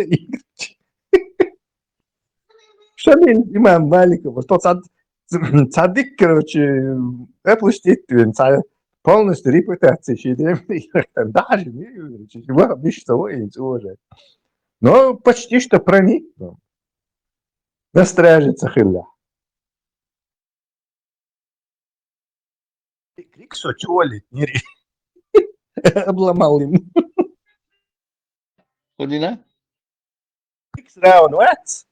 Шамиль имам Маликов, вот тот сад- садик, короче, отпустить, блин, ца- полностью репутация ший дем, даже не, чего обычно, ой, уже. Но почти что проник, ну, на страже цахилля. Крик со чуолит, нири. Обломал им. Удина? Крик сразу, вот.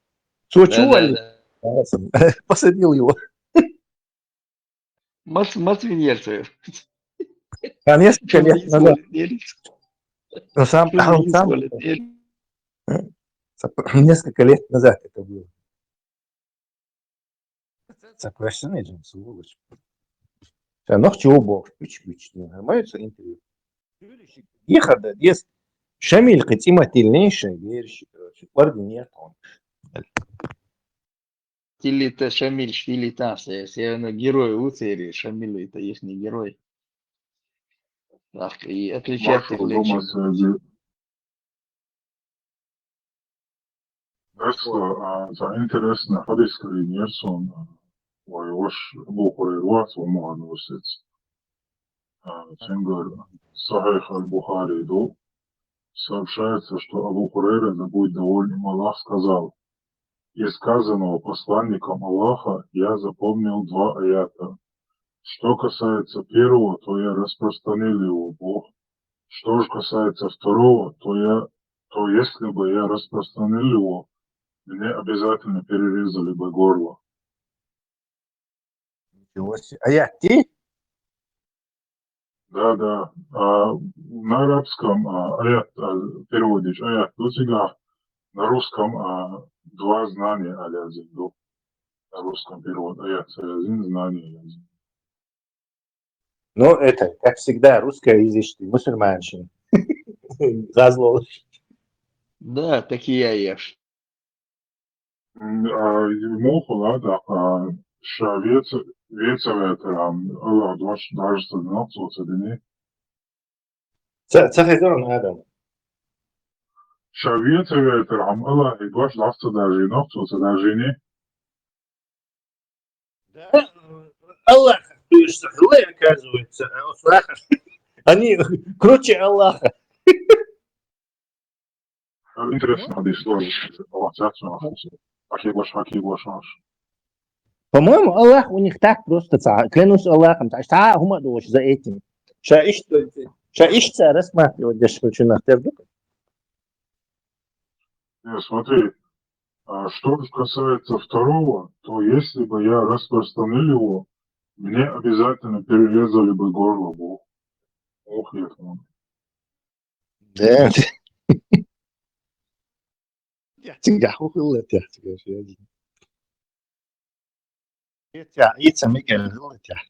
Со чуолит. Да, да. Посадил его. Мас, мас виньерцев. А несколько лет назад. Ну, сам, сам, несколько лет назад это было. Ца question is, сволочь. Ца нохчо бо, пич, пич, не нормально интервью. Ехада, ес, Шамиль кхы цӀи ма тиллинаш, бераш, короче, орден ертон. Тиллита Шамиль, тиллита се, се, ну, герой у цери, Шамиль это ихний герой. Так, и отличаться. Маршал нечем. Дома среди. Дерсла, а, ца интересна хьадис карийна яр сона, а, вай ваша Абу Хурайра вац, ва ма ван васец. А, цунгара Сахьихь аль-Бухари ду. Сообщается, что Абу Хурайра, да будет доволен им Аллах, сказал: «Из сказанного посланником Аллаха я запомнил два аята. Что касается первого, то я распространил его, Бог. Что же касается второго, то я, то если бы я распространил его, мне обязательно перерезали бы горло». Ничего себе. Аят ти? Да, да. А, на арабском, а, аят, а, переводишь, аят, ну, всегда на русском, а, два знания аязин ду. На русском перевод аят аязин, знание аязин. Ну, это, как всегда, русскоязычный мусульманин. Газло. Да, такие я ешь. М, а, муха, да, так, а, ша веца, веца ветерам, Аллах дош, даже со динах, со дини. Ца, ца хезон адам. Ша веца ветерам, Аллах и дош, даже со даже нах, со даже не. Да, Аллах, то есть, оказывается, а, Аллах. Они круче Аллаха. Интересно, надо ещё тоже. О, сейчас у нас. Ахи Гош, Ахи Гош, Гош. По-моему, Аллах у них так просто, ца, клянусь Аллахом, ца, ца, хӀума дош за этим. Ша ишта, ша ишта рассматривать деш хочу на тердук. Не, смотри, а, что же касается второго, то если бы я распространил его, мне обязательно перерезали бы горло, Бог. Ох, я там. Да. Я тебя ухыл, я тебя, я тебя. Я тебя, я тебя, Мигель, я тебя.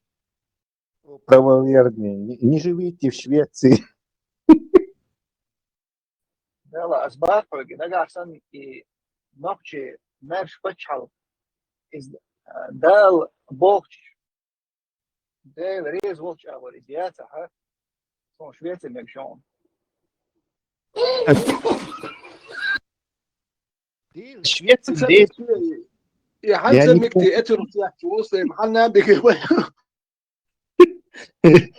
Правоверные, не, не живите в Швеции. Дала аз бахьалги нагахь санна и нохчий маьрша паччахьалкхе из, а, Дала бохча, Дела реза волча агӀор из яцахь, хьо Швеце мегаш хьуна. Дела, Швеце, Дела. И хьанца мегти эцурус яхчу вусайм, хьанна бигир вай.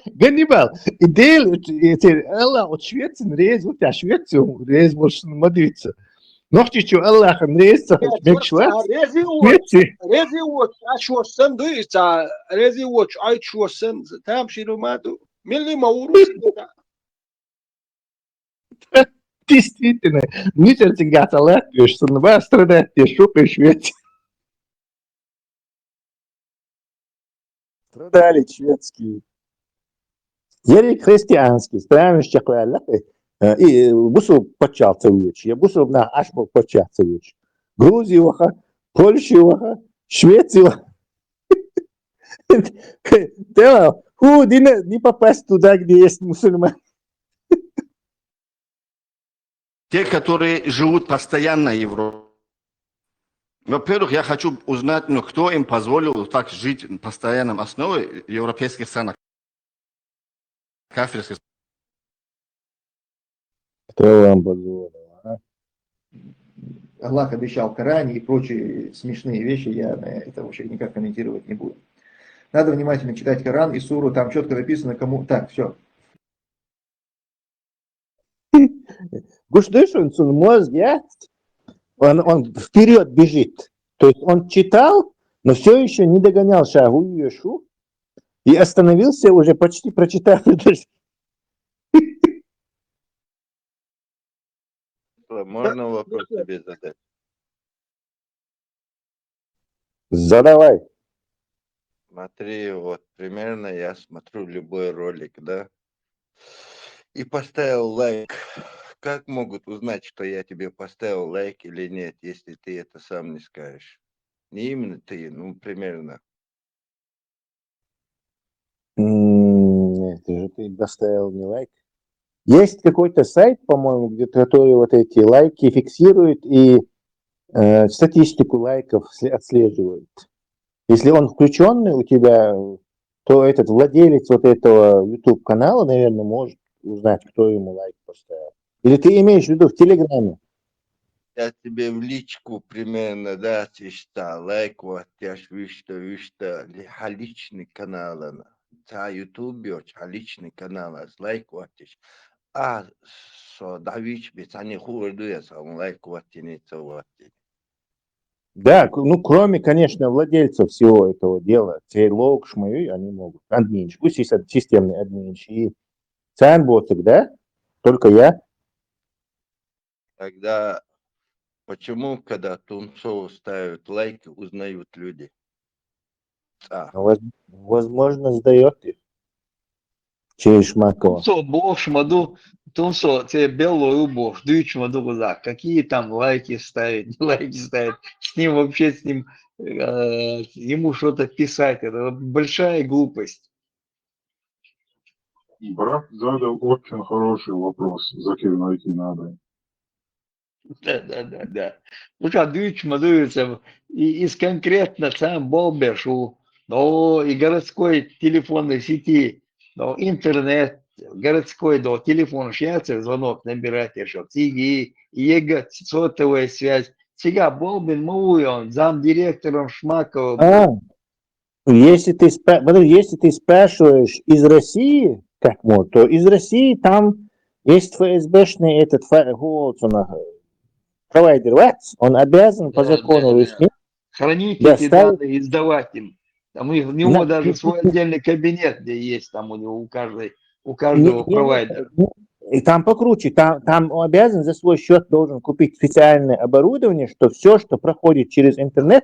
Ганнибал, и Дела, и те, Аллах, от Швецин реза, вот я Швецию реза волшн мадвица. Нохчичу Аллахын реза ца хаш мегаш вац. Рези уоч, Швеци. Рези уоч, аш вошсан ду, и ца, рези уоч, айч вошсан, там ширу маду. Милли ма урус, да. Действительно, митер цингаца латвеш, сон ва страдать, те шукай Швеци. Страдали шведские. Ерриг христианский, странаш чакхваьлла, э, и, э, бусулба паччахь ца вуьйцу, я бусулба нах Ӏаш болу паччахь ца вуьйцу. Грузи ваха, Польши ваха, Швеци ваха. Тела, ху дина не попасть туда, где есть мусульмане. Те, которые живут постоянно в Европе. Во-первых, я хочу узнать, ну, кто им позволил так жить на постоянном основе в европейских странах, кафирских. Кто вам позволил, а? Аллах обещал в Коране и прочие смешные вещи, я на это вообще никак комментировать не буду. Надо внимательно читать Коран и суру, там четко написано, кому... Так, все. Гуш дышун, цун мозг, я? Он, он вперед бежит. То есть он читал, но все еще не догонял шагу Иешу и остановился, уже почти прочитав. Можно вопрос тебе задать? Задавай. Смотри, вот примерно я смотрю любой ролик, да? И поставил лайк. Как могут узнать, что я тебе поставил лайк или нет, если ты это сам не скажешь? Не именно ты, ну, примерно. М, Это же ты поставил не лайк. Есть какой-то сайт, по-моему, где, который вот эти лайки фиксирует и э, статистику лайков сле- отслеживает. Если он включенный у тебя, то этот владелец вот этого YouTube канала, наверное, может узнать, кто ему лайк поставил. Или ты имеешь в виду в Телеграме? Я тебе в личку примерно, да, тишта, лайк вот, я ж вишта, вишта, ли халичный каналана. Та YouTube йоч халичный каналас, лайк вот тиш. А со давич бицани хурду я сам лайк вот тини, ца вот тини. Да, к- ну кроме, конечно, владельцев всего этого дела, те лог шмаи, они могут. Админчик, пусть есть ад- системный админчик. И Цан Ботик, да? Только я. Тогда почему, когда Тунцову ставят лайки, узнают люди? А, Воз- Возможно, сдает их. Через Шмакова. Тунсо бо шмаду, тунсо те бело убо, дуй шмаду за. Какие там лайки ставить, не лайки ставить. С ним вообще, с ним, э, ему что-то писать, это большая глупость. Брат задал очень хороший вопрос, закивнойте надо. Да, да, да, да. Ну что, дуй шмаду, и из конкретно сам болбешу, но и городской телефонной сети, но интернет, городской, но телефон шьяться, звонок набирать, что циги, и его сотовая связь. Цига болбин муй он, замдиректором Шмакова. А, если ты, спра- подожди, если ты спрашиваешь из России, как мол, то из России там есть ФСБшный этот фа- вот он, а, провайдер, вот, он обязан по Да, закону да, России. Хранить Да, эти ставит- данные и сдавать им. Там у них, у него Да, даже и- свой отдельный кабинет, где есть там у него, у каждой, у каждого Не- не- провайдера. не- И там покруче, там, там он обязан за свой счет должен купить специальное оборудование, что все, что проходит через интернет,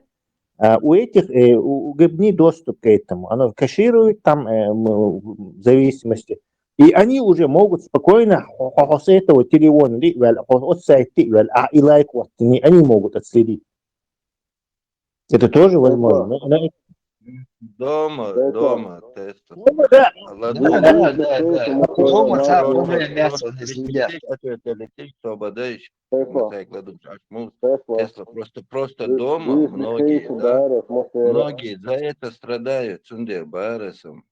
а, у этих, э, у, у ГБНИ доступ к этому. Оно кэширует там э, м, в зависимости. И они уже могут спокойно хо- хо- с этого телефона, ли, вал- хо- от сайта, вал- а, и лайк вот, они они могут отследить. Это тоже возможно. Но- но- Дома, Это- дома, Тесла. Ну, да. Алло, Да, да, да, да. Дома сам уже мясо не съедят. Летишь, ответ, летишь, свободаешь. Тесла, Сайкладу, ашмус. Тесла. Тесла, просто, просто Вы- дома вы многие, смеетесь, да? да, раз мы стояли. Многие за это страдают, цундер, барасом.